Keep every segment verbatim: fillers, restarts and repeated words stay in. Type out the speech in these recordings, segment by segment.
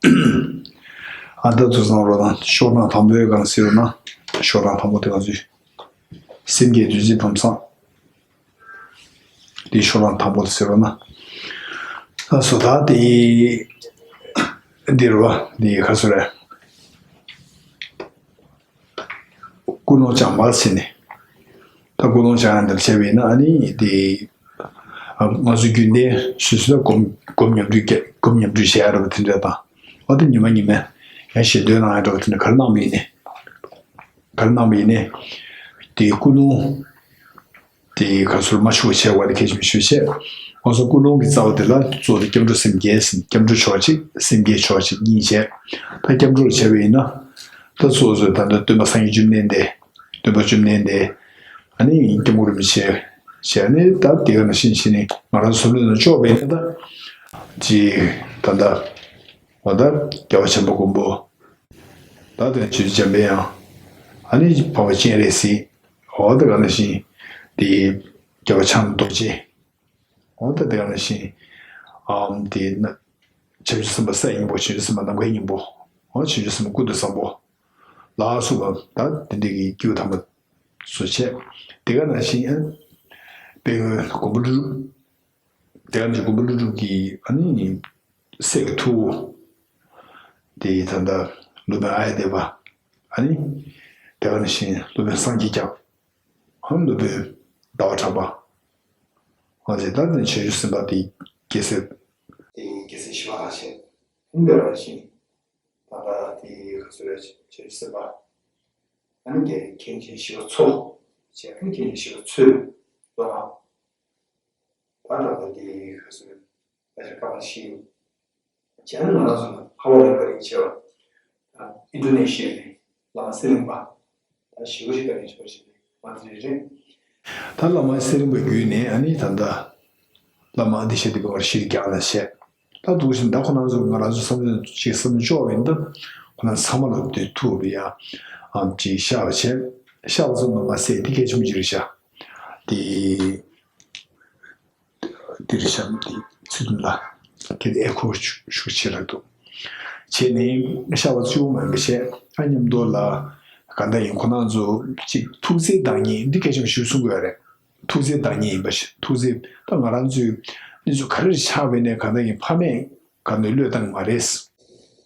ཨ་ད་ཚོ་བཟང་རོགས་དང་ཤོག་གྲངས་དང་པོའི་སྒང་ཟེར་བ་ན། ཤོག་གྲངས་དང་པོ་དེ་ག་ཚོད། སེམས་བསྐྱེད་བདུད་རྩི་དམ་སང་། དེ་ཤོག་གྲངས་དང་པོ་དེ་ཟེར་བ་ན། ཨ་སོ་ད་དེ། འདིར་བ་དེ་ག་ཚོད་རེད། ཀུན་སློང་བྱང་བ་ཟེར་ནས། ད་ཀུན་སློང་བྱང་ཡང་འདིར་བྱས་པས་ན་ཨ་ནི་དེ། ང་ཚོ་རྒྱུན་ལྡན་སོ་སོ་ལ་སྒོམ་སྒོམ་ཉམས་འགྲོས་བྱས་སྒོམ་ཉམས་འགྲོས་བྱས་ཡ་ར་བ་དེ་འདྲ་དང་། ཨ་དེ་ཉི་མ་ཉི་མ་ཡང་ཞེ་འདོད་གནང་ཡ་འདྲ་བ་དེ་འདྲ་ག་རེ་གནང་བ་ཡིན་ནས། ག་རེ་གནང་བ་ཡིན་ནས། དེ་ཀུན་སློང་། དེ་ག་ཚོད་མ་ཆུག་པ་བྱས་པ་དེ་གལ་ཆེན་པོ་ཞེ་པོ་བྱས། ང་ཚོ་ཀུན་སློང་གི་རྩ་བ་དེ་ལ་གཙོ་བོ་དེ་སྐྱབས་འགྲོ་སེམས་བསྐྱེད་ཟེར། སྐྱབས་འགྲོ་ཆོག་ཅིག་སེམས་བསྐྱེད་ཆོག་ཅིག་གཉིས་བྱས། ད་སྐྱབས་འགྲོ་ལ་བྱས་པ་ཡིན་ན། ད་གཙོ་བོ་ཚོས་ད་ལྟ་སྟོན་པ་སངས་རྒྱས་བཅོམ་ལྡན་འདས། སྟོན་པ་བཅོམ་ལྡན་འདས། ཨ་ནི་སྐྱབས་མགོན་རིན་པོ་ཆེ། བྱས་ནས་ད་དེ་ག་ནང་བཞིན་བྱས་ནས་ང་རང་ཚོ་བསམ་བློའི་ནང་འཇོག་པ་ཡིན་ན་ད། ཅིག་ད་ལྟ། འོ་ད་རྒྱལ་བ་བྱམས་པ་མགོན་པོ། ད་དེ་ཆོས་ཀྱི་འཇམ་དཔལ་དབྱངས། ཨ་ནི་འཕགས་པ་སྤྱན་རས་གཟིགས། འོ་ད་ག་ནང་བཞིན། དེ། རྒྱལ་བ་བྱམས་རྡོ་རྗེ། འོ་ད་དེ་ག་ནང་བཞིན། ཨམ་དེ་ན། བྱང་ཆུབ་སེམས་དཔའ་ས་ཡི་སྙིང་པོ། བྱང་ཆུབ་སེམས་དཔའ་ནམ་མཁའི་སྙིང་པོ། འོ་བྱང་ཆུབ་སེམས་དཔའ་ཀུན་ཏུ་བཟང་པོ། ལ་སོགས་པ་ད་དེ་འདྲའི་གི་སྐྱེས་བུ་དམ་པ་ཚོ་བྱས། དེ་ག་ནང་བཞིན། དཔལ་མགོན་མགོན་པོ་ཀླུ་སྒྲུབ། དེ་ག་ནང་བཞིན་མགོན་པོ་ཀླུ་སྒྲུབ་ཀྱི་ཨ་ནི། སྲས་ཀྱི་ཐུ་བོ། དེ་ད་ལྟ་སློབ་དཔོན་ཨཱརྱ་དེ་བ། ཨ་ནི། དེ་ག་ནང་བཞིན་སློབ་དཔོན་སངས་རྒྱས་སྐྱབས། ཨ་སློབ་དཔོན་ཟླ་བ་གྲགས་པ། ཨ་ནི་ད་ནི་བྱང་ཆུབ་སེམས་དཔའ་དེ་རྒྱལ་སྲས། དེ་རྒྱལ་སྲས་ཞི་བ་ལྷ་ཆེན། ཨ་ནི་དེ་ག་ནང་བཞིན། ད་ལྟ་དེ་ག་ཚོད་རེད། བྱང་ཆུབ་སེམས་དཔའ། ཨ་ནི་དེ་མཁན་ཆེན་ཞི་བ་འཚོ། བྱས་ཨ་ནི་མཁན་ཆེན་ཞི་བ་འཚོའི་སློབ་མ། ད་ལྟ་དེ་ག་ཚོད་རེད། ད་ཆ་ཀ་མ་ཤི། བྱས་ན་ང་རང་ཚོ་ལ་ཁ་བ་ལ་བཀའ་དྲིན་ཆེ་བ། ཨིན་ཌོ་ནེ་ཤི་ཡ་ནས་བླ་མ་གསེར་གླིང་པ། ད་ཞི་བ་ཞིག་བཀའ་དྲིན་ཆེ་བ་ཞིག་རེད། ང་ཚོ་རེད་རེད། ད་བླ་མ་གསེར་གླིང་པའི་བརྒྱུད་ནས་ཨ་ནི་ད་ལྟ། བླ་མ་ཨ་ཏི་ཤ་དེ་བ་ཤི་རྒྱག་ལ་བྱས། ད་འདུག་བཞིན་ད་ཁོ་རང་ཚོ་ང་རང་ཚོ་བསམ་བློ་ཅིག་བསམ་བློ་ཅོག་ཡིན་ད། ཁོ་རང་ཚང་མ་ལ་དེ་ཐུག་པ་ཡ། ཨ་ཅིག་ཤ་བ་བྱས། ཤ་བ་ཚོ་མ་མ་ཟད་དེ་གལ་ཆེན་པོ་ཅིག་རེད་ཤག་དེ། འདིར་བཤམས་ཏེ་ཚུལ་ལ་ཁྱེད་ཨེ་ཁོ་ཤུགས་ཆེ་ར་འདུག་བྱས་ནས་ཤ་བ་གཙོ་བོ་མ་ཡིན་པ་བྱས། ཨ་མཉམ་དུ་ལ་ག་འདྲ་ཡིན་ཁོ་རང་ཚོ་གཅིག་ཐུགས་བརྩེའི་བདག་ཉིད་འདི་གལ་ཆེན་པོ་ཞིག་གསུང་དགོས་རེད། ཐུགས་བརྩེའི་བདག་ཉིད་ཡིན་པ་ཞིག་ཐུགས་བརྩེ་ད་ང་རང་ཚོའི་གནས་ཚུལ་ག་རེ་ཆགས་པའི་ནས་ག་འདྲ་ཡིན་ཕ་མས་ག་འདྲ་བློས་བཏང་མ་རེད།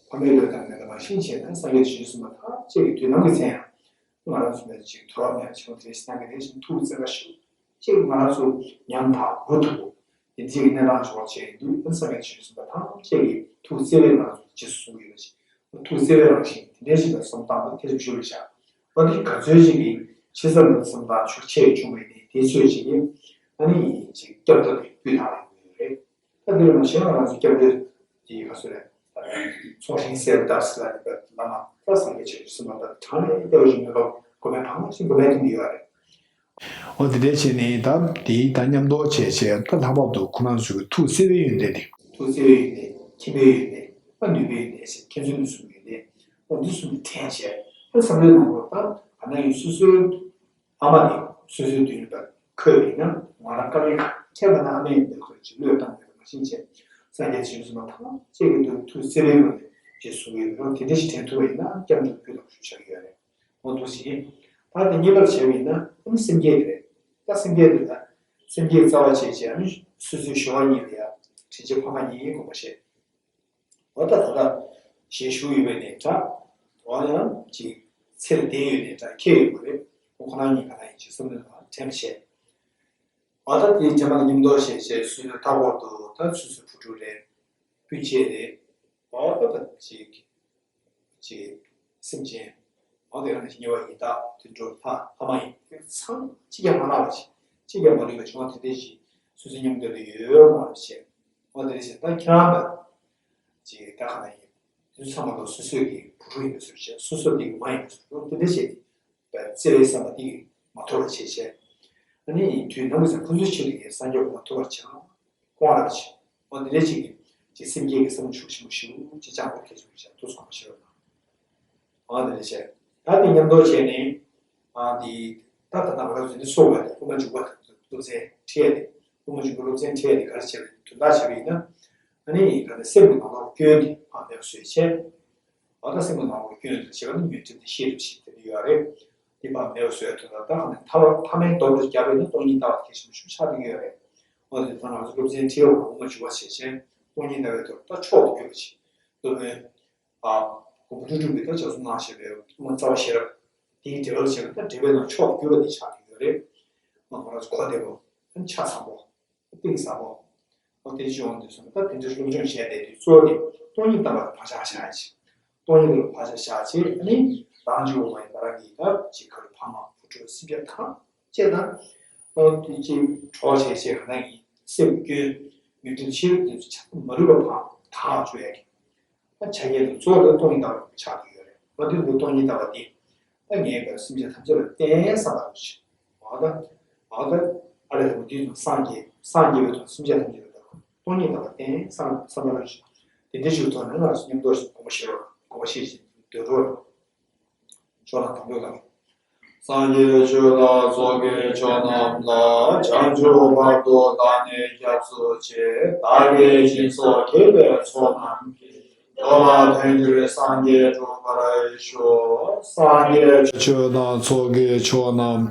ཕ་མས་བློས་བཏང་མེད་པ་ནང་བཞིན་བྱས་ན་སངས་རྒྱས་ཞེས་གསུངས་པ་ཐམས་ཅད་ཀྱི་དུས་ནམ་གྱི་ཚེ་ཡང་། ང་རང་ཚོ་ནས་ཅིག་ཐོ་རངས་ནས་བྱུང་དེ་སྣང་གི་དེ་བཞིན་ཐུགས་བརྩེ་བ་ཤུགས་ཆེ་ང་རང་ཚོ་ཉམས་དང་མུ་མཐུད་དེ་འཛིན་གྱི་གནས་སྟངས་ཤོར་བྱས་འདུག་ཨ་སངས་རྒྱས་ཞེས་གསུངས་པ་ཐམས་ཅད་ཀྱི་ཐུགས་བརྩེ་བས་ང་རང་ཚོ་རྗེས་སུ་བཟུང་གི་ཡོད་པ་ཞིག་ཐུགས་བརྩེ་བའི་རང་བཞིན་དེ་འདྲའི་ཞིག་ལ་བསམ་སྟངས་དེ་ཐེ་ཚོམ་ཞུ་བའི་ཤ་བ་འདི་ག་ཚོད་ཅིག་གིས་ཕྱི་སར་ལ་བསམ་སྟངས་ཤུགས་ཆེ་བྱུང་བའི་ནི་དེ་ཚོད་ཅིག་གིས་ཨ་ནི་ཅིག་སྐྱབས་འགྲོ་དེ་སྤུས་དག་རེད་ཡོད་རེད། ད་འདིར་མ་ཞེན་ང་རང་ཚོ་སྐྱབས་འགྲོའི་དེའི་ཁ་སོ་རེད། ཚོགས་ཞིང་གསལ་བཏབ་ཟེར་ལ་ནི་བླ་མ་ད་སངས་རྒྱས་ཆོས་ཀྱི་སེམས་དཔའ་ད་གྲངས་ལས་བརྒལ་བ་ཞིག་མེད་པ་གོ་མེད་གང་ཞིག་གོ་མེད་དུ་ཡོད་རེད། འོ་དེ་འདྲའི་བྱས་ནས་ད་དེའི་ད་མཉམ་དུ་བྱས་བྱས་ད་ལྷག་པར་དུ་ཁོ་རང་ཚོའི་ཐུགས་བརྩེ་བའི་ཡོན་ཏན་དེ། ཐུགས་བརྩེ་བའི་ཡོན་ཏན་མཁྱེན་པའི་ཡོན་ཏན་ད་ནུས་པའི་ཡོན་ཏན་ཟེར་མཁྱེན་བརྩེ་ནུས་གསུམ་ཡོན་ཏན་འོ་འདི་གསུམ་དེ་དྲན་བྱས་ད་བསམ་བློའི་ནང་དུ་ད་ག་ན་ཡིན་སོ་སོའི། ཨ་མ་ནི་སོ་སོའི་མདུན་ལ་འཁོད་པ་ཡིན་ན་ང་རང་དཀའ་ལས་ཁྱད་པར་ན་ཨ་མའི་མདུན་ལ་འཁོད་ཅིག་བློས་བཏང་མེད་པ་མ་ཤེས་བྱས་སངས་རྒྱས་བྱང་སེམས་ཐམས་ཅད་ཀྱི་མདུན་ཐུགས་བརྩེ་བའི་ངང་ནས་རྗེས་སུ་ཡི་རང་དེ་འདྲ་ཞིག་དྲན་ཐུབ་པ་ཡིན་ན་སྐྱབས་འགྲོ་རྒྱུ་དང་ཞུ་བྱ་གི་ཡོད་རེད། འོ་འདུག་ཟེར། ད་དེ་གཉིས་པར་བྱས་པ་ཡིན་ན་ཨ་ནི་སེམས་བསྐྱེད་དེ་རེད། ད་སེམས་བསྐྱེད་དེ་ལ་སེམས་བསྐྱེད་རྩ་བ་བྱས་བྱས་ཨ་ནི་སོ་སོའི་ཞོ་བ་གཉིས་ལ་ཡ་དྲིན་ཅན་ཕ་མ་གཉིས་དགོངས་པ་བཞེས། འོ་ད་ད་ལྟ་ཞལ་བཞུགས་ཡོད་པའི་ནས་འདྲ། འོ་ཡང་ཅིག་ཚེ་ལ་བརྟེན་ཡོད་ནས་འདྲ་ཁྱད་ཡོད་པ་རེད། ཁོ་ཁོ་རང་གཉིས་ག་ན་ཡིན་ཅིག་བསམ་བློ་ནང་དྲན་པ་བྱས། འོ་ད་དེའི་རྗེས་མ་ལ་མཉམ་དུ་ཞལ་བཞེས་སུ་ཡང་མཐའ་འཁོར་དུ་ད་སོ་སོའི་བུ་ཕྲུག་རེད། སྤུན་མཆེད་རེད། འོ་ད་ད་ཅིག་ཅིག་སེམས་ཅན། འོ་དེ་རང་ཉེ་བ་ཡི་དྭགས་དུད་འགྲོ་ལྷ་ལྷ་མ་ཡིན་ཚང་གཅིག་ཀྱང་མ་ལྷག་པ་ཞིག་གཅིག་ཀྱང་མ་ལུས་པ་བྱུང་བ་དེ་འདྲ་ཞིག་སོ་སོའི་མཉམ་དུ་ཡོད་མ་རེད་བྱས། འོ་དེ་འདྲ་ཞིག་ད་ཁྱེད་རང་ལ་ཅིག་ད་ག་ན་ཡིན་དུས་ཚང་མ་ལ་སོ་སོའི་གི་བུ་ཕྲུག་ཡིན་པའི་བཟོ་བྱས་སོ་སོ་དེ་གི་མ་ཡིན་པའི་བཟོ་འོ་དེ་འདྲ་བྱས་ཏེ་བརྩེ་བའི་བསམ་པ་དེ་གི་མ་དོར་བ་བྱས་བྱས། ཨ་ནི་དུས་ནམ་གྱི་ཚེ་ཁོ་ཚོའི་ཆེད་དུ་ཡང་སངས་རྒྱས་མ་ཐུབ་པར་བྱ། སྐོང་ར་བྱེད། འོ་འདི་འདྲ་ཅིག་གིས་ཅིག་སེམས་བསྐྱེད་ཀྱི་བསམ་བློ་ཤུགས་ཆེན་པོ་ཞིག་ཅིག་བཅངས་དགོས་གལ་ཆེན་པོ་ཞིག་ཐུགས་སུ་གོམས་པ་ཞིག་ཡོད་ན། འོ་འདི་འདྲ་བྱས། ད་དེ་མཉམ་དུ་བྱས་ནས། ཨ་འདི། ད་ད་ལྟ་ང་རང་ཚོ་འདི་སོགས་པ་དེ་དབུ་མ་འཇུག་པ་དང་སློབ་ཚན་ཁྲིད་ཡ་དེ། དབུ་མ་འཇུག་པ་སློབ་ཚན་ཁྲིད་ཡ་དེ་ག་རེ་བྱས་པ་དོན་དག་བྱས་པ་ཡིན་ན། ཨ་ནི་ད་ནི་སེམས་ཀྱི་ནང་ལོགས་སྐྱོན་དེ་ཕར་མེད་པ་བཟོས་བྱས། ད་ལྟ་སེམས་ཀྱི་ནང་ལོགས་སྐྱོན་དེ་བྱེད་པ་ནི་ཉོན་སྒྲིབ་དེ་ཤེས་རབ་ཞེས་དེ་འདྲ་ཡོད་རེད། དེ་ཕར་མེད་པ་བཟོས་ཐུབ་ན། ད་ཨ་ནི་ཐ་མ་ཐ་མའི་རྡོག་རྡོག་རྒྱབ་པས་ནི་སྟོང་ཉིད་ལྟ་བ་དེ་གལ་ཆེན་པོ་ཞིག་ཆགས་བསྡད་ཀྱི་ཡོད་རེད། འོ་དེ་ད་ང་ཚོ་སློབ་ཚན་ཁྲིད་ཡོག་ལ་འོ་མ་འཇུག་པ་བྱས་བྱས་སྟོང་ཉིད་ལྟ་བའི་ཐོག་ད་མཆོག་ཏུ་གྱུར་པ་ཞིག་སློབ་དཔོན། ཨ། མགོན་པོ་ཀླུ་སྒྲུབ་ཀྱིས་ད་ལྗགས་རྩོམ་གནང་བཞིན་པའི་དབུ་མ་རྩ་བ་ཤེས་རབ་དེའི་འགྲེལ་པ་ལ་བྱས་པ་ད་འགྲེལ་པའི་ནང་མཆོག་ཏུ་གྱུར་པ་དེ་ཆགས་ཀྱི་ཡོད་རེད། ང་རང་ཚོ་གོ་བདེ་པོ། ཆ་ཚང་པོ། གཏིང་ཟབ་པོ། ཨ་དེ་བྱུང་བ་འདི་སོང་ད་དེ་འདྲའི་སློབ་སྦྱོང་བྱས་ཏེ་དུས་གཙོ་བོ་དེ་སྟོང་ཉིད་ལྟ་བ་ལ་བག་ཆགས་བཞག་ཡ་ཅིག་སྟོང་ཉིད་ལ་བག་ཆགས་བཞག་བྱས་ཨ་ནི་རང་བྱུང་བ་ཡི་བ་རང་གི་ད་ཅིག་ག་རེ་ཕ་མ་བུ་ཕྲུག་སེམས་ཅན་ཐམས་ཅད་དང་། ཨ་དེ་ཅིག་གྲོགས་བྱས་བྱས་ག་ན་གི་སེམས་སྐྱོན་ཉོན་སྒྲིབ་ཕྱིར་དེ་ཚོ་ཆ་མ་ལུས་པ་ཕར་དག་བཅུག་ཡ་གི། ད་ཆ་རྐྱེན་དེ་གཙོ་བོ་ལ་སྟོང་ཉིད་ལྟ་བ་ཆགས་ཀྱི་ཡོད་རེད། ང་ཚོས་ལུགས་སྟོང་ཉིད་ལྟ་བ་འདི། ད་ངས་བལྟས་སེམས་ཅན་ཐམས་ཅད་ལ་བརྟེན་བསམ་པ་རེད། འོ་ད། འོ་ད། ཨ་རེ་དང་དུས་དང་སངས་རྒྱས་སངས་རྒྱས་པའི་དོན་སེམས་ཅན་ཐམས་ཅད་ལ་ལྟ་བ་སྟོང་ཉིད་ལྟ་བ་བརྟེན་བསམ་བསམ་པ་རེད། དེ་འདྲའི་ཞིག་ཐོག་ནས་ང་ཚོ་མཉམ་དུ་དགོངས་པ་བཞེས་རོགས། དགོངས་པ་བཞེས་བཞིན་སྡོད་རོགས། ཕྱོགས་དང་དང་པོའི་ལམ། སངས་རྒྱས་ཆོས་དང་ཚོགས་ཀྱི་མཆོག་རྣམས་ལ། བྱང་ཆུབ་བར་དུ་བདག་ནི་སྐྱབས་སུ་མཆི། བདག་གིས་སྦྱིན་སོགས་བགྱིས་པའི་ཚོགས་རྣམས་ཀྱིས། འགྲོ་ལ་ཕན་གྱུར་སངས་རྒྱས་འགྲུབ་པར་ཤོག་སངས་རྒྱས་ཆོས་དང་ཚོགས་ཀྱི་མཆོག་རྣམས།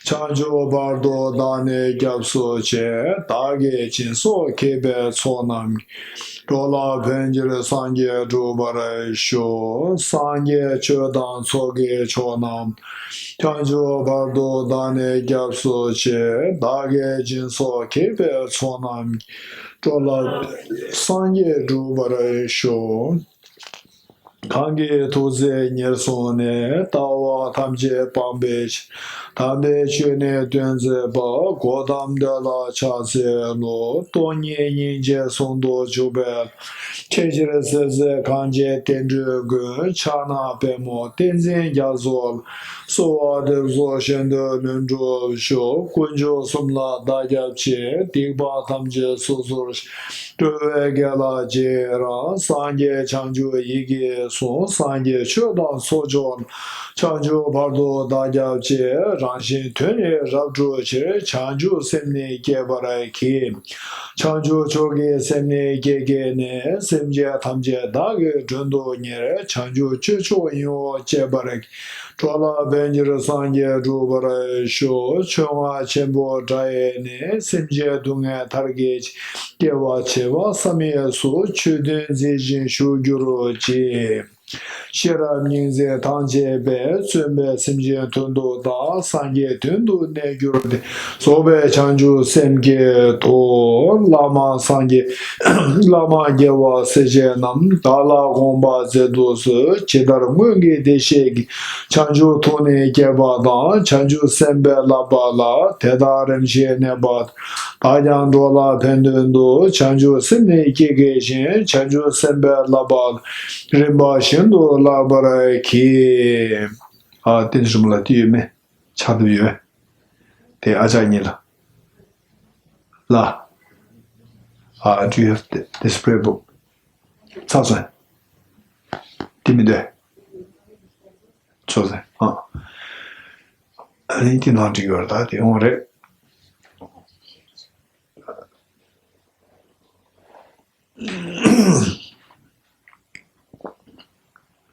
བྱང་ཆུབ་བར་དུ་བདག་ནི་སྐྱབས་སུ་མཆི། བདག་གིས་སྦྱིན་སོགས་བགྱིས་པའི་ཚོགས་རྣམས། འགྲོ་ལ་ཕན་གྱུར་སངས་རྒྱས་འགྲུབ་པར་ཤོག་སངས་རྒྱས་ཆོས་དང་ཚོགས་ཀྱི་མཆོག་རྣམས། བྱང་ཆུབ་བར་དུ་བདག་ནི་སྐྱབས་སུ་མཆི། བདག་གིས་སྦྱིན་སོགས་བགྱིས་པའི་ཚོགས་རྣམས། འགྲོ་ལ་སངས་རྒྱས་འགྲུབ་པར་ཤོག་གང་གིས་ཐུགས་བརྩེ་ཉེར་བཟུང་ནས། ལྟ་བ་ཐམས་ཅད་སྤང་བའི་ཕྱིར། དམ་པའི་ཆོས་ནི་སྟོན་མཛད་པ། གཽ་ཏམ་དེ་ལ་ཕྱག་འཚལ་ལོ། སྟོང་ཉིད་སྙིང་རྗེ་ཟུང་དུ་འཇུག་པའི། ཆེས་ཆེར་གསལ་མཛད་གངས་ཅན་བསྟན་འགྲོའི་མགོན། ཕྱག་ན་པདྨོ་བསྟན་འཛིན་རྒྱ་མཚོ་ལ། གསོལ་བ་འདེབས་སོ་གཞན་དོན་ལྷུན་གྲུབ་ཤོག་དཀོན་མཆོག་གསུམ་ལ་བདག་སྐྱབས་མཆི། སྡིག་པ་ཐམས་ཅད་སོ་སོར་ཞི། འགྲོ་བའི་དགེ་ལ་རྗེས་རང་། སངས་རྒྱས་བྱང་ཆུབ་ཡིད་ཀྱིས་བཟུང་། སངས་རྒྱས་ཆོས་དང་ཚོགས་མཆོག་ལ། བྱང་ཆུབ་བར་དུ་བདག་སྐྱབས་མཆི། རང་གཞན་དོན་ནི་རབ་བསྒྲུབ་ཕྱིར། བྱང་ཆུབ་སེམས་ནི་བསྐྱེད་པར་བགྱི། བྱང་ཆུབ་མཆོག་གི་སེམས་ནི་བསྐྱེད་བགྱིས་ནས། སེམས་ཅན་ཐམས་ཅད་བདག་གིས་མགྲོན་དུ་གཉེར། བྱང་ཆུབ་སྤྱོད་མཆོག་ཡིན་པར་སྤྱད་པར། འགྲོ་ལ་ཕན་ཕྱིར་སངས་རྒྱས་འགྲུབ་པར་ཤོག་ཆོས་རྔ་ཆེན་པོ་སྒྲ་ཡིས་ནི། སེམས་ཅན་སྡུག་བསྔལ་མཐར་གྱིས་སྐྱེལ། སྐྱེ་བ་བྱེ་བ་བསམ་ཡས་སུ། ཆོས་དོན་མཛད་ཅིང་བཞུགས་གྱུར་ཅིག་ཤེས་རབ་སྙིང་མཛེས་ཐང་ཆད་པས། བརྩོན་པས་སེམས་ཅན་དོན་དུ་བདག་སངས་རྒྱས་དོན་དུ་གནས་གྱུར་ཏེ། རྫོགས་པའི་བྱང་ཆུབ་སེམས་བསྐྱེད་དོ། བླ་མ་སངས་རྒྱས། བླ་མ་རྒྱལ་བ་སྲས་བཅས་རྣམས། བདག་ལ་དགོངས་པ་མཛད་དུ་གསོལ། ཇི་ལྟར་སྔོན་གྱི་བདེ་གཤེགས་ཀྱིས། བྱང་ཆུབ་ཐུགས་ནི་བསྐྱེད་པ་དང་། བྱང་ཆུབ་སེམས་དཔའི་བསླབ་པ་ལ། དེ་དག་རིམ་བཞིན་གནས་པ་དང་། བདག་ཀྱང་འགྲོ་ལ་ཕན་དོན་དུ། བྱང་ཆུབ་སེམས་ནི་བསྐྱེད་བགྱི་ཞིང་། བྱང་ཆུབ་སེམས་དཔའི་བསླབ་པ་ལ། རིམ་པ་བཞིན་དུ་བསླབ་པར་བགྱི། ཨ། བསྟན་འཛིན་རིན་པོ་ལ་དེ་ཡོད་མེད། ཕྱག་དེབ་ཡོད། དེ་ཨ་ཅག་གཉིས་ལ། ལ། ཨ། Do you have the- this prayer book? ཚར་སོང་། དེ་མི་འདོད། ཚོ་ཟེར། ཨ། ཨ་ནི་དེ་ནང་འགྲིག་ཡོད་རེད། ད་དེ་འོང་རེད།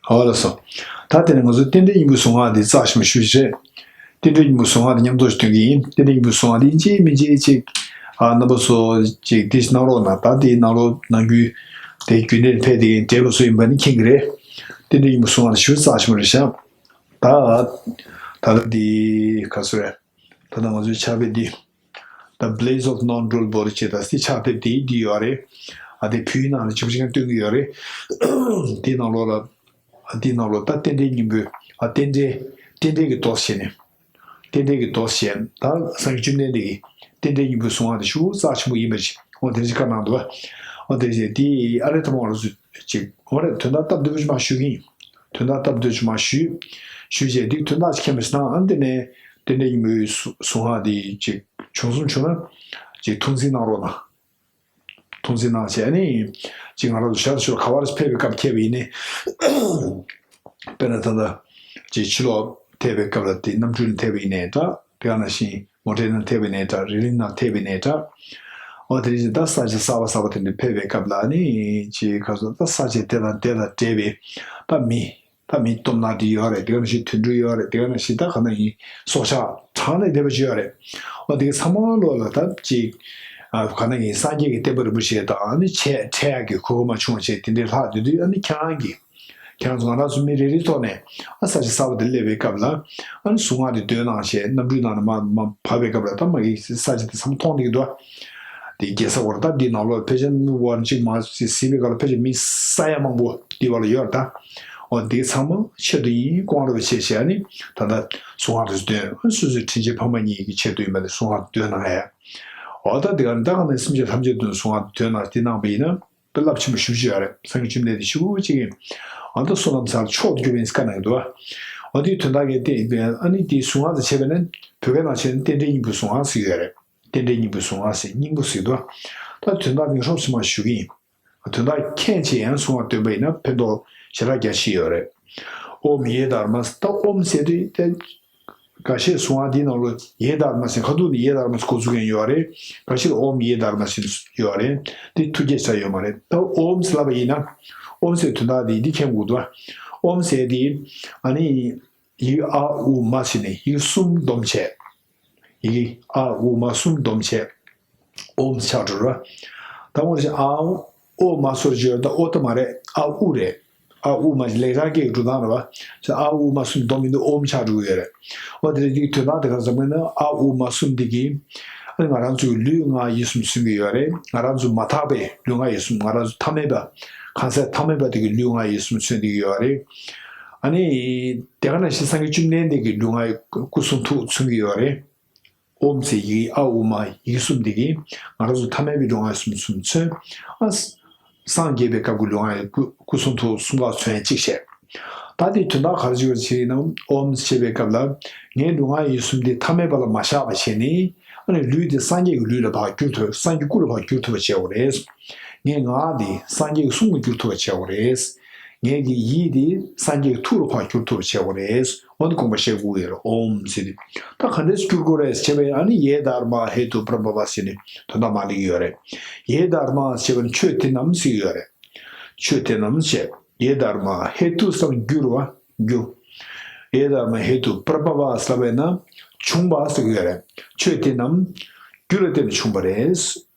ཨོ་ལགས་སོ། ད་དེ་ནས་ང་ཚོ་རྟེན་འབྲེལ་སྙིང་པོའི་གཟུངས་སྔགས་འདི་རྩ་ཆེན་པོ་ཞུ་ཞེས། རྟེན་འབྲེལ་སྙིང་པོའི་གཟུངས་སྔགས་འདི་མཉམ་དུ་ཞིག་འདོན་གྱི་ཡིན། རྟེན་འབྲེལ་སྙིང་པོའི་གཟུངས་སྔགས་འདི་ཡིན་གཅིག་མིན་གཅིག་ཅིག་ཨ། རྣམ་པ་ཚོ་ཅིག་འདི་གནང་རོགས་གནང་། ད་འདི་གནང་རོགས་གནང་རྒྱུ་དེ་རྒྱུན་ལྡན་ཕེབས་བསྡད་མཁན་བགྲེས་པ་ཚོ་ཡིན་པ་ནི་མཁྱེན་གྱི་རེད། རྟེན་འབྲེལ་སྙིང་པོའི་གཟུངས་སྔགས་འདི་ཞུ་རྩ་ཆེན་པོ་རེད་ཤག་ད་ད་ལྟ་འདི་ག་ཚོད་རེད། ད་ལྟ་ང་ཚོའི་ཕྱག་དཔེ་འདི། The Blaze of Non-Dual Bodhicitta ཟེར་ཕྱག་དེབ་དེ་འདི་ཡོད་རེད། ཨ། དེ་བོད་ཡིག་ནང་ལ་ཅིག་ཅིག་སྟོན་གྱི་ཡོད་རེད། དེའི་ནང་ལོགས་ལ། ཨ། དེའི་ནང་ལོགས་ད་རྟེན་འབྲེལ་སྙིང་པོའི། ཨ། རྟེན་འབྲེལ། རྟེན་འབྲེལ་གྱི་མདོ་ཟེར་ནས། རྟེན་འབྲེལ་གྱི་མདོ་ཟེར། ད་སངས་རྒྱས་བཅོམ་ལྡན་འདས་ཀྱིས་རྟེན་འབྲེལ་སྙིང་པོའི་གཟུངས་སྔགས་དེ་ཞུ་རྩ་ཆེན་པོ་ཡིན་པ་ཅིག་འོ་དེ་ཅིག་བཀའ་གནང་འདུག་བ། འོ་དེ་ཅིག་དེ་ཨ་རེ་ཐུབ་མ་རུ་ཅིག་འོ་རེད། དོན་དག་སྟབས་བདེ་པོ་ཅིག་མ་ཞུ་གི་ཡིན། དོན་དག་སྟབས་བདེ་པོ་ཅིག་མ་ཞུས། ཞུས་རྗེས་འདི་དོན་དག་ཅིག་མཁྱེན་པ་ཞིག་གནང་། ཨ། དེ་ནས་རྟེན་འབྲེལ་སྙིང་པོའི་གཟུ- གཟུངས་སྔགས་དེ་ཅིག་བྱུང་སོང་བྱུང་ན་ཅིག་ཐུགས་འཛིན་གནང་རོགས་གནང་། ཐུགས་འཛིན་གནང་བྱས་ནས་ཅིག་ང་རང་ཚོ་ཞར་ཞོར་ག་བར་ཕེབས་པའི་སྐབས་ཁེལ་བ་ཡིན་ནའི། དཔེར་ན་ད་ལྟ་ཅིག་ཕྱི་ལོགས་ཕེབས་པའི་སྐབས་ལ་དེ་གནམ་གྲུ་ནང་ཕེབས་པ་ཡིན་ནའི་འདྲ། དེ་ག་ནང་བཞིན་མོ་ཊའི་ནང་ཕེབས་པ་ཡིན་ནའི་འདྲ། རི་ལིང་ནང་ཕེབས་པ་ཡིན་ནའི་འདྲ། འོ་དེ་རིང་ད་ས་ཆ་གསར་པ་གསར་པ་དེ་ནས་ཕེབས་པའི་སྐབས་ལ་ནི་ཅིག་ག་ཚོད་ད་ས་ཆ་དེ་དང་དེ་དང་འབྲེལ་བའི་ད་མི་ད་མི་སྟོབས་ནག་དེ་ཡོད་རེད། དེ་ག་ནང་བཞིན་དུད་འགྲོ་ཡོད་རེད། དེ་ག་ནང་བཞིན་ད་ག་ནང་ཡིན་སྲོག་ཆགས་གྲངས་ལས་འདས་པ་ཅིག་ཡོད་རེད། འོ་དེ་ག་ཚང་མ་ལོག་ལ་ད་ཅིག་ག་ནང་ཡིན་སངས་རྒྱས་ཀྱི་བསྟན་པ་རིན་པོ་ཆེ་དང་ནི་འཕྲད་འཕྲད་ཡག་གི་གོ་སྐབས་མ་བྱུང་བ་བྱས་དེ་འདྲའི་ལྷག་དེ་དུས་ཨ་ནི་ཁྱེད་རང་གིས། ཁྱེད་རང་ཚོ་ང་རང་ཚོ་མི་རེ་རེའི་ཐོག་ནས་ཨ་ས་ཆ་གསར་པ་དེ་སླེབས་པའི་སྐབས་ལ་ཨ་ནི་གཟུངས་སྔགས་དེ་འདོན་གནང་བྱས་གནམ་གྲུའི་ནང་ནས་མར་མར་བབས་པའི་སྐབས་ལ་ད་མ་གི་ས་ཆ་དེ་ཚང་མ་མཐོང་བསྡད་ཀྱི་འདུག་དེ་རྒྱལ་ས་བར་ད་འདི་ནང་ལོགས་ཕལ་ཆེར་མི་བར་གཅིག་མ་གཟིགས་པའི་སྐབས་ལ་ཕལ་ཆེར་མི་ས་ཡ་མང་པོ་འདི་བར་ལ་ཡོད་རེད་ད། འོ་འདི་ཚང་མ་ཆེད་དུ་ཡིན་སྐོང་རོགས་བྱས་བྱས་ཨ་ནི་ད་ལྟ་གཟུངས་སྔགས་དེ་འདོན་ཨ་སོ་སོའི་དྲིན་ཅན་ཕ་མ་གཉིས་ཀྱི་ཆེད་དུ་ཡིན་པ་དེ་གཟུངས་སྔགས་འདོན་གནང་ཡ། འོ་ད་འདི་ག་ནས་ད་ག་ནས་སེམས་ཅན་ཐམས་ཅད་དོན་གཟུངས་སྔགས་འདོན་གནང་འདི་གནང་པ་ཡིན་ན། རླབས་ཆེན་པོ་ཞེ་པོ་ཅིག་ཡོད་རེད། སངས་རྒྱས་བཅོམ་ལྡན་འདས་ཞེ་པོ་ཅིག་གིས་ཨ་མདོ་བསོད་ནམས་ཚར་མཆོག་ཏུ་གྱུར་པའི་བཀའ་གནང་གི་འདུག་ཨ་འདིའི་དོན་དག་གི་སྟེང་ཨ་ནི་དེའི་གཟུངས་སྔགས་དང་བཅས་པ་ནི་བོད་སྐད་ནང་བྱས་ན་རྟེན་འབྲེལ་སྙིང་པོའི་གཟུངས་སྔགས་ཟེར་གྱི་ཡོད་རེད། རྟེན་འབྲེལ་སྙིང་པོའི་གཟུངས་སྔགས་ཟེར་སྙིང་པོ་ཟེར་གྱི་འདུག་ད་དོན་དག་འདི་ཧྲོབ་ཙམ་མ་ཞུ་གི་ཡིན། དོན་དག་མཁྱེན་བྱས་ཡང་གཟུངས་སྔགས་འདོན་པ་ཡིན་ན་ཕན་ཐོགས་ཞེ་དྲག་རྒྱ་ཆེ་ཡོད་རེད། ཨོཾ་ཡེ་དྷརྨ་ད་ཨོཾ་ཟེར་དུས་དེ། འགའ་ཤས་གཟུངས་སྔགས་འདིའི་ནང་ལོ་ཡེ་དྷརྨ་ཟེར་ཁ་ཐུག་ནས་ཡེ་དྷརྨ་ཟེར་འགོ་འཛུགས་མཁན་ཡོད་རེད། འགའ་ཤས་ཨོཾ་ཡེ་དྷརྨ་ཟེར་ཡོད་རེད། འདི་ཐུགས་རྗེ་ཆེ་ཡོད་མ་རེད། ད་ཨོཾ་ཟེར་ལབ་པ་ཡིན་ན། ཨོཾ་ཟེར་དོན་དག་འདི་འདི་མཁྱེན་དགོས་འདུག་ཨོཾ་ཟེར་འདི་ཨ་ནི་ཡིག་ཨ་ཨུ་མ་ཟེར་ནས་ཡིག་གསུམ་བསྡོམས་བྱས། ཡིག་ཨ་ཨུ་མ་གསུམ་བསྡོམས་བྱས། ཨོཾ་ཆགས་འགྲོ་ར། ད་འོ་རེ་ཨ་ཨོ་མ་སོར་བརྗོད་ད་ཨོ་ད་མ་རེད། ཨ་ཨུ་རེད། ཨ་ཨུ་མ་ལེགས་སྦྱར་སྐད་ཀྱི་འགྲོ་སྟངས་རེད་བ། ཨ་ཨུ་མ་གསུམ་བསྡོམས་ཡིན་དུས་ཨོཾ་ཆགས་འགྲོ་གི་ཡོད་རེད། འོ་དེ་རེད། འདིའི་དོན་དག་དེ་ག་རེ་ཟེར་ན་ཨ་ཨུ་མ་གསུམ་འདི་གིས་ཨ་ནི་ང་རང་ཚོའི་ལུས་ངག་ཡིད་གསུམ་མཚོན་གྱི་ཡོད་རེད། ང་རང་ཚོ་མ་དག་པའི་ལུས་ངག་ཡིད་གསུམ་ང་རང་ཚོ་ཐ་མལ་པ་གང་ཟག་ཐ་མལ་པ་དེ་གི་ལུས་ངག་ཡིད་གསུམ་མཚོན་བསྡད་ཀྱི་ཡོད་རེད། ཨ་ནི་དེ་ག་ནང་བཞིན་སངས་རྒྱས་བཅོམ་ལྡན་འདས་ཀྱི་ལུས་ངག་སྐུ་གསུང་ཐུགས་མཚོན་གྱི་ཡོད་རེད། ཨོཾ་ཟེར་ཡིག་ཨ་ཨུ་མ་ཡིག་གསུམ་འདི་གིས་ང་རང་ཚོ་ཐ་མལ་པའི་ལུས་ངག་གསུམ་གསུམ་མཚོན། ཨ་སངས་རྒྱས་པའི་སྐབས་ཀྱི་ལུས་ངག་སྐུ་སྐུ་གསུང་ཐུགས་གསུམ་ཀ་མཚོན་གཅིག་བྱས། ད་དེའི་དོན་དག་ག་རེ་ཞིག་ཡོད་ཅེ་ན་ཨོཾ་ཞེས་པའི་སྐབས་ལ་ངའི་ལུས་ངག་ཡིད་གསུམ་འདི་ཐ་མལ་པ་ལ་མ་བཞག་པ་བྱས་ནས་ཨ་ནི་ལུས་འདི་སངས་རྒྱས་ཀྱི་ལུས་ལ་ཕར་འགྱུར་ཐུབ། སངས་རྒྱས་སྐུ་ལ་ཕར་འགྱུར་ཐུབ་པ་བྱེད་དགོས་རེད། ངའི་ངག་འདི་སངས་རྒྱས་ཀྱི་གསུང་ལ་འགྱུར་ཐུབ་པ་བྱེད་དགོས་རེད། ངེད་ཀྱི་ཡིད་དེ་སངས་རྒྱས་ཀྱི་ཐུགས་ལ་ཕར་འགྱུར་ཐུབ་པ་བྱེད་དགོས་རེད། འོ་ན་དགོངས་པ་བཞེས་དགོས་ཡོད་རེད། ཨོཾ་ཟེར་ཏེ། ད་ག་འདྲས་འགྱུར་དགོས་རེད་ཟེར་བྱས་པས་ཨ་ནི་ཡེ་དྷརྨ་ཧེ་ཏུ་པྲ་བྷ་བ་ཟེར་ནས་དོན་དག་མ་ལེགས་ཡོད་རེད། ཡེ་དྷརྨ་ཟེར་བ་ནི་ཆོས་དེ་རྣམས་ཟེར་ཡོད་རེད། ཆོས་དེ་རྣམས་བྱས། ཡེ་དྷརྨ་ཧེ་ཏུ་ཟེར་བ་ནི་རྒྱུ་རེད་བ། རྒྱུ། ཡེ་དྷརྨ་ཧེ་ཏུ་པྲ་བྷ་བ་ཟེར་བས་ན་བྱུང་བ་ཟེར་གྱི་ཡོད་རེད། ཆོས་དེ་རྣམས་རྒྱུ་ལ་བརྟེན་ནས་བྱུང་བ་རེད།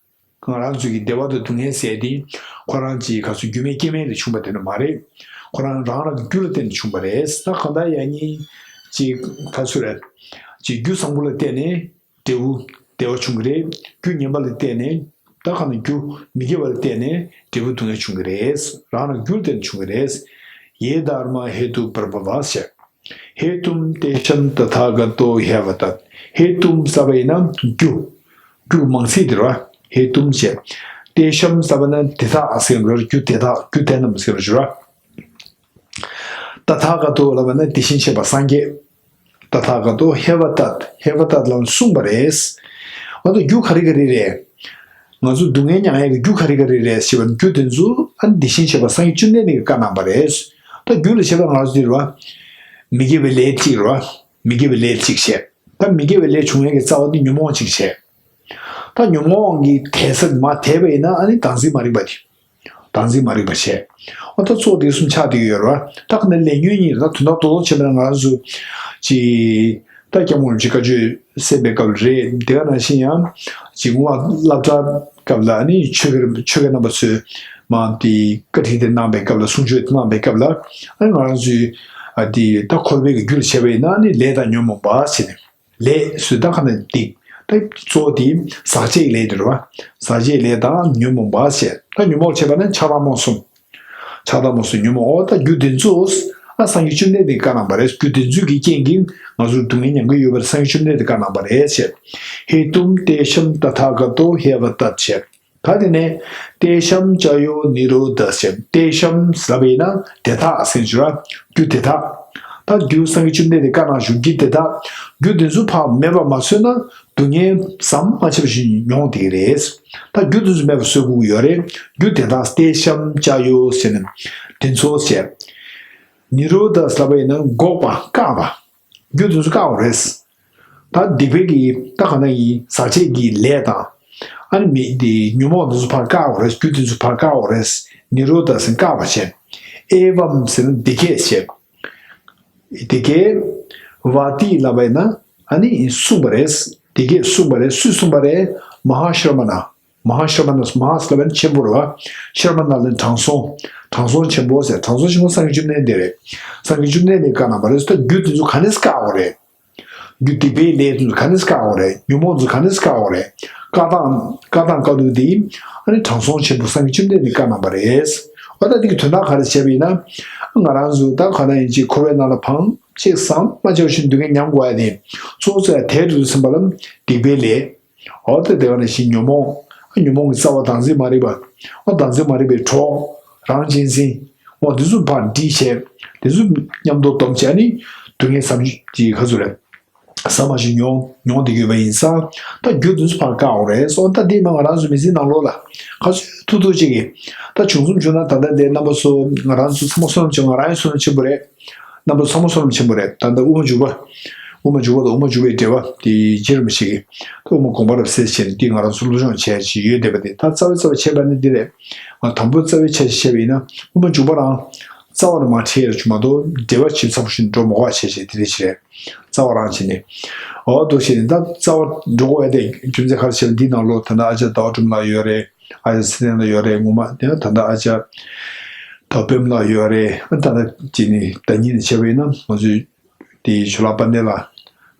ང་རང་ཚོའི་གི་བདེ་བ་དང་སྡུག་བསྔལ་ཟེར་དེ་ཁོ་རང་ཅིག་ག་ཚོད་རྒྱུ་མེད་རྐྱེན་མེད་ལས་བྱུང་བ་དེ་འདྲ་མ་རེད། ཁོ་རང་རང་རང་གི་རྒྱུ་ལ་བརྟེན་ནས་བྱུང་བ་རེད། ད་གང་ལྟར་ཡང་ནི་ཅིག་ག་ཚོད་རེད། ཅིག་རྒྱུ་བཟང་པོ་ལ་བརྟེན་ནས་འབྲས་བུ་བདེ་བ་བྱུང་གི་རེད། རྒྱུ་ངན་པ་ལ་བརྟེན་ནས་ད་གང་ལྟར་རྒྱུ་མི་དགེ་བ་ལ་བརྟེན་ནས་འབྲས་བུ་སྡུག་བསྔལ་བྱུང་གི་རེད། རང་རང་རྒྱུ་ལ་བརྟེན་ནས་བྱུང་གི་རེད། ཡེ་དྷརྨ་ཧེ་ཏུ་པྲ་བྷ་བ་ཟེར། ཧེ་ཏུམ་ཏེ་ཤམ་ཏ་ཐཱ་ག་ཏོ་ཧེ་བ་ཏད། ཧེ་ཏུམ་ཟེར་བ་ཡིན་ན་རྒྱུ། རྒྱུ་མང་ཚིག་དེ་རེད་བ། ཧེ་ཏུམ་བྱས། ཏེ་ཤམ་ཟེར་བ་ན་དེ་དག་ཟེར་རོ། རྒྱུ་དེ་དག་རྒྱུ་དེ་རྣམས་ཟེར་རོ་ཞུ་ར། ཏ་ཐཱ་ག་ཏོ་ལབ་པ་ན་དེ་བཞིན་གཤེགས་པ་སངས་རྒྱས། ཏ་ཐཱ་ག་ཏོ་ཧེ་བ་ཏད། ཧེ་བ་ཏད་ལབ་ན་གསུངས་པ་རེད། འོ་ད་རྒྱུ་ག་རེ་ག་རེ་རེད། ང་ཚོ་སྡུག་བསྔལ་མྱང་ཡས་ཀྱི་རྒྱུ་ག་རེ་ག་རེ་རེད་ཞེས་པ་ན་རྒྱུ་དེ་ཚོ་ཨ་ནི་དེ་བཞིན་གཤེགས་པ་སངས་རྒྱས་བཅོམ་ལྡན་འདས་ཀྱིས་བཀའ་གནང་བ་རེད། ད་རྒྱུ་ལ་བྱས་པ་ང་ཚོ་འདི་རེད་བ། མི་དགེ་བའི་ལས་གཅིག་རེད་བ། མི་དགེ་བའི་ལས་གཅིག་བྱས། ད་མི་དགེ་བའི་ལས་བྱུང་ཡས་ཀྱི་རྩ་བ་འདི་ཉོན་མོངས་གཅིག་བྱས། ད་ཉོན་མོངས་ཀྱི་དད་ས་མར་དད་པ་ཡིན་ན་ཨ་ནི་བདག་འཛིན་མ་རིག་པ་དེ། བདག་འཛིན་མ་རིག་པ་བྱས། འོ་ད་གཙོ་བོ་དེ་གསུམ་ཆགས་བསྡད་ཀྱི་ཡོད་རེད་བ། ད་ག་ནས་ལས་ཉོན་གཉིས་རེད། ད་དོན་དག་རྡོག་རྡོག་བྱས་པ་ན་ང་རང་ཚོ་ཅིག་ད་སྐྱབས་མགོན་རིན་པོ་ཆེ་བཀའ་ཆོས་གསན་པའི་སྐབས་ལ་རེད། དེ་ག་ནང་བཞིན་ཡང་ཅིག་སྔོན་མ་སློབ་གྲྭ་སྐབས་ལ་ནི་ཆོས་དགེ་ཆོས་དགེ་རྣམ་པ་ཚོས་མ་དེ་བཀའ་ཁྲིད་དེ་གནང་པའི་སྐབས་ལ་གསུང་ཆོས་གནང་པའི་སྐབས་ལ་ཨ་ནི་ང་རང་ཚོའི་ཨ་དེ་ད་འཁོར་བའི་རྒྱུ་ལ་བྱས་པ་ཡིན་ན་ནི་ལས་དང་ཉོན་མོངས་པ་ཟེར་ནས། ལས་སུ་ད་ག་ནས་སྡིག་ད་གཙོ་བོ་དེ་ཟག་བཅས་ཀྱི་ལས་དེ་རེད་བ། ཟག་བཅས་ཀྱི་ལས་དང་ཉོན་མོངས་པ་ཟེར། ད་ཉོན་མོངས་བྱས་པ་ནི་ཆགས་སྡང་རྨོངས་གསུམ། ཆགས་སྡང་རྨོངས་གསུམ་ཉོན་མོངས། འོ་ད་རྒྱུ་དེ་ཚོ་ཨ་སངས་རྒྱས་བཅོམ་ལྡན་འདས་བཀའ་གནང་བ་རེད། རྒྱུ་དེ་ཚོའི་གི་རྐྱེན་གྱིས་ང་ཚོར་སྡུག་བསྔལ་མྱང་གི་ཡོད་པར་སངས་རྒྱས་བཅོམ་ལྡན་འདས་བཀའ་གནང་བ་རེད་ཟེར། ཧེ་ཏུམ་ཏེ་ཤམ་ཏ་ཐཱ་ག་ཏོ་ཧེ་བ་ཏད་ཟེར། ད་དེ་ནས་ཏེ་ཤམ་ཅ་ཡོ་ནི་རོ་དྷ་ཟེར། ཏེ་ཤམ་ཟེར་བ་ཡིན་ན་དེ་དག་ཟེར་ཞུ་ར། རྒྱུ་དེ་དག་ད་རྒྱུ་སངས་རྒྱས་བཅོམ་ལྡན་འདས་བཀའ་གནང་ཞུ་རྒྱུ་དེ་དག་རྒྱུ་དེ་ཚོ་ཕར་མེད་པ་མ་བཟོས་ན་སྡུག་བསྔལ་ཟམ་མ་ཆད་པ་ཞིག་མྱོང་བསྡད་ཀྱི་རེད། ད་རྒྱུ་དེ་ཚོ་མེད་པ་བཟོ་དགོས་ཀྱི་ཡོད་རེད། རྒྱུ་དེ་དག་ཏེ་ཤམ་ཅ་ཡོ་ཟེར་ནས་དེ་ཚོ་བྱས། ནི་རོ་དྷ་ཟེར་བ་ཡིན་ན་འགོག་པ་བཀག་པ། རྒྱུ་དེ་ཚོ་བཀག་པ་རེད། ད་སྡིག་པའི་གི་ད་ག་ནང་ཡིན་ཟག་བཅས་ཀྱི་ལས་དང་། ཨ་ནི་མི་འདི་ཉོན་མོངས་འདི་ཚོ་ཕར་བཀག་དགོས་རེད། རྒྱུ་འདི་ཚོ་ཕར་བཀག་དགོས་རེད། ནི་རོ་དྷ་ཟེར་བཀག་པ་བྱས། ཨེ་བམ་ཟེར་ན་འདི་སྐད་བྱས། འདི་སྐད། བ་ཏི་ལབ་པ་ཡིན་ན་ཨ་ནི་གསུངས་པ་རེད། འདི་སྐད་གསུངས་པ་རེད། སུས་གསུངས་པ་རེད། མ་ཧཱ་ཤྲ་མ་ན། མ་ཧཱ་ཤྲ་མ་ན། མ་ཧཱ་ལབ་པ་ཡིན་ན་ཆེན་པོ་རེད་བ། ཤྲ་མ་ན་ལབ་ན་དྲང་སྲོང་། དྲང་སྲོང་ཆེན་པོ་ཟེར། དྲང་སྲོང་ཆེན་པོ་སངས་རྒྱས་བཅོམ་ལྡན་འདས་རེད། སངས་རྒྱས་བཅོམ་ལྡན་འདས་བཀའ་གནང་བ་རེད། ད་རྒྱུ་འདི་ཚོ་ག་ནས་བཀག་དགོས་རེད། རྒྱུ་སྡིག་པའི་ལས་ཚོ་ག་ནས་བཀག་དགོས་རེད། ཉོན་མོངས་ཚོ་ག་ནས་བཀག་དགོས་རེད། བཀག་སྟངས་བཀག་སྟངས་བཀག་ལུགས་འདི་ཨ་ནི་དྲང་སྲོང་ཆེན་པོ་སངས་རྒྱས་བཅོམ་ལྡན་འདས་བཀའ་གནང་བ་རེད། འོ་ད་འདི་གི་དོན་དག་ག་རེ་བྱས་པ་ཡིན་ན། ང་རང་ཚོ་ད་ག་ན་ཡིན་གཅིག་འཁོར་བའི་ནང་ལ་བང་གཅིག་ཟམ་མ་ཆད་པ་ཞིག་སྡུག་བསྔལ་མྱང་དགོས་ཡ་དེ། གཙོ་བོ་གཙོ་ཡ་དེ་རུ་ཟིན་པ་ལ་སྡིག་པའི་ལས། འོ་ད་དེ་ག་ནང་བཞིན་ཉོན་མོངས། ཉོན་མོངས་ཀྱི་རྩ་བ་བདག་འཛིན་མ་རིག་པ། འོ་བདག་འཛིན་མ་རིག་པའི་གྲོགས། རང་གཅེས་འཛིན། འོ་འདི་ཚོ་ཕར་འདྲིས་བྱས། འདི་ཚོ་མཉམ་དུ་བསྡོམས་བྱས་ནི་སྡུག་བསྔལ་ཟབ་ཀྱི་ག་ཚོད་རེད། ཟ་མ་ཞིག་མྱོང་མྱོང་བསྡད་ཡོད་པ་ཡིན་ཙང་། ད་རྒྱུ་འདི་ཚོ་ཕར་བཀག་དགོས་རེད། སོ་ད་འདི་མ་ང་རང་ཚོ་མི་ཚེའི་ནང་ལོགས་ལ་ག་ཚོད་ཐུབ་ཐུབ་ཅིག་གིས། ད་བྱུང་གསུམ་བྱུང་ན་ད་ལྟ་འདི་རྣམ་པ་ཚོ་ང་རང་ཚོ་ཚང་མ་བསོད་ནམས་ཆེ། ང་རང་ཡང་བསོད་ནམས་ཆེན་པོ་རེད། རྣམ་པ་ཚང་མ་བསོད་ནམས་ཆེན་པོ་རེད། ད་ལྟ་དབུ་མ་འཇུག་པ། དབུ་མ་འཇུག་པ་དང་དབུ་མ་འཇུག་པའི་འགྲེལ་པ་དེ་རྗེ་རིན་པོ་ཆེ་གིས་དབུ་མ་དགོངས་པ་རབ་གསལ་བྱས་ནས་འདི་ང་རང་ཚོ་སློབ་སྦྱོང་བྱས་ཅིག་ཡོད་བསྡད་པ་དེ། ད་རྩ་བའི་རྩ་བའི་ཆ་ནས་འདི་རེད། ང་དང་པོ་རྩ་བའི་ཆ་ཞིག་བཤད་པ་ཡིན་ན། དབུ་མ་འཇུག་པ་རང་རྩ་བ་ནས་མར་ཁྲིད་ཡ་རེད་བྱུང་མ་གཏོགས། འགྲེལ་པ་ཞིབ་ཚགས་པོ་ཞིག་འགྲོ་མི་དགོས་པ་བྱས་བྱས་དེ་རེད་ཅིག་རེད། རྩ་བ་རང་བྱས་ནས། འོ་འདུག་བྱས་ནས་ད་རྩ་བ་འགྲོ་དགོས་ཡ་དེ་རྒྱུ་མཚན་ག་རེ་བྱས་པ་འདི་ནང་ལོགས་ད་ལྟ་ཨ་ཅག་ཟླ་བ་སྒྲོལ་མ་ལགས་ཡོད་རེད། ཨ་ཅག་ཚེ་བརྟན་ལགས་ཡོད་རེད། ངོ་མ་དེ་ད་ལྟ་ཨ་ཅག་ད་པད་མ་ལགས་ཡོད་རེད། ཨ་ད་ལྟ་ཅི་ནི་ཟླ་ཉིན་ནས་བྱས་པ་ཡིན་ན་ང་ཚོའི་དེ་ཇོ་ལགས་དཔལ་ལྡན་ལགས་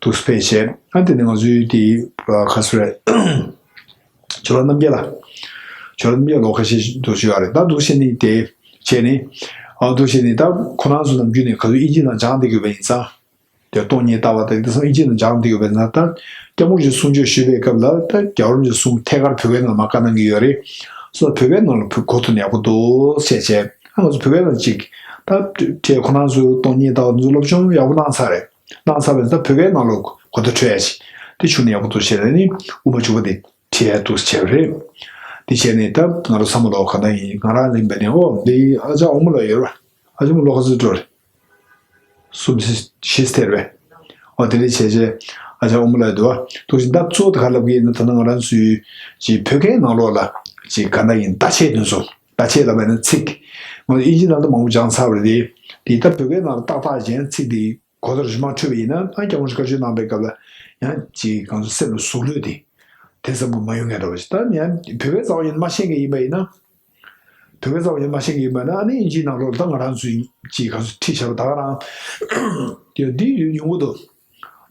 འདུག་སེ་ཕེབས་བྱས། ཨ་དེ་ནས་ང་ཚོའི་དེ་ཁ་སུ་རེད། ཇོ་ལགས་རྣམ་རྒྱལ་ལགས། ཇོ་ལགས་རྣམ་རྒྱལ་ལོ་ཁ་ཤས་འདུག་སེ་ཡོད་རེད། ད་འདུག་སེ་ནི་དེ་བྱས་ནི། ཨ་འདུག་སེ་ནི་ད་ཁོ་རང་ཚོ་ནམ་རྒྱུན་ནས་ག་ཚོད་དབྱིན་ཇི་ནང་སྦྱངས་བསྡད་ཡོད་པ་ཡིན་ཙང་། དེ་སྟོང་ཉིད་ལྟ་བ་དང་དེ་ཚོ་ཨིན་ཇི་ནང་སྦྱངས་བསྡད་ཡོད་པས་ན། ད་སྐྱབས་མགོན་གྱི་གསུང་ཆོས་ཞུས་པའི་སྐབས་ལ་ད་རྒྱལ་བ་རིན་པོ་ཆེའི་གསུང་ཐད་ཀར་བོད་སྐད་ནང་མར་བཀའ་གནང་གི་ཡོད་རེད། སོ་བོད་སྐད་ནང་ལ་བོད་གོ་ཐུབ་ན་ཡག་པོ་འདུག་བྱས་བྱས། ཨ་ང་ཚོ་བོད་སྐད་ནང་ཅིག་ད་ཁྲལ་ཁོ་རང་ཚོའི་སྟོང་ཉིད་ལྟ་བ་དེ་ཚོ་སློབ་སྦྱོང་ཡག་པོ་གནང་ཚར་རེད། གནང་ཚར་བས་ད་བོད་སྐད་ནང་ལ་གོ་བརྡ་འཕྲོད་ཡ་ཅིག་དེ་བྱུང་ན་ཡག་པོ་འདུག་བྱས་ནས་ནི་དབུ་མ་འཇུག་པ་དེ་ཁྲིད་ཡ་འདུག་བྱས་པ་རེད། དེ་བྱས་ནས་ད་ང་རང་བསམ་བློ་ག་འདྲ་ཡིན། ང་རང་ལ་ཡིན་པ་ནས་ཨོ་འདི་ཨ་ཅག་དབུ་མ་ལགས་ཡོད་རེད་བ། ཨ་ཅག་དབུ་མ་ལོ་ག་ཚོད་འགྲོ་རེད། གསུམ་བཞི་བཞི་སྟེར་བས། འོ་དེ་འདྲ་བྱས་རྗེས་ཨ་ཅག་དབུ་མ་ལགས་འདུག་བ། འདུག་བཞིན་ད་གཙོ་བོ་དེ་ག་ལབ་ཀྱི་ཡིན་ན། ད་ནང་ང་རང་ཚོའི་ཅིག་བོད་སྐད་ནང་ལོགས་ལ་ཅིག་ག་འདྲ་ཡིན། བརྡ་ཆད་དེ་ཚོ། བརྡ་ཆད་ལབ་པ་ཡིན་ན་ཚིག་ང་ཚོ་དབྱིན་ཇི་ནང་དུ་མང་པོ་སྦྱངས་ཚར་བ་རེད་དེ། དེ་ད་བོད་སྐད་ནང་ལ་ཏག་ཏག་ཅན་ཚིག་དེ་གོ་བརྡ་རིམ་པ་འཕྲོད་པ་ཡིན་ན། ཨ་སྐྱབས་མགོན་བཀའ་ཆོས་གནང་པའི་སྐབས་ལ་ཡང་ཅིག་ང་ཚོ་སེམས་ལ་ཟུག་ལོས་དེ་དེ་ཙམ་པོ་མ་ཡོང་མཁན་འདྲ་བ་ཞིག་ད་ཡང་བོད་སྐད་རྩ་བ་ཡིན་མ་ཤེས་མཁན་ཡིན་པ་ཡིན་ན། བོད་སྐད་རྩ་བ་ཡིན་མ་ཤེས་མཁན་ཡིན་པ་ན། ཨ་ནི་དབྱིན་ཇིའི་ནང་ལོགས་ལ་ད་ང་རང་ཚོའི་ཅིག་ག་ཚོད་ཁྲིད་བཞག་པ་ད་ག་རང་དེ་འདི་ཡོང་གི་འདུག་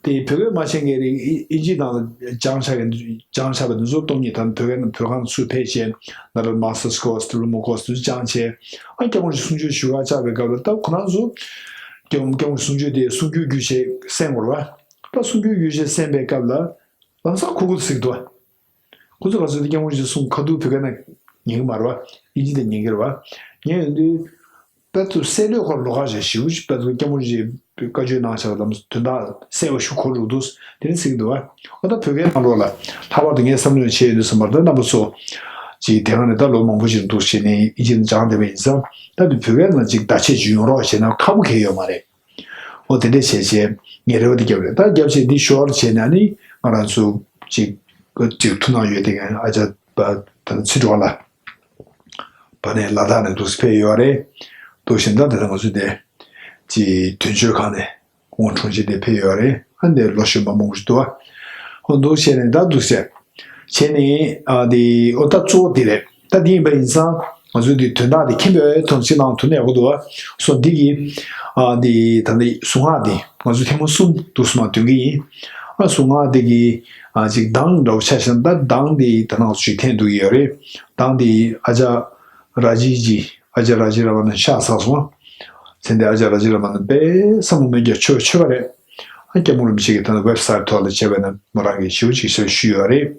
དེ་བོད་སྐད་མ་ཤེས་མཁན་རེད། དབྱིན་ཇིའི་ནང་ལ་སྦྱངས་བཞག་མཁན་སྦྱངས་བཞག་པ་འདི་ཚོ་སྟོང་ཉིད་ད་བོད་སྐད་ནང་བོད་ཁང་ཚུར་ཕེབས་བྱས། ན་ར་མཱ་སི་ཊར་ཀོར་སི་ཌི་པི་ལོ་མ་ཀོར་སི་ཌི་པི་ལོ་མ་ཀོར་སི་དེ་ཚོ་སྦྱངས་བྱས། ཨ་སྐྱབས་མགོན་གྱི་གསུང་ཆོས་ཞུ་ག་བཅར་བའི་སྐབས་ལ་ད་ཁོ་རང་ཚོ་སྐྱབས་སྐྱབས་མགོན་གྱི་གསུང་ཆོས་དེ་གསུང་རྒྱུན་རྒྱུན་བྱས་གསན་དགོས་རེད་བ། ད་གསུང་རྒྱུན་རྒྱུན་བྱས་གསན་པའི་སྐབས་ལ་ལམ་སང་ཁུ་ཁུ་ཚིག་འདུག་བ། ཁོ་ཚོ་ག་ཚོད་དེ་སྐྱབས་མགོན་ཆེན་གསུང་ཁ་ཐུག་བོད་སྐད་ནང་ཉན་གི་མ་རེད་བ། དབྱིན་ཇི་དེ་ཉན་གི་རེད་བ། ཉན་ཡོང་དུས་དཔེ་ཚོ་གསལ་ལོས་ཁོར་ལོགས་ཀ་ཞིག་ཞིབ་དཔེ་ཚོ་སྐྱབས་མགོན་ཆེན་བཀའ་ཆོས་གནང་བཞག་ལམ་དོན་དག་གསལ་བ་ཞིག་གོ་རུ་འདུག་དེ་ནི་ཟེར་གི་འདུག་བ། ཨོ་ད་བོད་སྐད་ནང་ལོགས་ལ་ལྷག་པར་དུ་ངས་བསམ་བློ་བྱས་ཡོང་དུས་ཙམ་པར་ད་རྣམ་པ་ཚོ་ཅིག་དེ་སྒང་ནས་ད་ལོ་མང་པོ་ཞིག་འདུག་བྱས་ནས་དབྱིན་ཇི་ནང་སྦྱངས་བསྡད་པ་ཡིན་ཙང་། ད་དེ་བོད་སྐད་ནང་ཅིག་བརྡ་ཆད་ཅིག་ཡོང་རོགས་བྱས་ན་ཁག་པོ་གང་ཡང་ཡོད་མ་རེད། འོ་དེ་འདྲས་བྱས་བྱས་ངས་རེ་བ་དེ་བརྒྱབ་རེད། ད་བརྒྱབ་བྱས་འདི་ཞོར་བྱས་ན་ནི་ང་རང་ཚོ་ཅིག་ཅིག་ཐུགས་སྣང་ཡོད་དེ་ཨ་ཅག་པ་ད་ཚེ་སྒྲོལ་ལགས་པ་ནས་ལ་དྭགས་ནས་འདུག་སེ་ཕེབས་ཡོད་རེད། འདུག་བཞིན་ད་དེ་ལ་ང་ཚོ་དེ་ཅིག་དོན་གཅོད་ཁང་ནས་དབང་དྲུང་ཆེ་དེ་ཕེབས་ཡོད་རེད། ཨ་འདི་ལོ་གཞོན་པ་མང་པོ་ཞིག་འདུག་ཨ། འོ་འདུག་བྱས་ནས་ད་འདུག་ཟེར། བྱས་ནས་ཨ་འདི་ཨོ་ད་གཙོ་བོ་འདི་རེད། ད་འདི་ཡིན་པ་ཡིན་ཙང་ང་ཚོའི་འདི་དོན་དག་འདི་མཁྱེན་པའི་ཐོག་ཅིག་གནང་ཐུབ་ན་ཡག་པོ་འདུག་ཨ། སོ་འདི་གི་ཨ་འདི་ད་འདི་གཟུངས་སྔགས་འདི་ང་ཚོ་ཐེངས་མ་གསུམ་འདུག་སེ་མར་འདོན་གི་ཡིན། ཨ་གཟུངས་སྔགས་འདི་གི་ཨ་ཅིག་གདངས་འདྲ་བོ་ཆ་བཞག་ན་ད་གདངས་འདི་ད་ནང་ཚོ་ཅིག་འཐེན་འདུག་གི་ཡོད་རེད། གདངས་འདི་ཨ་ཅག་ར་ཇི་ཇི་ཨ་ཅག་ར་ཇི་ར་མ་ན་ཤག་ཚར་སོང་། ཚེ་འདི་ཨ་ཅག་ར་ཇི་ར་མ་ན་དཔེ་བསམ་བློ་མེད་རྒྱུ་ཆོས་ཆོས་པ་རེད། ཨ་སྐྱབས་མགོན་རིན་པོ་ཆེ་གིས་ད་ནི་ཝེབ་སའིཊ་ཐོག་ལ་བྱས་པ་ཡིན་ན་མོ་རང་གིས་ཞེ་པོ་ཅིག་ཞུས་ཡོད་རེད།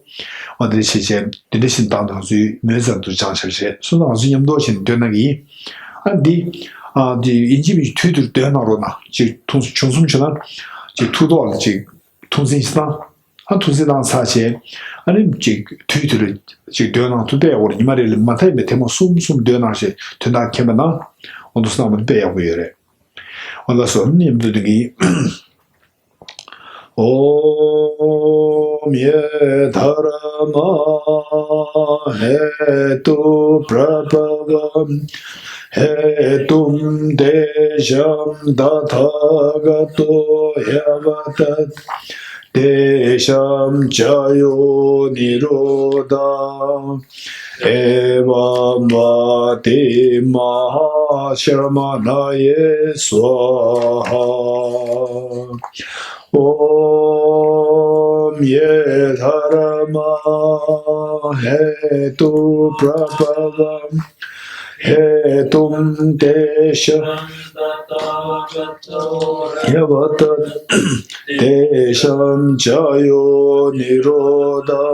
འོ་དེ་འདྲ་བྱས་བྱས་དེ་འདྲ་བཞིན་བཏང་དང་ཚུལ་མོས་མཛད་དུ་སྦྱངས་བྱས་བྱས་སོང་ཙང་ང་ཚོ་མཉམ་དུ་བྱས་ནས་འདོན་གནང་གི་ཡིན། ཨ་འདི་ཨ་འདི་ཡིན་གཅིག་མིན་གཅིག་དུས་དེར་འདོན་གནང་རོགས་གནང་། ཅིག་ཐུང་བྱུང་གསུམ་བྱུང་ན་ཅིག་ཐུགས་ཐོག་ལ་ཅིག་ཐུགས་འཛིན་ཞིག་བཏང་། ཨ་ཐུགས་འཛིན་བཏང་ཚར་བྱས་ཨ་ནི་ཅིག་དུས་དེར་ཅིག་འདོན་གནང་ཐུབ་པའི་འོག་ཉི་མ་རེ་ལ་མ་མཐའ་ཡས་པའི་ཐེངས་མ་གསུམ་གསུམ་འདོན་གནང་བྱས་དོན་དག་མཁྱེན་པ་གནང་། འོ་འདུག་སེ་གནང་བ་དཔེ་ཡག་པོ་ཡོད་རེད། འོ་ལགས་སོ། ནི་མཉམ་དུ་འདི་གི་ ॐ ये धर्मा हेतुप्रभवं हेतुं तेषां तथागतो ह्यवदत्। तेषां च यो निरोधा एवं वाति महाश्रमणये स्वाहा। ॐ ये धर्मा हेतुप्रभवं हेतुं तेषां ह्यवदत्। तेषां च यो निरोधा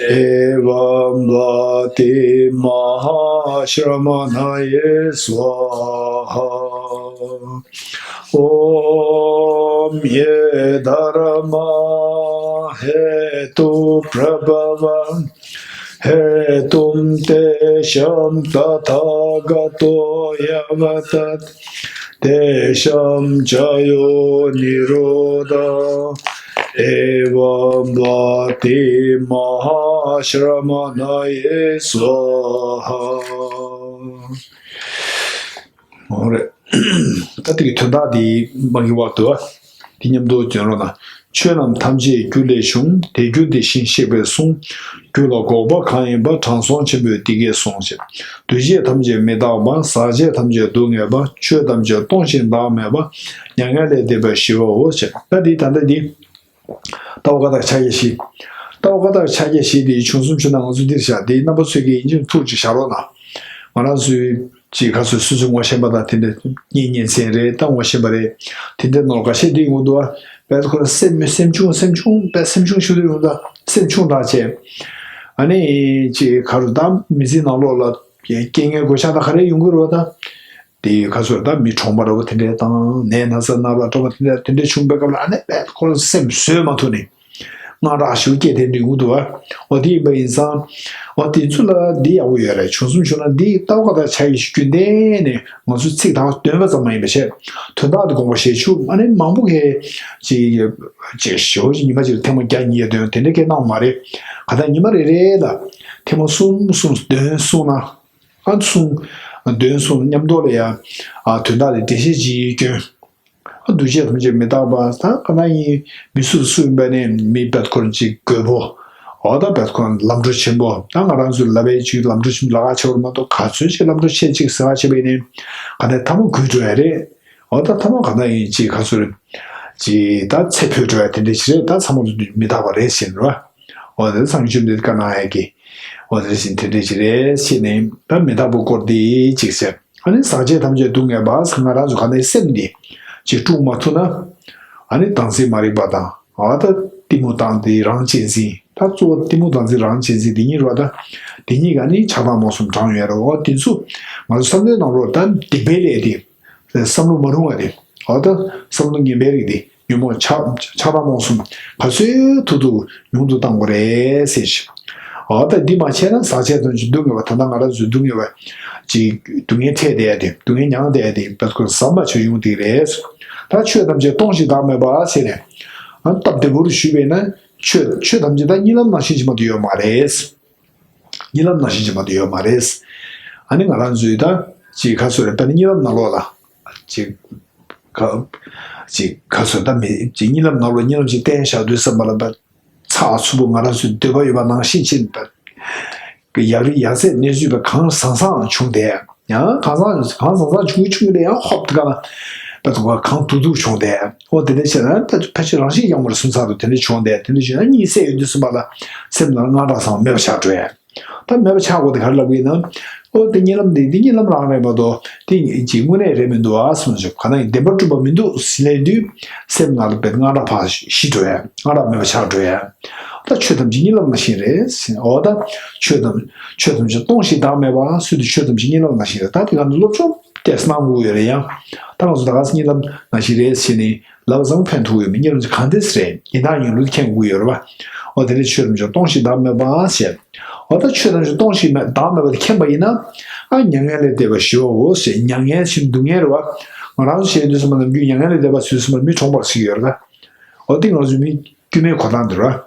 एवं वाति महाश्रमणये स्वाहा। ॐ ये धर्मा हेतुप्रभवं हेतुं तेषां तथागतो ह्यवदत्। तेषां च यो निरोधा एवं वाति महाश्रमणये स्वाहा. འོ་རེད། ད་དེ་གི་དོན་དག་འདི་མ་གི་བར་དུ་འདི་མཉམ་དུ་བརྗོད་རོགས་གནང་། ཆོས་རྣམས་ཐམས་ཅད་རྒྱུ་ལས་བྱུང་། དེ་རྒྱུ་དེ་བཞིན་གཤེགས་པས་གསུངས། རྒྱུ་ལ་འགོག་པ་གང་ཡིན་པ། དྲང་སྲོང་ཆེན་པོས་འདི་སྐད་གསུངས་ཤིག་འདུས་བྱས་ཐམས་ཅད་མི་རྟག་པ། ཟག་བཅས་ཐམས་ཅད་སྡུག་བསྔལ་བ། ཆོས་ཐམས་ཅད་སྟོང་ཞིང་བདག་མེད་པ། མྱ་ངན་ལས་འདས་པ་ཞི་བའོ་ཞེས། ད་འདི་ད་ལྟ་འདི་ལྟ་བ་བཀའ་རྟགས་ཕྱག་རྒྱ་བཞི། ལྟ་བ་བཀའ་རྟགས་ཕྱག་རྒྱ་བཞི་འདི་བྱུང་སོང་བྱུང་ན་ང་ཚོ་འདིར་བཞག་འདི་རྣམ་པ་ཚོས་ཀྱི་ཡིན་གཅིག་མིན་གཅིག་བཞག་རོགས་གནང་། ང་རང་ཚོའི་ཅིག་ཁ་སོ་སོ་སོའི་ངོ་ཤེས་པ་དང་དེ་འདྲ་གཉེན་ཉེ་ཚན་རེད། ད་ངོ་ཤེས་པ་རེད། དེ་འདྲ་ནོར་ཁ་ཤས་འདི་ཡོང་འདུག་བ། བས་ཁོ་རང་སེམས་སེམས་ཆུང་སེམས་ཆུང་བས་སེམས་ཆུང་ཞུ་འདོད་ཡོང་ད་སེམས་ཆུང་དྲགས་བྱས། ཨ་ནི་ཅིག་ག་རུ་ད་མི་ཚེའི་ནང་ལོགས་ལ་རྐྱེན་ངན་གོད་ཆག་ད་ག་རེ་ཡོང་གི་རེད་བ་ད། དེ་ཁ་སོར་ད་མི་གྲོངས་པ་འདྲ་བོ་དེ་འདྲའི་དང་ནད་ན་ཚ་ན་བ་འདྲ་བོ་དེ་འདྲ་དེ་འདྲ་བྱུང་པའི་སྐབས་ལ་ཨ་ནི་བས་ཁོ་རང་སེམས་བཟོད་མ་ཐུབ་ནས་དངངས་སྐྲག་ཞིག་སྐྱེས་དེ་འདྲ་ཡོང་འདུག་བ། འོ་དེ་ཡིན་པ་ཡིན་ཙང་། འོ་དེ་ཚོ་ལ་འདི་ཡག་པོ་ཡོད་རེད། བྱུང་སོང་བྱུང་ན་འདི་ལྟ་བ་བཀའ་རྟགས་ཕྱག་རྒྱ་བཞི་རྒྱུན་གཏན་ནས་ང་ཚོ་ཚིག་དང་འདོན་པ་ཙམ་མ་ཡིན་པ་བྱས། དོན་དག་དེ་དགོངས་པ་བཞེས་ཆུག་ཨ་ནི་མང་པོ་གས་ཅིག་ཅིག་ཞོ་ཅིག་ཉི་མ་གཅིག་ལ་ཐེངས་མ་བརྒྱ་ཉིས་བརྒྱ་འདོན་དེ་འདྲ་གས་གནང་མ་རེད། ག་ད་ཉི་མ་རེ་རེ་ལ་ཐེངས་མ་གསུམ་གསུམ་འདོན་སོང་ན། ཨ་གསུང་། འདོན་སོང་མཉམ་དུ་ལ་ཡ། ཨ་དོན་དག་དེ་འགྲེལ་བཤད་ཅིག་སྐྱོན། ཨ་འདུས་བྱས་ཐམས་ཅད་མི་རྟག་པ་ད་ག་ན་ཡིན་མི་སུ་སུ་ཡིན་པ་ནས་མི་བད་ཁོ་རང་ཅིག་རྒོད་པོ། འོ་ད་བད་ཁོ་རང་ལམ་འགྲོ་ཆེན་པོ་ད་ང་རང་ཚོའི་ལབ་པའི་ཅིག་ལམ་འགྲོ་ཆེན་པོ་ལ་ཁ་ཆེ་བར་མ་གཏོགས་ག་ཚོད་ཅིག་ལམ་འགྲོ་ཆེ་ཅིག་ཟེར་བ་བྱས་པ་ཡིན་ནའི་ག་ནས་ཐ་མ་རྒུད་འགྲོ་ཡ་རེད། འོ་ད་ཐ་མ་ག་ན་ཡིན་ཅིག་ག་ཚོད་རེད། ཅིག་ད་ཚེ་འཕོས་འགྲོ་ཡ་དེ་འདྲ་ཞིག་རེད། ད་ཚང་མ་མི་རྟག་པ་རེད་ཟེར་རོ། འོ་དེ་སངས་རྒྱས་བཅོམ་ལྡན་འདས་བཀའ་གནང་ཡ་གི། འོ་དེ་བཞིན་དེ་འདྲ་ཞིག་རེད་ཟེར་ནས་ད་མི་རྟག་པའི་སྐོར་འདི་ཅིག་ཟེར། ཨ་ནི་ཟག་བཅས་ཐམས་ཅད་སྡུག་བསྔལ་བ་ཟེར་ང་རང་ཚོ་ག་ནས་སེམས་འདི་ཅིག་དཀྲུག་མ་ཐུབ་ན། ཨ་ནི་བདག་འཛིན་མ་རིག་པ་དང་འོ་ད་གཏི་མུག་དང་འདི་རང་གཅེས་འཛིན་ད་གཙོ་བོ་གཏི་མུག་དང་འདི་རང་གཅེས་འཛིན་འདི་གཉིས་རོ། ད་འདི་གཉིས་ཀ་ནི་ཆགས་སྡང་རྨོངས་གསུམ་དྲངས་ཡོད་རོ། འོ་དེ་ཚོ་ང་ཚོ་བསམ་བློའི་ནང་ལོགས་ད་སྡིག་པའི་ལས་དེ། བསམ་བློ་མ་རུང་བ་དེ། འོ་ད་བསམ་བློ་ངན་པའི་རིགས་དེ་ཉོན་མོངས་ཆགས་ཆགས་སྡང་རྨོངས་གསུམ་ག་ཚོད་ཐུབ་ཐུབ་ཉུང་དུ་བཏང་དགོས་རེད་ཟེར་ཞིང་། འོ་ད་འདི་མ་བྱས་ན་ཟག་བཅས་ཐམས་ཅད་སྡུག་བསྔལ་བ་ད་ལྟ་ང་རང་ཚོའི་སྡུག་བསྔལ་བ་ཅིག་སྡུག་བསྔལ་འཕྲད་བསྡད་ཡ་དེ་སྡུག་བསྔལ་མྱངས་བསྡད་ཡ་དེ་བད་ཁོ་ཟམ་པ་ཆོད་ཡོང་དེ་རེད། ད་ཆོས་ཐམས་ཅད་སྟོང་ཞིང་བདག་མེད་པ་ཟེར་ནས། སྟབས་བདེ་པོར་ཞུས་པས་ན་ཆོས་ཆོས་ཐམས་ཅད་ད་གཉིད་ལམ་ནང་བཞིན་ཅིག་མ་གཏོགས་ཡོད་མ་རེད། གཉིད་ལམ་ནང་བཞིན་ཅིག་མ་གཏོགས་ཡོད་མ་རེད། ཨ་ནི་ང་རང་ཚོའི་ད་ཅིག་ག་ཚོད་རེད། ད་ནི་གཉིད་ལམ་ནང་ལོགས་ལ་ཅིག་ག་ཅིག་ག་ཚོད་ད་མི་ཅིག་གཉིད་ལམ་ནང་ལོགས་གཉིད་ལམ་ཅིག་བསྟེན་བཞག་དུས་ཙམ་པ་ལ་ད་ཚགས་ཚུད་པོ་ང་རང་ཚོའི་འདོད་པ་ཡོད་པ་ནང་བཞིན་ཅིག་ད་ཡག་རིགས་ཡག་ཚད་གནས་ཚུལ་བས་གང་བཟང་བཟང་བྱུང་བསྡད། ཡང་གང་ཟག་གང་ཟག་ཟག་བྱུང་གི་བྱུང་གི་ལས་ཡང་ཧོབ་དེ་ག་ལ་ད་དུང་གང་ཐུག་ཐུག་བྱུང་སྟེ། ཨོ་དེ་འདྲ་བྱས་ན་ད་ཕལ་ཆེར་རང་བཞིན་ཡང་མར་སུམ་ཚར་དུ་དེ་འདྲ་བྱུང་སྟེ་དེ་འདྲ་བྱུང་ན་གཉིད་སད་ཡོང་དུས་ཙམ་པ་ལ་སེམས་ནང་དངངས་སྐྲག་ཚང་མ་མེད་པ་ཆགས་འགྲོ་ཡ། ད་མེད་པ་ཆགས་དགོས་དེ་ག་རེ་ལབ་ཀྱི་ཡིན་ན། ཨོ་དེ་གཉིད་ལམ་དེ་འདི་གཉིད་ལམ་རང་རེད་མ་གཏོགས་དེ་ཅིག་དངོས་གནས་རེད་མི་འདུག་ཨ་སོང་ཞིག་ག་ན་ཡིན་བདེན་པར་གྲུབ་པ་མི་འདུག་ཟེར་ལས་དུས་སེམས་ནང་ལ་བེད་དངངས་སྐྲག་ཕར་ཞི་འགྲོ་ཡ་དངངས་སྐྲག་མེད་པ་ཆགས་འགྲོ་ཡ། ད་ཆོས་ཐམས་ཅད་གཉིད་ལམ་ནང་བཞིན་རེད་ཟེར། འོ་ད་ཆོས་ཐམས་ཆོས་ཐམས་ཅད་སྟོང་ཞིང་བདག་མེད་པ་ཟེར་དུས་ཆོས་ཐམས་ཅད་གཉིད་ལམ་ནང་བཞིན་རེད། ད་དེ་ག་ནས་སློབ་སྦྱོང་ཏོག་ཙམ་གནང་དགོས་ཡོད་རེད། ཡང་ད་ང་ཚོ་ད་ག་ས་གཉིད་ལམ་ནང་བཞིན་རེད་ཟེར་ནས་ལབ་ཙང་ཕན་ཐོགས་ཡོད་མེད་གཉིད་ལམ་གྱི་གང་དེ་རེད་ཡིན་དང་ཡིན་ལུགས་མཁྱེན་དགོས་ཡོད་རེད་པ། འོ་དེ་ནས་ཆོས་ཐམས་ཅད་སྟོང་ཞིང་བདག་མེད་པ་ཟེར། འོ་ད་ཆོས་ཐམས་ཅད་སྟོང་ཞིང་མེད་བདག་མེད་པ་དེ་མཁྱེན་པ་ཡིན་ན། ཨ་མྱ་ངན་ལས་འདས་པ་ཞི་བའོ་ཟེར། མྱ་ངན་ཞིང་སྡུག་བསྔལ་རེད་པ། ང་རང་ཚོ་བྱས་དུས་ཙམ་པ་ནམ་རྒྱུན་མྱ་ངན་ལས་འདས་པ་ཟེར་དུས་ཙམ་པ་མི་གྲོངས་པར་ཟེར་གྱི་ཡོད་རེད་ད། འོ་དེ་ང་རང་ཚོ་མི་དཀྱུས་མའི་གོ་སྟངས་འདི་རེད།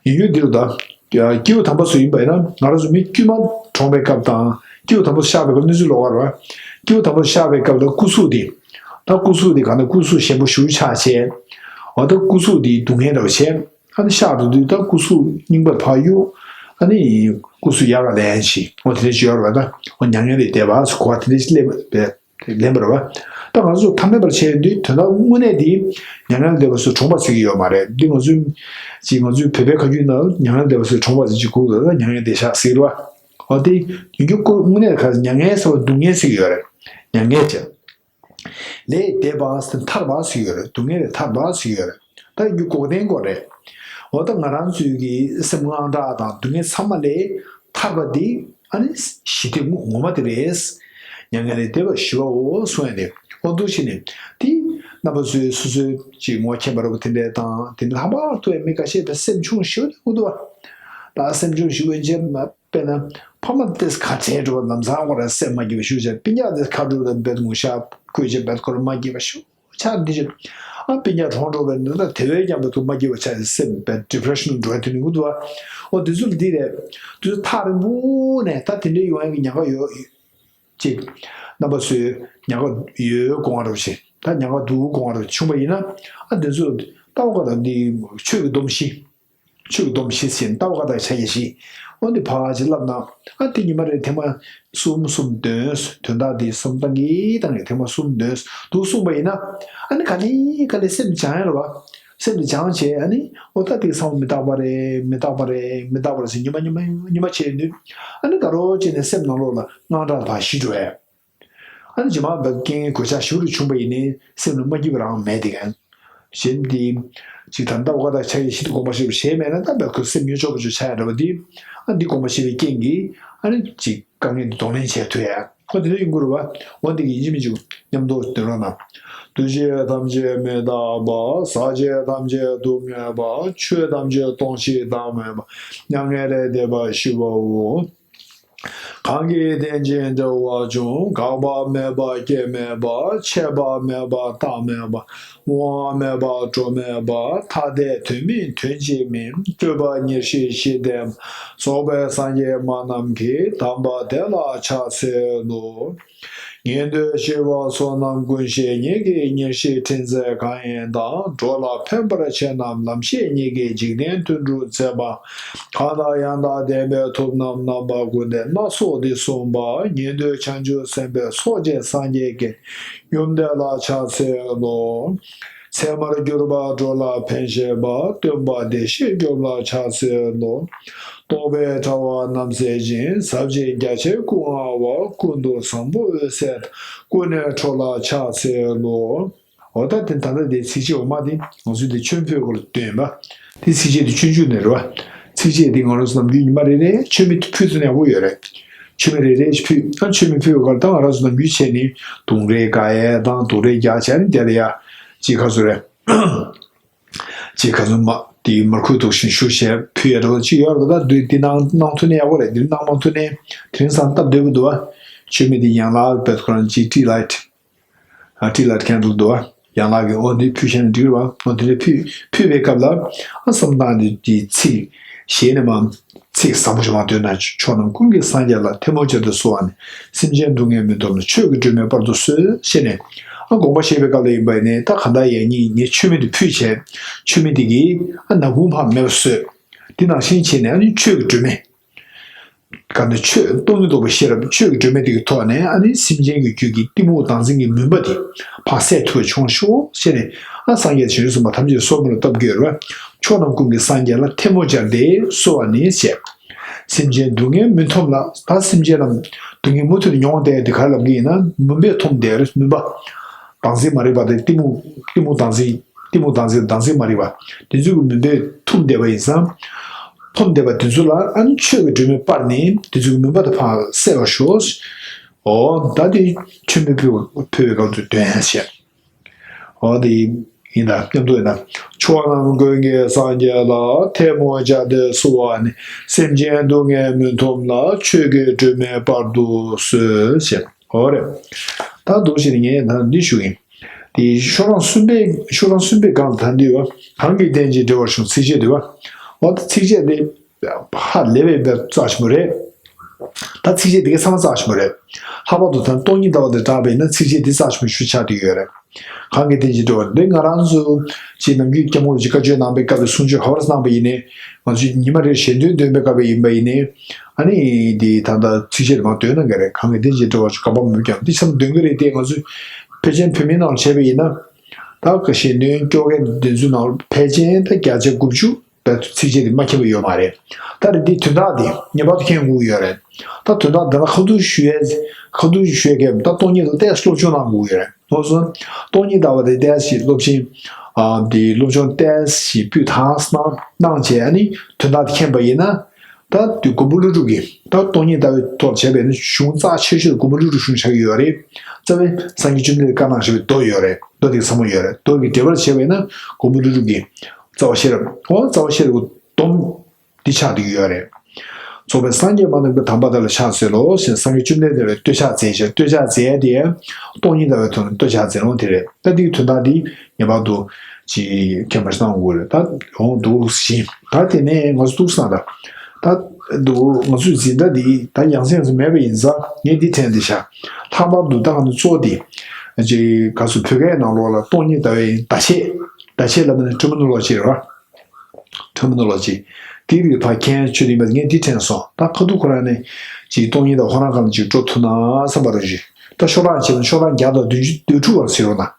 ཡིན་རྒྱུ་འདི་རུ་ད། སྐྱེས་བུ་དམ་པ་ཚོ་ཡིན་པ་ཡིན་ན་ང་རང་ཚོ་མི་དཀྱུས་མ་གྲོངས་པའི་སྐབས་དང་སྐྱེས་བུ་དམ་པ་ཚོ་གཤེགས་པའི་སྐབས་གནས་ཚུལ་ལོགས་ཀ་རེད། སྐྱེས་བུ་དམ་པ་ཚོ་གཤེགས་པའི་སྐབས་ལ་སྐུ་གཟུགས་འདི། ད་སྐུ་གཟུགས་འདི་ག་ན་སྐུ་གཟུགས་ཞན་པོ་ཞེ་པོ་ཆགས་བྱས། འོ་ད་སྐུ་གཟུགས་འདི་སྡུག་བསྔལ་འདྲ་བ་བྱས། ཨ་ནི་གཤེགས་འགྲོ་དུས་ད་སྐུ་གཟུགས་རྙིང་པར་ཕར་གཡུག་ཨ་ནི་སྐུ་གཟུགས་ཡག་ག་ལེན་ཞིག་འོ་དེ་འདྲ་ཞིག་ཡོད་རེད་པ། ད་འོ་མྱ་ངན་ལས་འདས་པ་སུ་གོ་བ་དེ་འདྲ་ཞིག་སླེབས་པས། ལེན་པར་བ། ད་ང་ཚོ་ཐ་མལ་པར་བྱས་དུས་དོན་དག་དངོས་གནས་དེ་མྱ་ངན་ལས་འདས་པ་ཚོ་གྲོངས་པ་ཟེར་གྱི་ཡོད་མ་རེད། འདི་ང་ཚོའི་ཅིག་ང་ཚོའི་བོད་པའི་ཁ་རྒྱུན་ནང་མྱ་ངན་ལས་འདས་པ་ཚོ་གྲོངས་པ་ཟེར་གྱི་གོ་ད་མྱ་ངན་འདས་ཤག་ཟེར་གྱི་རེད་བ། འོ་དེ་ཡིན་རྒྱུ་ཀུན་དངོས་གནས་ག་མྱ་ངན་ཟེར་བ་སྡུག་བསྔལ་ཟེར་གྱི་ཡོད་རེད། མྱ་ངན་ཅན། ལས་འདས་པ་ཟེར་ཐར་པ་ཟེར་གྱི་ཡོད་རེད། སྡུག་བསྔལ་ལས་ཐར་པ་ཟེར་གྱི་ཡོད་རེད། ད་ཡིན་རྒྱུ་འགོག་བདེན་སྐོར་རེད། འོ་ད་ང་རང་ཚོའི་གི་སེམས་དངངས་སྐྲག་དང་སྡུག་བསྔལ་ཚང་མ་ལས་ཐར་པ་འདི་ཨ་ནི་ཞི་བདེ་ངོ་མ་དེ་རེད། མྱ་ངན་ལས་འདས་པ་ཞི་བའོ་གསུངས་ཡ་དེ་འོ་འདུག་བྱས་ནས་དེ་རྣམ་པ་ཚོས་སོ་སོའི་ཅིག་ངོ་མཁྱེན་པ་རེད་པ། དེ་འདྲས་དང་དེ་འདྲ་ལྷག་པར་དུ་ཡང་མི་ཁ་ཤས་དེ་སེམས་ཆུང་ཞེ་པོ་དེ་འདུག་བ། ད་སེམས་ཆུང་ཞེ་པོ་ཡིན་ཕྱིར་ན་དཔེར་ན་ཕ་མ་དེས་ཁ་བྲལ་འགྲོ་བ་ལམ་སང་ཁོ་རང་སེམས་མ་སྐྱིད་པ་ཞེ་པོ་ཅིག་སྤུན་ཀྱག་དེས་ཁ་འགྲོ་བ་དང་རྦད་ངུ་ཤག་ཁོས་ཅིག་རྦད་ཁོ་རང་མ་སྐྱིད་པ་ཞེ་པོ་ཆགས་འདི་ཅིག་ཨ་སྤུན་ཀྱག་གྲོངས་འགྲོ་བའི་ནང་ལ་དེ་བས་ཀྱང་བར་དུ་མ་སྐྱིད་པ་ཆགས་ཏེ་སེམས་དཔེ་ཌི་པི་རེ་ཤན་འགྲོ་ཡ་དེ་ནི་འུ་དུ་བ། འོ་དེ་ཚོ་ལ་འདི་རེད། དེ་ཚོ་ཐག་རིང་པོ་ནས་ད་དེ་འདྲའི་ཡོང་ཡ་གི་ཉེན་ཁ་ཡོད་ཅིག་རྣམ་པ་ཚོས་ཉེན་ཁ་ཡོད་དགོངས་པ་རེད་པ་ཞེས་ད་ཉེན་ཁ་འདུག་དགོངས་པ་རེད་པ་བྱུང་བ་ཡིན་ན་ཨ་དེ་ཚོ་ལ་ལྟ་བ་ག་ད་འདི་ཆོས་ཀྱི་སྡོམ་བཞི། ཆོས་ཀྱི་སྡོམ་བཞི་ཟེར་ལྟ་བ་ག་དང་ཕྱག་རྒྱ་བཞི། འོ་འདི་ཕར་ཅིག་བསླབ་ན། ཨ་འདི་ཉི་མ་རེར་ཐེངས་མ་གསུམ་གསུམ་འདོན། དོན་དག་འདི་བསམ་བཏང་གི་བཏང་གི་ཐེངས་མ་གསུམ་འདོན་འདུག་གསུངས་པ་ཡིན་ན། ཨ་ནི་ག་ལེ་ག་ལེ་སེམས་སྦྱང་ཡ་རེད་བ། སེམས་འདི་སྦྱངས་བྱས་ཨ་ནི་འོ་ད་འདི་བསམ་བློ་མི་རྟག་པ་རེད་མི་རྟག་པ་རེད་མི་རྟག་པ་རེད་ཟེར་ཉི་མ་ཉི་མ་ཉི་མ་བྱས་ནས་ཨ་ནི་དགའ་རོགས་བྱས་ནས་སེམས་ནང་ལོགས་ལ་དངངས་སྐྲག་ཕར་ཞི་འགྲོ་ཡ། ཨ་ནི་རྗེས་མ་བབ་རྐྱེན་གོད་ཆག་ཞེ་པོ་ཅིག་བྱུང་བ་ཡིན་ནའི་སེམས་ལ་མ་སྐྱིད་པ་རང་མེད་དེ་གན། གཞན་དེ་ཅིག་ད་ལྟ་བ་ད་ཆ་ཡི་ཤི་དུ་དགོངས་པ་ཞེ་པོ་བཞེས་མེད་ན་ད་བབ་ཁོ་སེམས་ཉོ་ཆོག་པ་ཅིག་ཆགས་ཡ་འདྲ་བ་དེ། ཨ་འདི་དགོངས་པ་བཞེས་པའི་རྐྱེན་གྱིས་ཨ་ནི་ཅིག་དཀའ་ངལ་འདི་གདོང་ལེན་བྱས་ཐུབ་ཡ། ཁོ་དེ་འདྲ་ཡིན་དགོས་རེད་བ། འོ་འདི་གི་ཡིན་གཅིག་མིན་གཅིག་མཉམ་དུ་འདོན་རོགས་གནང་། འདུ་བྱེད་ཐམས་ཅད་མི་རྟག་པ། ཟག་བཅས་ཐམས་ཅད་སྡུག་བསྔལ་བ། ཆོས་ཐམས་ཅད་སྟོང་ཞིང་བདག་མེད་པ། མྱ་ངན་ལས་འདས་པ་ཞི་བའོ། གང་གིས་བརྟེན་ཅིང་འབྲེལ་བར་འབྱུང་། འགག་པ་མེད་པ་སྐྱེ་མེད་པ། ཆད་པ་མེད་པ་རྟག་མེད་པ། དབང་བ་མེད་པ་འགྲོ་མེད་པ། ཐ་དད་དོན་མིན་དོན་གཅིག་མིན། སྤྲོས་པ་ཉེར་ཞི་ཞི་བདེ་མ། རྫོགས་པའི་སངས་རྒྱས་མ་རྣམས་ཀྱིས། གདམས་པ་དེ་ལ་ཕྱག་འཚལ་ལོ། ཉན་ཐོས་ཞི་བ་བསོད་ནམས་ཀུན་ཤེས་ཉིད་ཀྱིས། ཉེར་ཞིའི་ཕྲིན་ཚེགས་གང་ཡིན་དང་། འགྲོ་ལ་ཕན་པར་བྱེད་རྣམས་ལམ་ཤེས་ཉིད་ཀྱིས། འཇིག་རྟེན་དོན་སྒྲུབ་མཛད་པ་གང་དང་ཡང་དག་ལྡན་པས་ཐུབ་རྣམས་རྣམ་པ་ཀུན་ལྡན་སྣ་ཚོགས་འདི་གསུངས་པ། ཉན་ཐོས་བྱང་ཆུབ་སེམས་དཔའི་ཚོགས་ཀྱིས་སངས་རྒྱས་ཀྱི་ཡུམ་དེ་ལ་ཕྱག་འཚལ་ལོ། ཚད་མར་གྱུར་པ་འགྲོ་ལ་ཕན་བཞེད་པ། སྟོན་པ་བདེ་གཤེགས་སྐྱོབ་ལ་ཕྱག་འཚལ་ལོ། རྟོག་པའི་དྲ་བ་རྣམ་སེལ་ཞིང་། ཟབ་ཅིང་རྒྱ་ཆེར་ཀུན་མངའ་བ། ཀུན་ཏུ་བཟང་པོ་འོད་གསལ་དང་། ཀུན་ནས་འཕྲོག་ལ་ཕྱག་འཚལ་ལོ། འོ་ད་དེ་ད་ལྟ་དེ་ཚིགས་བཅད་འོག་མ་དེ་ང་ཚོས་དེ་མཆོད་འབུལ་སྐོར་ལ་བཏོན་པ། དེ་ཚིགས་བཅད་དེ་སྤྱོད་འཇུག་ནས་རེད་བ། ཚིགས་བཅད་དེ་ང་རང་ཚོ་ནམ་རྒྱུན་ཉི་མ་རེ་རེ་མཆོད་མེ་ཕུལ་ཚུལ་ཡག་པོ་ཡོད་རེད། མཆོད་མེ་རེ་རེ་ཞིག་ཕུལ། ཨ་མཆོད་མེ་ཕུལ་བའི་སྐབས་ད་ང་རང་ཚོ་ནམ་རྒྱུན་བྱས་ནས་དུང་རེ་དགག་ཡས་དང་དུང་རེ་རྒྱག་བྱས་ནས་དེ་ལ་ཡ་ཅིག་ག་ཚོད་རེད། ཅིག་ག་ཚོད་མ་དེའི་མར་ཁུ་འདུག་བཞིན་ཞུ་བྱས་ཕུལ་ཡས་འདྲ་བ་ཅིག་ཡོད་རེད་པ། ད་དུས་འདི་གནང་གནང་ཐུབ་ན་ཡག་པོ་རེད། འདི་གནང་མ་ཐུབ་ན་དེ་རིང་སང་སྟབས་བདེ་པོ་འདུག་བ། མཆོད་མེ་འདི་ཡན་ལག་བེད་ཁོ་རང་ཅིག་ཏི་ལའིཊ། ཨ་ཏི་ལའིཊ་ཁེན་ཌལ་འདུག་བ། ཡན་ལག་གི་འོ་འདི་ཕུལ་ཤེས་ན་འགྲིག་རེད་བ། འོ་དེ་འདྲ་ཕུལ་ཕུལ་བའི་སྐབས་ལ་ཨ་བསམ་སྟངས་འདི་འདི་ཚིག་ཞེས་ནས་མ། ཚིག་བཟང་པོ་ཞིག་མ་འདོན་ན། ཕྱོགས་རྣམས་ཀུན་གྱི་སངས་རྒྱས་ལ། ཐལ་མོ་སྦྱར་ཏེ་གསོལ་བ་ནི། སེམས་ཅན་སྡུག་བསྔལ་མུན་འཐོམས་ལ། ཆོས་ཀྱི་སྒྲོན་མེ་སྤར་དུ་གསོལ། ཞེས་ནས་ཨ་དགོངས་པ་བཞེས་པའི་སྐབས་ལ་ཡིན་པ་ཡིན་ནའི་ད་ག་འདྲ་ཡས་ཉིད་ངས་མཆོད་མེ་འདི་ཕུལ་བྱས། མཆོད་མེ་འདི་གིས་ཨ་ནག་ཁུང་ཕར་མེད་པ་བཟོས། འདི་ནང་བཞིན་བྱས་ནས་ཨ་ནི་ཆོས་ཀྱི་སྒྲོན་མེ། ག་ནི་ཆོས་སྟོང་ཉིད་རྟོགས་པའི་ཤེས་རབ་ཆོས་ཀྱི་སྒྲོན་མེ་དེ་གི་ཐོག་ནས་ཨ་ནི་སེམས་ཅན་གྱི་རྒྱུད་ཀྱི་གཏི་མུག་དང་འཛིན་གྱི་མུན་པ་དེ་ཕར་སེལ་ཐུབ་པ་བྱུང་ཤོག་ཞེས་ནས་ཨ་སངས་རྒྱས་བྱང་ཆུབ་སེམས་དཔའ་ཐམས་ཅད་གསོལ་བ་ལ་བཏབ་དགོས་རེད་བ། ཕྱོགས་རྣམས་ཀུན་གྱི་སངས་རྒྱས་ལ་ཐལ་མོ་སྦྱར་ཏེ་གསོལ་བ་ནི་ཞེས། སེམས་ཅན་སྡུག་བསྔལ་མུན་འཐོམས་ལ། ད་སེམས་ཅན་རྣམས་སྡུག་བསྔལ་མུ་མཐུད་དུ་མྱོང་བསྡད་དེ་ག་རེ་ལབ་ཀྱི་ཡིན་ན་མུན་པས་འཐོམས་བསྡད་རེད། མུན་པ། བདག་འཛིན་མ་རིག་པ་དེ་གཏི་མུག་གཏི་མུག་བདག་འཛིན། གཏི་མུག་བདག་འཛིན་བདག་འཛིན་མ་རིག་པ་དེ་ཚོ་གི་མུན་པས་འཐོམས་བསྡད་པ་ཡིན་ཙང་། འཐོམས་བསྡད་པ་དེ་ཚོ་ལ་ཨ་ནི་ཆོས་ཀྱི་སྒྲོན་མེ་སྤར་ནས་དེ་ཚོ་གི་མུན་པ་དེ་ཕར་སེལ་བར་ཤོག་འོ་ད་དེ་མཆོད་མེ་ཕུལ་ཕུལ་བའི་སྐབས་སུ་འདོན་ཡ་བྱས། འོ་དེ་ཡིན་ད་མཉམ་དུ་ཡིན་ད། ཕྱོགས་རྣམས་ཀུན་གྱི་སངས་རྒྱས་ལ། ཐལ་མོ་སྦྱར་ཏེ་གསོལ་བ་ནི། སེམས་ཅན་སྡུག་བསྔལ་མུན་འཐོམས་ལ། ཆོས་ཀྱི་སྒྲོན་མེ་སྤར་དུ་གསོལ་ཞེས། འོ་རེད། ད་འདུག་ཞེས་ངས་ད་འདི་ཞུ་ཡིན། དེ་ཤོག་གྲངས་གསུམ་པའི་ཤོག་གྲངས་གསུམ་པའི་སྒང་ལ་ད་འདི་ཡོད། གང་གི་རྟེན་ཅིང་འབྲེལ་བར་འབྱུང་ཚིགས་བཅད་འདི་བ། འོ་ད་ཚིགས་བཅད་དེ་ཧ་ལས་པའི་དཔེ་རྩ་ཆེན་པོ་རེད། ད་ཚིགས་བཅད་དེ་ག་ཚང་མ་རྩ་ཆེན་པོ་རེད། ལྷག་པར་དུ་ད་སྟོང་ཉིད་ལྟ་བ་དེ་དྲངས་པ་ཡིན་ན་ཚིགས་བཅད་དེ་རྩ་ཆེན་པོ་ཞིག་ཆགས་བསྡད་ཡོད་རེད། གང་གི་རྟེན་ཅིང་འབྲེལ་བར་འདི་ང་རང་ཚོ་ཅིག་ནམ་རྒྱུན་སྐྱབས་མགོན་རིན་པོ་ཆེས་བཀའ་ཆོས་གནང་པའི་སྐབས་ལ་གསུང་ཆོས་ག་པར་གནང་པ་ཡིན་ནའི། ང་ཚོས་ཉི་མ་རེར་ཞལ་འདོན་འདོན་པའི་སྐབས་ཡིན་པ་ཡིན་ནའི། ཨ་ནི་འདི་ད་ལྟ་ཚིགས་བཅད་མར་འདོན་གནང་གི་རེད། གང་གི་རྟེན་ཅིང་འབྲེལ་བར་འབྱུང་དགག་པ་མེད་ཀྱང་འདི་ཚང་མ་འདོན་གི་རེད་དེ། ང་ཚོས་ཕལ་ཆེར་བོད་མིའི་ནང་ལ་བྱས་པ་ཡིན་ན། ད་ག་ཞལ་འདོན་སྐྱོར་མཁན་འདི་ཚོའི་ནང་ལ་ཕལ་ཆེར་ད་བརྒྱ་ཆ་དགུ་བཅུ་ད་ཚིགས་བཅད་འདི་མ་མཁྱེན་པ་ཡོད་མ་རེད། ད་རེད་འདི་དོན་དག་འདི་ངེས་པར་དུ་མཁྱེན་དགོས་ཀྱི་ཡོད་རེད། ད་དོན་དག་འདི་ལ་ཁ་ཐུག་ཞུ་ཡས་ཁ་ཐུག་ཞུ་ཡས་ཀྱི་ད་སྟོང་ཉིད་ལ་ཏོག་ཙམ་སློབ་སྦྱོང་གནང་དགོས་ཀྱི་ཡོད་རེད། ལགས་སོ། སྟོང་ཉིད་ལྟ་བ་དེ་ཏོག་ཙམ་སློབ་ཆེན་ཨ་འདི་སློབ་སྦྱོང་ཏོག་ཙམ་སྤུས་དག་གནང་གནང་བྱས་ཨ་ནི་དོན་དག་དེ་མཁྱེན་པ་ཡིན་ན། ད་དུས་མགོན་པོ་ཀླུ་སྒྲུབ་ཀྱིས་ད་སྟོང་ཉིད་ལྟ་བའི་ཐོག་བྱས་པའི་ནི་གཞུང་རྩ་ཆེ་ཤོས་མགོན་པོ་ཀླུ་སྒྲུབ་གཞུང་ཆགས་ཀྱི་ཡོད་རེད། རྩ་བའི་སངས་རྒྱས་བཅོམ་ལྡན་འདས་བཀའ་གནང་བཞག་པའི་མདོ་ཡོད་རེད། མདོ་དེ་ཚང་མ་ཡོད་རེད། མདོ་གི་འགྲེལ་པར་བྱས་པས་ན་མགོན་པོ་ཀླུ་སྒྲུབ་ཀྱི་རྩ་བ་ཤེས་རབ་འོ་རྩ་བ་ཤེས་རབ་ཀྱི་སྡོམ་འདི་ཆགས་བསྡད་ཀྱི་ཡོད་རེད། རྫོགས་པའི་སངས་རྒྱས་མ་ཐོབ་པའི་དམ་པ་དག་ལ་ཕྱག་འཚལ་ལོ་ཞེས་སངས་རྒྱས་བཅོམ་ལྡན་འདས་ལ་བསྟོད་ཕྱག་འཚལ་ཞེས་བསྟོད་ཕྱག་འཚལ་ཏེ། སྟོང་ཉིད་ལྟ་བའི་ཐོག་ནས་བསྟོད་ཕྱག་འཚལ་ལོ་དེ་རེད། ད་འདིའི་དོན་དག་འདི་ངེས་པར་དུ་ཅིག་མཁྱེན་པར་གནང་དགོས་རེད། ད་འོང་འདུག་ཞིང་ད་དེ་ནས་ང་ཚོ་འདུག་སང་ད་ད་འདུག་ང་ཚོའི་འཛིན་གྲྭ་འདི་ད་ཡང་སེ་ཡང་སེ་མེད་པ་ཡིན་ཙང་ངས་འདི་དྲན་འདི་བྱ། ལྷག་པར་དུ་ད་ང་ཚོ་གཙོ་བོ་འདི་ཅིག་ག་ཚོད་བོད་སྐད་ནང་ལོགས་ལ་སྟོང་ཉིད་ལྟ་བའི་བརྡ་ཆད། བརྡ་ཆད་ལ་མིན་ན་ཊར་མི་ནོ་ལོ་ཇི་རེད་བ། ཊར་མི་ནོ་ལོ་ཇི་དེའི་རིགས་ཕར་མཁྱེན་ཆོས་ཡིན་པ་ངས་འདི་དྲན་སོང་། ད་ཁ་ཐུག་ཁོ་རང་ནས་ཅིག་སྟོང་ཉིད་དང་ཁོ་རང་གང་ཅིག་འགྲོ་ཐུབ་ན་བསམ་པ་རེད་ཞུ། ད་ཤོག་གྲངས་བྱས་ན་ཤོག་གྲངས་བརྒྱ་དང་བདུན་ཅུ་དོན་དྲུག་བར་ཟེར་རོགས་གནང་།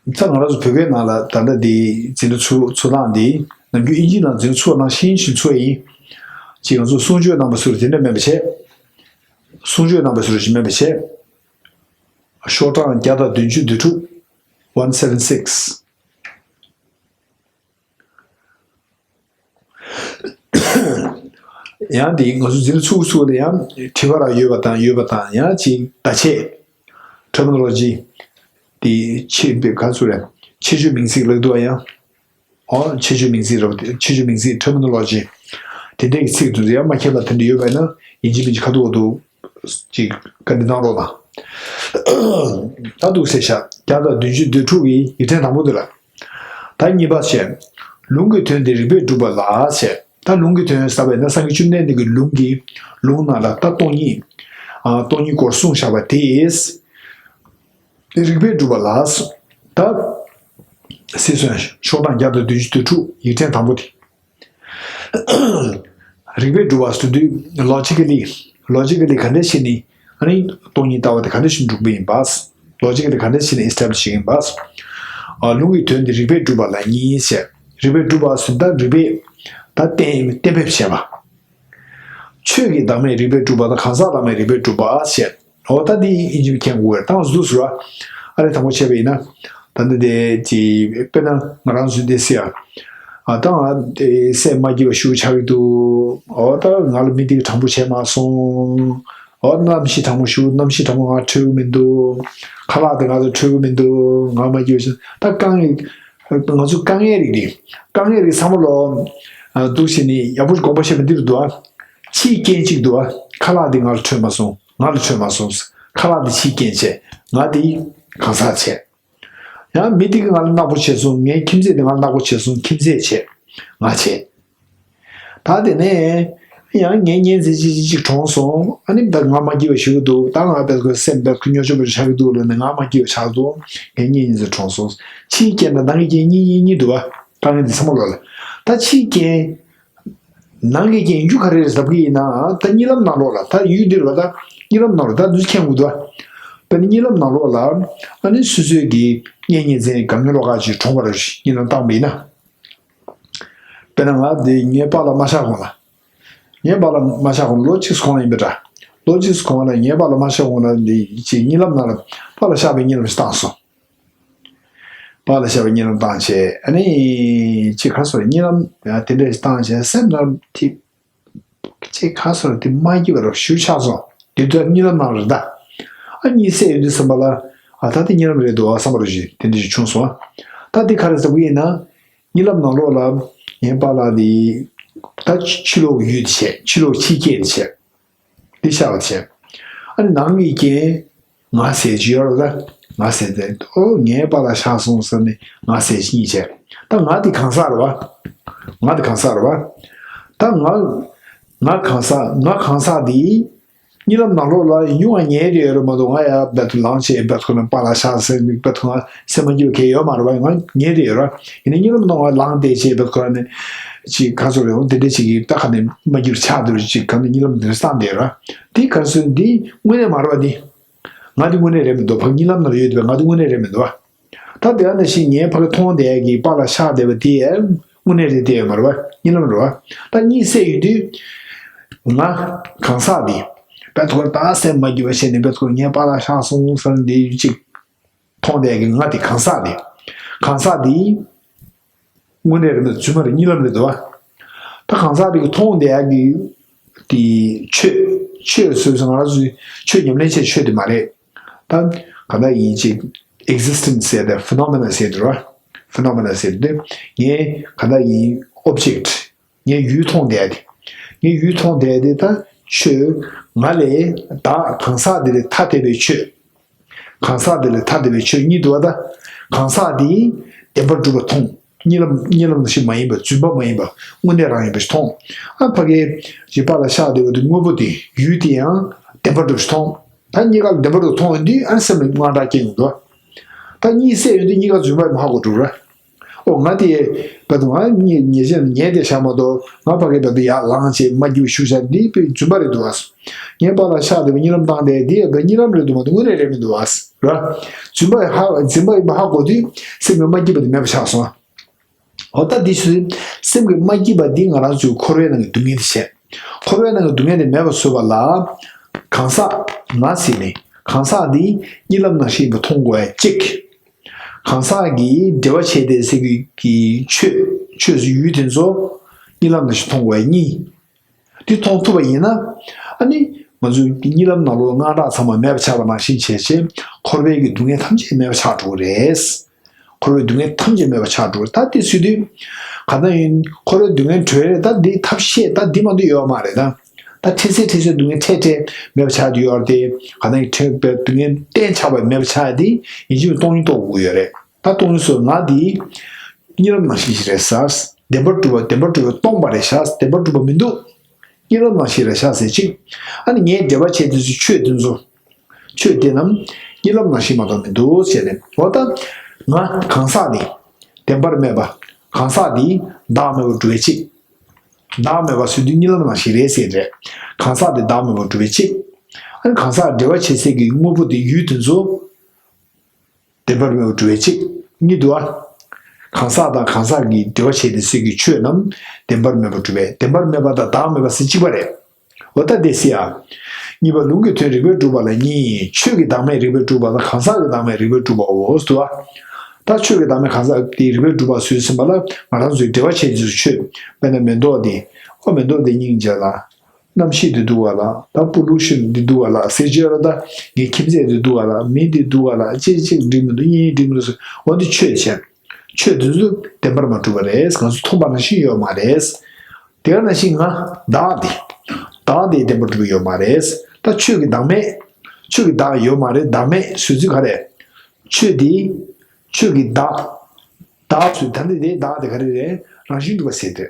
ད་ང་རང་ཚོ་བོད་སྐད་ནང་ལ་ད་ལྟ་འདི་འཛིན་གྲྭ་ཚུགས་ཚུགས་སྟངས་འདི་ནམ་རྒྱུན་དབྱིན་ཇི་ནང་འཛིན་གྲྭ་ཚུགས་ནང་ཤེས་ཡིན་ཞིག་ཚུགས་ཡིན། ཅིག་ང་ཚོ་གསུང་ཆོས་གནང་པ་ཟུར་དེ་འདྲ་མེད་པ་བྱས། གསུང་ཆོས་གནང་པ་ཟུར་ཞིག་མེད་པ་བྱས། ཤོག་གྲངས་བརྒྱ་དང་བདུན་ཅུ་དོན་དྲུག one seven six། ཡང་དེ་ང་ཚོ་འཛིན་གྲྭ་ཚུགས་ཚུགས་ལ་ཡང་དྲི་བ་ར་ཡོད་པ་དང་ཡོད་པ་དང་ཡང་ཅིག་བརྡ་ཆད། ཊར་མི་ནོ་ལོ་ཇི་དེ་ཆེད་པའི་ག་ཚོད་རེད། ཁྱད་ཆོས་མིང་ཚིག་ལབ་འདུག་ཡང་། ཨོ་ཁྱད་ཆོས་མིང་ཚིག་རེད་པ། ཁྱད་ཆོས་མིང་ཚིག་ཊར་མི་ནོ་ལོ་ཇི་དེ་འདྲའི་ཚིག་དེ་ཚོ་ཡང་མ་མཁྱེན་པ་དེ་འདྲ་ཡོད་པ་ཡིན་ན་ཡིན་གཅིག་མིན་གཅིག་ཁ་ཐུག་འོ་འདུག་ཅིག་བཀའ་འདྲི་གནང་རོགས་གནང་། ད་འདུག་ཟེར་ཤག་བརྒྱ་དང་བདུན་ཅུ་དོན་དྲུག་གི་ཡིག་ཕྲེང་དང་པོ་འདི་ལ། ད་གཉིས་པ་བྱས། ལུང་གི་དོན་དེ་རིགས་པས་སྒྲུབ་པ་ལ་ཟེར། ད་ལུང་གི་དོན་ཟེར་བས་ན་སངས་རྒྱས་བཅོམ་ལྡན་འདས་ཀྱི་ལུང་གི་ལུང་ནང་ལ་ད་སྟོང་ཉིད། ཨ་སྟོང་ཉིད་སྐོར་གསུངས་བཞག་པ་དེས། རིགས་པས་སྒྲུབ་པ་ལ། ད། སྲིད་སོན་ཤོག་གྲངས་བརྒྱ་དང་བདུན་ཅུ་དོན་དྲུག་ཡིག་ཕྲེང་དང་པོ་དེ། རིགས་པས་སྒྲུབ་པ་ཟེར་དུས་ལོ་ཇི་ཀ་ལི། ལོ་ཇི་ཀ་ལི་ག་འདྲ་བྱས་ནས་ཨ་ནི་སྟོང་ཉིད་ལྟ་བ་དེ་ག་འདྲ་ཞིག་འགྲུབ་པ་ཡིན་པ། ལོ་ཇི་ཀ་ལི་ག་འདྲ་བྱས་ནས་ཨེ་སི་ཊེབ་ལི་ཤི་བྱེད་ཀྱི་ཡིན་པ། ཨ་ལུང་གི་དོན་དེ་རིགས་པས་སྒྲུབ་པ་ལ་ཉིད་ཟེར། རིགས་པས་སྒྲུབ་པ་ཟེར་ད་རིགས་པས་ད་གཏན་གཏན་འབེབས་བྱས་པ། ཆོས་ཀྱི་བདག་མེད་རིགས་པས་སྒྲུབ་པ་དང་གང་ཟག་བདག་མེད་རིགས་པས་སྒྲུབ་པ་ཟེར། འོ་ད་འདི་ཨིན་ཇི་མཁྱེན་དགོས་པས་ད་ང་ཚོ་འདུག་ཟེར་བ། ཨ་རེ་དང་པོ་བྱས་པ་ཡིན་ན། ད་འདི་དེ་ཅི་དཔེར་ན་ང་རང་ཚོའི་སྡེ་སྲིད་ཨ། ཨ་ད་ང་དེ་སེམས་མ་སྐྱིད་པ་ཞུ་ཆགས་ཀྱི་འདུག་འོ་ད་ང་ལ་མི་འདི་གི་དྲང་པོ་བྱས་མ་སོང་། འོ་གནམ་གཤིས་དྲང་པོ་ཞུ་གནམ་གཤིས་དྲང་པོ་ང་འཕྲོད་གི་མི་འདུག་ཁ་ལག་དེ་ང་ཚོ་འཕྲོད་གི་མི་འདུག་ང་མ་སྐྱིད་པ་ཞུ་ད་དཀའ་ངལ། ང་ཚོ་དཀའ་ངལ་རིགས་རེད། དཀའ་ངལ་རིགས་ཚང་མ་ལོ། འདུག་བྱས་ནས་ཡག་པོ་དགོངས་པ་བཞེས་པ་འདི་རུ་འདུག་ཨ། ཕྱིའི་རྐྱེན་གཅིག་འདུག་ཨ། ཁ་ལག་འདི་ང་ལ་འཕྲོད་མ་སོང་། ང་ལ་འཕྲོད་མ་སོང་། ཁ་ལག་འདི་ཕྱིའི་རྐྱེན་བྱས། ང་འདི་གང་ཟག་བྱས། ཡང་མི་འདི་གིས་ང་ལ་ནག་པོ་བྱས་སོང་། ངའི་ཁྱིམ་མཚེས་འདི་ང་ལ་ནག་པོ་བྱས་སོང་། ཁྱིམ་མཚེས་བྱས། ང་བྱས། ད་དེ་ནས་ཡང་ངའི་གཉེན་ཚན་ཅིག་ཅིག་གྲོངས་སོང་། ཨ་ནི་ད་ང་མ་སྐྱིད་པ་ཞུ་གི་འདུག་ད་ང་བས་ཁོའི་སེམས་བས་ཁོ་སྙོམ་ཆུང་པོ་ཆགས་ཀྱི་འདུག་ལབ་ནས་ང་མ་སྐྱིད་པ་ཆགས་འདུག་ངའི་གཉེན་ཉིན་ཚོ་གྲོངས་སོང་། ཕྱིའི་རྐྱེན་དང་ནང་གི་རྐྱེན་གཉིས་གཉིས་གཉིས་འདུག་བ། དཀའ་ངལ་འདི་ཚང་མ་ལོག་ལ། ད་ཕྱིའི་རྐྱེན། ནང་གི་རྐྱེན་ཡིན་རྒྱུ་ག་རེ་རེད་ཟེར་གྱི་ཡིན་ན་ད་གཉིད་ལམ་ནང་ལོགས་ལ་ད་ཡུལ་འདིར་བ་ད་གཉིད་ལམ་ནང་ལོགས་ད་འདུས་མཁན་དགོས་འདུག་བ། དཔེར་ན་གཉིད་ལམ་ནང་ལོགས་ལ་ཨ་ནི་སོ་སོའི་གི་གཉེན་ཉེ་ཚན་གང་གི་ལོགས་ཀ་ཅིག་གྲོངས་པ་རེད་གཉིད་ལམ་བཏང་བ་ཡིན་ན། དཔེར་ན་ང་འདི་ངའི་པཱ་ལགས་མ་ཤི་གོང་ལ། ངའི་པཱ་ལགས་མ་ཤི་གོང་ལོ་གཅིག་གོང་ལ་ཡིན་པ་འདྲ། ལོ་གཅིག་གོང་ལ་ངའི་པཱ་ལགས་མ་ཤི་གོང་ལ་འདི་ཅིག་གཉིད་ལམ་ནང་ལ་པཱ་ལགས་ཤི་བའི་གཉིད་ལམ་ཞིག་བཏང་སོང་། པཱ་ལགས་ཤི་བའི་གཉིད་ལམ་བཏང་བྱས་ཨ་ནི་ཅིག་ག་སོ་གཉིད་ལམ་དེ་འདྲ་ཞིག་བཏང་བྱས་སེམས་ལ་དེ་ཅིག་ག་སོ་དེ་མ་སྐྱིད་པ་རབ་ཞུ་ཆགས་སོང་། དེ་དུས་གཉིད་ལམ་ནང་རེད་ད། ཨ་གཉིད་སད་ཡོད་དུས་བསམ་པ་ལ་ཨ་ད་དེ་གཉིད་ལམ་རེད་འདུག་ཨ་བསམ་པ་རུ་ཞིག་དེ་འདྲ་ཞིག་བྱུང་སོང་། ད་དེ་ག་རེ་ཟེར་གི་ཡིན་ན། གཉིད་ལམ་ནང་ལོགས་ལ་ ངའི་པཱ་ལགས་འདི་ད་ཕྱི་ལོགས་ཡུལ་དེ་བྱས། ཕྱི་ལོགས་ཕྱི་རྐྱེན་དེ་བྱས། འདི་ཤར་བ་བྱས། ཨ་ནི་ནང་གི་རྐྱེན་ང་ཟེར་གྱི་ཡོད་རེད་ད། ང་ཟེར་ཏེ། ཨོ་ངའི་པཱ་ལགས་ཤར་སོང་ཟེར་ནས་ང་ཟེར་གྱི་གཉིས་བྱས། ད་ང་དེ་གང་ཟག་རེད་བ། ང་དེ་གང་ཟག་རེད་བ། ད་ང་ང་གང་ཟག་ང་གང་ཟག་འདི། གཉིད་ལམ་ནང་ལོགས་ལ་ཡུལ་ང་ཉལ་བསྡད་ཡོད་རེད་མ་གཏོགས། ང་ཡ་བད་ཐུ་ལངས་བྱས་བད་ཐུ་ན་པཱ་ལགས་ཤར་ཟེར་ནས་བད་ཐུ་ང་སེམས་མ་སྐྱིད་པ་གང་ཡང་ཡོད་མ་རེད་བ། ང་ཉལ་བསྡད་ཡོད་རེད། ཡིན་ནའི་གཉིད་ལམ་ནང་ང་ལངས་བསྡད་བྱས་བད་ཐུ་ཁ་ནས་ཅིག་ག་ཚོད་རེད། འོ་དེ་འདྲ་ཅིག་གིས་ད་ག་ནས་མ་སྐྱིད་པ་ཆགས་བསྡད་པ་ཅིག་ག་ནས་གཉིད་ལམ་དེ་འདྲ་བསམ་བསྡད་ཡོད་རེད། དེ་ག་རེ་ཟེར་ན་འདི་དངོས་གནས་མ་རེད་བ། འདི་ང་འདི་དངོས་གནས་རེད་མི་འདུག་ཕ་གི་གཉིད་ལམ་ནང་ལ་ཡོད་བསྡད་པའི་ང་འདི་དངོས་གནས་རེད་མི་འདུག་བ། ད་དེ་ག་ནང་བཞིན་ངའི་ཕ་གི་མཐོང་བསྡད་ཀྱི་པཱ་ལགས་ཤར་བསྡད་པ་དེ་ཡང་དངོས་གནས་རེད་བསྡད་ཡོད་མ་རེད་བ། གཉིད་ལམ་རེད་བ། ད་གཉིད་སད་ཡོང་དུས་ང་གང་ཟག་དེ་བད་ཐུ་ཁར་ད་སེམས་མ་སྐྱིད་པ་བྱས་ནས་བད་ཐུ་ཁར་ངའི་པཱ་ལགས་ཤར་སོང་ཟེར་ནས་འདི་ཅིག་མཐོང་བསྡད་ཀྱི་ང་དེ་གང་ཟག་དེ། གང་ཟག་དེ་དངོས་གནས་རེད་མི་འདུག་རྫུན་མ་རེད། གཉིད་ལམ་རེད་འདུག་བ། ད་གང་ཟག་དེ་གི་མཐོང་བསྡད་ཀྱི་དེ་ཆོས། ཆོས་ཟེར་སོང་ང་རང་ཚོའི་ཆོས་ཉམས་ལེན་བྱེད་ཆོས་དེ་མ་རེད། ད་ག་འདྲ་ཡིན་ཅིག་ཨེག་ཛིས་ཊེན་སི་ཟེར་ཏེ། ཕེ་ནོ་མེ་ན་ཟེར་དེ་རེད་བ། ཕེ་ནོ་མེ་ན་ཟེར་དེ། ངས་ག་འདྲ་ཡིན། ཨོབ་ཇེག་ཊི། ངས་ཡུལ་མཐོང་བསྡད་དེ། ངས་ཡུལ་མཐོང་བསྡད་དེ། ད་ཆོས་ང་ལས་བདག་གང་ཟག་དེ་ལས་ཐ་དད་པའི་ཆོས། གང་ཟག་དེ་ལས་ཐ་དད་པའི་ཆོས་གཉིས་འདུག་བ། ད་གང་ཟག་དེ་བདེན་པར་གྲུབ་པ་མཐོང་། གཉིད་ལམ། གཉིད་ལམ་ནང་བཞིན་མ་ཡིན་པ། རྫུན་པ་མ་ཡིན་པ། དངོས་གནས་རང་ཡིན་པ་ཞིག་མཐོང་། ཨ་ཕ་གིའི་པཱ་ལགས་ཤར་བསྡད་པ་དེ་དངོས་པོ་དེ། ཡུལ་དེ་ཡང་བདེན་པར་གྲུབ་པ་ཞིག་མཐོང་། ད་གཉིས་ཀ་ལ་བདེན་པར་གྲུབ་མཐོང་ཡོང་དུས་ཨ་སེམས་ལ་དངངས་སྐྲག་སྐྱེ་ཡོང་འདུག་ད་གཉིད་སད་ཡོང་དུས་གཉིས་ཀ་རྫུན་པ་ཡིན་པ་ཧ་གོ་འགྲོ་ར། ཨོ་ང་དེ་བད་དུ་ང་ཉལ་ཉལ་བྱས་ཉལ་བསྡད་བཞག་མ་གཏོགས། ང་ཕ་གིའི་བད་དུ་ཡར་ལངས་བྱས་མ་སྐྱིད་པ་ཞུ་བཞག་འདི་དཔེ་རྫུན་པ་རེད་འདུག་ཨ། ངའི་པཱ་ལགས་ཤར་བསྡད་པའི་གཉིད་ལམ་བཏང་བསྡད་འདི་ཡང་བད་གཉིད་ལམ་རེད་འདུག་མ་གཏོགས་དངོས་གནས་རེད་མི་འདུག་ཨ། ར། རྫུན་པ་ཧ། རྫུན་པ་ཡིན་པ་ཧ་གོ་དུས་སེམས་ཀྱི་མ་སྐྱིད་པ་དེ་མེད་པ་ཆགས་སོང་། འོ་ད་འདི་ཚོའི་སེམས་ཀྱི་མ་སྐྱིད་པ་འདི་ང་རང་ཚོའི་འཁོར་བའི་ནང་གི་སྡུག་བསྔལ་དེ་བྱས། འཁོར་བའི་ནང་གི་སྡུག་བསྔལ་དེ་མེད་པ་བཟོ་བ་ལ། གང་ཟག་ང་ཟེར་ནས་གང་ཟག་འདི་གཉིད་ལམ་ནང་བཞིན་ཡིན་པ་མཐོང་དགོས་ཡ་གཅིག་གང་ཟག་གིས་འབྲེལ་བ་བྱས་ཏེ་ཟེར་གྱི་གི་ཆོས། ཆོས་སུ་ཡུལ་དེ་ཚོ་གཉིད་ལམ་ནང་བཞིན་མཐོང་དགོས་ཡ་གཉིས། འདི་མཐོང་ཐུབ་པ་ཡིན་ན། ཨ་ནི་ང་ཚོའི་གཉིད་ལམ་ནང་ལོགས་དངངས་སྐྲག་ཚང་མ་མེད་པ་ཆགས་པ་ནང་བཞིན་བྱས་བྱས། འཁོར་བའི་གི་སྡུག་བསྔལ་ཐམས་ཅད་མེད་པ་ཆགས་འགྲོ་གི་རེད། འཁོར་བའི་སྡུག་བསྔལ་ཐམས་ཅད་མེད་པ་ཆགས་འགྲོ་གི་རེད། ད་དེ་ཟེར་དུས་གང་ལྟར་ཡིན། འཁོར་བའི་སྡུག་བསྔལ་གྲོལ་རེད། ད་འདི་ཐབས་ཤེས་ད་འདི་མ་གཏོགས་ཡོད་མ་རེད་ད། ད་འཕྲལ་སེལ་འཕྲལ་སེལ་སྡུག་བསྔལ་འཕྲལ་འཕྲལ་མེད་པ་ཆགས་དུ་ཡོད་རེད་དེ། གང་ལྟར་ཡིན། འཕྲལ་བའི་སྡུག་བསྔལ་གཏན་ཆགས་པ་མེད་པ་ཆགས་ཡ་དེ་ཡིན་གཅིག་མིན་གཅིག་སྟོང་ཉིད་རྟོགས་དགོས་ཀྱི་ཡོད་རེད། ད་སྟོང་ཉིད་སོགས་ང་འདི་གཉིད་ལམ་ནང་བཞིན་ཞིག་རེད་ཟེར། བདེན་པར་གྲུབ་པ། བདེན་པར་གྲུབ་པ་སྟོང་པ་རེད་ཤག་བདེན་པར་གྲུབ་པ་མི་འདུག་གཉིད་ལམ་ནང་བཞིན་རེད་ཤག་ཟེར་གཅིག་ཨ་ནི་ངས་འབྲེལ་བ་བྱས་དུས་སུ་ཆོས་དེ་ཚོ། ཆོས་དེ་རྣམས་གཉིད་ལམ་ནང་བཞིན་མ་གཏོགས་མི་འདུག་ཟེར་ནས། འོ་ད་ང་གང་ཟག་དེ་བདེན་པར་མེད་པ། གང་ཟག་དེ་བདག་མེད་པར་གྲུབ་པའི་གཅིག་བདག་མེད་པ་ཟེར་དུས་གཉིད་ལམ་ནང་བཞིན་རེད་ཟེར་རེད། གང་ཟག་དེ་བདག་མེད་པར་གྲུབ་པའི་གཅིག་ཨ་ནི་གང་ཟག་འབྲེལ་བ་བྱེད་སའི་གི་དངོས་པོ་དེ་ཡུལ་དེ་ཚོ། བདེན་པར་མེད་པར་གྲུབ་པའི་གཅིག་གཉིས་འདུག་ཨ། གང་ཟག་དང་གང་ཟག་གི་འབྲེལ་བ་བྱས་ཏེ་སྲིད་ཀྱི་ཆོས་རྣམས་བདེན་པར་མེད་པར་གྲུབ་པས། བདེན་པར་མེད་པ་དང་བདག་མེད་པ་ཟེར་གཅིག་པ་རེད། འོ་ད་དེ་སྲིད་ཨ། གཉིས་པ་ལུང་གི་དོན་རིགས་པས་གྲུབ་པ་ལ་གཉིས། ཆོས་ཀྱི་བདག་མེད་རིགས་པས་གྲུབ་པ་དང་གང་ཟག་གི་བདག་མེད་རིགས་པས་གྲུབ་པའོ་ཟེར་འདུག་ཨ། ད་ཆོས་ཀྱི་བདག་མེད་གང་ཟག་དེ་རིགས་པས་གྲུབ་པ་ཟེར་ཟིན་པ་ལ་ང་རང་ཚོའི་འབྲེལ་བ་བྱས་ཏེ་ཆོས། དཔེར་ན་མེ་ཏོག་དེ། ཨོ་མེ་ཏོག་དེ་སྙིང་རྗེ་ལ། གནམ་གཤིས་འདི་འདུག་བ་ལ། ད་སྤུ་ལུག་ཤིན་འདི་འདུག་བ་ལ་ཟེར་བྱས་ར། ད་ངའི་ཁྱིམ་མཚེས་འདི་འདུག་བ་ལ། མི་འདི་འདུག་བ་ལ། ཅི་ཅིག་འགྲིག་མི་འདུག་གཉིས་འགྲིག་མི་འདུག་ཟེར། འོ་འདི་ཆོས་བྱས། ཆོས་འདི་ཚོ་བདེན་པར་མ་གྲུབ་པ་རེད། ང་ཚོ་མཐོང་པ་ནང་བཞིན་ཡོད་མ་རེད། དེ་ག་ནང་བཞིན་ང་བདག་འདི། བདག་འདི་བདེན་པར་གྲུབ་པ་ཡོད་མ་རེད། ད་ཆོས་ཀྱི་བདག་མེད། ཆོས་ཀྱི་བདག་ཡོད་མ་རེད། བདག་མེད་ཟེར་ཚུལ་ག་རེད། ཆོས་འདི། ཆོས་ཀྱི་བདག་བདག་ཚུལ་ད་འདི་དེ་བདག་དེ་ག་རེ་རེད། རང་བཞིན་གྲུབ་པ་ཟེར་དེ།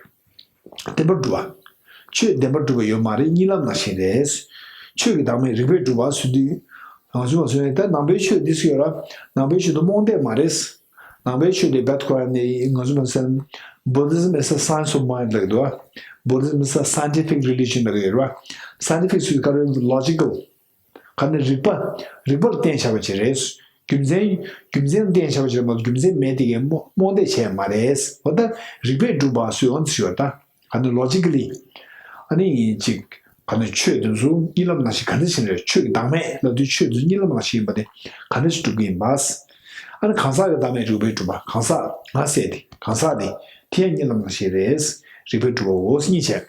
བདེན་པར་གྲུབ་པ། ཆོས་བདེན་པར་གྲུབ་པ་ཡོད་མ་རེད། གཉིད་ལམ་ནང་བཞིན་རེད། ཆོས་ཀྱི་བདག་མེད་རིགས་པས་གྲུབ་པ་ཟེར་དུས། ང་ཚོས་ང་ཚོས་ད་ནང་པའི་ཆོས་འདི་ཟེར་ཡོད་ར། ནང་པའི་ཆོས་འདི་རྨོངས་དད་མ་རེད། ནང་པའི་ཆོས་འདི་བད་ཁོ་ར་ནས་ང་ཚོས་ང་ཚོས་Buddhism is a science of mind ལབ་ཀྱི་འདུག་བ། Buddhism is a scientific religion ལབ་ཀྱི་ཡོད་ར། Scientific ཟེར་དུས་ག་རེ། ལོ་ཇི་ཀལ། ག་ནི་རིགས་པ། རིགས་པར་བརྟེན་བྱ་བ་ཅིག་རེད། རྒྱུ་མཚན། རྒྱུ་མཚན་བརྟེན་བྱ་བ་ཅིག་རེད་མ་གཏོགས་རྒྱུ་མཚན་མེད་དེ་གའི་རྨོངས་རྨོངས་དད་བྱས་མ་རེད། འོ་ད་རིགས་པས་གྲུབ་པ་ཟེར་འོ་ཟེར་བ་ད། ག་ནི་ལོ་ཇི་ཀ་ལི། ཨ་ནི་ཅིག་ག་ནི་ཆོས་དེ་ཚོ་གཉིད་ལམ་ནང་བཞིན་ག་འདྲ་ཞིག་རེད། ཆོས་ཀྱི་བདག་མེད་ལབ་དུས་ཆོས་དེ་ཚོ་གཉིད་ལམ་ནང་བཞིན་ཡིན་པ་དེ་ག་འདྲ་ཞིག་གྲུབ་ཀྱི་ཡིན་པ། ཨ་ནི་གང་ཟག་གི་བདག་མེད་རིགས་པས་གྲུབ་པ། གང་ཟག་ང་ཟེར་དེ་གང་ཟག་དེ་དེ་ཡང་གཉིད་ལམ་ནང་བཞིན་རེད། རིགས་པས་གྲུབ་པའོ་ཟེར་གཉིས་བྱས།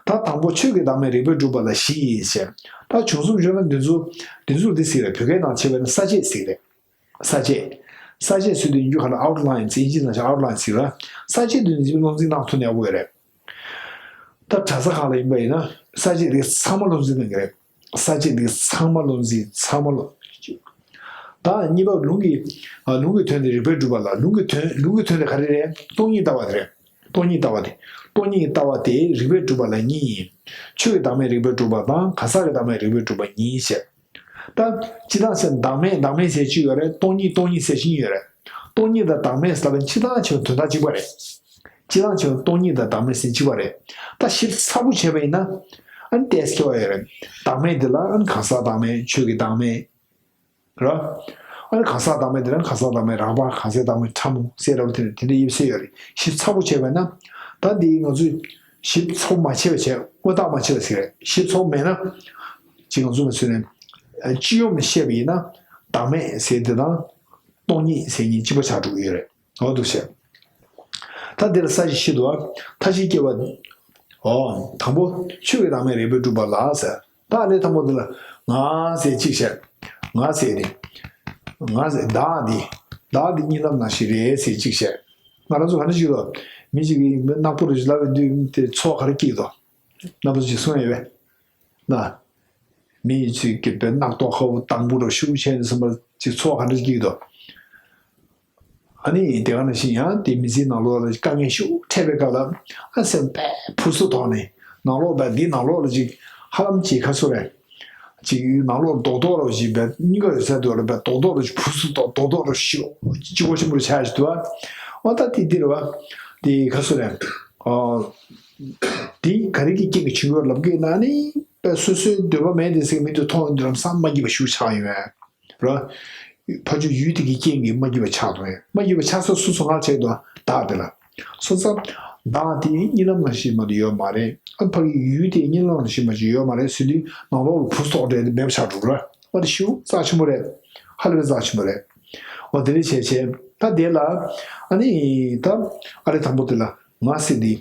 ད་དང་པོ་ཆོས་ཀྱི་བདག་མེད་རིགས་པས་གྲུབ་པ་ལ་བཞི་ཡིན་ཟེར། ད་བྱུང་སོང་བརྗོད་ན་འདི་ཚོ་འདི་ཚོ་འདི་ཟེར་རེད། བོད་སྐད་ནང་བྱས་པ་ན་ས་བཅད་ཟེར་རེད། ས་བཅད། ས་བཅད་ཟེར་དུས་ཡིན་རྒྱུ་ག་ལ་outline་ཟེར། ཨིན་ཇི་ནང་བཞིན་outline་ཟེར་བ། ས་བཅད་དུ་ནི་བློ་འཛིན་གནང་ཐུབ་ན་ཡག་པོ་ཡོད་རེད། ད་གྲྭ་ས་ཁག་ལ་ཡིན་པ་ཡིན་ན་ས་བཅད་དེ་ཚང་མ་བློ་འཛིན་གནང་གི་རེད། ས་བཅད་དེ་ཚང་མ་བློ་འཛིན། ཚང་མ་བློ། ད་གཉིས་པ་ལུང་གི། ཨ། ལུང་གི་དོན་དེ་རིགས་པས་སྒྲུབ་པ་ལ། ལུང་གི་དོན། ལུང་གི་དོན་དེ་ག་རེ་རེད། སྟོང་ཉིད་ལྟ་བ་དེ་རེད། སྟོང་ཉིད་ལྟ་བ་དེ། སྟོང་ཉིད་ཀྱི་ལྟ་བ་དེ་རིགས་པས་སྒྲུབ་པ་ལ་གཉིས་ཡིན། ཆོས་ཀྱི་བདག་མེད་རིགས་པས་སྒྲུབ་པ་དང་གང་ཟག་གི་བདག་མེད་རིགས་པས་སྒྲུབ་པ་གཉིས་བཤད། ད་སྤྱིར་བཏང་ཟེར་བདག་མེད་བདག་མེད་ཟེར་གཅིག་ཡོད་རེད། སྟོང་ཉིད་སྟོང་ཉིད་ཟེར་གཅིག་ཡོད་རེད། སྟོང་ཉིད་དང་བདག་མེད་ཟེར་བ་སྤྱིར་བཏང་བྱས་པ་དོན་དག་གཅིག་པ་རེད། སྤྱིར་བཏང་བྱས་པ་སྟོང་ཉིད་དང་བདག་མེད་ཟེར་གཅིག་པ་རེད། ད་ཞིབ་ཚགས་པོ་བྱས་པ་ཡིན་ན། ཨ་ནི་ཏོག་ཙམ་ཁྱད་པར་ཡོད་རེད། བདག་མེད་དེ་ལ་ཨ་ནི་གང་ཟག་བདག་མེད། ཆོས་ཀྱི་བདག་མེད། ར། ཨ་ནི་གང་ཟག་བདག་མེད་དེ་ལ་གང་ཟག་བདག་མེད་རགས་པ། གང་ཟག་བདག་མེད་ཕྲ་མོ་ཟེར་ར་བ་དེ་འདྲ་དེ་འདྲ་དབྱེ་བ་ཕྱེ་ཡོད་རེད། ཞིབ་ཚགས་པོ་བྱས་པ་ན། ད་འདི་ང་ཚོས་ཞིབ་ཚགས་པོ་མ་བྱས་པ་བྱས། དངོས་བཏགས་མ་བྱས་པ་ཟེར་རེད། ཞིབ་ཚགས་པོ་མེད་ན། ཅིག་ང་ཚོ་མ་ཚོས་ནས་སྤྱི་ཡོངས་ནས་བཤད་པ་ཡིན་ན། བདག་མེད་ཟེར་དེ་དང་སྟོང་ཉིད་ཟེར་གཉིས་གཅིག་པ་ཆགས་འགྲོ་གི་ཡོད་རེད། འོ་འདུག་བཤད། ད་འདི་ལ་ས་བཅད་བཞི་འདུག་ཨ། མཐའ་བཞིའི་སྐྱེ་བ། འོ། དང་པོ་ཆོས་ཀྱི་བདག་མེད་རིགས་པས་སྒྲུབ་པ་ལ་ཟེར། ད་ཨ་ནི་དང་པོ་འདི་ལ་ང་ཟེར་གཅིག་བཤད། ང་ཟེར་ཏེ། ང་ཟེར་བདག་འདི། བདག་འདི་གཉིད་ལམ་ནང་བཞིན་རེད་ཟེར་གཅིག་བཤད། ང་རང་ཚོ་ག་འདྲ་ཞིག་ལ། མི་གཅིག་གིས་ནག་པོ་རེད་ལབ་པའི་དུས་དེ་ཚོར་བ་ག་རེ་སྐྱེ་གི་འདུག་ནག་པོ་ཅིག་གསུང་ཡོད་པས། ན། མི་ཡི་ཚིག་གི་པའི་རྣག་ཏོག་ཁ་བོ་དང་པོ་རུ་ཤུགས་ཆེན་ཟིན་པ་ཅིག་ཚོར་བ་ག་འདྲ་སྐྱེ་གི་འདུག་ཨ་ནི་དེ་ག་ནང་བཞིན་ཡང་དེ་མི་ཚེའི་ནང་ལོགས་ལ་དཀའ་ངལ་ཤུགས་འཕྲད་པའི་སྐབས་ལ། ཨ་སེམས་པས་ཕུར་ཚུགས་ཐོག་ནས་ནང་ལོགས་པའི་འདི་ནང་ལོགས་ལ་ཅིག་ཧ་ལམ་ཅིག་ག་ཚོད་རེད། ཅིག་ནང་ལོགས་རྡོག་རྡོག་རུ་ཅིག་པའི་སྙིང་ག་ཡོད་ཚད་དུ་རེད་པའི་རྡོག་རྡོག་རུ་ཅིག་ཕུར་ཚུགས་ཐོག་རྡོག་རྡོག་རུ་ཤུགས་ལྕི་པོ་ཆེན་པོ་རུ་ཆགས་ཤིག་འདུག་ཨ། ཨོ་ད་དེ་འདི་རེད་བ། དེ་ག་ཚོད་རེད། ཨོ། དེ་ག་རེ་གི་རྐྱེན་གྱིས་བྱུང་ཡོད་ལབ་གི་ན་ནི། སོ་སོའི་འདོད་པ་མེད་དེ་ཟེར་མི་དེ་མཐོང་ཡོང་དུས་ལམ་སང་མ་སྐྱིད་པ་ཞིག་ཆགས་ཡོང་བས། ར། ཕར་ཕྱོགས་ཡུལ་དེ་གི་རྐྱེན་གྱིས་མ་སྐྱིད་པ་ཆགས་འདུག་ཡ། མ་སྐྱིད་པ་ཆགས་ས་སོ་སོ་ང་བྱས་འདུག་བདག་དེ་ལ། སོང་ཙང་། བདག་དེ་གཉིད་ལམ་ནང་བཞིན་མ་གཏོགས་ཡོད་མ་རེད། ཨ་ཕ་གི་ཡུལ་དེ་གཉིད་ལམ་ནང་བཞིན་མ་གཏོགས་ཡོད་མ་རེད་ཟེར་དུས་ནང་ལོགས་ལ་བུ་སོགས་རེད་མེད་པ་ཆགས་འགྲོ་ར། ཨ་དེ་ཤུགས་རྩ་ཆེན་པོ་རེད། ཧ་ལས་པའི་རྩ་ཆེན་པོ་རེད། འོ་དེ་འདྲ་བྱས་བྱས་ད་དེ་ལ། ཨ་ནི་ད་ཨ་རེ་དང་པོ་དེ་ལ་ང་ཟེར་དེ།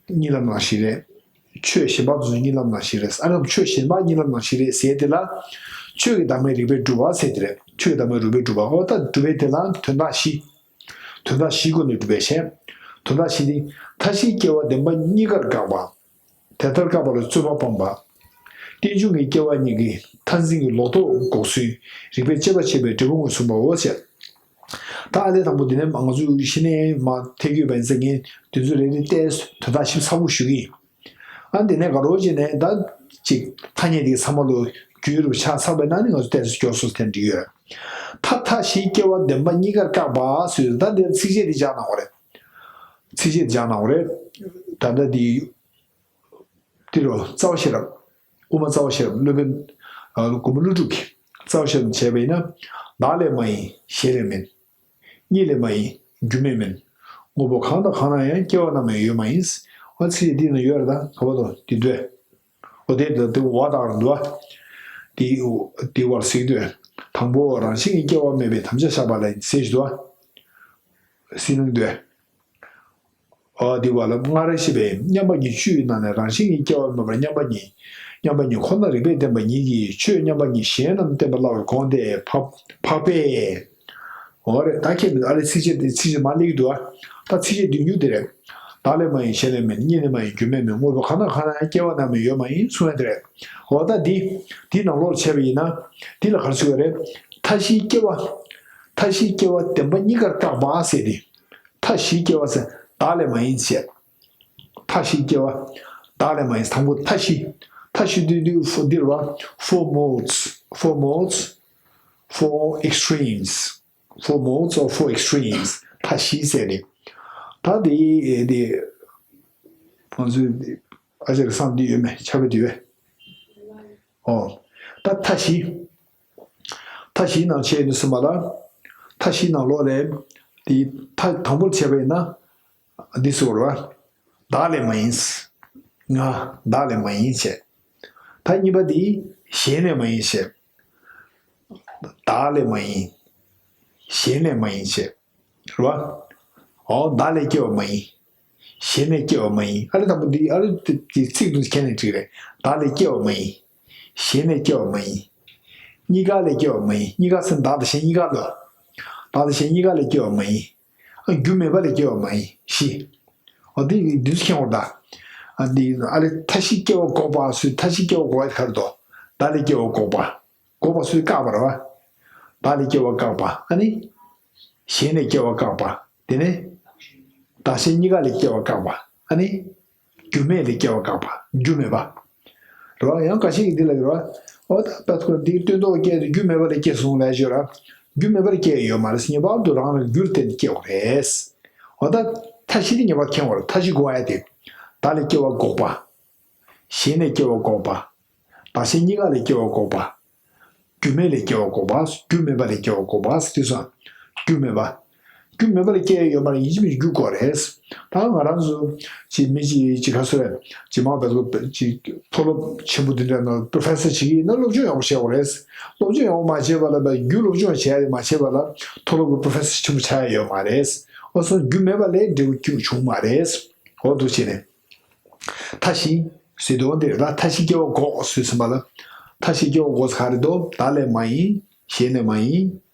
གཉིད་ལམ་ནང་བཞིན་རེད། ཆོས་གཞན་པ་དེ་ཚོ་གཉིད་ལམ་ནང་བཞིན་རེད། ཨ་ནི་ཆོས་གཞན་པ་གཉིད་ལམ་ནང་བཞིན་རེད་ཟེར་དེ་ལ། ཆོས་ཀྱི་བདག་མེད་རིགས་པས་སྒྲུབ་པ་ཟེར་དེ་རེད། ཆོས་ཀྱི་བདག་མེད་རིགས་པས་སྒྲུབ་པ། འོ་ད་སྒྲུབ་པའི་དེ་ལ་དོན་དག་བཞི། དོན་དག་བཞིའི་སྒོ་ནས་སྒྲུབ་པའི་ཞེས། དོན་དག་བཞི་དེ། མཐའ་བཞིའི་སྐྱེ་བ་བདེན་པ་གཉིས་ཀར་བཀག་པ། དེ་ལྟར་བཀག་པ་ལ་རྩོད་པ་སྤངས་པ། རྟེན་འབྱུང་གི་སྐྱེ་བ་གཉིས་ཀྱི་མཐར་འཛིན་གྱི་ལོག་རྟོག་འགོག་ཚུལ་རིགས་པས་དཔྱད་པ་བྱས་པའི་འབྲས་བུ་མངོན་སུམ་པའོ་ཞེས། ད་ཨ་ལས་དང་པོ་འདི་ནས་ང་ཚོས་གཞི་ནས་མ་ཐེག་ཡོད་པ་ཡིན་ཙང་ངས་དེ་ཚོ་རེ་རེ་ཏོག་ཙམ་དོན་དག་ཞིབ་ཚགས་པོ་ཞུ་གི་ཡིན། ཨ་འདི་ནས་དགའ་རོགས་བྱས་ནས་ད་ཅིག་ཐ་སྙད་འདི་ཚང་མ་ལོ་རྒྱུས་རུ་ཆགས་ཚར་བས་ན་ནི་ང་ཚོ་ཏོག་ཙམ་མགྱོགས་སུ་དེ་འགྲིག་ཡོད། ད་མཐའ་བཞིའི་སྐྱེ་བ་བདེན་པ་གཉིས་ཀར་བཀག་པ་ཟེར། ད་འདིར་ཚིགས་བཅད་འདི་སྦྱར་གནང་བ་རེད། ཚིགས་བཅད་སྦྱར་གནང་བ་རེད། ད་ལྟ་འདི། འདི་རུ་རྩ་བ་ཤེས་རབ། དབུ་མ་རྩ་བ་ཤེས་རབ་སློབ་དཔོན། ཨ་མགོན་པོ་ཀླུ་སྒྲུབ་ཀྱིས་རྩ་བ་ཤེས་རབ་བྱས་པ་ཡིན་ན། བདག་ལས་མ་ཡིན་གཞན་ལས་མིན། གཉིས་ལས་མ་ཡིན་རྒྱུ་མས་མིན། དངོས་པོ་གང་དང་གང་ན་ཡང་སྐྱེ་བ་རྣམས་ཡང་ཡོད་མ་ཡིན། འོ་ཚིག་འདི་ན་ཡོད་རེད། ད་ག་བ་དང་འདི་འདོད། འོ་དེ་འདི་འདི་བ་དང་རེད་འདུག་བ། འདི་འདི་བར་གཟིགས་འདོད། དང་པོ་རང་བཞིན་གྱིས་སྐྱེ་བ་མེད་པའི་དམ་བཅའ་བཞག་པ་ལ་ཟེར་ཞིག་འདུག་བ། ཟིན་ལུང་འདོད། འོ་འདི་བ་ལ་སྔར་བཤད་པའི་མཉམ་པ་ཉིད་བཅུའི་ནང་ནས་རང་བཞིན་གྱིས་སྐྱེ་བ་མེད་པར་མཉམ་པ་ཉིད། མཉམ་པ་ཉིད་ཁོ་ན་རིགས་པས་བསྟན་པ་ཉིད་ཀྱིས་ཆོས་མཉམ་པ་ཉིད་གཞན་རྣམས་བསྟན་པ་སླ་བར་དགོངས་ཏེ་འཕགས་འཕགས་པས། འོ་རེད། ད་ཁྱེད་ཨ་རེ་ཚིགས་བཅད་དེ་ཚིགས་བཅད་མ་སླེབས་འདུག་ཨ། ད་ཚིགས་བཅད་བདུན་ཅུ་དེ་རེད། བདག་ལས་མ་ཡིན་གཞན་ལས་མིན། གཉིས་ལས་མ་ཡིན་རྒྱུ་མས་མིན། དངོས་པོ་གང་དང་གང་ན་ཡང་སྐྱེ་བ་རྣམས་ཡོད་མ་ཡིན་གསུངས་ཡ་དེ་རེད། འོ་ད་འདི་འདི་ནང་ལོགས་ལ་བྱས་པ་ཡིན་ན་འདི་ལ་ག་རེ་ཟེར་བ་རེད། མཐའ་བཞིའི་སྐྱེ་བ། མཐའ་བཞིའི་སྐྱེ་བ་བདེན་པ་གཉིས་ཀར་བཀག་པ་ཟེར་ཏེ། མཐའ་བཞིའི་སྐྱེ་བ་ཟེར་བདག་ལས་མ་ཡིན་ཞེས། མཐའ་བཞིའི་སྐྱེ་བ། བདག་ལས་མ་ཡིན། དང་པོ་མཐའ་བཞི། མཐའ་བཞི་དུས་དུས་འདིར་བ། Four modes, four modes, four extremes. Four modes or four extremes. མཐའ་བཞི་ཟེར་ནས། ད་དེ་དེ་ང་ཚོའི་ཨ་ཅག་གི་བསམ་དུས་ཡོད་མེད་ཆ་བའི་དུས་བས། ཨོ། ད་མཐའ་བཞི། མཐའ་བཞིའི་ནང་བྱས་ནས་སོང་བ་ལ། མཐའ་བཞིའི་ནང་ལོགས་ལས། དེ་མཐའ་དང་པོར་བྱས་པ་ཡིན་ན། འདི་ཟེར་བ། བདག་ལས་མ་ཡིན། ང་བདག་ལས་མ་ཡིན་བྱས། མཐའ་གཉིས་པ་འདི་གཞན་ལས་མ་ཡིན་བྱས། བདག་ལས་མ་ཡིན། གཞན་ལས་མ་ཡིན་བྱས། རེད་བ། འོ་བདག་ལས་སྐྱེ་བ་མ་ཡིན། གཞན་ལས་སྐྱེ་བ་མ་ཡིན། ཨ་རེ་དང་པོ་འདི་ཨ་རེ་དེ་ཚིག་དུ་ཁྱེར་ནས་བྲིས་རེད། བདག་ལས་སྐྱེ་བ་མ་ཡིན། གཞན་ལས་སྐྱེ་བ་མ་ཡིན། གཉིས་ཀ་ལས་སྐྱེ་བ་མ་ཡིན། གཉིས་ཀ་ཟེར་བདག་དང་གཞན་གཉིས་ཀ་ལ། བདག་དང་གཞན་གཉིས་ཀ་ལས་སྐྱེ་བ་མ་ཡིན། ཨ་རྒྱུ་མེད་པ་ལས་སྐྱེ་བ་མ་ཡིན། བཞི། འོ་དེ་འདི་ཚོ་མཁྱེན་དགོས་རེད་ད། ཨ་འདི་ཨ་ལས་མཐའ་བཞི་སྐྱེ་བ་འགོག་པ་ཟེར། མཐའ་བཞི་སྐྱེ་བ་འགོག་པ་ག་རེ་འདུག་བདག་ལས་སྐྱེ་བ་འགོག་པ། འགོག་པ་ཟེར་བཀག་པ་རེད་བ། བདག་ལས་སྐྱེ་བ་བཀག་པ། ཨ་ནི། གཞན་ལས་སྐྱེ་བ་བཀག་པ། དེ་ནས། བདག་གཞན་གཉིས་ཀ་ལས་སྐྱེ་བ་བཀག་པ། ཨ་ནི། རྒྱུ་མེད་ལས་སྐྱེ་བ་བཀག་པ། རྒྱུ་མེད་པ། རེད་བ། ཡང་འགའ་ཤས་ཀྱིས་འདི་ལ་རེད་བ། འོ་ད་པད་ཁོ་འདིའི་སྟོན་ཐོག་སྐྱེས་ཏེ་རྒྱུ་མེད་པ་ལས་སྐྱེས་སོང་ལབ་ཞོར་ར། རྒྱུ་མེད་པར་སྐྱེས་ཡོད་མ་རེད། ངེས་པར་དུ་རང་རང་རྒྱུར་བརྟེན་ནས་སྐྱེ་དགོས་རེད། འོ་ད། མཐའ་བཞི་དེ་ངེས་པར་མཁྱེན་དགོས་རེད། མཐའ་བཞི་འགོག་ཡ་དེ། བདག་ལས་སྐྱེ་བ་འགོག་པ། གཞན་ལས་སྐྱེ་བ་འགོག་པ། བདག་གཞན་གཉིས་ཀ་ལས་སྐྱེ་བ་འགོག་པ། རྒྱུ་མེད་ལས་སྐྱེ་བ་འགོག་པ། རྒྱུ་མེད་པ་ལས་སྐྱེ་བ་འགོག་པ། དེ་སོང་། རྒྱུ་མེད་པ། རྒྱུ་མེད་པ་ལས་སྐྱེ་ཡོད་མ་རེད། ཡིན་གཅིག་མིན་གཅིག་རྒྱུ་དགོས་རེད། ད་ང་རང་ཚོ་ཅིག་མི་ཅིག་ཅིག་ག་སུ་རེད། ཅིག་མ་བལ་ཀོ་ཅིག་མཐོ་སློབ་ཆེན་པོ་འདི་འདྲ་ནང་པྲོ་ཕེ་སར་བྱེད་ཀྱི་ཡིན་ན་སློབ་སྦྱོང་ཡག་པོ་བྱེད་དགོས་རེད། སློབ་སྦྱོང་ཡག་པོ་མ་བྱས་པ་ལ་རྒྱུ་སློབ་སྦྱོང་བྱས་མ་བྱས་པ་ལ་མཐོ་སློབ་ཀྱི་པྲོ་ཕེ་སར་ཆེན་པོ་ཆགས་ཡ་ཡོད་མ་རེད། འོ་སོང་རྒྱུ་མེད་པ་ལས་འབྲས་བུ་སྐྱེ་བྱུང་མ་རེད། འོ་འདུག་བྱས་ནས། མཐའ་བཞི་ཟེར་དོན་འདིར་ད་མཐའ་བཞི་སྐྱེ་བ་འགོག་ཟེར་ཟིན་པ་ལ། མཐའ་བཞི་སྐྱེ་བ་འགོག་ཟེར་ག་རེ་འདུག་བདག་ལས་མ་ཡིན། གཞན་ལས་མ་ཡིན།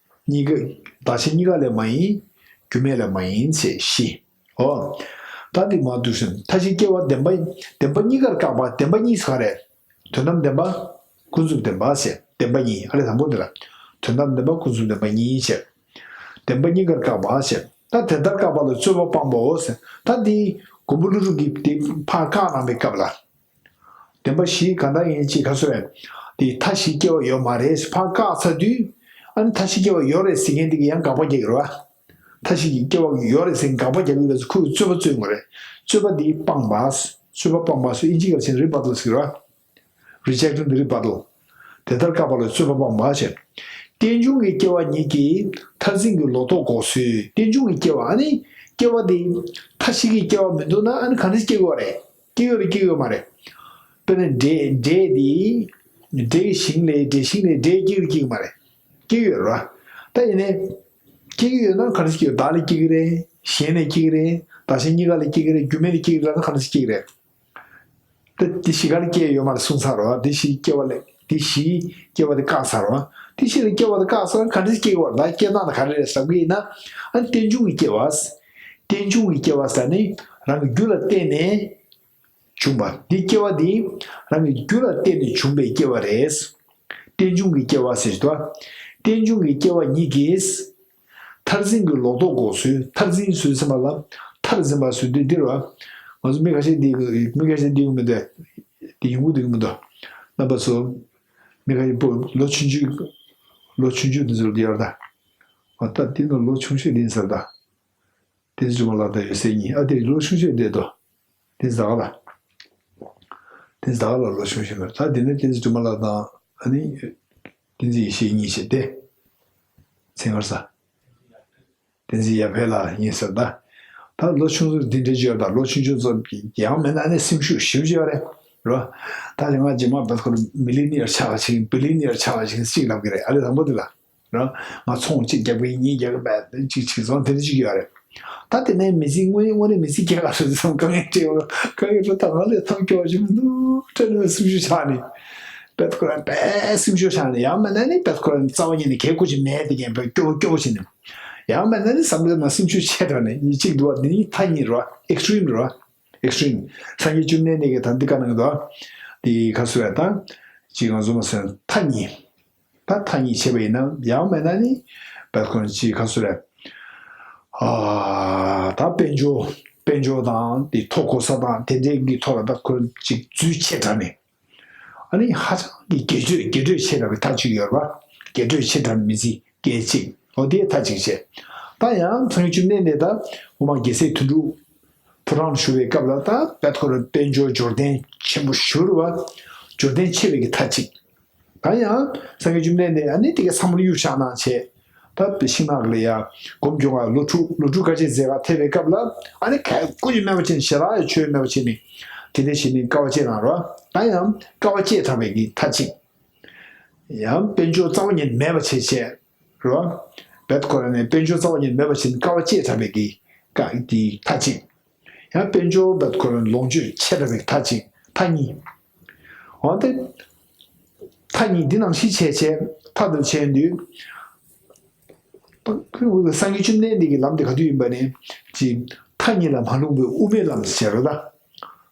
གཉིས་ཀ་བདག་གཞན་གཉིས་ཀ་ལས་མ་ཡིན། རྒྱུ་མེད་ལས་མ་ཡིན་ཞེས་བཞི། འོ། ད་འདི་མ་འདུག་ཟེར། མཐའ་བཞི་སྐྱེ་བ་བདེན་པ། བདེན་པ་གཉིས་ཀར་བཀག་པ། བདེན་པ་གཉིས་ཟེར་ག་རེ། དོན་དམ་བདེན་པ། ཀུན་རྫོབ་བདེན་པ་ཞེས་བདེན་པ་གཉིས། ཨ་ལས་དང་པོ་འདི་ལ། དོན་དམ་བདེན་པ་ཀུན་རྫོབ་བདེན་པ་གཉིས་ཞེས། བདེན་པ་གཉིས་ཀར་བཀག་པ་ཞེས། ད་དེ་ལྟར་བཀག་པ་ལ་རྩོད་པ་སྤངས་པའོ་ཟེར། ད་འདི་མགོན་པོ་ཀླུ་སྒྲུབ་ཀྱིས་དེ་ཕར་བཀག་གནང་བའི་སྐབས་ལ། བདེན་པ་བཞི་གང་དག་ཡིན་ཅེས་ག་སོ་རེད། དེ་མཐའ་བཞི་སྐྱེ་བ་ཡོད་མ་རེད་ཕར་བཀག་ཚར་དུས། ཨ་ནི་མཐའ་བཞི་སྐྱེ་བ་ཡོད་རེད་ཟེར་མཁན་དེ་གིས་ཡང་དགག་པ་རྒྱག་གི་རེད་བ། མཐའ་བཞི་སྐྱེ་བ་ཡོད་རེད་ཟེར་དགག་པ་རྒྱག་གི་ཡོད་པས་ཁོས་རྩོད་པ་རྩོད་དགོས་རེད། རྩོད་པ་འདི་སྤངས་པ། རྩོད་པ་སྤངས་པ་སུ་ཨིན་ཇི་སྐད་ཆ་ནས་རི་བ་ཊལ་ཟེར་གི་རེད་བ། Rejecting the rebuttal། དེ་ལྟར་བཀག་པ་ལ་རྩོད་པ་སྤངས་པ་ཞེས། རྟེན་འབྱུང་གི་སྐྱེ་བ་ཉིད་ཀྱིས་མཐར་འཛིན་གྱི་ལོག་རྟོག་འགོག་ཚུལ། རྟེན་འབྱུང་གི་སྐྱེ་བ་ཨ་ནི། སྐྱེ་བ་དེ། མཐའ་བཞི་གི་སྐྱེ་བ་མི་འདུག་ན་ཨ་ནི་གང་འདྲ་སྐྱེ་དགོས་རེད། སྐྱེ་ཡོད་རེད་སྐྱེ་ཡོད་མ་རེད། དཔེར་ན་འབྲས་འབྲས་དེ། འབྲས་ཀྱི་ཞིང་ལས་འབྲས་ཞིང་ལས་འབྲས་སྐྱེ་ཡོད་སྐྱེ་ཡོད་མ་རེད། སྐྱེ་ཡོད་རེད་བ། ད་ཡིན་ནའི། སྐྱེ་གི་ཡོད་ན་གང་འདྲ་སྐྱེ་ཡོད། བདག་ལས་སྐྱེ་གི་རེད། གཞན་ལས་སྐྱེ་གི་རེད། བདག་གཞན་གཉིས་ཀ་ལས་སྐྱེ་གི་རེད། རྒྱུ་མེད་ལས་སྐྱེ་གི་རེད་ན་གང་འདྲ་སྐྱེ་གི་རེད། ད་དེ་བཞི་ག་ལ་སྐྱེ་ཡོད་མ་རེད་གསུངས་ཚར་བ། དེ་བཞི་སྐྱེ་བ་ལས་དེ་བཞི་སྐྱེ་བ་དེ་བཀག་ཚར་བ། དེ་བཞི་ལ་སྐྱེ་བ་དེ་བཀག་ཚར་ག་འདྲ་སྐྱེ་བ་ད་སྐྱེ་སྟངས་ལ་ག་རེ་རེད་ཟེར་གི་ཡིན་ན། ཨ་ནི་རྟེན་འབྱུང་གི་སྐྱེ་བ། རྟེན་འབྱུང་གི་སྐྱེ་བ་ཟེར་ནི་རང་གི་རྒྱུ་ལ་བརྟེན་ནས་བྱུང་བ། འདི་སྐྱེ་བ་འདི་རང་གི་རྒྱུ་ལ་བརྟེན་ནས་བྱུང་བའི་སྐྱེ་བ་རེད། རྟེན་འབྱུང་གི་སྐྱེ་བ་ཟེར་ཏོ། རྟེན་འབྱུང་གི་སྐྱེ་བ་ཉིད་ཀྱིས། མཐར་འཛིན་གྱི་ལོག་རྟོག་འགོག་ཚུལ། མཐར་འཛིན་ཚུལ་ཟེར་བ་ལ། མཐར་འཛིན་པ་ཟེར་དུས་འདིར་བ། ང་ཚོ་མི་ཁ་ཤས་འདི་མི་ཁ་ཤས་འདི་ཡོང་མི་འདུག་འདི་ཡོང་གི་འདུག་མི་འདུག་རྣམ་པ་ཚོ། མི་ཁ་ཤས་པོ་ལོ་ཆུང་ཆུང་། ལོ་ཆུང་ཆུང་འདི་ཚོ་འདི་ཡོད་རེད་ད། འོ་ད་འདི་ནི་ལོ་ཆུང་ཆུང་འདི་ཡིན་ཟེར་ད། དེ་ཚོ་མ་ལགས་ད་ཡོད་སའི་ཉིན་ཨ་དེ་ལོ་ཆུང་ཆུང་འདི་དོ། དེ་ཟ་ག་ལ། དེ་ཟ་ག་ལ་ལོ་ཆུང་ཆུང་མེད་ད་དེ་ནི་དེ་ཚོ་མ་ལགས་དང་ཨ་ནི། དེ་ཚོ་ཡེ་ཤེས་གཉིས་བྱས་ཏེ། ཚེ་སྔར་ས། བསྟན་འཛིན་ཡར་འཕེལ་ལགས་ཡིན་ཟེར་ད། ད་ལོ་ཆུང་ཆུང་འདི་འདྲ་བརྗོད་ད་ལོ་ཆུང་ཆུང་ཚོ་ཡང་མིན་ན་ནི་སེམས་ཤུགས་ཞེ་པོ་ཅིག་ཡོད་རེད། རོ། ད་ལས་ང་རྗེས་མ་བེད་ཁོ་ར་མི་ལི་ནི་ཡར་ཆགས་ཅིག་བི་ལི་ནི་ཡར་ཆགས་ཅིག་ཅིག་ལབ་ཀྱི་རེད་ཨ་ལེ་དང་པོ་འདི་ལ། རོ། ང་ཚོང་གཅིག་རྒྱག་པའི་གཉིས་རྒྱག་པའི་གཅིག་ཅིག་བཟོ་འདི་འདྲ་ཅིག་ཡོད་རེད། ད་དེ་ནས་མི་ཚེ་དངོས་དངོས་གནས་མི་ཚེ་སྐྱེལ་ག་རེད་བསམ་དཀའ་ངལ་འཕྲད་ཡོད་དཀའ་ངལ་འཕྲད་ད་ང་ལས་ཐབས་སྐྱོ་བ་ཞིག་མི་འདུག་དྲན་ནས་སེམས་ཤུགས་ཆག་ནས། བེད་ཁོ་ར་དཔེ་སེམས་ཤུགས་ཆག་ནས་ཡང་མིན་ན་ནི་བེད་ཁོ་ར་ནི་རྩ་བ་ཉིད་ནས་གལ་ཁུ་ཅིག་མེད་དེ་ཀྱང་བེད་སྐྱོ་བོ་སྐྱོ་བོ་བྱས་ནས། ཡང་མིན་ན་ནི་བསམ་བློའི་ནང་སེམས་ཤུགས་ཆེ་དྲགས་ནས་ཡིན་གཅིག་འདུག་བ་འདི་ནི་མཐའ་གཉིས་རེད་བ། ཨེག་སི་ཊི་རིམ་རེད་བ། ཨེག་སི་ཊི་རིམ། སངས་རྒྱས་བཅོམ་ལྡན་འདས་ཀྱིས་ད་འདི་བཀའ་གནང་གི་འདུག་བ། དེ་ག་སུ་རེད་ད། ཅིག་ང་ཚོ་མ་སོན་མཐའ་གཉིས། ད་མཐའ་གཉིས་བྱས་པ་ཡིན་ན་ཡང་མིན་ན་ནི། བེད་ཁོ་ར་ཅིག་ག་སུ་རེད། ཨ། ད་དཔལ་འབྱོར། དཔལ་འབྱོར་དང་དེ་ཐོབ་གོ་ས་དང་དེ་འདྲའི་གི་ཐོག་ལ་བེད་ཁོ་ར་ཅིག་རྫུས་ཆེ་དྲགས་ནས། ཨ་ནི་ཧ་ཅང་གི་རྒྱས་སྤྲོས་རྒྱས་སྤྲོས་ཆེ་དྲགས་པའི་མཐའ་གཅིག་ཡོད་རེད་བ། རྒྱས་སྤྲོས་ཆེ་དྲགས་མི་ཚེ་སྐྱེལ་ཅིག་འོ་དེ་མཐའ་གཅིག་བྱས། ད་ཡང་སངས་རྒྱས་བཅོམ་ལྡན་འདས་ད་འོ་མ་རྒྱལ་སྲས་དོན་གྲུབ་ཕོ་བྲང་བཞུགས་པའི་སྐབས་ལ་ད་བེད་ཁོ་ར་དཔལ་འབྱོར་འབྱོར་ལྡན་ཆེན་པོ་ཞུ་རུ་བ། འབྱོར་ལྡན་ཆེ་བའི་གི་མཐའ་གཅིག་ད་ཡང་སངས་རྒྱས་བཅོམ་ལྡན་འདས་ཨ་ནི་དེ་གའི་བསམ་བློ་གཡུག་བཞག་གནང་བྱས། ད་ཤིང་ནགས་ལ་ཡ་སྒོམ་རྒྱུ་ང་ལོ་དྲུག་ལོ་དྲུག་དཀའ་སྤྱད་མཛད་ག་ཐེབས་པའི་སྐབས་ལ་ཨ་ནི་ག་ཀུ་ཅི་མེད་པ་བྱས་ནས་ཞེ་དྲག་ཡ་ཆོས་མེད་པ་བྱས་ནས་དེ་འདྲ་བྱས་ནས་དཀའ་བ་སྤྱད་གནང་རོགས། ད་ཡང་དཀའ་བ་སྤྱད་དྲགས་པའི་གི་མཐའ་གཅིག་ཡང་དཔལ་འབྱོར་རྩ་བ་ཉིད་མེད་པ་བྱས་བྱས་རོགས། བེད་ཁོ་ར་ནས་དཔལ་འབྱོར་རྩ་བ་ཉིད་མེད་པ་བྱས་ནས་དཀའ་བ་སྤྱད་དྲགས་པའི་གི་དཀའ་དེའི་མཐའ་གཅིག་ཡང་དཔལ་འབྱོར་བེད་ཁོ་ར་ལོངས་སྤྱོད་ཆེ་དྲགས་པའི་མཐའ་གཅིག་མཐའ་གཉིས། འོན་ཏེ། མཐའ་གཉིས་འདི་ནང་བཞིན་བྱས་བྱས་མཐའ་དང་བྱས་དུས། སངས་རྒྱས་བཅོམ་ལྡན་འདས་ཀྱི་ལམ་དེ་ག་དུས་ཡིན་པ་ནི། ཅིག་མཐའ་གཉིས་ལ་མ་ལྷུང་བའི་དབུ་མའི་ལམ་ཟེར་རོ་ད།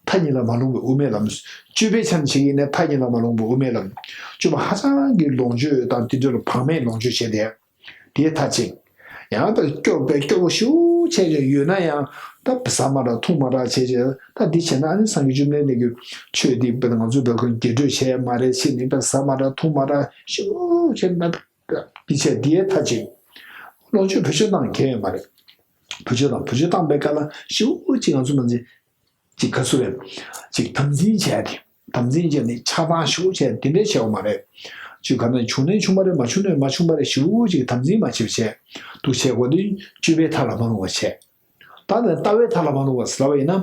མཐའ་གཉིས་ལ་མ་ལྷུང་བའི་དབུ་མའི་ལམ། སྤྱོད་པའི་ཆ་ནས་བྱེད་ཀྱི་ཡིན་ན་མཐའ་གཉིས་ལ་མ་ལྷུང་བའི་དབུ་མའི་ལམ། སྤྱོད་པ་ཧ་ཅང་གི་ལོངས་སྤྱོད་དང་དེ་འདྲ་ལ་བག་མེད་ལོངས་སྤྱོད་བྱས་ཏེ། དེའི་མཐའ་གཅིག་ཡང་ད་སྐྱོ་བས་སྐྱོ་བོ་ཞེ་པོ་བྱས་ཀྱང་ཡོད་ན་ཡང་ད་ཟ་མ་རག་འཐུང་མ་རག་བྱས་ཀྱང་ད་འདི་བྱས་ན་ཨ་ནི་སངས་རྒྱས་བཅོམ་ལྡན་འདས་ཀྱི་ཆོས་འདི་དཔེར་ན་ང་ཚོས་འབད་ཁུལ་རྒྱས་སྤྲོས་བྱས་མ་རེད་ཟེར་ནས་ད་ཟ་མ་རག་འཐུང་མ་རག་ཞེ་པོ་བྱས་ན་འདི་བྱས་དེའི་མཐའ་གཅིག་ལོངས་སྤྱོད་བེད་སྤྱོད་བཏང་གལ་ཡོད་མ་རེད། བེད་སྤྱོད་དང་བེད་སྤྱོད་བཏང་པའི་སྐབས་ལ་ཞེ་པོ་ཅིག་ང་ཚོ་མ་ཟད། ཅིག་ག་ཚོད་རེད། ཅིག་དམ་འཛིན་བྱས་ཏེ། དམ་འཛིན་བྱས་ནས་ཆགས་སྡང་ཞེ་པོ་བྱས་དེ་འདྲས་བྱས་པ་མ་རེད། ཅིག་ག་ན་བྱུང་ནས་བྱུང་བ་རེད། མ་བྱུང་ནས་མ་བྱུང་བ་རེད། ཞེ་པོ་ཅིག་དམ་འཛིན་མ་བྱེད་པ་བྱས། འདུག་བྱས་དགོས་དུས་སྤྱོད་པའི་མཐའ་ལ་མ་ལྷུང་བ་བྱས། ད་ནི་ལྟ་བའི་མཐའ་ལ་མ་ལྷུང་བ་ཟེར་ལབ་པ་ཡིན་ན།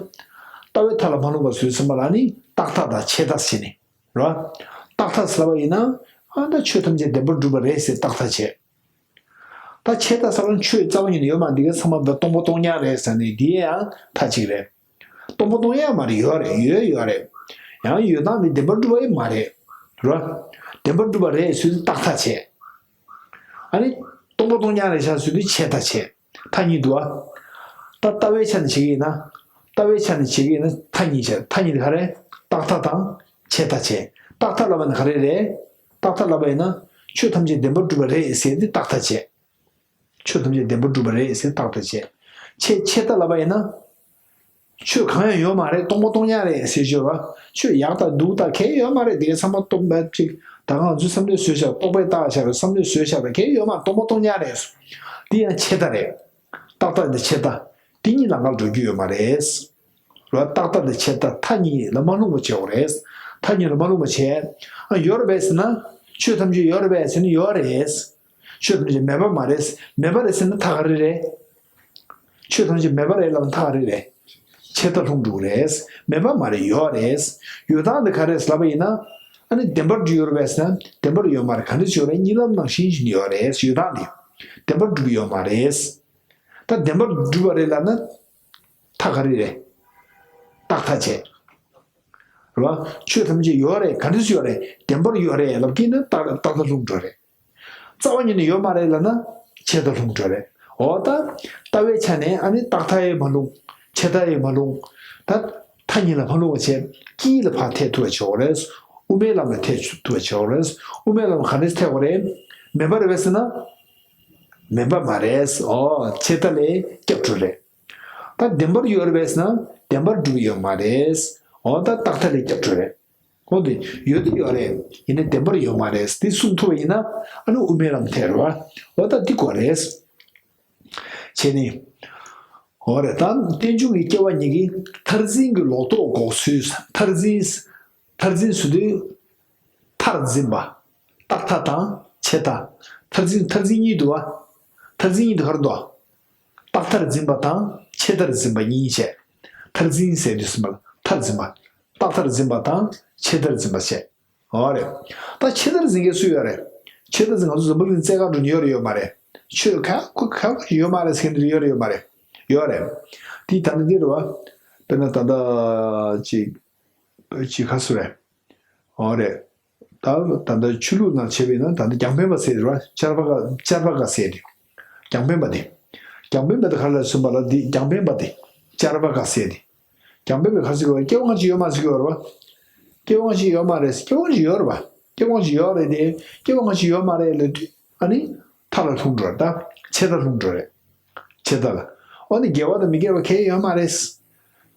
ལྟ་བའི་མཐའ་ལ་མ་ལྷུང་བ་ཟེར་ཙམ་པ་ལ་ནི་རྟག་མཐའ་དང་ཆད་མཐའ་ཟེར་ནས། རོ། རྟག་མཐའ་ཟེར་ལབ་པ་ཡིན་ན། ཨ་ད་ཆོས་ཐམས་ཅད་བདེན་པར་གྲུབ་པ་རེད་ཟེར་རྟག་མཐའ་བྱས། ད་ཆད་མཐའ་ཟེར་ན་ཆོས་རྩ་བ་ཉིད་ནས་ཡོད་མ་རེད། འདི་ག་ཚང་མ་སྟོང་པ་སྟོང་རྐྱང་རེད་ཟེར་ནས་འདི་ཡང་མཐའ་གཅིག་རེད། སྟོང་པ་སྟོང་རྐྱང་མ་རེད། ཡོད་རེད། ཡོད་ཡོད་རེད། ཡང་ཡོད་སྟངས་འདི་བདེན་པར་གྲུབ་པ་ཡང་མ་རེད། རོ། བདེན་པར་གྲུབ་པ་རེད་ཟེར་དུས་རྟག་མཐའ་བྱས། ཨ་ནི། སྟོང་པ་སྟོང་རྐྱང་རེད་ཤག་ཟེར་དུས་ཆད་མཐའ་བྱས། མཐའ་གཉིས་འདུག་ཨ། ད་ལྟ་བའི་ཆ་ནས་བྱེད་ཀྱི་ཡིན་ན། ལྟ་བའི་ཆ་ནས་བྱེད་ཀྱི་ཡིན་ན་མཐའ་གཉིས་བྱས། མཐའ་གཉིས་དེ་ག་རེ། རྟག་མཐའ་དང་། ཆད་མཐའ་བྱས། རྟག་མཐའ་ལབ་པ་ནི་ག་རེ་རེད། རྟག་མཐའ་ལབ་པ་ཡིན་ན། ཆོས་ཐམས་ཅད་བདེན་པར་གྲུབ་པ་རེད་ཟེར་ཏེ་རྟག་མཐའ་བྱས། ཆོས་ཐམས་ཅད་བདེན་པར་གྲུབ་པ་རེད་ཟེར་རྟག་མཐའ་བྱས། ཆད་ཆད་མཐའ་ལབ་པ་ཡིན་ན། ཆོས་གང་ཡང་ཡོད་མ་རེད། སྟོང་པ་སྟོང་རྐྱང་རེད་ཟེར་ཞོར་བ། ཆོས་ཡག་དང་སྡུག་དང་གང་ཡང་ཡོད་མ་རེད། དེ་ག་ཚང་མ་སྟོང་པ་གཅིག་ད་ང་ཚོའི་བསམ་བློས་བཟོས་བཞག་རྟོག་པས་བཏགས་བཞག་པའི་བསམ་བློས་བཟོས་བཞག་པའི་གང་ཡང་ཡོད་མ་རེད། སྟོང་པ་སྟོང་རྐྱང་རེད། དེ་ཡང་ཆད་མཐའ་རེད། རྟག་མཐའ་དང་ཆད་མཐའ། དེ་གཉིས་ལམ་ཁར་འགྲོ་རྒྱུ་ཡོད་མ་རེད། རོ། རྟག་མཐའ་དང་ཆད་མཐའ་མཐའ་གཉིས་ལ་མ་ལྷུང་བ་བྱེད་དགོས་རེད། མཐའ་གཉིས་ལ་མ་ལྷུང་བ་བྱས། ཨ་ཡོད་རེད་པས་ཟེར་ན། ཆོས་ཐམས་ཅད་ཡོད་རེད་པས་ཟེར་ན་ཡོད་རེད། ཆོས་ཐམས་ཅད་མེད་པ་མ་རེད། མེད་པ་རེད་ཟེར་ན་མཐའ་ག་རེ་རེད། ཆོས་ཐམས་ཅད་མེད་པ་རེད་ལབ་ན་མཐའ་ག་རེ་རེད། ཆད་མཐའ་ལྷུང་འགྲོ་གི་རེད། མེད་པ་མ་རེད། ཡོད་རེད། ཡོད་སྟངས་འདི་ག་རེ་རེད་ལབ་པ་ཡིན་ན། ཨ་ནི་བདེན་པར་གྲུབ་ཡོད་རེད་པས་ཟེར་ན་བདེན་པར་ཡོད་མ་རེད། ག་འདྲ་ཞིག་ཡོད་རེད། རྨི་ལམ་ནང་བཞིན་ཞིག་ཡོད་རེད། ཡོད་སྟངས་འདི་བདེན་པར་གྲུབ་ཡོད་མ་རེད། ད་བདེན་པར་གྲུབ་པ་རེད་ལབ་ན། མཐའ་ག་རེ་རེད། རྟག་མཐའ་བྱས། རེད་བ། ཆོས་ཐམས་ཅད་ཡོད་རེད། ག་འདྲ་ཞིག་ཡོད་རེད། བདེན་པར་ཡོད་རེད་ལབ་ཀྱི་ན་རྟག་རྟག་མཐའ་ལྷུང་འགྲོ་རེད། རྩ་བ་ཉིད་ནས་ཡོད་མ་རེད་ལབ་ན། ཆད་མཐའ་ལྷུང་འགྲོ་རེད། འོ་ད། ལྟ་བའི་ཆ་ནས་ཨ་ནི་རྟག་མཐའ་ཡང་མ་ལྷུང་། ཆད་མཐའ་ཡང་མ་ལྷུང་། ད། མཐའ་གཉིས་ལ་མ་ལྷུང་བ་བྱས། དཀྱིལ་ལ་ཕར་ཐེག་ཐུབ་པ་བྱེད་དགོས་རེད། དབུ་མའི་ལམ་ལ་ཐེག་ཐུབ་པ་བྱེད་དགོས་རེད། དབུ་མའི་ལམ་ག་འདྲས་ཐེག་དགོས་རེད། མེད་པ་རེད་པས་ཟེར་ན། མེད་པ་མ་རེད། འོ་ཆད་མཐའ་ལས་སྐྱབས་འགྲོ་རེད། ད་བདེན་པར་ཡོད་རེད་པས་ཟེར་ན་བདེན་པར་གྲུབ་ཡོད་མ་རེད། འོ་ད་རྟག་མཐའ་ལས་སྐྱབས་འགྲོ་རེད། འོ་དེ་ཡོད་དེ་ཡོད་རེད། ཡིན་ནའི་བདེན་པར་ཡོད་མ་རེད། དེ་གསུངས་ཐུབ་པ་ཡིན་ན་ཨ་ནི་དབུ་མའི་ལམ་ཐེག་རེད་བ། འོ་ད་འདི་དགོས་རེད། བྱས་ནས། འོ་རེད། ད་རྟེན་འབྱུང་གི་སྐྱེ་བ་གཉིས་ཀྱི་མཐར་འཛིན་གྱི་ལོག་རྟོག་འགོག་ཚུལ། མཐར་འཛིན། མཐར་འཛིན་ཟེར་དུས། མཐར་འཛིན་པ། རྟག་མཐའ་དང་ཆད་མཐའ། མཐར་འཛིན་མཐར་འཛིན་གཉིས་འདུག་བ། མཐར་འཛིན་གཉིས་དེ་ག་རེ་འདུག་རྟག་མཐར་འཛིན་པ་དང་ཆད་མཐར་འཛིན་པ་གཉིས་བྱས། མཐར་འཛིན་ཟེར་དུས་ཟིན་པ་ལ་མཐར་འཛིན་པ། རྟག་མཐར་འཛིན་པ་དང་ཆད་མཐར་འཛིན་པ་བྱས། འོ་རེད། ད་ཆད་མཐར་འཛིན་མཁན་སུ་ཡོད་རེད། ཆད་མཐར་འཛིན་ང་ཚོ་འཛམ་བུ་གླིང་རྩེ་གང་འགྲོ་ནས་ཡོད་རེད་ཡོད་མ་རེད། ཆོས་ཁ་ཁུ་ཁ་ཁུ་ཡོད་མ་རེད་ཟེར་མཁན་དེ་ཡོད་རེད་ཡོད་མ་རེད། ཡོད་རེད། དེ་ད་ནི་འདི་རེད་བ། དཔེར་ན་ད་ལྟ་ཅིག་ཅིག་ཁ་སུ་རེད། འོ་རེད། ད་ད་ལྟ་ཆོས་ལུགས་ནང་བྱས་པས་ན་ད་ལྟ་རྒྱང་འཕེན་པ་ཟེར་རེད་བ། ཅར་པ་ཀ་ཅར་པ་ཀ་ཟེར་ཏེ། རྒྱང་འཕེན་པ་དེ། རྒྱང་འཕེན་པ་དེ་ག་ལ་གསུངས་པ་ལ་འདི་རྒྱང་འཕེན་པ་དེ། ཅར་པ་ཀ་ཟེར་ཏེ། རྒྱང་འཕེན་པས་ག་ཟེར་གི་བ། སྐྱེ་བ་སྔ་ཕྱི་ཡོད་མ་ཟེར་གི་བ་རེད་བ། སྐྱེ་བ་སྔ་ཕྱི་ཡོད་མ་རེད། སྐྱེ་བ་སྔ་ཕྱི་ཡོད་རེད་བ། སྐྱེ་བ་སྔ་ཕྱི་ཡོད་རེད་དེ། སྐྱེ་བ་སྔ་ཕྱི་ཡོད་མ་རེད་ལབ་དུས་ཨ་ནི། མཐའ་ལ་ལྷུང་འགྲོ་རེད་ད། ཆད་མཐའ་ལྷུང་འགྲོ་རེད། ཆད་མཐའ་ལ། འོ་ནི་དགེ་བ་དང་མི་དགེ་བ་གང་ཡང་ཡོད་མ་རེད།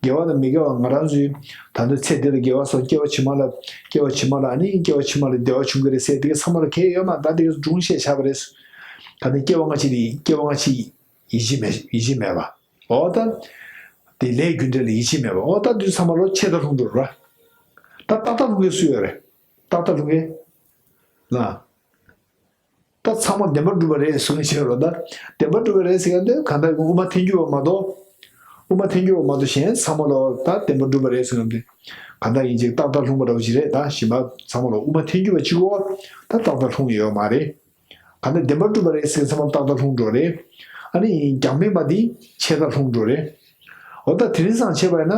དགེ་བ་དང་མི་དགེ་བ་ང་རང་ཚོའི་ད་ལྟ་ཚེ་འདི་ལ་དགེ་བ་སོགས་སྐྱེ་བ་ཕྱི་མ་ལ་སྐྱེ་བ་ཕྱི་མ་ལ་ཨ་ནི་སྐྱེ་བ་ཕྱི་མ་ལ་བདེ་བ་བྱུང་གི་རེད་ཟེར་དེ་ག་ཚང་མ་ལ་གང་ཡང་ཡོད་མ་རེད། ད་དེ་ག་སྒྲུང་བཤད་བཞག་པ་རེད། ད་ནི་སྐྱེ་བ་སྔ་ཕྱི་དེ་སྐྱེ་བ་སྔ་ཕྱི་ཡིད་ཆེས་མེད་ཡིད་ཆེས་མེད་པ། འོ་ད། དེ་ལས་རྒྱུ་འབྲས་ལ་ཡིད་ཆེས་མེད་པ། འོ་ད་དུས་ཚང་མ་ལོ་ཆད་མཐའ་ལྷུང་འགྲོ་ར། ད་ཏག་ཏག་ལྷུང་མཁན་སུ་ཡོད་རེད། ཏག་ཏག་ལྷུང་མཁན། ལ། ད་ཚང་མ་བདེན་པར་གྲུབ་པ་རེད་གསུང་བྱས་རོ། ད་བདེན་པར་གྲུབ་པ་རེད་ཟེར་མཁན་དེ་གང་ལྟར་དབུ་མ་ཐལ་འགྱུར་བ་མ་གཏོགས། དབུ་མ་ཐལ་འགྱུར་བ་མ་གཏོགས་གཞན་ཚང་མ་ལོ་ད་བདེན་པར་གྲུབ་པ་རེད་ཟེར་མཁན་དེ། གང་ལྟར་ཡིན་གཅིག་ཏག་ཏག་ལྷུང་བ་འདྲ་བོ་ཞིག་རེད། ད་གཞན་པ་ཚང་མ་ལོ་དབུ་མ་ཐལ་འགྱུར་བ་གཅིག་པོ་ད་ཏག་ཏག་ལྷུང་ཡོད་མ་རེད། གང་ལྟར་བདེན་པར་གྲུབ་པ་རེད་ཟེར་མཁན་ཚང་མ་ཏག་ཏག་ལྷུང་འགྲོ་རེད། ཨ་ནི་རྒྱང་འཕེན་པ་འདི་ཆད་མཐའ་ལྷུང་འགྲོ་རེད། འོ་ད་དེ་རིང་སང་བྱས་པ་ཡིན་ན།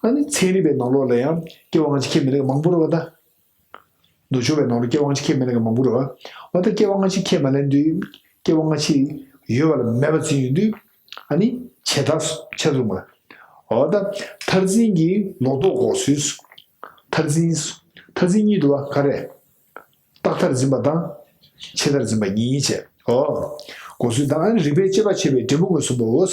ཨ་ནི་ཚན་རིག་པའི་ནང་ལོགས་ལ་ཡང་སྐྱེ་བ་སྔ་ཕྱི་ཁས་མི་ལེན་མཁན་མང་པོ་རེད་བ་ད། ནུབ་ཕྱོགས་པའི་ནང་ལ་སྐྱེ་བ་སྔ་ཕྱི་ཁས་མི་ལེན་མཁན་མང་པོ་རེད་བ། འོ་ད་སྐྱེ་བ་སྔ་ཕྱི་ཁས་མ་ལེན་དུས་སྐྱེ་བ་སྔ་ཕྱི་ ཡོད་པ་ལ་མེད་པ་འཛིན་ཡོང་དུས། ཨ་ནི་ཆད་མཐར་ཆད་མཐར་ལུགས་མ། འོ་ད་མཐར་འཛིན་གྱི་ལོག་རྟོག་འགོག་ཚུལ། མཐར་འཛིན། མཐར་འཛིན་གཉིས་འདུག་བ། ག་རེ། རྟག་མཐར་འཛིན་པ་དང་། ཆད་མཐར་འཛིན་པ་གཉིས་བྱས། འོ། འགོག་ཚུལ་དང་། ཨ་ནི་རིགས་པས་དཔྱད་པ་བྱས་པའི་འབྲས་བུ་མངོན་སུམ་པའོ།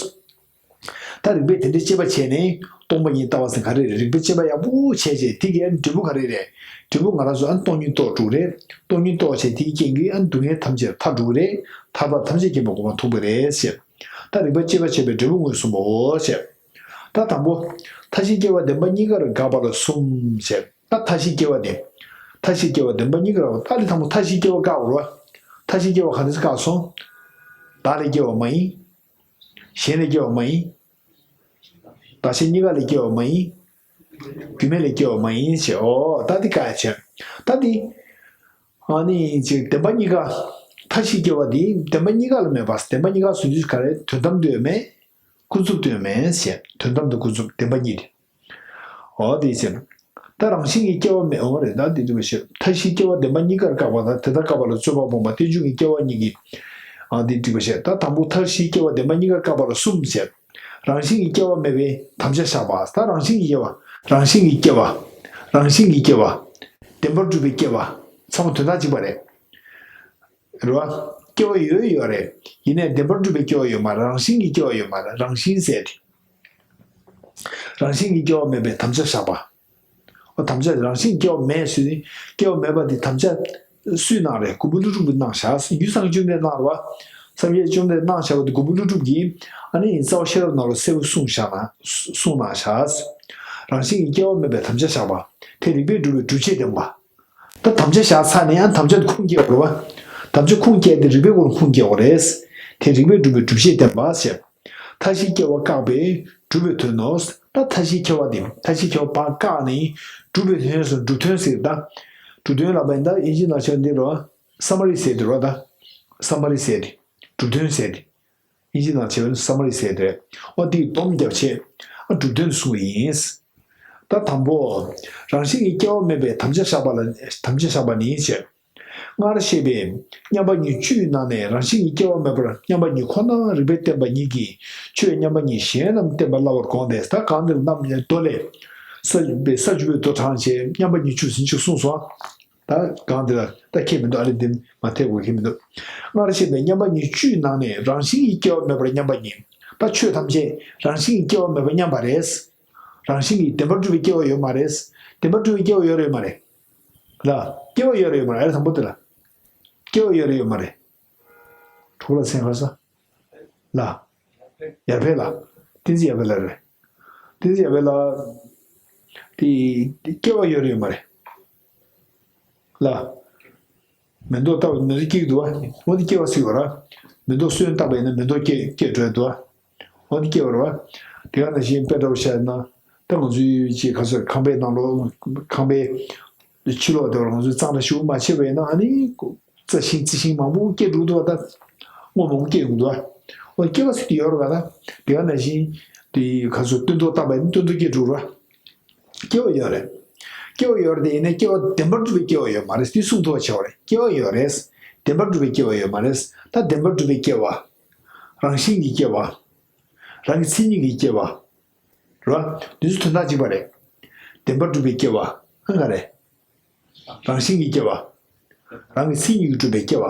ད་རིགས་པས་དེ་འདྲའི་དཔྱད་པ་བྱས་ནས་སྟོང་པ་ཉིད་ལྟ་བ་ཟེར་ག་རེ་རེད། རིགས་པས་དཔྱད་པ་ཡག་པོ་བྱས་རྗེས་དེ་གའི་འབྲས་བུ་ག་རེ་རེད། འབྲས་བུ་ང་རང་ཚོ་ཨ་ནི་སྟོང་ཉིད་རྟོགས་འགྲོ་གི་རེད། སྟོང་ཉིད་རྟོགས་བྱས་དེའི་རྐྱེན་གྱིས་ཨ་ནི་སྡུག་བསྔལ་ཐམས་ཅད་ཐར་འགྲོ་གི་རེད། ཐར་པ་ཐམས་ཅད་མཁྱེན་པའི་གོ་འཕང་ཐོབ་ཀྱི་རེད་ཞེས། ད་རིགས་པས་དཔྱད་པ་བྱས་པའི་འབྲས་བུ་མངོན་སུམ་པའོ་ཞེས། ད་དང་པོ། མཐའ་བཞིའི་སྐྱེ་བ་བདེན་པ་གཉིས་ཀར་དགག་པ་ལ་གསུམ་ཞེས། ད་མཐའ་བཞིའི་སྐྱེ་བ་དེ། མཐའ་བཞིའི་སྐྱེ་བ་བདེན་པ་གཉིས་ཀར། ད་ལྟ་དང་པོ་མཐའ་བཞིའི་སྐྱེ་བ་བཀག་པ་རེད་བ། མཐའ་བཞིའི་སྐྱེ་བ་ག་འདྲ་བཀག་སོང་། བདག་ལས་སྐྱེ་བ་མ་ཡིན། གཞན་ལས་སྐྱེ་བ་མ་ཡིན། བདག་གཞན་གཉིས་ཀ་ལས་སྐྱེ་བ་མ་ཡིན། རྒྱུ་མེད་ལས་སྐྱེ་བ་མ་ཡིན་ཞེས། འོ་ད་འདི་བཀག་ཡ་བྱས། ད་འདི། ཨ་ནི་ཅིག་བདེན་པ་གཉིས་ཀ། མཐའ་བཞིའི་སྐྱེ་བ་འདི་བདེན་པ་གཉིས་ཀ་ལ་མེད་པ། བདེན་པ་གཉིས་ཀ་ཟེར་དུས་ག་རེ། དོན་དམ་དུ་ཡོད་མེད། ཀུན་རྫོབ་ཏུ་ཡོད་མེད་ཞེས། དོན་དམ་དང་ཀུན་རྫོབ་བདེན་པ་གཉིས་ཏེ། འོ་དེ་ཕྱིར། ད་རང་བཞིན་གྱིས་སྐྱེ་བ་མེད། འོ་རེད། ད་དེ་འདྲ་བ་ཞིག་མཐའ་བཞིའི་སྐྱེ་བ་བདེན་པ་གཉིས་ཀར་བཀག་པ་དང་། དེ་ལྟར་བཀག་པ་ལ་རྩོད་པ་སྤོང་བ། རྟེན་འབྱུང་གི་སྐྱེ་བ་གཉིས་ཀྱིས། ཨ་དེ་འདྲ་བ་ཞིག་ད་དང་པོ་མཐའ་བཞིའི་སྐྱེ་བ་བདེན་པ་གཉིས་ཀར་བཀག་པ་ལ་གསུམ་ཞེས། རང་བཞིན་གྱིས་སྐྱེ་བ་མེད་པའི་དམ་བཅའ་བཞག་པ། ད་རང་བཞིན་གྱིས་སྐྱེ་བ། རང་བཞིན་གྱིས་སྐྱེ་བ། རང་བཞིན་གྱིས་སྐྱེ་བ། བདེན་པར་གྲུབ་པའི་སྐྱེ་བ། ཚང་མ་དོན་དག་གཅིག་པ་རེད། རེད་བ། སྐྱེ་བ་ཡོད་ཡོད་རེད། ཡིན་ནའི་བདེན་པར་གྲུབ་པའི་སྐྱེ་བ་ཡོད་མ་རེད། རང་བཞིན་གྱིས་སྐྱེ་བ་ཡོད་མ་རེད། རང་བཞིན་ཟེར་ཏེ། རང་བཞིན་གྱིས་སྐྱེ་བ་མེད་པའི་དམ་བཅའ་བཞག་པ། འོ་དམ་བཅའ་རང་བཞིན་སྐྱེ་བ་མེད་ཟེར་ཏེ། སྐྱེ་བ་མེད་པ་དེ་དམ་བཅའ་སུས་གནང་རེད། མགོན་པོ་ཀླུ་སྒྲུབ་ཀྱིས་གནང་བཞག་རྒྱུ་སངས་རྒྱས་བཅོམ་ལྡན་གནང་རེད་བ། སངས་རྒྱས་བཅོམ་ལྡན་གནང་བཞག་པ་དེ་མགོན་པོ་ཀླུ་སྒྲུབ་ཀྱིས་ཨ་ནི་རྩ་བ་ཤེས་རབ་ནང་ལ་གསལ་པོ་གསུངས་བཞག་ན། གསུངས་གནང་བཞག་རང་བཞིན་གྱིས་སྐྱེ་བ་མེད་པའི་དམ་བཅའ་བཞག་པ། དེ་རིགས་པས་སྒྲུབ་པའི་སྒྲུབ་བྱེད་བསྟན་པ། ད་དམ་བཅའ་བཞག་ཚར་ནས་ཡང་དམ་བཅའ་དེ་ཁུངས་སྐྱེལ་དགོས་རེད་བ། དམ་བཅའ་ཁུངས་སྐྱེལ་ཏེ་རིགས་པའི་སྒོ་ནས་ཁུངས་སྐྱེལ་དགོས་རེད། དེ་རིགས་པས་སྒྲུབ་པའི་སྒྲུབ་བྱེད་བསྟན་པ་ཞེས། མཐའ་བཞིའི་སྐྱེ་བ་བཀག་པས་སྒྲུབ་པའི་དོན་ནོ། ད་མཐའ་བཞིའི་སྐྱེ་བ་དེ། མཐའ་བཞིའི་སྐྱེ་བ་ཕར་བཀག་ནས་སྒྲུབ་པའི་དོན་སོགས་སྒྲུབ་དོན་ཟེར་ད། སྒྲུབ་དོན་ལབ་པ་ཡིན་ད་དབྱིན་ཇི་ནང་བྱས་པ་འདི་རེད་བ། སམ་མ་རི་ཟེར་དེ་རེད་བ་ད། སམ་མ་རི་ཟེར་དེ། སྒྲུབ་དོན་ཟེར་དེ། དབྱིན་ཇི་ནང་བྱས་པ་ནི་སམ་མ་རི་ཟེར་དེ་རེད། འོ་དེའི་སྡོམ་རྒྱབ་བྱས། ཨ་སྒྲུབ་དོན་གསུངས་པ་ཡིན། ད་དང་པོ། རང་བཞིན་གྱིས་སྐྱེ་བ་མེད་པའི་དམ་བཅའ་བཞག་པ་ལ། དམ་བཅའ་བཞག་པ་ནི་ཞེས། སྔར་བཤད་པའི་མཉམ་པ་ཉིད་བཅུའི་ནང་ནས་རང་བཞིན་གྱིས་སྐྱེ་བ་མེད་པར་མཉམ་པ་ཉིད་ཁོ་ན་རིགས་པས་བསྟན་པ་ཉིད་ཀྱིས་ཆོས་མཉམ་པ་ཉིད་གཞན་རྣམས་བསྟན་པ་སླ་བར་དགོངས་ཏེ། ད་གང་འདིར་རྣམ་མདོ་ལས། ས་པའི་ས་བཅུ་པའི་མདོ་དྲངས་བྱས་མཉམ་པ་ཉིད་བཅུ་ཟིན་ཅིག་གསུངས་སོ། ད་གང་འདི་ལ་ད་ཁྱད་མི་འདུག་ཨ་ལེ་འདི་མ་ཐེག་དགོས་ཁྱད་མི་འདུག་སྔར་བཤད་པའི་མཉམ་པ་ཉིད་བཅུའི་ནང་ནས་རང་བཞིན་གྱིས་སྐྱེ་བ་མེད་པར་མཉམ་པ་ཉིད། ད་ཆོས་ཐམས་ཅད་རང་བཞིན་གྱིས་སྐྱེ་བ་མེད་པར་མཉམ་པ་རེད། རང་བཞིན་གྱིས་བདེན་པར་གྲུབ་པའི་སྐྱེ་བ་ཡོད་མ་རེད། བདེན་པར་གྲུབ་པའི་སྐྱེ་བ་ཡོད་རེད་ཡོད་མ་རེད། ལ། སྐྱེ་བ་ཡོད་རེད་ཡོད་མ་རེད། ཨ་རེ་དང་པོ་དེ་ལ། སྐྱེ་བ་ཡོད་རེད་ཡོད་མ་རེད། གྲོགས་ལ་སེང་ཁ་ས། ལ། ཡར་འཕེལ་ལ། བསྟན་འཛིན་ཡར་འཕེལ་ལ་རེད། བསྟན་འཛིན་ཡར་འཕེལ་ལ། དེ་སྐྱེ་བ་ཡོད་རེད་ཡོད་མ་རེད། ལ། མེ་ཏོག་བཏབ་པ་མེ་ཏོག་སྐྱེ་གི་འདུག་བ། འོ་དེ་སྐྱེ་བ་ཟེར་བ་ར། མེ་ཏོག་སོན་བཏབ་པ་ཡིན་ན་མེ་ཏོག་སྐྱེ་སྐྱེ་འགྲོ་ཡི་འདུག་བ། འོ་དེ་སྐྱེ་བ་ར་བ། དེ་ག་ནང་བཞིན་དཔེ་འདྲ་བོ་བཤད་ན། ད་ང་ཚོའི་ཅིག་ག་ཚོད་ཁང་པའི་ནང་ལོགས་ཁང་པའི་ཕྱི་ལོགས་དེ་བར་ང་ཚོས་གཙང་སྦྲ་ཞུ་མ་བྱས་པ་ཡིན་ན་ཨ་ནི། རྩྭ་ཤིང་རྩི་ཤིང་མང་པོ་སྐྱེ་འགྲོ་འདུག་བ་ད། སྔོ་མང་པོ་སྐྱེ་ཡོང་འདུག་བ། འོ་སྐྱེ་བ་ཟེར་གྱི་ཡོད་རེད་བ་ད། དེ་ག་ནང་བཞིན། དེ་ག་ཚོད་སྟོན་ཐོག་བཏབ་པ་ཡིན་ན་སྟོན་ཐོག་སྐྱེ་འགྲོ་ར། སྐྱེ་བ་ཡོད་རེད། སྐྱེ་བ་ཡོད་རེད་དེ་ཡིན་ནའི་སྐྱེ་བ་བདེན་པར་གྲུབ་པའི་སྐྱེ་བ་ཡོད་མ་རེད་དེ་གསུང་ཐུབ་པ་བྱས་པ་རེད། སྐྱེ་བ་ཡོད་རེད། བདེན་པར་གྲུབ་པའི་སྐྱེ་བ་ཡོད་མ་རེད། ད་བདེན་པར་གྲུབ་པའི་སྐྱེ་བ། རང་བཞིན་གྱི་སྐྱེ་བ། རང་གི་མཚན་ཉིད་ཀྱི་སྐྱེ་བ། རེད་བ། དེ་ཚོ་དོན་དག་གཅིག་པ་རེད། བདེན་པར་གྲུབ་པའི་སྐྱེ་བ། ཨ་ག་རེ། རང་བཞིན་གྱི་སྐྱེ་བ། རང་གི་མཚན་ཉིད་ཀྱིས་གྲུབ་པའི་སྐྱེ་བ།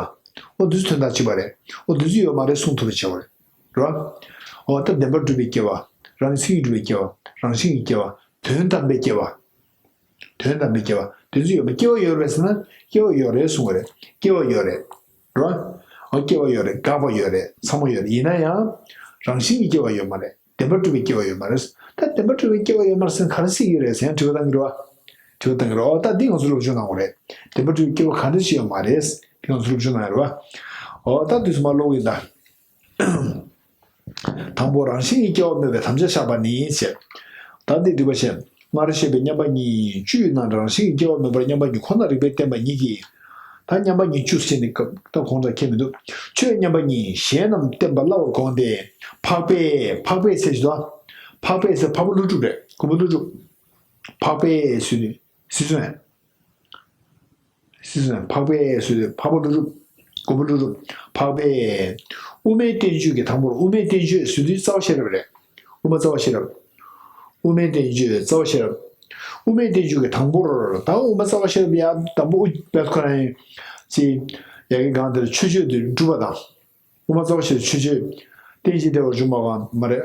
འོ་དེ་ཚོ་དོན་དག་གཅིག་པ་རེད། འོ་དེ་ཚོ་ཡོད་མ་རེད་གསུང་ཐུབ་པ་བྱས་པ་རེད། རེད་བ། འོ་ད་བདེན་པར་གྲུབ་པའི་སྐྱེ་བ། རང་གི་མཚན་ཉིད་གྲུབ་པའི་སྐྱེ་བ། རང་བཞིན་གྱི་སྐྱེ་བ། དོན་དམ་པའི་སྐྱེ་བ། དོན་དམ་པའི་སྐྱེ་བ། དེ་ཚོ་ཡོད་མ། སྐྱེ་བ་ཡོད་རེད་ཟེར་ན་སྐྱེ་བ་ཡོད་རེད་གསུང་བ་རེད། སྐྱེ་བ་ཡོད་རེད། རེད་བ། འོ་སྐྱེ་བ་ཡོད་རེད། འགག་པ་ཡོད་རེད། ཚང་མ་ཡོད་རེད། ཡིན་ན་ཡང་། རང་བཞིན་གྱི་སྐྱེ་བ་ཡོད་མ་རེད། བདེན་པར་གྲུབ་པའི་སྐྱེ་བ་ཡོད་མ་རེད། ད་བདེན་པར་གྲུབ་པའི་སྐྱེ་བ་ཡོད་མ་རེད་ཟེར་ན་ག་རེ་ཟེར་གྱི་རེད་ཟེར་ཡང་དྲི་བ་བཏང་གི་རེད་བ། དྲི་བ་བཏང་གི་རེད། འོ་ད་འདི་ང་ཚོ་སློབ་སྦྱོང་གནང་དགོས་རེད། བདེན་པར་གྲུབ་པའི་སྐྱེ་བ་ག་འདྲ་ཞིག་ཡོད་མ་རེད། འདི་ང་ཚོ་སློབ་སྦྱོང་གནང་ཡོད་རེད་བ། འོ་ད་དུས་སུ་མ་ཀློག་གི་ད། དང་པོ་རང་བཞིན་གྱིས་སྐྱེ་བ་མེད་པའི་དམ་བཅའ་བཞག་པ་ནི་ཞེས། ད་འདི་སྒྲུབ་པ་བཤད། སྔར་བཤད་པའི་མཉམ་པ་ཉིད་བཅུའི་ནང་རང་བཞིན་གྱིས་སྐྱེ་བ་མེད་པར་མཉམ་པ་ཉིད་ཁོ་ན་རིགས་པས་བསྟན་པ་ཉིད་ཀྱིས། ད་མཉམ་པ་ཉིད་བཅུ་ཟེར་ནས་སྐབས་ད་གོང་དང་ཁྱད་མི་འདུག་ཆོས་མཉམ་པ་ཉིད་གཞན་རྣམས་བསྟན་པ་སླ་བར་དགོངས་ཏེ། འཕགས་པས། འཕགས་པས་ཟེར་ཞིག་དང་། འཕགས་པས་ཟེར་འཕགས་པ་ཀླུ་སྒྲུབ་རེད། མགོན་པོ་ཀླུ་སྒྲུབ། འཕགས་པས་ཟེར་ནས་ཟེར་སོང་ཡང་། ཟེར་སོང་ཡང་འཕགས་པས་ཟེར་དུས་འཕགས་པ་ཀླུ་སྒྲུབ། མགོན་པོ་ཀླུ་སྒྲུབ་འཕགས་པས། དབུ་མའི་བསྟན་བཅོས་ཀྱི་དང་པོར། དབུ་མའི་བསྟན་བཅོས་ཟེར་དུས་རྩ་བ་ཤེས་རབ་རེད། དབུ་མ་རྩ་བ་ཤེས་རབ། དབུ་མའི་བསྟན་བཅོས་རྩ་བ་ཤེས་རབ། དབུ་མའི་བསྟན་བཅོས་ཀྱི་དང་པོར། ད་དབུ་མ་རྩ་བ་ཤེས་རབ་ཡ་དང་པོ་དཔེ་ཁོ་རང་ཡིན། ཅེས་ཡ་གི་སྒང་དེར་མཆོད་བརྗོད་དེ་སྒྲུབ་པ་དང་། དབུ་མ་རྩ་བ་ཤེས་རབ་མཆོད་བརྗོད། རྟེན་ཅིང་འབྲེལ་བར་འབྱུང་བ་གང་མ་རེད།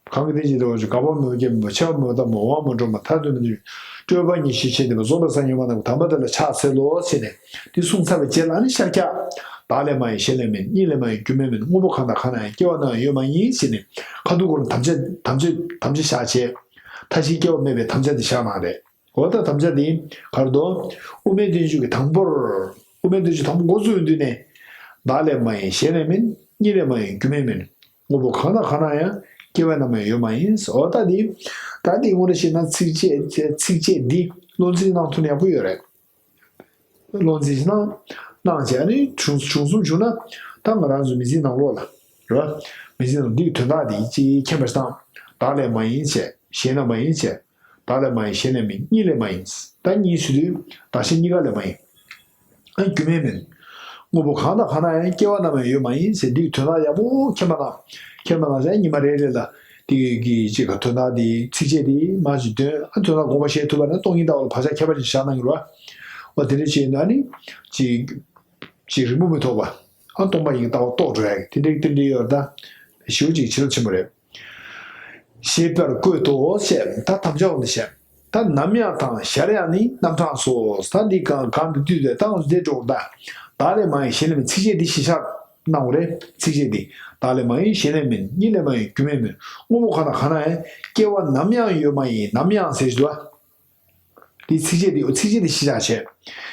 གང་གི་རྟེན་ཅིང་འབྲེལ་བར་འབྱུང་། འགག་པ་མེད་པ་སྐྱེ་མེད་པ། ཆད་པ་མེད་པ་རྟག་མེད་པ། འོང་བ་མི་འགྲོ་མེད་པ། ཐར་འདོད་མེད་པ། སྤྲོས་པ་ཉེར་ཞི་ཆེན་ལྡན་པ། རྫོགས་པའི་སངས་རྒྱས་མ་ལྟ་བུ། དམ་པ་དེ་ལ་ཕྱག་འཚལ་ལོ་ཟེར་ནས་འདི་གསུངས་ཚར་བའི་རྗེས་ལ་ནི་ཤཱཀྱ། བདག་ལས་མ་ཡིན་གཞན་ལས་མིན། གཉིས་ལས་མ་ཡིན་རྒྱུ་མས་མིན། དངོས་པོ་གང་དང་གང་ན་ཡང་། སྐྱེ་བ་ནམ་ཡང་ཡོད་མ་ཡིན་ཟེར་ནས་ཁ་ཐུག་ཁོ་རང་དམ་བཅའ་དམ་བཅའ་དམ་བཅའ་བཞག་བྱས། མཐའ་བཞིའི་སྐྱེ་བ་མེད་པའི་དམ་བཅའ་དེ་བཞག་གནང་རེད། འོ་ད་དམ་བཅའ་དེ་གར་དུ། དབུ་མའི་བསྟན་བཅོས་ཀྱི་དང་པོར། དབུ་མའི་བསྟན་བཅོས་དང་པོ་འགོ་བཙུགས་ཡོང་དུས་ནས། བདག་ལས་མ་ཡིན་གཞན་ལས་མིན། གཉིས་ལས་མ་ཡིན་རྒྱུ་མས་མིན། དངོས་པོ་གང་དང་གང་ན་ཡང་། སྐྱེ་བ་ནམ་ཡང་ཡོད་མ་ཡིན། འོ་ད་འདི། ད་འདི་དངོས་གནས་བཤད་ན་ཚིགས་བཅད་ཚིགས་བཅད་འདི་བློ་འཛིན་གནང་ཐུབ་ན་ཡག་པོ་ཡོད་རེད། བློ་འཛིན་གནང་གནང་བྱས་ནས་བྱུང་བྱུང་སོང་བྱུང་ན། ད་ང་རང་ཚོ་མི་ཚེའི་ནང་ལོགས་ལ་རེད་བ། མི་ཚེའི་ནང་འདིའི་དོན་དག་འདི་ཅིག་མཁྱེན་པ་ཞིག་དང་། བདག་ལས་མ་ཡིན་བྱས་གཞན་ལས་མ་ཡིན་བྱས། བདག་ལས་མ་ཡིན་གཞན་ལས་མིན། གཉིས་ལས་མ་ཡིན། ད་གཉིས་ཟེར་དུས་བདག་གཞན་གཉིས་ཀ་ལས་མ་ཡིན། ཨ་རྒྱུ་མས་མིན། དངོས་པོ་གང་དང་གང་ན་ཡང་སྐྱེ་བ་ནམ་ཡང་ཡོད་མ་ཡིན་ཟེར། འདིའི་དོན་དག་ཡག་པོ་མཁྱེན་པ་དང་། མཁྱེན་པ་དང་ཟེར་ཉི་མ་རེ་རེ་ལ་དེ་གི་ཅིག་གི་དོན་དག་དེ་ཚིགས་བཅད་དེ་མར་ཅིག་འདོན། ཨ་དོན་དག་དགོངས་པ་བཞེས་ཐུབ་པ་ན་སྟོང་ཉིད་ལྟ་བ་ལ་བག་ཆགས་ཁྱད་པར་ཅན་བཞག་གནང་གི་རེད་བ། འོ་དེ་འདྲ་བྱས་ན་ནི་ཅིག་ཅིག་རི་མོ་མི་ཐོགས་པ། ཨ་སྟོང་པ་ཉིད་ཀྱི་ལྟ་བ་རྟོགས་འགྲོ་ཡ་གི་དེ་འདྲའི་རྟེན་འབྲེལ་ཡོད་རེད་ད། ཞེ་པོ་ཅིག་བྱེད་ལ་ཆེན་པོ་རེད། ཞེས་པར་བཀོད་དོ་ཞེས། ད་དམ་བཅའ་འོང་དུ་བཤད། ད་ནམ་ཡང་དང་ཞར་ཡང་ནི་རྣམ་གྲངས་སོ། ད་འདི་གང་གང་དུ་བསྡུས་ཏེ་ད་འོང་དུ་བསྡད་འགྲོ་ད། བདག་ལས་མ་ཡིན་གཞན་ལས་མིན། ཚིགས་བཅད་འདི་གཞི་བཞག་གནང་བ་རེད། ཚིགས་བཅད་འདི། བདག་ལས་མ་ཡིན་གཞན་ལས་མིན། གཉིས་ལས་མ་ཡིན་རྒྱུ་མས་མིན། དངོས་པོ་གང་དང་གང་ན་ཡང་། སྐྱེ་བ་ནམ་ཡང་ཡོད་མ་ཡིན། ནམ་ཡང་ཟེར་གྱི་འདུག་བ། འདི་ཚིགས་བཅད་འདི་འོ་ཚིགས་བཅད་འདི་གཞི་བཞག་བྱས།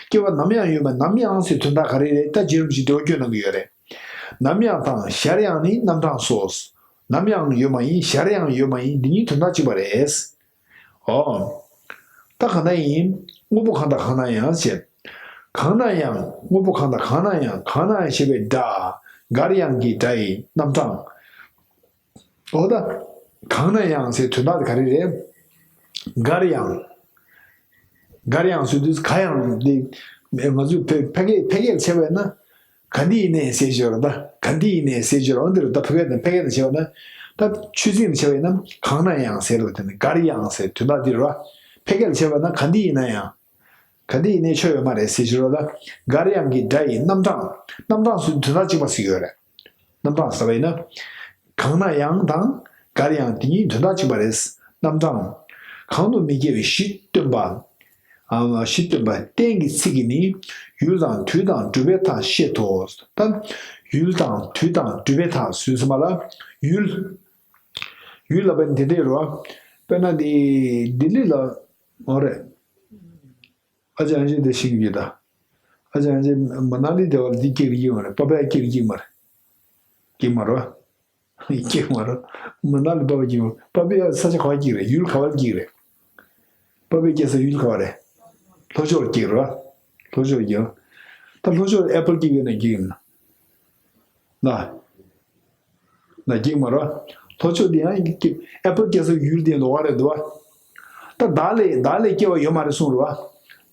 སྐྱེ་བ་ནམ་ཡང་ཡོད་མ་ནམ་ཡང་ཟེར་དོན་དག་ག་རེ་རེད། ད་རྗེ་རིན་པོ་ཆེས་འགྲེལ་བརྗོད་གནང་གི་ཡོད་རེད། ནམ་ཡང་དང་ཞར་ཡང་ནི་རྣམ་གྲངས་སོ། ནམ་ཡང་ཡོད་མ་ཡིན། ཞར་ཡང་ཡོད་མ་ཡིན། འདི་གཉིས་དོན་དག་གཅིག་པ་རེད། ཨོ། ད་གང་ན་ཡིན། དངོས་པོ་གང་དང་གང་ན་ཡང་ཞེས། གང་ན་ཡང་། དངོས་པོ་གང་དང་གང་ན་ཡང་། གང་ན་ཡང་ཞེས་པའི་སྒྲ། འགར་ཡང་གི་སྒྲ་ཡི་རྣམ་གྲངས། ཨོ་ད། གང་ན་ཡང་ཟེར་དོན་དག་དེ་ག་རེ་རེད། འགར་ཡང་། འགར་ཡང་ཟེར་དུས་ག་ཡང་འདི་ང་ཚོས་ཕལ་ཕལ་སྐད་ཕལ་སྐད་བྱས་པས་ན། ག་འདི་ཡིན་ནའི་ཟེར་གྱི་ཡོད་རེད་ད། ག་འདི་ཡིན་ནའི་ཟེར་གྱི་ཡོད་རེད། འོ་འདི་རེད་ད། ཕལ་སྐད་དང་ཕལ་སྐད་དང་བྱས་པ་ན། ད་ཆོས་ཚིག་ནས་བྱས་པ་ཡིན་ན་གང་ན་ཡང་ཟེར་རེད་དེ་ནི་འགར་ཡང་ཟེར་དོན་དག་འདི་རེད་བ། ཕལ་སྐད་ལ་བྱས་པ་ན་ག་འདི་ཡིན་ན་ཡང་། ག་འདི་ཡིན་ནའི་ཆོ་ཡོད་མ་རེད་ཟེར་གྱི་རེད་ད། འགར་ཡང་གི་སྒྲ་ཡི་རྣམ་གྲངས། རྣམ་གྲངས་སུ་དོན་དག་གཅིག་པ་ཟེར་གྱི་ཡོད་རེད། རྣམ་གྲངས་ཟེར་བ་ཡིན་ན། གང་ན་ཡང་དང་འགར་ཡང་དེ་གཉིས་དོན་དག་གཅིག་པ་རེད། རྣམ་གྲངས། གང་དུ་མི་སྐྱེ་བའི་གཞི་སྟོན་པ། ཨ་གཞི་སྟོན་པ་རྟེན་གྱི་ཚིག་གིས་ནི། ཡུལ་དང་དུས་དང་སྒྲུབ་པའི་མཐའ་བཤད་དོ། ད་ཡུལ་དང་དུས་དང་སྒྲུབ་པའི་མཐའ་ཟེར་ཙམ་པ་ལ་ཡུལ། ཡུལ་ལ་བརྟེན་ཏེ་རོ། དཔེར་ན་འདི་ལྡི་ལི་ལ་འོ་རེད། ཨ་ཅག་ཨན་ཅི་དེ་ཤེས་ཀྱི་ཡོད་ད། ཨ་ཅག་ཨན་ཅི་མ་ན་ལི་དེ་བར་འདི་སྐྱེ་གི་ཡོད་མ་རེད། པ་པའི་སྐྱེ་གི་ཡོད་མ་རེད། སྐྱེ་མ་རོ། སྐྱེ་མ་རོ། མ་ན་ལི་པ་པའི་སྐྱེ་མ་རོ། པ་པའི་ས་ཆ་ག་བར་སྐྱེ་རེད། ཡུལ་ག་བར་སྐྱེ་རེད། པ་པའི་སྐྱེ་ས་ཡུལ་ག་བ་རེད། ལྷོ་ཕྱོགས་སྐྱེ་རོ། ལྷོ་ཕྱོགས་སྐྱེ། ད་ལྷོ་ཕྱོགས་ཨེ་པལ་སྐྱེ་གི་ཡོད་ན་སྐྱེ་གི་ཡོད་ན། ན། ན་སྐྱེ་མ་རོ། ལྷོ་ཕྱོགས་དེ་ཡང་སྐྱེ་ཨེ་པལ་སྐྱེ་ས་ཡུལ་དེ་ལོགས་ཀ་རེད་འདུག་བ། ད་བདག་ལས་བདག་ལས་སྐྱེ་བ་ཡོད་མ་རེད་གསུངས་རེད་བ།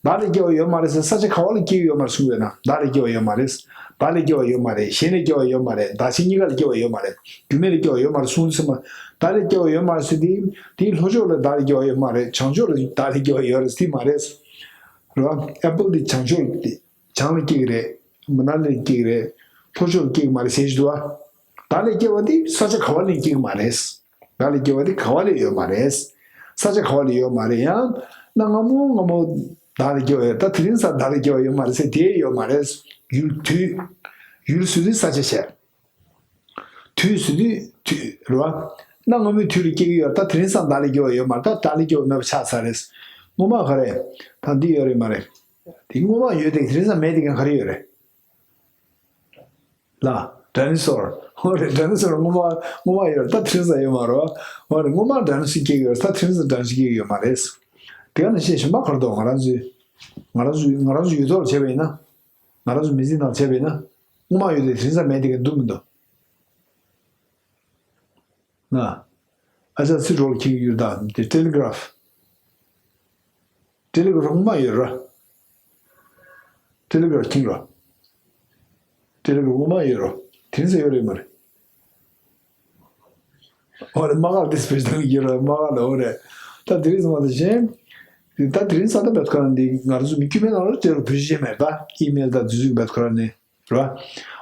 བདག་ལས་སྐྱེ་བ་ཡོད་མ་རེད་ཟེར་ས་ཆ་ག་བ་ལ་སྐྱེ་གི་ཡོད་མ་རེད་གསུངས་ཡོད་ན་བདག་ལས་སྐྱེ་བ་ཡོད་མ་རེད། བདག་ལས་སྐྱེ་བ་ཡོད་མ་རེད། གཞན་ལས་སྐྱེ་བ་ཡོད་མ་རེད། བདག་གཞན་གཉིས་ཀ་ལས་སྐྱེ་བ་ཡོད་མ་རེད། རྒྱུ་མེད་ལས་སྐྱེ་བ་ཡོད་མ་རེད་གསུངས་ཟེར་མ། བདག་ལས་སྐྱེ་བ་ཡོད་མ་རེད་ཟེར་དེ་དེའི་ལྷོ་ཕྱོགས་ལ་བདག་ལས་སྐྱེ་བ་ཡོད་མ་རེད། བྱང་ཕྱོགས་ལ་བདག་ལས་སྐྱེ་བ་ཡོད་རེད་ཟེར་མ་རེད། རེད་བ། ཨེ་པལ་དེ་བྱང་ཕྱོགས་དེ། བྱང་ལ་སྐྱེ་གི་རེད། མ་ན་ལི་ལ་སྐྱེ་གི་རེད། ལྷོ་ཕྱོགས་ལ་སྐྱེ་གི་མ་རེད་ཟེར་གྱི་འདུག་བ། བདག་ལས་སྐྱེ་བ་དེ་ས་ཆ་ག་བ་ལ་སྐྱེ་གི་མ་རེད། བདག་ལས་སྐྱེ་བ་དེ་ག་བ་ལ་ཡོད་མ་རེད། ས་ཆ་ག་བ་ལ་ཡོད་མ་རེད། ཡང་གནའ་སྔ་མོ་སྔ་མོ་བདག་ལས་སྐྱེ་བ་ཡོད། ད་དེ་རིང་སང་བདག་ལས་སྐྱེ་བ་ཡོད་མ་རེད་ཟེར་དེ་ཡོད་མ་རེད། ཡུལ་དུས། ཡུལ་ཟེར་དུས་ས་ཆ་བཤད། དུས་ཟེར་དུས་དུས་རེད་བ། གནའ་སྔ་མོའི་དུས་ལ་སྐྱེ་གི་ཡོད། ད་དེ་རིང་སང་བདག་ལས་སྐྱེ་བ་ཡོད་མ་རེད། ད་བདག་ལས་སྐྱེ་བ་མེད་པ་ཆགས་ཚར་རེད། སྔོན་མ་ག་རེ། ད་འདི་ཡོད་རེད་མ་རེད། དེ་སྔོན་མ་ཡོད་དེ་དེ་རིང་སང་མེད་དེ་གང་ག་རེ་ཡོད་རེད། ལ། ཌའི་ནོ་སོར། ཧོ་རེད། ཌའི་ནོ་སོར་སྔོན་མ་སྔོན་མ་ཡོད་རེད། ད་དེ་རིང་སང་ཡོད་མ་རེད་བ། ཧོ་རེད། སྔོན་མ་ཌའི་ནོ་སོར་སྐྱེ་གི་ཡོད་རེད། ད་དེ་རིང་སང་ཌའི་ནོ་སོར་སྐྱེ་གི་ཡོད་མ་རེད། དེ་ག་ནང་བཞིན་གཞན་པ་ག་རེ་འདུག་ང་རང་ཚོའི་ང་རང་ཚོའི་ང་རང་ཚོའི་ཡུལ་ཐོག་ལ་བྱས་པ་ཡིན་ན། ང་རང་ཚོ་མི་ཚེའི་ནང་བྱས་པ་ཡིན་ན། སྔོན་མ་ཡོད་དེ་དེ་རིང་སང་མེད་དེ་ག་འདུག་མི་འདུག་ན། ཨ་ཅག་ཚིག་གྲོགས་ལ་ཁྱེད་ཀྱི་ཡུལ་དང་དེ་ཊེ་ལི་གྷ་རབ། ཊེ་ལི་གྷ་རབ་སྔོན་མ་ཡོད་ར། ཊེ་ལི་གྷ་རབ་ཁྱེད་ར། དེ་རིང་གི་སྔོན་མ་ཡོད་རོ། དེ་རིང་ས་ཡོད་རེད་མ་རེད། འོ་རེད། མ་ག་དེ་སྤེ་ཆ་གི་ཡོད་རོ། མ་ག་ལ་འོ་རེད། ད་དེ་རིང་ས་མ་དེ་བཞིན། ད་དེ་རིང་ས་ད་བེད་ཁོ་རང་འདི་ང་རང་ཚོ་མི་དཀྱུས་མའི་ནང་ལ་དེ་རུ་བུ་གཞི་མེད་ད་ཨི་མེལ་ད་དུས་ཚོད་བེད་ཁོ་རང་ནས་རོ།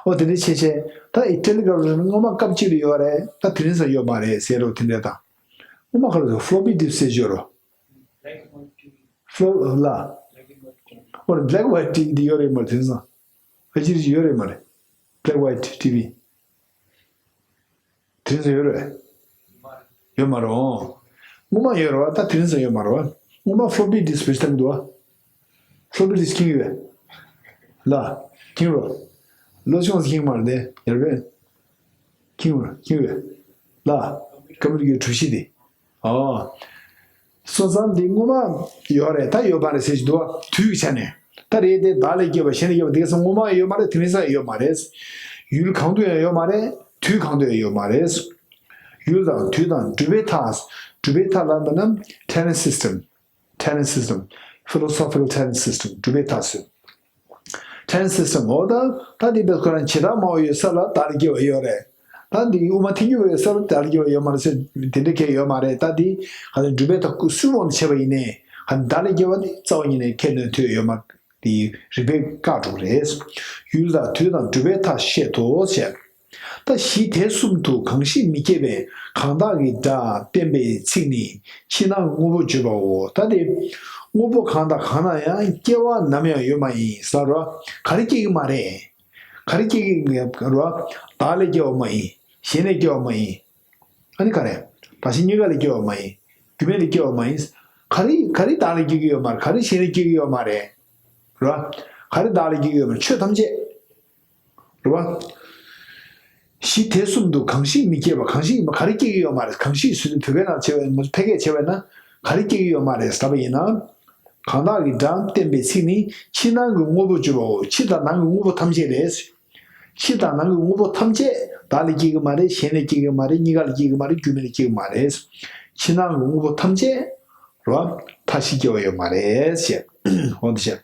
འོ་དེ་འདྲའི་ཆེ་ཆེ། ད་ཨི་ཊེ་ལི་གྷ་རམ་སྔོན་མ་སྐབས་གཅིག་ལ་ཡོད་རེད། ད་དེ་རིང་ས་ཡོད་མ་རེད་ཟེར་རོ། དེ་འདྲ་དང་། སྔོན་མ་ག་ལ་ཟེར་ཕོ་ལོ་པི་ཌིསྐ་ཟེར་ཡོད་རོ། ཕོ་ལོ་ལ། འོ་རེད། བྷེ་ལེག་ཝའིཊ་ཊི་བི་འདི་ཡོད་རེད་མ་རེད། དེང་སང་ཕལ་ཆེར་ཡོད་རེད་མ་རེད། བྷེ་ལེག་ཝའིཊ་ཊི་བི། དེང་སང་ཡོད་རེད། ཡོད་མ་རེད། འོ། སྔོན་མ་ཡོད་རེད་བ། ད་དེང་སང་ཡོད་མ་རེད་བ། སྔོན་མ་ཕོ་ལོ་པི་ཌིསྐ་སྤེ་ཆ་ལྟ་གི་འདུག་བ། ཕོ་ལོ་པི་ཌིསྐ་ཁེངས་ཡོད། ལ། ཁེངས་རོ། ལོ་ཆུང་ཙམ་ཁེངས་མ་རེད་དེ། ཡར་བས། ཁེངས་རོ། ཁེངས་ཡོད། ལ། ཀམ་པུ་ཊར་གྱི་གྲུ་བཞི་དེ། ཨོ། སོང་ཙང་འདི་སྔོན་མ་ཡོད་རེད། ད་ཡོད་པ་རེད་ཟེར་གྱི་འདུག་བ། དུས་ཀྱི་ཆ་ནས། ད་རེད་དེ། བདག་ལས་སྐྱེས་པ་གཞན་ལས་སྐྱེས་པ་དེ་ག་ས་སྔོན་མ་ཡོད་མ་རེད། དེང་སང་ཡོད་མ་རེད། ཡུལ་གང་དུ་ཡང་ཡོད་མ་རེད། དུས་གང་དུ་ཡང་ཡོད་མ་རེད། ཡུལ་དང་དུས་དང་གྲུབ་པའི་མཐའ། གྲུབ་པའི་མཐའ་ལ་མིན་ན་ཊེ་ནེན་སི་སི་ཊེམ། ཊེ་ནེན་སི་སི་ཊེམ། ཕི་ལོ་སོ་ཕི་ཀལ་ཊེ་ནེན་སི་སི་ཊེམ། གྲུབ་པའི་མཐའ་ཟེར། ཊེ་ནེན་སི་སི་ཊེམ། འོ་ད། ད་འདི་བེད་ཁོ་རང་བྱེ་བྲག་སྨྲ་བ་ཡོད་ས་ལ་བདག་ལས་སྐྱེས་པ་ཡོད་རེད། ད་འདི་དབུ་མ་ཐལ་འགྱུར་བ་ཡོད་ས་ལ་བདག་ལས་སྐྱེས་པ་ཡོད་མ་རེད་ཟེར། དེ་འདྲ་གང་ཡང་ཡོད་མ་རེད། ད་འདི་ག་ནས་གྲུབ་པའི་མཐའ་སུའི་དབང་དུ་བྱས་པ་ཡིན་ནའི། ག་ནས་བདག་ལས་སྐྱེས་པ་ནི་རྩ་བ་ཉིད་ནས་ཁས་ལེན་ཐུབ་ཡོད་མ་རེད། དེ་རིགས་པས་བཀག་འགྲོ་གི་རེད། ཡུལ་དང་དུས་དང་གྲུབ་པའི་མཐའ་བཤད་དོ་ཞེས། ད་གཞི་དེ་གསུམ་དུ་གང་ཞིག་མི་སྐྱེ་བའི་གང་དག་གི་སྒྲ་བསྟན་པའི་ཚིག་ནི་ཕྱི་ནང་གི་དངོས་པོ་བརྗོད་པའོ། ད་དེ་དངོས་པོ་གང་དང་གང་ན་ཡང་སྐྱེ་བ་ནམ་ཡང་ཡོད་མ་ཡིན་ཟེར་རོ། ག་རེ་སྐྱེ་གི་མ་རེད། ག་རེ་སྐྱེ་གི་རོ། བདག་ལས་སྐྱེ་བ་མ་ཡིན། གཞན་ལས་སྐྱེ་བ་མ་ཡིན། ཨ་ནི་ག་རེ། བདག་གཞན་གཉིས་ཀ་ལས་སྐྱེ་བ་མ་ཡིན། རྒྱུ་མེད་ལས་སྐྱེ་བ་མ་ཡིན། ག་རེ་ག་རེ་བདག་ལས་སྐྱེ་གི་ཡོད་མ་རེད། ག་རེ་གཞན་ལས་སྐྱེ་གི་ཡོད་མ་རེད། རོ། ག་རེ་བདག་ལས་སྐྱེ་གི་ཡོད་མ་རེད། ཆོས་ཐམས་ཅད། རེད་བ། གཞི་དེ་གསུམ་དུ་གང་ཞིག་མི་སྐྱེ་བ། གང་ཞིག་ཡིན་པ་ག་རེ་སྐྱེ་གི་ཡོད་མ་རེད། གང་ཞིག་ཟེར་དུས་བོད་སྐད་ནང་བྱས་པ་ཡིན་ན། ཕལ་སྐད་བྱས་པ་ཡིན་ན་ག་རེ་སྐྱེ་གི་ཡོད་མ་རེད་ཟེར་བ་ཡིན་ན། གང་དག་གི་སྒྲ་བསྟན་པའི་ཚིག་ནི་ཕྱི་ནང་གི་དངོས་པོ་བརྗོད་པའོ། ཕྱི་དང་ནང་གི་དངོས་པོ་ཐམས་ཅད་རེད། ཕྱི་དང་ནང་གི་དངོས་པོ་ཐམས་ཅད་བདག་ལས་སྐྱེ་གི་མ་རེད། གཞན་ལས་སྐྱེ་གི་མ་རེད། གཉིས་ཀ་ལས་སྐྱེ་གི་མ་རེད། རྒྱུ་མེད་ལས་སྐྱེ་གི་མ་རེད། ཕྱི་ནང་གི་དངོས་པོ་ཐམས་ཅད་རོ། མཐའ་བཞི་སྐྱེ་བ་ཡོད་མ་རེད་ཞེས། འོ་འདི་བྱས།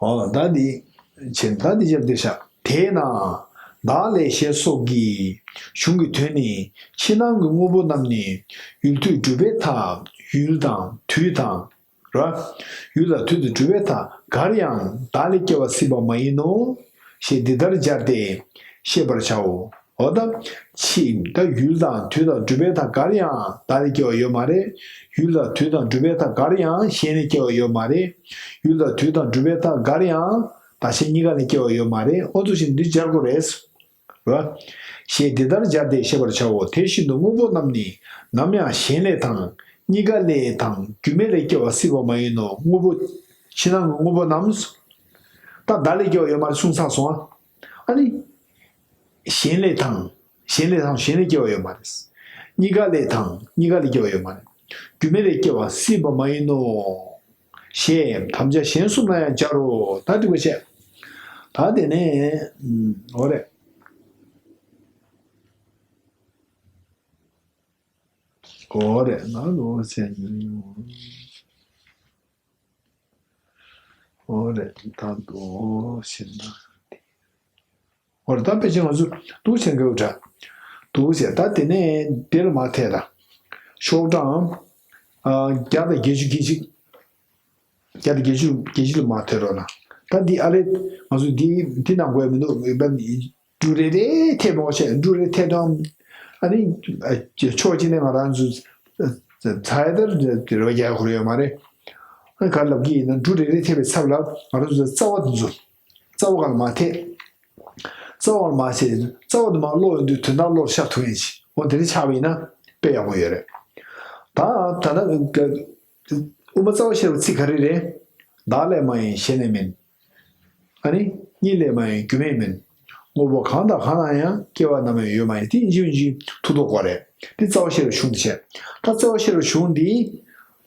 འོ་ད་འདི་བྱས། ད་འདི་བྱས་འདི་བྱས། དེས་ན་བདག་ལས་ཞེས་སོགས་ཀྱི་གཞུང་གི་དོན་ནི། ཕྱི་ནང་གི་དངོས་པོ་རྣམས་ནི་ཡུལ་དུས་གྲུབ་པའི་མཐའ། ཡུལ་དང་དུས་དང་ར། ཡུལ་དང་དུས་དང་གྲུབ་པའི་མཐའ་གར་ཡང་བདག་ལས་སྐྱེ་བ་སྲིད་པ་མ་ཡིན་ནོ། ཞེས་འདི་ལྟར་སྦྱར་ཏེ་ཤེས་པར་བྱའོ། འོ་ད་ཕྱི་ད་ཡུལ་དང་དུས་དང་གྲུབ་པའི་མཐའ་གར་ཡང་བདག་ལས་སྐྱེ་བ་ཡོད་མ་རེད། ཡུལ་དང་དུས་དང་གྲུབ་པའི་མཐའ་གར་ཡང་གཞན་ལས་སྐྱེ་བ་ཡོད་མ་རེད། ཡུལ་དང་དུས་དང་གྲུབ་པའི་མཐའ་གར་ཡང་བདག་གཞན་གཉིས་ཀ་ལས་སྐྱེ་བ་ཡོད་མ་རེད། འོ་ཚོ་ཞིག་འདི་སྦྱར་དགོས་རེད། ར། ཞེས་འདི་ལྟར་སྦྱར་ཏེ་ཤེས་པར་བྱའོ། དེ་བཞིན་དུ་དངོས་པོ་རྣམས་ནི་ནམ་ཡང་གཞན་ལས་དང་གཉིས་ཀ་ལས་དང་རྒྱུ་མེད་ལས་སྐྱེ་བ་སྲིད་པ་མ་ཡིན་ནོ། དངོས་པོ། ཕྱི་ནང་གི་དངོས་པོ་རྣམས། ད་བདག་ལས་སྐྱེ་བ་ཡོད་མ་རེད་གསུངས་ཚར་སོང་ཨ། ཨ་ནི། གཞན་ལས་དང་། གཞན་ལས་དང་གཞན་ལས་སྐྱེ་བ་ཡོད་མ་རེད། གཉིས་ཀ་ལས་དང་གཉིས་ཀ་ལས་སྐྱེ་བ་ཡོད་མ་རེད། རྒྱུ་མེད་ལས་སྐྱེ་བ་སྲིད་པ་མ་ཡིན་ནོ། ཞེས་དམ་བཅའ་གཞན་གསུམ་ལ་ཡང་སྦྱར་རོ། ད་འགྲིག་པ་བྱས། ད་དེ་ནས་འོ་རེད། འོ་རེད་ན་འོ་ཟེར་ནི། འོ་རེད་ད་འོ་ཟེར་ན། འོ་རེད་ད་ཕལ་ཆེར་ང་ཚོ་འདུག་བྱེད་དགོས་འདྲ། འདུག་ཟེར་ད་དེ་ནས་འདིར་མ་ཐད་ད། ཤོག་གྲངས་ཨ་བརྒྱ་དང་བརྒྱད་ཅུ་གྱ་གཅིག་བརྒྱ་དང་བརྒྱད་ཅུ་གྱ་གཅིག་ལ་མ་ཐད་རོགས་གནང་། ད་འདི་ཨ་ལེ་ང་ཚོ་འདི་འདི་ནང་དགོས་མི་འདུག་འབྲུ་རེ་རེ་ཐེབས་མོ་ཆེ་འབྲུ་རེ་ཐེབས་དང་། ཨ་ནི་ཕྱོགས་གཅིག་ནས་ང་རང་ཚོ་ཚ་ཡ་དར་རེ་བ་རྒྱག་ཁོར་ཡོད་མ་རེད། ཨ་ག་ལབ་ཀྱི་ཡིན་ན་འབྲུ་རེ་རེ་ཐེབས་པའི་ཚབ་ལ་ང་རང་ཚོ་རྩ་བ་འདི་ཚོ། རྩ་བ་གང་མ་ཐེབས། རྩ་བར་མ་ཟེར། རྩ་བ་དུ་མ་ཀློག་ཡོང་དུས་དོན་དག་ཀློག་ཤར་ཐུབ་ཡིན་ཅི། འོ་དེ་འདྲ་ཆགས་པ་ཡིན་ན་དཔེ་ཡག་པོ་ཡོད་རེད། ད་ད་ལྟ་དབུ་མ་རྩ་བ་ཤེས་པའི་ཚིག་ག་རེ་རེད། བདག་ལས་མ་ཡིན་གཞན་ལས་མིན། ཨ་ནི་གཉིས་ལས་མ་ཡིན་རྒྱུ་མེད་མིན། དངོས་པོ་གང་དང་གང་ན་ཡང་སྐྱེ་བ་ནམ་ཡང་ཡོད་མ་ཡིན། དེ་ཡིན་གཅིག་མིན་གཅིག་ཐུག་དོགས་དགོས་རེད། དེ་རྩ་བ་ཤེས་པའི་གཞུང་དེ་བྱས། ད་རྩ་བ་ཤེས་པའི་གཞུང་འདི།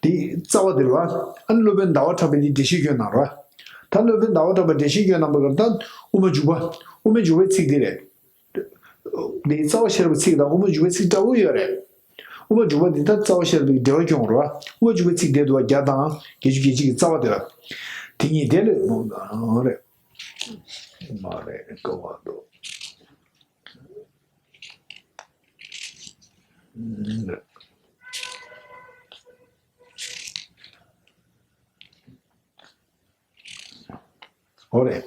འདི་རྩ་བ་དེ་རེད་བ། ཨ་ནི་སློབ་དཔོན་ཟླ་བ་གྲགས་པས་འདི་འགྲེལ་བཤད་སྐྱོན་གནང་རེད་བ། ད་སློབ་དཔོན་ཟླ་བ་གྲགས་པས་འགྲེལ་བཤད་སྐྱོན་གནང་པ་གར་ད་དབུ་མ་འཇུག་པ། དབུ་མ་འཇུག་པའི་ཚིག་འདི་རེད། འདི་རྩ་བ་ཤེས་རབ་ཚིག་དང་དབུ་མ་འཇུག་པའི་ཚིག་འདྲ་བོ་ཡོད་རེད། དབུ་མ་འཇུག་པ་འདི་ད་རྩ་བ་ཤེས་རབ་ཀྱི་འགྲེལ་བ་སྐྱོན་རེད་བ། དབུ་མ་འཇུག་པའི་ཚིག་འདི་འདུག་བ། བརྒྱ་དང་བརྒྱད་ཅུ་གྱ་གཅིག་གི་རྩ་བ་དེ་རེད། དེ་གཉིས་དེ་ལས་རེད། མ་རེད་ཀ་བ་འདུག་ཨོ་རེད།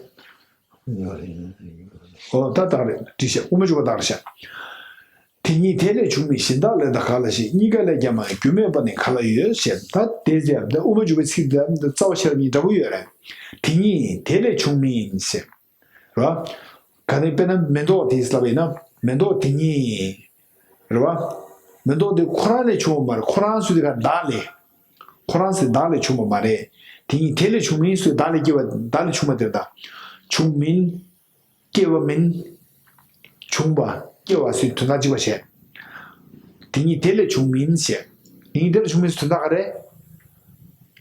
ཨོ་ད་དག་རེད་བྲིས་ཤག་དབུ་མ་འཇུག་པ་དག་རེད་ཤག་དེ་ཉིད་དེ་ལས་བྱུང་མིན་གཞན་དག་ལས་དང་ག་ལ་ཞིག་གཉིས་ཀ་ལས་ཀྱང་མ་ཡིན་རྒྱུ་མེད་པ་ནི་ག་ལ་ཡོད་ཞེས། ད་དེ་ཟེར་ཡ་འདི་དབུ་མ་འཇུག་པའི་ཚིག་འདི་རྩ་བ་ཤེས་རབ་གཉིས་འདྲ་པོ་ཡོད་རེད། དེ་ཉིད་དེ་ལས་བྱུང་མིན་ཞེས། རེད་བ། ག་ནས་དཔེར་ན་མེ་ཏོག་དེ་ལབ་པ་ཡིན་ན་མེ་ཏོག་དེ་ཉིད། རེད་བ། མེ་ཏོག་དེ་ཁོ་རང་ནས་བྱུང་བ་མ་རེད། ཁོ་རང་སུ་དེ་ག་བདག་ལས། ཁོ་རང་སུ་བདག་ལས་བྱུང་བ་མ་རེད། དེ་ཉིད་དེ་ལས་བྱུང་མིན་སུ་བདག་ལས་སྐྱེ་བ་བདག་ལས་བྱུང་བ་དེ་དང་། བྱུང་མིན། སྐྱེ་བ་མིན། བྱུང་བ་སྐྱེ་བ་སུའི་དོན་དག་གཅིག་པ་བྱས། དེ་ཉིད་དེ་ལས་བྱུང་མིན་ཞེས། དེ་ཉིད་དེ་ལས་བྱུང་མིན་སུའི་དོན་དག་ག་རེད།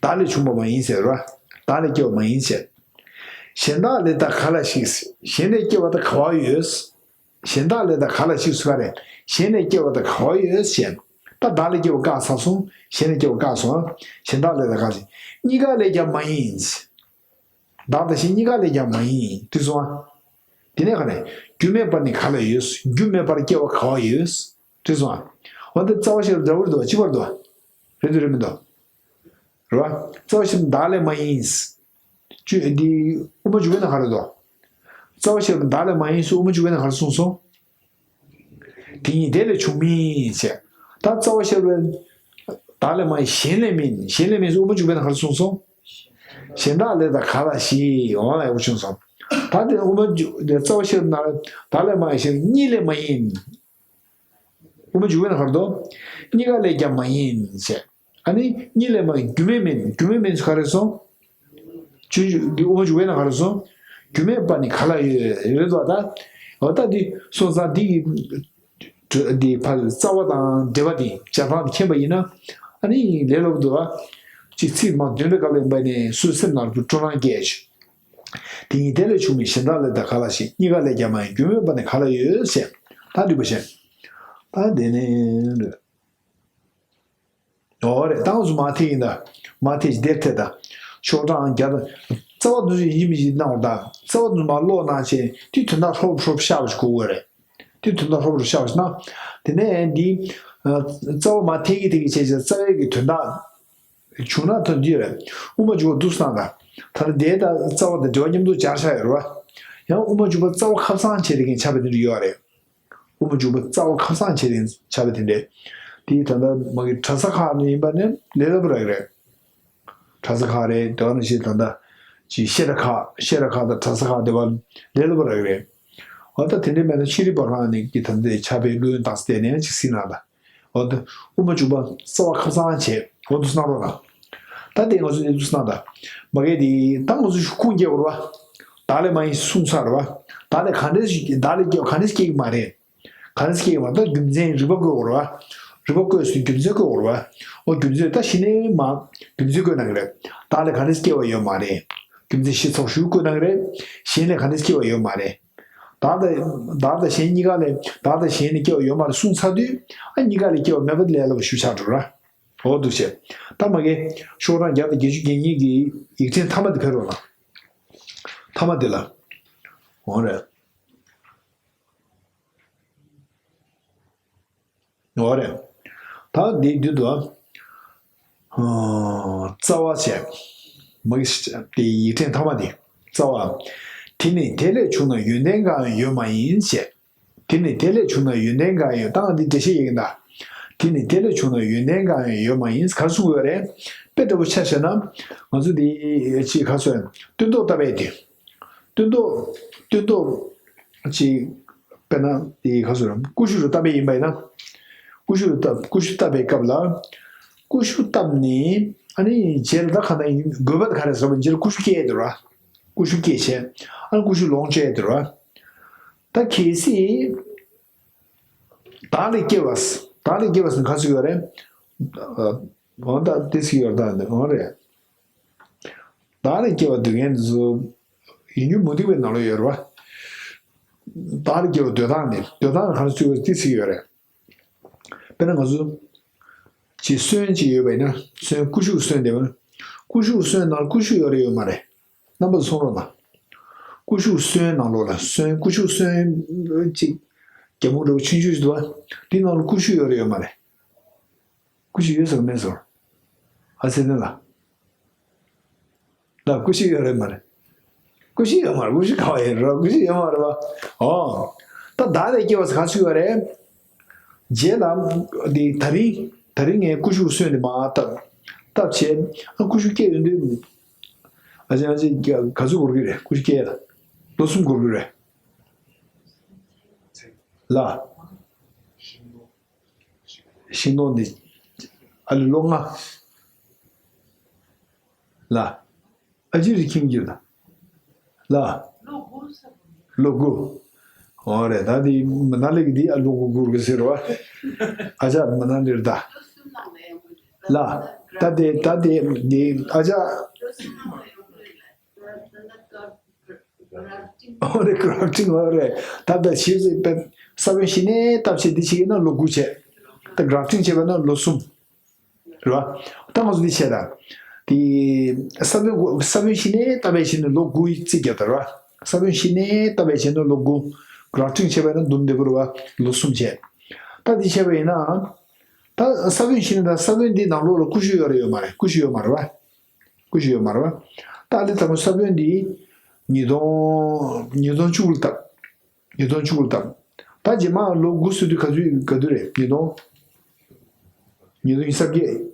བདག་ལས་བྱུང་བ་མ་ཡིན་ཟེར་རོ། བདག་ལས་སྐྱེ་བ་མ་ཡིན་ཞེས། གཞན་དག་ལས་དང་ག་ལ་ཞིག་གཞན་ལས་སྐྱེ་བ་དང་ག་བ་ཡོད། གཞན་དག་ལས་དང་ག་ལ་ཞིག་སུ་ག་རེད། གཞན་ལས་སྐྱེ་བ་དང་ག་བ་ཡོད་ཞེས། ད་བདག་ལས་སྐྱེ་བ་བཀག་ཚར་སོང་། གཞན་ལས་སྐྱེ་བ་བཀག་སོང་། གཞན་དག་ལས་དང་ག་ལ་ཞིག་གཉིས་ཀ་ལས་ཀྱང་མ་ཡིན། བདག་དང་གཞན་གཉིས་ཀ་ལས་ཀྱང་མ་ཡིན་དུས་སོང་ཨ། དེ་ནས་ག་ནས་རྒྱུ་མེད་པ་ནི་ག་ལ་ཡོད། རྒྱུ་མེད་པར་སྐྱེ་བ་ག་བ་ཡོད། དུས་སོང་ཨ། འོ་འདི་རྩ་བ་ཤེས་རབ་འདྲ་བོ་རེད་འདུག་གཅིག་པ་རེད་འདུག་རེད་འདུག་རེད་མི་འདུག་རེད་བ། རྩ་བ་ཤེས་རབ་བདག་ལས་མ་ཡིན། བཅུ་འདི་དབུ་མ་འཇུག་པའི་ནང་ག་རེ་འདུག་རྩ་བ་ཤེས་རབ་བདག་ལས་མ་ཡིན་སུ་དབུ་མ་འཇུག་པའི་ནང་ག་རེ་གསུངས་སོང་། དེ་ཉིད་དེ་ལས་བྱུང་མིན་ཞེས། ད་རྩ་བ་ཤེས་རབ་བདག་ལས་མ་ཡིན་གཞན་ལས་མིན། གཞན་ལས་མིན་སུ་དབུ་མ་འཇུག་པའི་ནང་ག་རེ་གསུངས་སོང་། གཞན་དག་ལས་དང་ག་ལ་ཞིག་འོང་ལ་ཡག་པོ་བྱུང་སོང་། ད་དེ་དབུ་མ་འཇུག་དེ་རྩ་བ་ཤེས་རབ་ནང་བདག་ལས་མ་ཡིན་གཞན་གཉིས་ལས་མ་ཡིན། དབུ་མ་འཇུག་པའི་ནང་ག་རེ་འདུག་གཉིས་ཀ་ལས་ཀྱང་མ་ཡིན་ཞེས། ཨ་ནི་གཉིས་ལས་མ་ཡིན་རྒྱུ་མེད་མིན། རྒྱུ་མེད་མིན་སུ་ག་རེ་སོང་། ཆུ་འདི་དབུ་མ་འཇུག་པའི་ནང་ག་རེ་སོང་། རྒྱུ་མེད་པ་ནི་ག་ལ་ཡོད་རེད་དོ། ད་འོ་ད་འདི་སོང་ཙང་འདི་གི་འདི་ཕར་རྩ་བ་དང་འབྲེལ་བ་དེ་སྦྱར་སྟངས་དེ་མཁྱེན་པ་ཡིན་ན་ཨ་ནི་ལས་སླ་པོ་འདུག་བ། གཅིག་ཚིག་མ་འདོན་པའི་སྐབས་ལ་ཡིན་པ་ནི་སུ་སེམས་ནང་དུ་སྤྲོ་སྣང་སྐྱེས། དེ་ཉིད་དེ་ལས་བྱུང་བའི་གཞན་དག་ལས་དང་ག་ལ་ཞིག་གཉིས་ཀ་ལས་ཀྱང་མ་ཡིན་རྒྱུ་མེད་པ་ནི་ག་ལ་ཡོད་ཞེས། ད་འདུས་པ་བཤད། ད་དེ་ནས་རེད། འོ་རེད། ད་ང་ཚོ་མར་ཐེག་ཡིན་ད། མར་ཐེག་ཅིག་དེར་ཐེག་ད། ཤོག་གྲངས་བརྒྱ་དང་། རྩ་བ་འདི་ཚོ་ཡིན་གཅིག་མིན་གཅིག་གནང་བ་ད། རྩ་བ་འདི་ཚོ་མར་ཀློག་གནང་བྱས་དེ་དོན་དག་ཧྲོབ་ཧྲོབ་ཤར་བ་ཞིག་དགོས་ཀྱི་རེད། དེ་དོན་དག་ཧྲོབ་ཧྲོབ་ཤར་བ་ཞིག་གནང་། དེ་ནས་འདི། རྩ་བ་མར་ཐེག་གི་ཐེག་གི་བྱས་བྱས་རྩ་བའི་གི་དོན་དག་བྱུང་ན་ཐོན་རྒྱུ་རེད། དབུ་མ་འཇུག་པ་འདུག་སེ་གནང་ད། ད་ལྟ་དེ་དང་རྩ་བ་དང་འབྲེལ་བ་མཉམ་དུ་སྦྱར་བཞག་ཡོད་རེད་བ། ཡང་དབུ་མ་འཇུག་པ་རྩ་བ་ཁ་སང་བྱས་དེ་གིན་ཆགས་པའི་དེ་འདྲ་ཡོད་རེད། དབུ་མ་འཇུག་པ་རྩ་བ་ཁ་སང་བྱས་རིང་ཆགས་པའི་དེ་འདྲས། དེ་ད་ལྟ་མ་གི་གྲྭ་ས་ཁག་ནས་ཡིན་པ་ནི་ལས་སླ་པོ་རག་གི་རེད། གྲྭ་ས་ཁག་རེད་དེ་བ་ནི་ཞེས་ད་ལྟ་ཅིག་བཤད་གྲྭ་ཁག་བཤད་གྲྭ་ཁག་དང་གྲྭ་ས་ཁག་དེ་བ་ལས་སླ་པོ་རག་གི་རེད། འོ་ད་དེ་འདྲས་མེད་ན་ཤེས་རིག་པ་རང་ནས་ཀྱི་ད་ལྟ་ཆགས་པའི་བླུན་བཏང་སྟེ་ནས་ཅིག་སྲིད་ན་ད། འོ་ད་དབུ་མ་འཇུག་པ་རྩ་བ་ཁ་སང་བྱས་འོ་འདུག་སེ་གནང་རོགས་གནང་། ད་དེ་ང་ཚོ་འདི་འདུག་སེ་གནང་ད། མ་གི་དེ་ད་ང་ཚོ་ཤུགས་ཁུངས་སྐྱེལ་དགོས་རེད་བ། བདག་ལས་མ་ཡིན་གསུངས་ཚར་རེད་བ། བདག་ལས་ག་འདྲས་ཤིག་བདག་ལས་སྐྱེ་བ་ག་འདྲས་སྐྱེ་གི་མ་རེད། ག་རེ་སྐྱེ་བ་ད་རྒྱུ་མཚན་རིགས་པ་བཀོད་དགོས་རེད་བ། རིགས་པ་བཀོད་སོང་རྒྱུ་མཚན་བཀོད་དགོས་རེད་བ། འོ་རྒྱུ་མཚན་ད་གཞི་ནས་མ་རྒྱུ་མཚན་བཀོད་གནང་གི་རེད། བདག་ལས་ག་རེ་སྐྱེ་བ་ཡོད་མ་རེད། རྒྱུ་མཚན་ཞིབ་ཚགས་ཤིག་བཀོད་གནང་གི་རེད། གཞན་ལས་ག་རེ་སྐྱེ་བ་ཡོད་མ་རེད། བདག་དང་བདག་དང་གཞན་གཉིས་ཀ་ལས་བདག་དང་གཞན་ལས་སྐྱེ་བ་ཡོད་མ་རེད་གསུངས་ཚར་དུས་ཨ་གཉིས་ཀ་ལས་སྐྱེ་བ་མེད་པ་དེ་ལས་སླ་པོ་ཞིག་ཆགས་འགྲོ་ར། འོ་འདུག་བྱས། ད་མ་གི་ཤོག་གྲངས་བརྒྱ་དང་བརྒྱད་ཅུ་གྱ་གཉིས་ཀྱི་ཡིག་ཕྲེང་མཐའ་མ་དེ་ཕེབས་རོགས་གནང་། མཐའ་མ་དེ་ལ། འོ་རེད། འོ་རེད། ད་འདིའི་མདུན་དུ། ཨ། རྩ་བ་བྱས། མ་གི་དེ་ཡིག་ཕྲེང་མཐའ་མ་དེ། རྩ་བ། དེ་ནི་དེ་ལས་བྱུང་ན་ཡོན་ཏན་གང་ཡང་ཡོད་མ་ཡིན་ཞེས། དེ་ནི་དེ་ལས་བྱུང་ན་ཡོན་ཏན་གང་ཡང་ཡོད། ད་ང་འདི་འགྲེལ་བཤད་ཡིན་ད། དེ་ནི་དེ་ལས་བྱུང་ན་ཡོན་ཏན་གང་ཡང་ཡོད་མ་ཡིན་ག་རེ་གསུང་གི་ཡོད་རེད། དཔེ་འདྲ་པོ་ཆ་བཞག་ན། ང་ཚོ་འདི་ཅིག་ག་རེ་ཟེར། སྟོན་ཐོག་བཏབ་པའི་དེ། སྟོན་ཐོག་སྟོན་ཐོག་ཅིག་དཔེར་ན་དེ་ག་ཟེར་ཀུ་ཤུ་རུ་བཏབ་པ་ཡིན་པ་ཡིན་ན། ཀུ་ཤུ་རུ་བཏབ་ཀུ་ཤུ་བཏབ་པའི་སྐབས་ལ། ཀུ་ཤུ་བཏབ་ནས་ཨ་ནི་རྗེས་ལ་ད་ག་ན་ཡིན་དགོས་པ་ག་རེ་ཟེར་བ་རྗེས་ལ་ཀུ་ཤུ་སྐྱེས་འདུག་ར། ཀུ་ཤུ་སྐྱེས་བྱས། ཨ་ནི་ཀུ་ཤུ་ལོངས་སྤྱད་འདུག་ར། ད་གལ་སྲིད། བདག་ལས་སྐྱེ་བ། བདག་ལས་སྐྱེ་བ་ཟེར་ན་ག་ཟེར་ཡོད་རེད། འོ་ད་དེ་ཟེར་ཡོད་ད་འོ་རེད། བདག་ལས་སྐྱེ་བ་འདོད་མཁན་དེ་ཚོ་ཡིན་རྒྱུ་མུ་སྟེགས་པའི་ནང་ལ་ཡོད་རེད་བ། བདག་ལས་སྐྱེ་བ་འདོད་སྟངས་ནི་འདོད་སྟངས་ག་རེ་ཚུལ་བ་དེ་ཚིག་ཡོད་རེད། དཔེར་ན་ང་ཚོ་ཅིག་སོན་ཅིག་ཡོད་པ་ཡིན་ན་སོན་ཀུ་ཤུ་གི་སོན་དེ་བ་ན་ཀུ་ཤུ་གི་སོན་ནང་ཀུ་ཤུ་ཡོད་རེད་ཡོད་མ་རེད། རྣམ་པ་ཚོ་གསུང་རོགས་གནང་། ཀུ་ཤུ་སོན་ནང་ལོགས་ལ་སོན། ཀུ་ཤུ་སོན་ཅིག་རྒྱ་མོ་འདྲ་བོ་ཆུང་ཆུང་ཞིག་འདུག་བ། དེ་ནང་ལ་ཀུ་ཤུ་ཡོད་རེད་ཡོད་མ་རེད། ཀུ་ཤུ་ཡོད་ཟེར་མེད་ཟེར། ཨ་ཟེར་ན་ལ། ལ་ཀུ་ཤུ་ཡོད་རེད་མ་རེད། ཀུ་ཤུ་ཡོད་མ་རེད། ཀུ་ཤུ་ག་བ་ཡོད་རེད། ཀུ་ཤུ་ཡོད་མ་རེད་བ། ཨོ། ད་བདག་ལས་སྐྱེ་བ་ཟེར་ག་ཚོད་ཡོད་རེད། རྗེས་ལ་འདི་ད་རིང་ད་རིང་ངས་ཀུ་ཤུ་སོན་འདི་མར་བཏབ། བཏབ་བྱས་ཨ་ཀུ་ཤུ་སྐྱེས་ཡོང་དུས། ཨ་ཅེ་ཨ་ཅེ་ག་ཚོད་འགོར་གི་རེད། ཀུ་ཤུ་སྐྱེས་ལ། ལོ་གསུམ་འགོར་གི་རེད། ལ། ཤིང་སྡོང་འདི་ཨ་ལི་ལོ་ལྔ། ལ། ཨ་ཅེ་རི་ཁྱིམ་གྱི་ལ། ལ། ལོ་དགུ། ཨོ་རེད། ད་འདི་མི་ན་ལེགས་འདི་ཨ་ལོ་དགུ་འགོར་གི་ཟེར་བ། ཨ་ཅག་མི་ན་ལེགས་ད། ལ། ད་དེ་ད་དེ་འདི་ཨ་ཅག་ཨོ་རེད། གྷ་རབ་ཊིང་། ཨོ་རེད། ད་ལྟ་ཞིབ་ཙམ་དཔེ་ས་བོན་གཞི་ནས་བཏབ་བྱས་འདི་བྱེད་ཀྱི་ན་ལོ་དགུ་བྱས། ད་གྷ་རབ་ཊིང་བྱས་པ་ན་ལོ་གསུམ། རེད་བ། ད་ང་ཚོ་འདི་བྱས་ད། དེ་ས་བོན་ས་བོན་གཞི་ནས་བཏབ་པའི་བྱས་ནས་ལོ་དགུ་རྩིས་རྒྱག་ད་རེད་བ། ས་བོན་གཞི་ནས་བཏབ་པའི་བྱས་ནས་ལོ་དགུ། གྷ་རབ་ཊིང་བྱས་པ་ན་འདུམ་བདེ་པོ་རེད་བ། ལོ་གསུམ་བྱས། ད་འདི་བྱས་པ་ཡིན་ན། ད་ས་བོན་གཞི་ནས་ད་ས་བོན་འདི་ནང་ལོགས་ལ་ཀུ་ཤུ་ཡོད་རེད་ཡོད་མ་རེད། ཀུ་ཤུ་ཡོད་མ་རེད་བ། ཀུ་ཤུ་ཡོད་མ་རེད་བ། ད་ཨ་ལི་དང་པོ་ས་བོན་འདི་ཉིས་སྟོང་ཉིས་སྟོང་བཅུ་དགུ་ལ་བཏབ། ཉིས་སྟོང་བཅུ་དགུ་ལ་བཏབ། ད་རྗེས་མ་ལོ་དགུ་སོན་དུས་ག་དུས་ག་དུས་རེད། ཉིས་སྟོང་། ཉིས་སྟོང་ཉི་ཤུ་རྩ་བརྒྱད།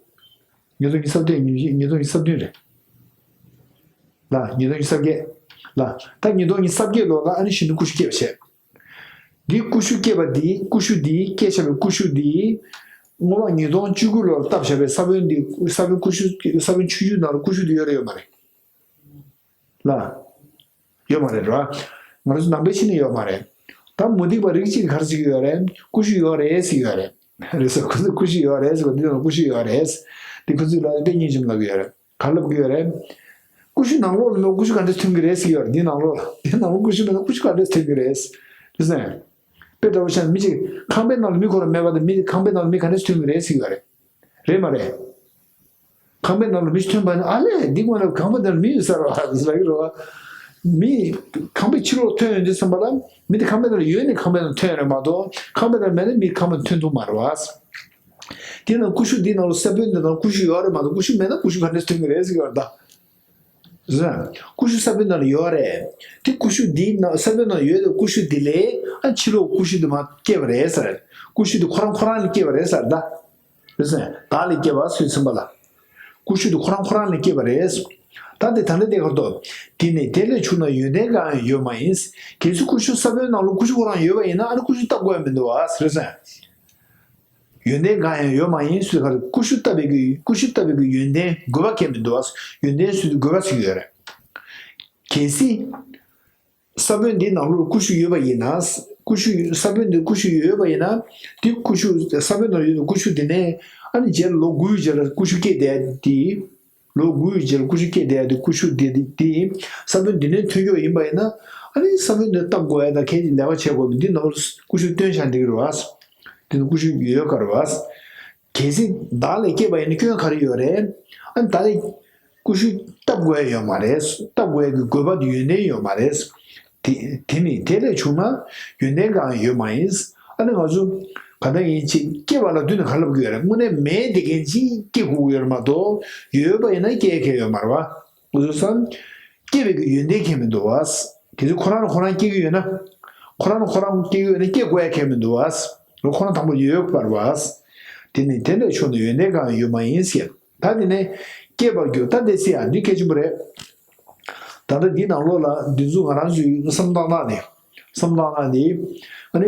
ཉིས་སྟོང་ཉི་ཤུ་རྩ་བརྒྱད། ཉིས་སྟོང་ཉི་ཤུ་རྩ་བདུན་རེད། ལ་ཉིས་སྟོང་ཉི་ཤུ་རྩ་བརྒྱད། ལ་ད་ཉིས་སྟོང་ཉི་ཤུ་རྩ་བརྒྱད་ལོ་ལ་ཨ་ནི་གཞོན་ནུ་ཀུ་ཤུ་སྐྱེས་པ་བྱས། འདི་ཀུ་ཤུ་སྐྱེས་པ་འདི་ཀུ་ཤུ་འདི་སྐྱེས་བཞག་པའི་ཀུ་ཤུ་འདི། སྔོན་མ་ཉིས་སྟོང་བཅུ་དགུ་ལོར་བཏབ་བཞག་པའི་ས་བོན་འདི་ས་བོན་ཀུ་ཤུ་ས་བོན་ཆུང་ཆུང་ནང་ལ་ཀུ་ཤུ་འདི་ཡོད་རེད་ཡོད་མ་རེད། ལ། ཡོད་མ་རེད་ར། ང་ཚོ་ནང་པའི་ཆོས་ནི་ཡོད་མ་རེད། ད་མུ་སྟེགས་པ་རིགས་གཅིག་གིས་ག་རེ་བྱེད་ཀྱི་ཡོད་རེད། ཀུ་ཤུ་ཡོད་རེད་ཟེར་གྱི་ཡོད་རེད། རེད་ཟེར། ཁོ་ཚོས་ཀུ་ཤུ་ཡོད་རེད་ཟེར་བ་འདི་ལ་ཀུ་ཤུ་ཡོད་རེད། འདི་ཁོ་ཚོས་ལ་དཔེ་རྙིང་རྗེ་མོ་ལབ་ཀྱི་ཡོད་རེད། ག་ལབ་ཀྱི་ཡོད་རེད། ཀུ་ཤུ་ནང་ལོགས་ལ་ཀུ་ཤུ་ག་འདྲས་ཐོན་གྱི་རེད་ཟེར་གྱི་ཡོད་རེད། འདི་ནང་ལོགས་ལ་འདི་ནང་ལོགས་ཀུ་ཤུ་མེད་ན་ཀུ་ཤུ་ག་འདྲས་ཐོན་གྱི་རེད། རེད་ཟེར། དཔེ་འདྲ་བོ་བཤད་ན་མི་གཅིག་ཁང་པའི་ནང་ལ་མི་ཁོ་རང་མེད་པ་དང་མི་དེ་ཁང་པའི་ནང་ལ་མི་ག་འདྲས་ཐོན་གྱི་རེད་ཟེར་གྱི་ཡོད་རེད། རེད་མ་རེད། ཁང་པའི་ནང་ལ་མི་ཞིག་ཐོན་པ་ནི་ཨ་ལས་འདི་སྔོན་ལ་ཁང་པའི་ནང་ལ་མི་ཡོད་ས་རེད་བ་ཟེར་ལབ་ཀྱི་རེད་བ། མི་ཁང་པའི་ཕྱི་ལོགས་ཐོན་ཡོང་དུས་ཙམ་པ་ལ་མི་དེ་ཁང་པའི་ནང་ལ་ཡོད་ནས་ཁང་པའི་ནང་ཐོན་ཡོང་རེད་མ་གཏོགས་ཁང་པའི་ནང་མེད་ན་མི་ཁང་པའི་ནང་ཐོན་ཐུབ་མ་རེད་བ། དེ་ནང་ཀུ་ཤུ་འདི་ནང་ལ་ས་བོན་འདི་ནང་ཀུ་ཤུ་ཡོད་རེད་མ་གཏོགས་ཀུ་ཤུ་མེད་ན་ཀུ་ཤུ་ག་འདྲས་ཐོན་གྱི་རེད་ཟེར་གྱི་ཡོད་རེད་ད། ཟེར། ཀུ་ཤུ་ས་བོན་ནང་ལ་ཡོད་རེད། དེ་ཀུ་ཤུ་འདི་ནང་ས་བོན་ནང་ཡོད་དེ་ཀུ་ཤུ་འདི་ལས་ཨ་ཕྱི་ལོགས་ཀུ་ཤུ་འདི་མར་སྐྱེས་པ་རེད་ཟེར། ཀུ་ཤུ་འདི་ཁོ་རང་ཁོ་རང་ལས་སྐྱེས་པ་རེད་ཟེར་ད། རེད་ཟེར། བདག་ལས་སྐྱེས་པ་སུས་ཟིན་པ་ལ། ཀུ་ཤུ་དེ་ཁོ་རང་ཁོ་རང་ལས་སྐྱེས་པ་རེད། ད་དེ་ད་ལྟ་དེ་གར་དུ། དེ་ནི་དེ་ལས་བྱུང་ན་ཡོན་ཏན་གང་ཡང་ཡོད་མ་ཡིན། གལ་སྲིད་ཀུ་ཤུ་ས་བོན་ནང་ལ་ཀུ་ཤུ་ཁོ་རང་ཡོད་པ་ཡིན་ན་ཨ་ནི་ཀུ་ཤུ་བཏབ་དགོས་ཡ་མི་འདུག་བ་རེད་ཟེར། ཡོན་ཏན་གང་ཡང་ཡོད་མ་ཡིན་ཟེར་ག་རེ་ཀུ་ཤུ་བཏབ་པའི་གི་ཀུ་ཤུ་བཏབ་པའི་གི་ཡོན་ཏན་དགོས་པ་གལ་མི་འདུག་བ། ཡོན་ཏན་ཟེར་དུས་དགོས་པ་ཟེར་གྱི་ཡོད་རེད། གལ་སྲིད། ས་བོན་འདི་ནང་ལོགས་ཀུ་ཤུ་ཡོད་པ་ཡིན་ན། ཀུ་ཤུ་ས་བོན་འདི་ཀུ་ཤུ་ཡོད་པ་ཡིན་ན། དེ་ཀུ་ཤུ་ས་བོན་ནང་ཡོད་པའི་ཀུ་ཤུ་དེ་ནས་ཨ་ནི་རྗེས་ལ་ལོ་དགུའི་རྗེས་ལ་ཀུ་ཤུ་སྐྱེས་བསྡད་དེ། ལོ་དགུའི་རྗེས་ལ་ཀུ་ཤུ་སྐྱེས་བསྡད་དེ་ཀུ་ཤུ་དེ་དེ་ས་བོན་འདི་ནས་ཐོན་རྒྱུ་ཡིན་པ་ཡིན་ན། ཨ་ནི་ས་བོན་འདི་བཏབ་དགོས་ཡ་དང་གལ་ཆེ་ལས་ཀ་བྱེད་དགོས་པ་འདི་ནང་ལ་ཀུ་ཤུ་བཏོན་བཞག་འདི་གི་རེད་བ། འདི་ནང་ཀུ་ཤུ་ཡོད་ག་རེད་བ། གལ་སྲིད་བདག་ལས་སྐྱེས་པ་ཡིན་ན་སྐྱོན་ག་རེ་ཡོད་རེད། ཨ་ནི་བདག་ལས། ཀུ་ཤུ་བཏབ་དགོས་ཡ་ཡོད་མ་རེད། བཏབ་དགོས་ཡ་གི་དགོས་པ་དེ་ཡོན་ཏན་ཡོད་མ་རེད། དེ་དེ་ནི་དེ་ལས་བྱུང་ན་ཡོན་ཏན་གང་ཡང་ཡོད་མ་ཡིན། ཨ་ནི་ང་ཚོ་ག་འདྲ་ཡིན་ཅིག་སྐྱེ་བ་ལ་དུས་ནས་ག་ལབ་དགོས་ཡོད་རེད། དངོས་གནས་མེད་དེ་གན་ཅིག་སྐྱེ་དགོས་ཀྱི་ཡོད་རེད་མ་གཏོགས་ཡོད་པ་ཡིན་ན་སྐྱེ་ཡ་གང་ཡང་ཡོད་མ་རེད་བ། འུ་ཚོ་བསམ། སྐྱེ་བའི་གི་ཡོན་ཏན་གང་ཡང་མི་འདུག་བ། གལ་སྲིད་ཁོ་རང་ལ་ཁོ་རང་སྐྱེ་གི་ཡོད་ན། ཁོ་རང་ལ་ཁོ་རང་སྐྱེ་གི་ཡོད་ན་སྐྱེ་དགོས་ཡ་གང་ཡང་མི་འདུག་བ། ཁོ་རང་དང་པོ་ཡོད་པར་བ། དེ་ནི་དེ་ལས་བྱུང་ན་ཡོན་ཏན་གང་ཡང་ཡོད་མ་ཡིན་ཟེར། ད་དེ་ནས་སྐྱེས་པར་འགྱུར། ད་དེ་སྲིད་ཡང་འདི་གལ་ཆེན་པོ་རེད། ད་ལྟ་འདི་ནང་ལོགས་ལ་འདི་ཚོ་ང་རང་ཚོའི་བསམ་སྟངས་ནང་ནས་བསམ་སྟངས་ནང་ནས་ཨ་ནི་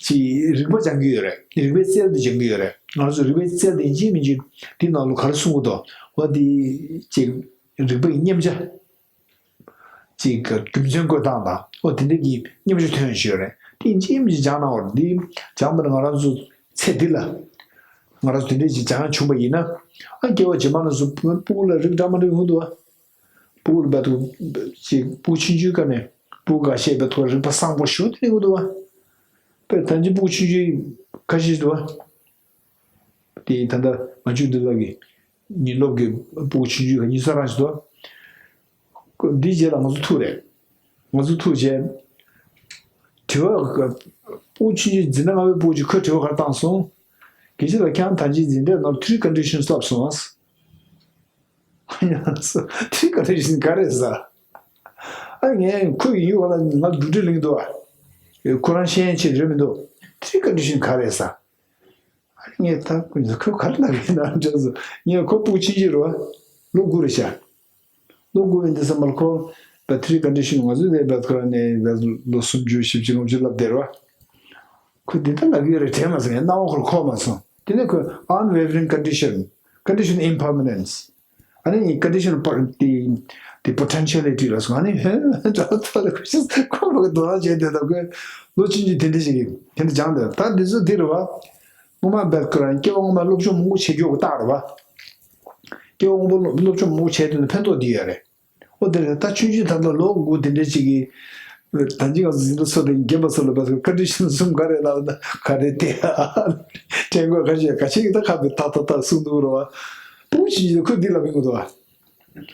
ཅིག་རིག་པ་སྦྱང་གི་ཡོད་རེད། རིག་པའི་རྩལ་དེ་སྦྱང་གི་ཡོད་རེད། ང་རང་ཚོ་རིག་པའི་རྩལ་དེ་ཡིན་གཅིག་མིན་གཅིག་འདི་ནང་ལོགས་ག་རེ་གསུང་གི་འདུག་བ། འདི་ཅིག་རིག་པའི་མཉམ་བྱ། ཅིག་གི་རྒྱུ་མཚན་བཀོད་སྟངས་དང་ཨོ་དེ་འདྲ་གི་མཉམ་ཞུགས་ཐོན་ཡོང་ཞུ་ཡོད་རེད། དེ་ཡིན་གཅིག་མིན་གཅིག་སྦྱང་གནང་བར་འདི་སྦྱངས་པ་ནི་ང་རང་ཚོ་ཚེ་འདི་ལ་ང་རང་ཚོ་དེ་འདྲ་ཅིག་སྦྱང་ཡ་བྱུང་པ་ཡིན་ན་ཨ་སྐྱེ་བ་རྗེས་མ་ལ་སུ་སྤུ་གུ་ལ་རིགས་འདྲ་མ་འདྲ་ཡོང་གི་འདུག་བ། སྤུ་གུ་ལ་བད་ཐུག་ཅིག་སྤུ་གུ་ཆུང་ཆུང་སྐབས་ནས་སྤུ་གུ་འགའ་ཤས་བད་ཐུག་རིག་པ་བཟང་པོ་ཞུ་དེ་ཡོང་གི་འདུག་བ། དཔེར་ད་ཅི་སྤུ་གུ་ཆུང་ཆུང་ཁ་ཤས་འདུག་བ། དེ་ད་ལྟ་ང་ཆུང་འདི་ལ་གི་ཉིན་སློབ་ཀྱི་སྤུ་གུ་ཆུང་ཆུང་ག་གཉིས་ས་རང་ཞིག་འདུག་འདིའི་རྗེས་ལ་ང་ཚོ་ཐུག་རེད། ང་ཚོ་ཐུག་རྗེས། དྲི་བ། སྤུ་གུ་ཆུང་ཆུང་འཛིན་གྲྭ་ལྔ་པའི་སྤུ་གུ་ཅིག་ཁོས་དྲི་བ་ག་རེ་བཏང་སོང་། དགེ་བཤེས་ལགས། ཁྱེད་རང་ད་ཅི་འཛིན་གྲྭའི་ནང་three conditions ལབ་སོང་ཨ། ཡང་སོ། three conditions ག་རེ་ཟ། ཨ་ངས་ཁོ་ཡིན་བ་ལ་ང་འགྲོ་གྲོན་ལེན་འདུག་ཨ། ཁོ་རང་ཤེས་ཡོན་ཆེ་རེད་མི་འདུག three conditions ག་རེ་ཟ། ཨ་ངས་ད་ཁོ་ག་རེ་ལབ་ཡིན་ན་འདྲ་སོ། ངས་ཁོ་སྤུ་གུ་ཆུང་ཆུང་རེད་བ། ལོ་དགུ་རེད་ཤག་ལོ་དགུ་ཡིན་དུས་ཙམ་པ་ལ་ཁོ་བ་three condition ང་ཚོ་དེ་བ་ཁོ་རང་ནས་བ་ལོ་སུམ་ཅུ་བཞི་བཅུ་ལྔ་བཅུ་ལབ་བསྡད་རེད་བ། ཁོ་འདི་ལྟར་ལབ་ཡོད་རེད་དྲན་མ་སོང་། ངས་རྣ་བ་ཁོར་འཁོར་མ་སོང་། དེ་ནས་ཁོས་unwavering condition, condition impermanence, ཨ་ནི་condition དེ་དེ་potentiality ལ་སོང་། ཨ་ནི་ཧེ་ཧེ་འདྲ་ཐོག་ལ་ཁོ་ཤི་ཁོ་མ་གི་དོ་སྣང་བྱས་བསྡད་ད། ཁོས་ལོ་ཆུང་ཆུང་དེ་འདྲ་ཞིག་གིས་དེ་འདྲ་སྦྱངས་བསྡད། ད་འདི་ཚོ་འདི་རེད་བ། སྔོན་མ་བེད་ཁོ་རང་སྐྱེ་བ་སྔོན་མ་སློབ་སྦྱོང་མང་པོ་བྱེད་རྒྱུ་གི་རྟགས་རེད་བ། སྐྱེ་བ་སྔོན་པོ་སློབ་སློབ་སྦྱོང་མང་པོ་བྱས་དུས་ནས་ཕན་ཐོགས་འདི་ཡོད་རེད། ཨོ་དེ་རེད། ད་ཆུང་ཆུང་ད་ལྟ་ལོ་དགུ་དེ་འདྲ་ཅིག་གིས་ད་ཅི་ང་ཚོ་འཛིན་གྲྭ་ཚོ་དེ་རྒན་པ་ཚོ་ལ་བབས་ཀ་ཌི་ཤན་གསུམ་ག་རེ་ལབ་ན་ག་རེ་དེ་དྲན་དགོས། ཁ་ཤས་ཁ་ཤས་ཀྱིས་ད་ཁ་བའི་ཐག་ཐག་ཐག་གསུང་འདུག་རོ། སྤུ་གུ་ཆུང་ཆུང་ཁོས་འདི་ལབ་ཡོང་གི་འདུག་ཨ།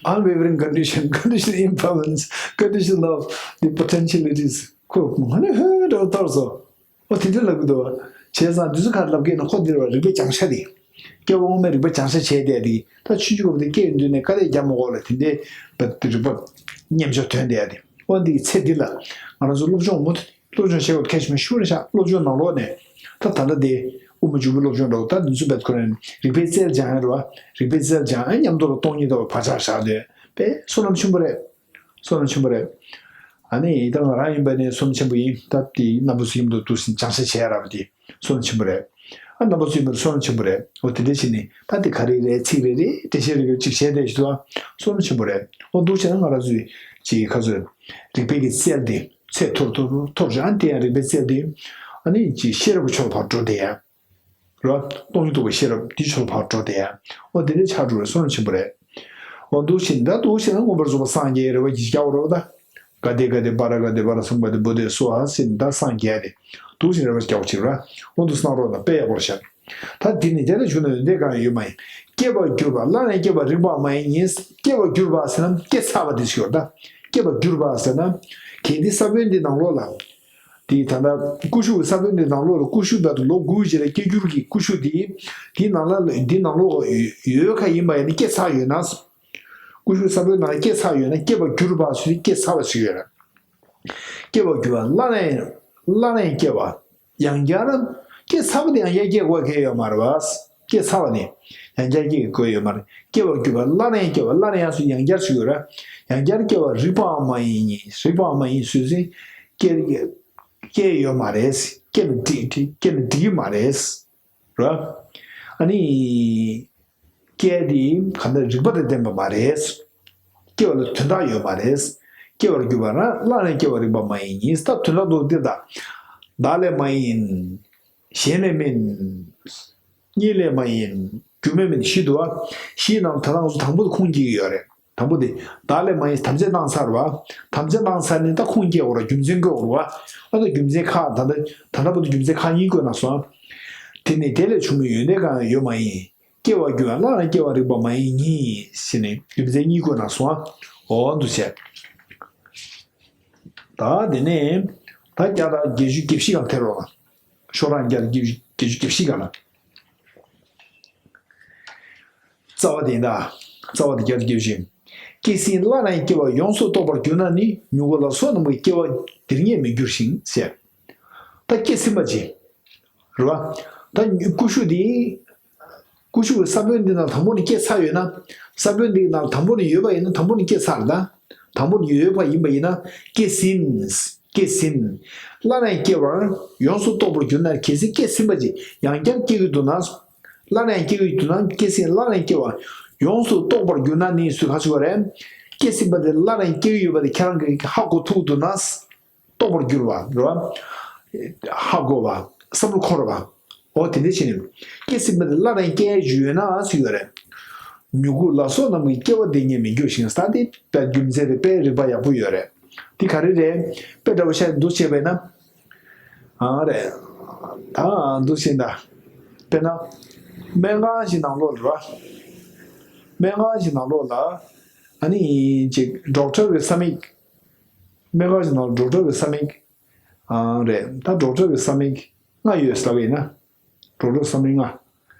Unwavering condition, condition impermanence, condition of the potentialities. ཁོ་ང་ནི་ཧོན་འདྲ་བོ་ཐར་སོང་། ཨོ་དེ་འདྲ་ལབ་གི་འདུག་བ། བྱས་ཙང་འདི་ཚོ་ག་རེ་ལབ་གི་ཡིན་ན། ཁོ་འདིར་བ་རིག་པའི་བྱང་ཤ་དེ། སྐྱེ་བ་སྔོན་མའི་རིག་པ་བྱང་ཤ་བྱས་བསྡད་དེ། ད་ཆུང་ཆུང་སྐབས་དེ་སྐྱེས་ཡོང་དུས་ནས་དཀའ་ལས་རྒྱག་མ་དགོས་ལ། དེ་འདྲའི་བ་རིག་པ་སྙན་ཆ་ཐོན་བསྡད་དེ། ཨོ་འདི་ཚེ་འདི་ལ་ང་རང་ཚོ་སློབ་སྦྱོང་མུ་མཐུད་སློབ་སྦྱོང་བྱེད་དགོས་གལ་ཆེན་པོ་ཤུགས་རེ་བཞག་སློབ་སྦྱོང་ནང་ལོགས་ནས་ད་ད་ལྟ་དེ་དབུ་མ་འཇུག་པའི་སློབ་སྦྱོང་འདྲ་བོ། ད་འདི་ཚོ་བེད་ཁོ་རང་རིག་པའི་རྩལ་སྦྱང་ཡ་རེད་བ། རིག་པའི་རྩལ་སྦྱང་ཡ་མཉམ་དུ་ལ་སྟོང་ཉིད་ལྟ་བུ་བག་ཆགས་བཞག་དུས་དཔེ་བསོད་ནམས་ཆེན་པོ་རེད། བསོད་ནམས་ཆེན་པོ་རེད། ཨ་ནི་ད་ང་རང་ཡིན་པ་ནི་བསོད་ནམས་ཆེན་པོ་ཡིན། ད་དེ་རྣམ་པ་ཚོ་མཉམ་དུ་འདུག་སེ་བྱང་ས་བྱས་རབས་དེ་བསོད་ནམས་ཆེན་པོ་རེད། ཨ་རྣམ་པ་ཚོ་ཡིན་པ་ནི་བསོད་ནམས་ཆེན་པོ་རེད། འོ་དེ་འདྲ་བྱས་ནས་ད་དེ་ག་རེ་རེད། ཚིག་རེ་རེ་འགྲེལ་བཤད་རེ་རེ་གཅིག་བྱས་བསྡད་ཞུ་དུས་བསོད་ནམས་ཆེན་པོ་རེད། འོ་འདུག་བྱས་ན་ང་རང་ཚོའི་ཅིག་ཁ་ཚོད་རིག་པའི་གི་རྩལ་དེ་ཚད་མཐོ་རུ་མཐོ་རུ་མཐོ་རུ་ཨ་ནི་དེ་ཡང་རིག་པའི་རྩལ་དེ་ཨ་ནི་ཅིག་ཤེས་རབ་ཀྱི་ཕྱོགས་ལ་ཕར་འགྲོ་བསྡད་ཡ། རེད་བ། སྟོང་ཉིད་རྟོགས་པའི་ཤེས་རབ་འདིའི་ཕྱོགས་ལ་ཕར་འགྲོ་བསྡད་ཡ། འོ་དེ་འདྲའི་ཆགས་འགྲོ་བའི་བསོད་ནམས་ཆེན་པོ་རེད། འོ་འདུག་བྱས་ན་ད་འདུག་བྱས་ན་མངོན་པར་རྫོགས་པར་སངས་རྒྱས་རེད་བ། ཡིག་རྒྱག་པ་རེད་བ་ད། ག་དེ་ག་དེ་པ་ར་ག་དེ་པ་ར་སཾ་ག་དེ་བོ་དེ་སྭཱ་ཧཱ་ཟེར་ནས་ད་སངས་རྒྱས་ཏེ། འདུག་བྱས་ན་རེད་བ་རྒྱག་པ་བྱེད་ར། འོ་འདུག་སེ་གནང་རོགས་གནང་། དཔེ་ཡག་པོ་རེད་ཤག་ད་འདི་ནི་དེ་ལ་བྱུང་ན་ཡོན་ཏན་གང་ཡང་ཡོད་མ་ཡིན། སྐྱེ་བར་གྱུར་པ་སླར་ཡང་སྐྱེ་བར་རིགས་པ་མ་ཡིན་ཉིད། སྐྱེ་བར་གྱུར་པ་ཟེར་ན་སྐྱེ་ཚར་བ་དེ་ཞིག་ཡོད་ད། སྐྱེ་བར་གྱུར་པ་ཟེར་ན། གལ་ཏེ་ས་བོན་འདི་ནང་ལོགས་ལ། དེ་ད་ལྟ་ཀུ་ཤུ་གི་ས་བོན་འདི་ནང་ལོགས་ལ་ཀུ་ཤུ་བར་དུ་ལོ་དགུའི་རྗེས་ལ་སྐྱེ་འགྱུར་གྱི་ཀུ་ཤུ་དེ། དེའི་ནང་ལ་དེའི་ནང་ལོགས་ཡོད་ཁ་ཡིན་པ་ཡིན་ན་སྐྱེ་ཚར་ཡོད་ན། ཀུ་ཤུ་ས་བོན་ནང་སྐྱེ་ཚར་ཡོད་ན་སྐྱེ་བར་གྱུར་པ་ཞེས་སྐྱེ་ཚར་བ་ཞིག་ཡོད་རེད། སྐྱེ་བར་གྱུར་པ་སླར་ཡང་སླར་ཡང་སྐྱེ་བ། ཡང་བསྐྱར་སྐྱེ་ཚར་བ་དེ་ཡང་བསྐྱར་སྐྱེ་དགོས་ཁེལ་ཡོད་མ་རེད་བ། སྐྱེ་ཚར་བ་ནི་ཡང་བསྐྱར་སྐྱེ་དགོས་ཡོད་མ་རེད། སྐྱེ་བར་གྱུར་པ་སླར་ཡང་སྐྱེ་བ། སླར་ཡང་སུ་ཡང་བསྐྱར་ཞིག་ཡོད་རེད། ཡང་བསྐྱར་སྐྱེ་བ་རིགས་པའང་མ་ཡིན་ཉིད། རིགས་པའང་མ་ཡིན་སུས་སེ་སྐྱེ་སྐྱེ་ཡོད་མ་རེད། སྐྱེ་ན་འགྲིག་འགྲིག་སྐྱེ་ན་འགྲིག་གི་མ་རེད། རེད། ཨ་ནི། སྐྱེ་དེ་གང་ལྟར་རིགས་པ་དང་ལྡན་པ་མ་རེད། སྐྱེ་བ་ལ་དོན་དག་ཡོད་མ་རེད། སྐྱེ་བར་གྱུར་པ་རང་སླར་ཡང་སྐྱེ་བ་རིགས་པ་མ་ཡིན་ཉིད། ད་དོན་དག་འདུག་འདིར་ད། བདག་ལས་མ་ཡིན། གཞན་ལས་མིན། གཉིས་ལས་མ་ཡིན། རྒྱུ་མེད་མིན་བཞི་འདུག་བ། བཞིའི་ནང་ད་ལྟ་ང་ཚོ་དང་པོ་དེ་ཁུངས་སྐྱེལ་གྱི་ཡོད་རེད། དང་པོ་དེ། བདག་ལས་མ་ཡིན་དམ་བཅའ་བཏང་ཚར་བ། དམ་བཅའ་བཏང་ཚར་ནས་ད་ཁུངས་སྐྱེལ་དགོས་རེད། རྒྱུ་མཚན་བཀོད་དགོས་རེད་བ། ཨ་ད་རྒྱུ་མཚན་ཁག་ད་ལྟ་ད་ལྟ་བར་དུ་རྒྱུ་མཚན་ཁག་གཉིས་བཀོད་གནང་སོང་། དེ་ནི་དེ་ལས་བྱུང་བའི་ཡོན་ཏན་གང་ཡང་ཡོད་མ་ཡིན། སྐྱེ་བར་གྱུར་པ་སླར་ཡང་སྐྱེ་བ་རིགས་པ་མ་ཡིན་ཉིད་ཟེར་ནས་རྒྱུ་མཚན་གཉིས་བཀོད་གནང་སོང་ཨ། འོ་འདུག་བྱས། ད་དེ་ནས་ད་བརྒྱ་དང་བརྒྱད་ཅུ་གྱ་བཞི་སྒང་ཐེར་རོགས། ཤོག་གྲངས་བརྒྱ་དང་བརྒྱད་ཅུ་གྱ་བཞི་སྒང་ལ། རྩ་བ་དེ་ད། རྩ་བ་དེ་བརྒྱ་དང་བརྒྱད་ཅུ། སྐྱེ་ཟིན་སླར་ཡང་སྐྱེ་བ་ཡོངས་སུ་རྟོགས་པར་གྱུར་ན་ནི། མྱུ་གུ་ལ་སོགས་རྣམས་ཀྱི་སྐྱེ་བ་འདིར་ངེས་མི་འགྱུར་ཞིང་ཟེར། ད་སྐྱེ་ཟིན་པ་ཅིག་རེད་བ། ད་ཀུ་ཤུ་དེ། ཀུ་ཤུ་གི་ས་བོན་འདི་ནང་དང་པོ་ནས་སྐྱེ་ཚར་ཡོད་ན། ས་བོན་འདི་ནང་དང་པོ་ནས་ཡོད་པ་ཡིན་ན་དང་པོ་ནས་སྐྱེ་ཚར་ད། དང་པོ་ནས་ཡོད་པ་ཡིན་པ་ཡིན་ན་སྐྱེ་ཟིན། སྐྱེ་ཟིན། སླར་ཡང་སྐྱེ་བར་ཡོངས་སུ་རྟོགས་པར་གྱུར་ན། གལ་སྲིད་སྐྱེ་ཟིན་པ་ཅིག་ཡང་བསྐྱར་སྐྱེ་གི་འདུག་ན། སླར་ཡང་སྐྱེ་གི་འདུག་ན། སྐྱེ་ཟིན་སླར་ཡང་སྐྱེ་བ་ཡོངས་སུ་རྟོགས་པར་གྱུར་ན་ནི་སུས་ག་ཞུ་བ་རེད། སྐྱེ་ཟིན་པ་དེ་སླར་ཡང་སྐྱེ་གི་ཡོད་པ་དེ་ཁྱེད་རང་གིས་ཧ་གོ་ཐུབ་འདུག་ན། རྟོགས་པར་འགྱུར་བ་རེད་བ། ཧ་གོ་བ། བསམ་བློ་འཁོར་བ། འོ་དེ་འདྲ་བྱས་ནས། སྐྱེ་ཟིན་པ་དེ་སླར་ཡང་སྐྱེ་རྒྱུ་ཡོད་ན་ཟེར་ཡོད་རེད། མྱུ་གུ་ལ་སོགས་རྣམས་ཀྱི་སྐྱེ་བ་དེ་ངེས་མི་འགྱུར་ཞིང་ཟེར་དེ་དཔེ་རྒྱུ་མཚན་རེད། དཔེ་རིགས་པ་ཡག་པོ་ཡོད་རེད། དེ་ག་རེ་རེད། དཔེ་འདྲ་བོ་བཤད་འདུག་བྱས་པས་ན། ཨང་རེད། ད་འདུག་བྱས་ན། དཔེར་ན། སྨན་ཁང་ཞིག་ནང་ལོགས་ལ་རེད་བ། སྨན་ཁང་ཞིག་ནང་ལོགས་ལ། ཨ་ནི་ཅིག་ཌོག་ཊར་གི་ས་མིག་སྨན་ཁང་ཞིག་ནང་ཌོག་ཊར་གི་ས་མིག་ཨང་རེད། ད་ཌོག་ཊར་གི་ས་མིག་ལྔ་ཡོད་ཟེར་བ་ཡིན་ན། ཌོག་ཊར་ས་མིག་ལྔ།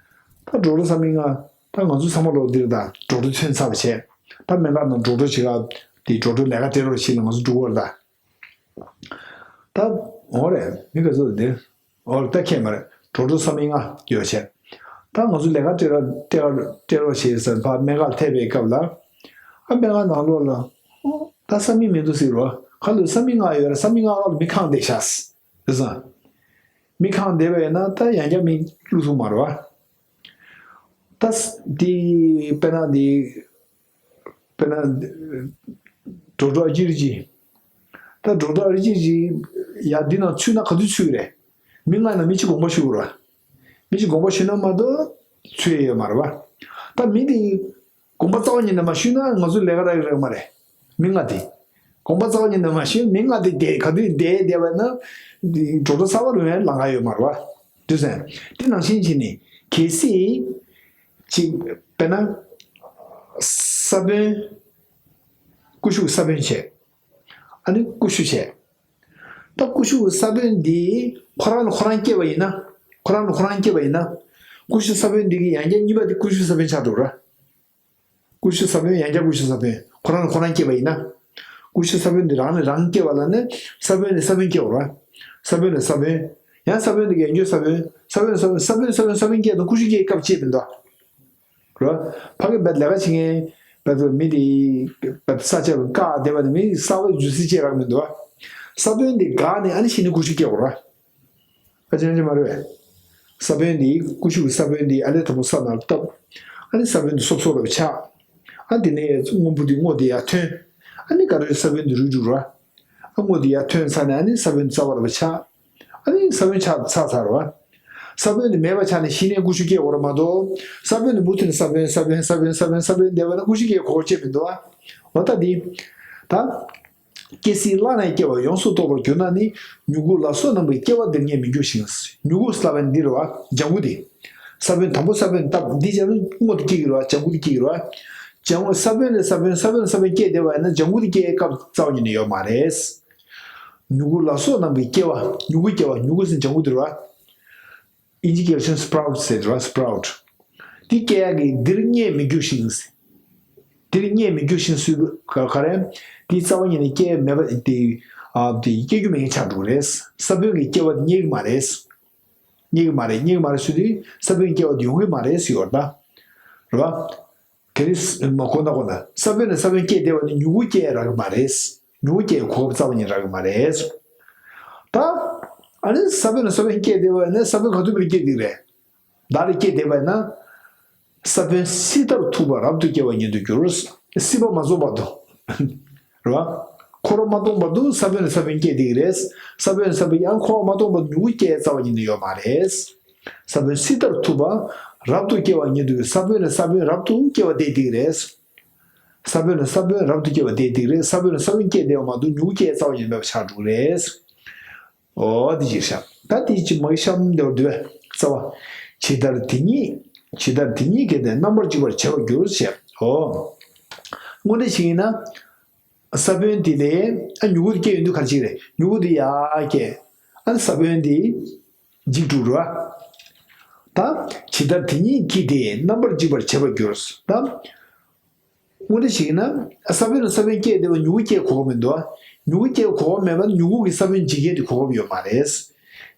ད་ཌོག་ཊར་ས་མིག་ལྔ། ད་ང་ཚོ་ཚང་མ་ལོ་འདིར་ད་ཌོག་ཊར་ཐོན་ཚར་བ་བྱས། ད་སྨན་ཁང་ནང་ཌོག་ཊར་ཞིག་ལ་དེ་ཌོག་ཊར་ལས་ཀ་སྤྲད་རོགས་བྱེད་ལ་ང་ཚོ་འགྲོ་གི་ཡོད་རེད་ད། ད་འོ་རེད། མི་ག་ཚོད་འདིར། འོ་ད་ཁྱད་མ་རེད། ཌོག་ཊར་ས་མིག་ལྔ་ཡོད་བྱས། ད་ང་ཚོ་ལས་ཀ་སྤྲད་རོགས་སྤྲད་རོགས་སྤྲད་རོགས་བྱེད་ཟེར་ཕར་སྨན་ཁང་ལ་ཐད་པའི་སྐབས་ལ། ཨ་སྨན་ཁང་ནང་ལོགས་ལ། ཨོ་ད་ས་མིག་མི་འདུག་ཟེར་རོ། ཁ་ལོ་ས་མིག་ལྔ་ཡོད་རེད། ས་མིག་ལྔ་ལ་མི་གང་བསྡད་ཤག་རེད་སོང་། མི་གང་བསྡད་པ་ཡིན་ན་ད་ཡང་བསྐྱར་མི་བླུག་ཐུབ་མ་རེད་བ། ད་ས་འདི་དཔེར་ན་འདི་དཔེར་ན་ཌོག་ཊར་ཨ་ཅི་རི་ཅི། ད་ཌོག་ཊར་ཨ་ཅི་རི་ཅི་ཡ་འདི་ནང་ཚུད་ན་ག་དུས་ཚུད་རེད། མི་ལྔ་ཡིན་ན་མི་གཅིག་དགོངས་པ་ཞུ་དགོས་རེད་བ། མི་གཅིག་དགོངས་པ་ཞུས་ན་མ་གཏོགས་ཚུད་ཡ་ཡོད་མ་རེད་བ། ད་མི་འདི་དགོངས་པ་རྩ་བ་ཉིད་ནས་མ་ཞུས་ན་ང་ཚོ་ལས་ཀ་རག་གི་རེད་མ་རེད། མི་ལྔ་དེ། དགོངས་པ་རྩ་བ་ཉིད་ནས་མ་ཞུས། མི་ལྔ་དེ་བསྡད་ག་དུས་བསྡད་བསྡད་པ་ན། འདི་ཌོག་ཊར་གསར་པ་ལོན་ཡ་ལམ་ཁ་ཡོད་མ་རེད་བ། དུས་ཚོད་དེ་ནང་བཞིན་བྱས་ནས་གལ་སྲིད་ཅིག་དཔེར་ན་ས་བོན། ཀུ་ཤུ་གི་ས་བོན་བྱས། ཨ་ནི་ཀུ་ཤུ་བྱས། ད་ཀུ་ཤུ་གི་ས་བོན་འདི་ཁོ་རང་ལ་ཁོ་རང་སྐྱེས་པ་ཡིན་ན། ཁོ་རང་ལ་ཁོ་རང་སྐྱེས་པ་ཡིན་ན། ཀུ་ཤུ་ས་བོན་འདི་གི་ཡང་བསྐྱར་གཉིས་པ་འདི་ཀུ་ཤུ་ས་བོན་ཆགས་འགྲོ་ར། ཀུ་ཤུ་ས་བོན་ཡང་བསྐྱར་ཀུ་ཤུ་ས་བོན། ཁོ་རང་ལ་ཁོ་རང་སྐྱེས་པ་ཡིན་ན། ཀུ་ཤུ་ས་བོན་འདི་རང་ལས་རང་སྐྱེས་པ་ལ་ནི་ས་བོན་ལས་ས་བོན་སྐྱེ་བ་ར། ས་བོན་ལས་ས་བོན། ཡང་ས་བོན་འདི་གི་ཡང་བསྐྱར་ས་བོན། ས་བོན་ས་བོན་ས་བོན་ས་བོན་ས་བོན་སྐྱེས་དང་ཀུ་ཤུ་སྐྱེས་སྐབས་ཅི་ཡིན་དོ། རོ། ཕ་གི་བད་ལས་ཀ་བྱེད་མཁན་བད་མི་དེ་བད་ས་ཆ་བཀག་བསྡད་པ་དེ་མི་གསར་པ་འཇུ་སྲིད་ཅེས་རག་མི་འདུག་བ། ས་བོན་དེ་འགག་ནས་ཨ་ནི་ཕྱི་ནས་ཀུ་ཤུ་སྐྱེ་བ་ར། ཨ་ཅང་ཅང་མ་རེད་བས། ས་བོན་དེ་ཀུ་ཤུ་གི་ས་བོན་དེ་ཨ་ལས་དང་པོ་ས་ནང་ལ་བཏབ། ཨ་ནི་ས་བོན་དེ་སོབ་སོབ་ལ་ཆགས། ཨ་དེ་ནས་སྔོན་པོ་དེ་སྔོ་དེ་ཡར་ཐོན། ཨ་ནི་ག་རེ་ས་བོན་དེ་རུལ་འགྲོ་ར། ཨ་སྔོ་དེ་ཡར་ཐོན་ཚར་ནས་ཨ་ནི་ས་བོན་རྩ་བ་ར་བ་ཆགས། ཨ་ནི་ས་བོན་ཆགས་ཚར་ཚར་བ། ས་བོན་དེ་མེད་པ་ཆགས་ནས་གཞི་ནས་ཀུ་ཤུ་སྐྱེ་དགོས་ར་མ་གཏོགས། ས་བོན་དེ་མུ་མཐུད་ནས་ས་བོན་ས་བོན་ས་བོན་ས་བོན་ས་བོན་བསྡད་པ་ན་ཀུ་ཤུ་སྐྱེ་གོ་སྐྱེ་མི་འདུག་ཨ། འོ་ད་འདི། ད། སྐྱེ་སྲིད་བླ་ན་སྐྱེ་བ་ཡོངས་སུ་རྟོག་པར་གྱུར་ན་ནི། མྱུ་གུ་ལ་སོགས་རྣམས་ཀྱི་སྐྱེ་བ་འདིར་རྙེད་མི་འགྱུར་ཞིང་། མྱུ་གུ་ལབ་པ་འདི་རེད་བ། ལྗང་གུ་དེ། ས་བོན་དང་པོ་ས་བོན་བཏབ་འདི་ལྗང་གུ་སྔོ་དེ་སྐྱེ་གི་རེད་བ། ལྗང་གུ་དེ་སྐྱེ་གི་རེད་བ། ལྗང་གུ་ས་བོན་ལས་ས་བོན་ས་བོན་ས་བོན་སྐྱེ་བསྡད་པ་ཡིན་ན་ལྗང་གུ་དེ་སྐྱེ་སྐབས་རྩ་བ་ཉིད་ནས་ཡོད་མ་རེད། མྱུ་གུ་ལ་སོགས་རྣམས་ཀྱི་སྐྱེ་བ། མྱུ་གུ་སྐྱེ་བ། མྱུ་གུ་ཟེར་ལྗང་གུ་དེ་རེད་བ། ཨིན་ཇི་སྐད་ལ་སྤྲའུ་ཊི་ཟེར་དེ་རེད་བ། སྤྲའུ་ཊི། དེ་སྐྱེ་ཡག་གི་འདིར་རྙེད་མི་འགྱུར་ཞིང་། འདིར་རྙེད་མི་འགྱུར་ཞིང་སུས་ག་ག་རེ། དེ་རྩ་བ་ཉིད་ནས་སྐྱེ་མེད་པ་དེ། ཨ་དེ་སྐྱེ་རྒྱུ་མེད་མཁན་ཆགས་འགྲོ་གི་རེད། ས་བོན་གྱི་སྐྱེ་བ་དེ་རྙེད་ཀྱི་མ་རེད། རྙེད་ཀྱི་མ་རེད། རྙེད་ཀྱི་མ་རེད་ཟེར་དུས་ས་བོན་སྐྱེ་བ་དེ་ཡོང་གི་མ་རེད་ཟེར་ཡོད་རེད་ད། རེད་བ། དེ་རིང་མ་གོ་ན་གོ་ན་ས་བོན་ནས་ས་བོན་སྐྱེས་བསྡད་པ་ནི་མྱུ་གུ་སྐྱེས་རག་གི་མ་རེད། མྱུ་གུ་སྐྱེས་གོ་སྐབས་རྩ་བ་ཉིད་རག་གི་མ་རེད། ད། ཨ་ནི་ས་བོན་ནས་ས་བོན་སྐྱེས་བསྡད་པ་ནི་ས་བོན་ག་དུས་བར་སྐྱེས་བསྡད་རེད། བདག་ལ་སྐྱེས་བསྡད་པ་ན། ས་བོན་སྲིད་མཐར་ཐུག་པ་རབ་ཏུ་སྐྱེ་བ་ཉིད་དུ་འགྱུར། སྲིད་པ་མ་རྫོགས་བར་དུ། རེད་བ། འཁོར་བ་མ་སྟོངས་བར་དུ་ས་བོན་ནས་ས་བོན་སྐྱེས་བསྡད་ཀྱི་རེད། ས་བོན་ནས་ས་བོན་ཡང་འཁོར་བ་མ་སྟོངས་བར་དུ་མྱུ་གུ་སྐྱེ་རྩ་བ་ཉིད་ནས་ཡོད་མ་རེད། ས་བོན་སྲིད་མཐར་ཐུག་པ་རབ་ཏུ་སྐྱེ་བ་ཉིད་དུ་ས་བོན་ནས་ས་བོན་རབ་ཏུ་སྐྱེ་བ་བསྡད་བསྡད་ཀྱི་རེད། ས་བོན་ནས་ས་བོན་རབ་ཏུ་སྐྱེ་བ་བསྡད་བསྡད་ཀྱི་རེད། ས་བོན་ནས་ས་བོན་སྐྱེས་བསྡད་པ་མ་གཏོགས་མྱུ་གུ་སྐྱེ་རྩ་བ་ཉིད་མེད་པ་ཆགས་འགྲོ་གི་རེད། ཨོ་དེ་ཅིག་བཤམས། ད་དེ་ཅིག་མ་གི་བཤམས་འདི་བར་འདུག་པས་རྩ་བ། ཇི་ལྟར་དེ་ཉིད། ཇི་ལྟར་དེ་ཉིད་སྐྱེས་ཏེ་རྣམ་པར་འཇིག་པར་བྱེད་པར་འགྱུར་ཞེས། ཨོ། དངོས་འབྲེལ་ཞིག་ཡིན་ན། ས་བོན་དེ་ལས་ཨ་མྱུ་གུ་དེ་སྐྱེ་ཡོང་དུས་ག་རེ་བྱེད་ཀྱི་རེད། མྱུ་གུ་དེ་ཡར་སྐྱེས། ཨ་ནི་ས་བོན་དེ་འཇིག་འགྲོ་ར། ད་ཇི་ལྟར་དེ་ཉིད་སྐྱེས་ཏེ་རྣམ་པར་འཇིག་པར་བྱེད་པར་འགྱུར། ད། དངོས་འབྲེལ་ཞིག་ཡིན་ན། ས་བོན་ལ་ས་བོན་སྐྱེས་བསྡད་པ་མྱུ་གུ་སྐྱེ་གོ་སྐབས་མི་འདུག་མྱུ་གུ་སྐྱེ་གོ་སྐབས་མེད་པ་ན་མྱུ་གུ་གི་ས་བོན་འཇིག་མཁན་དེ་གོ་སྐབས་ཡོད་མ་རེད།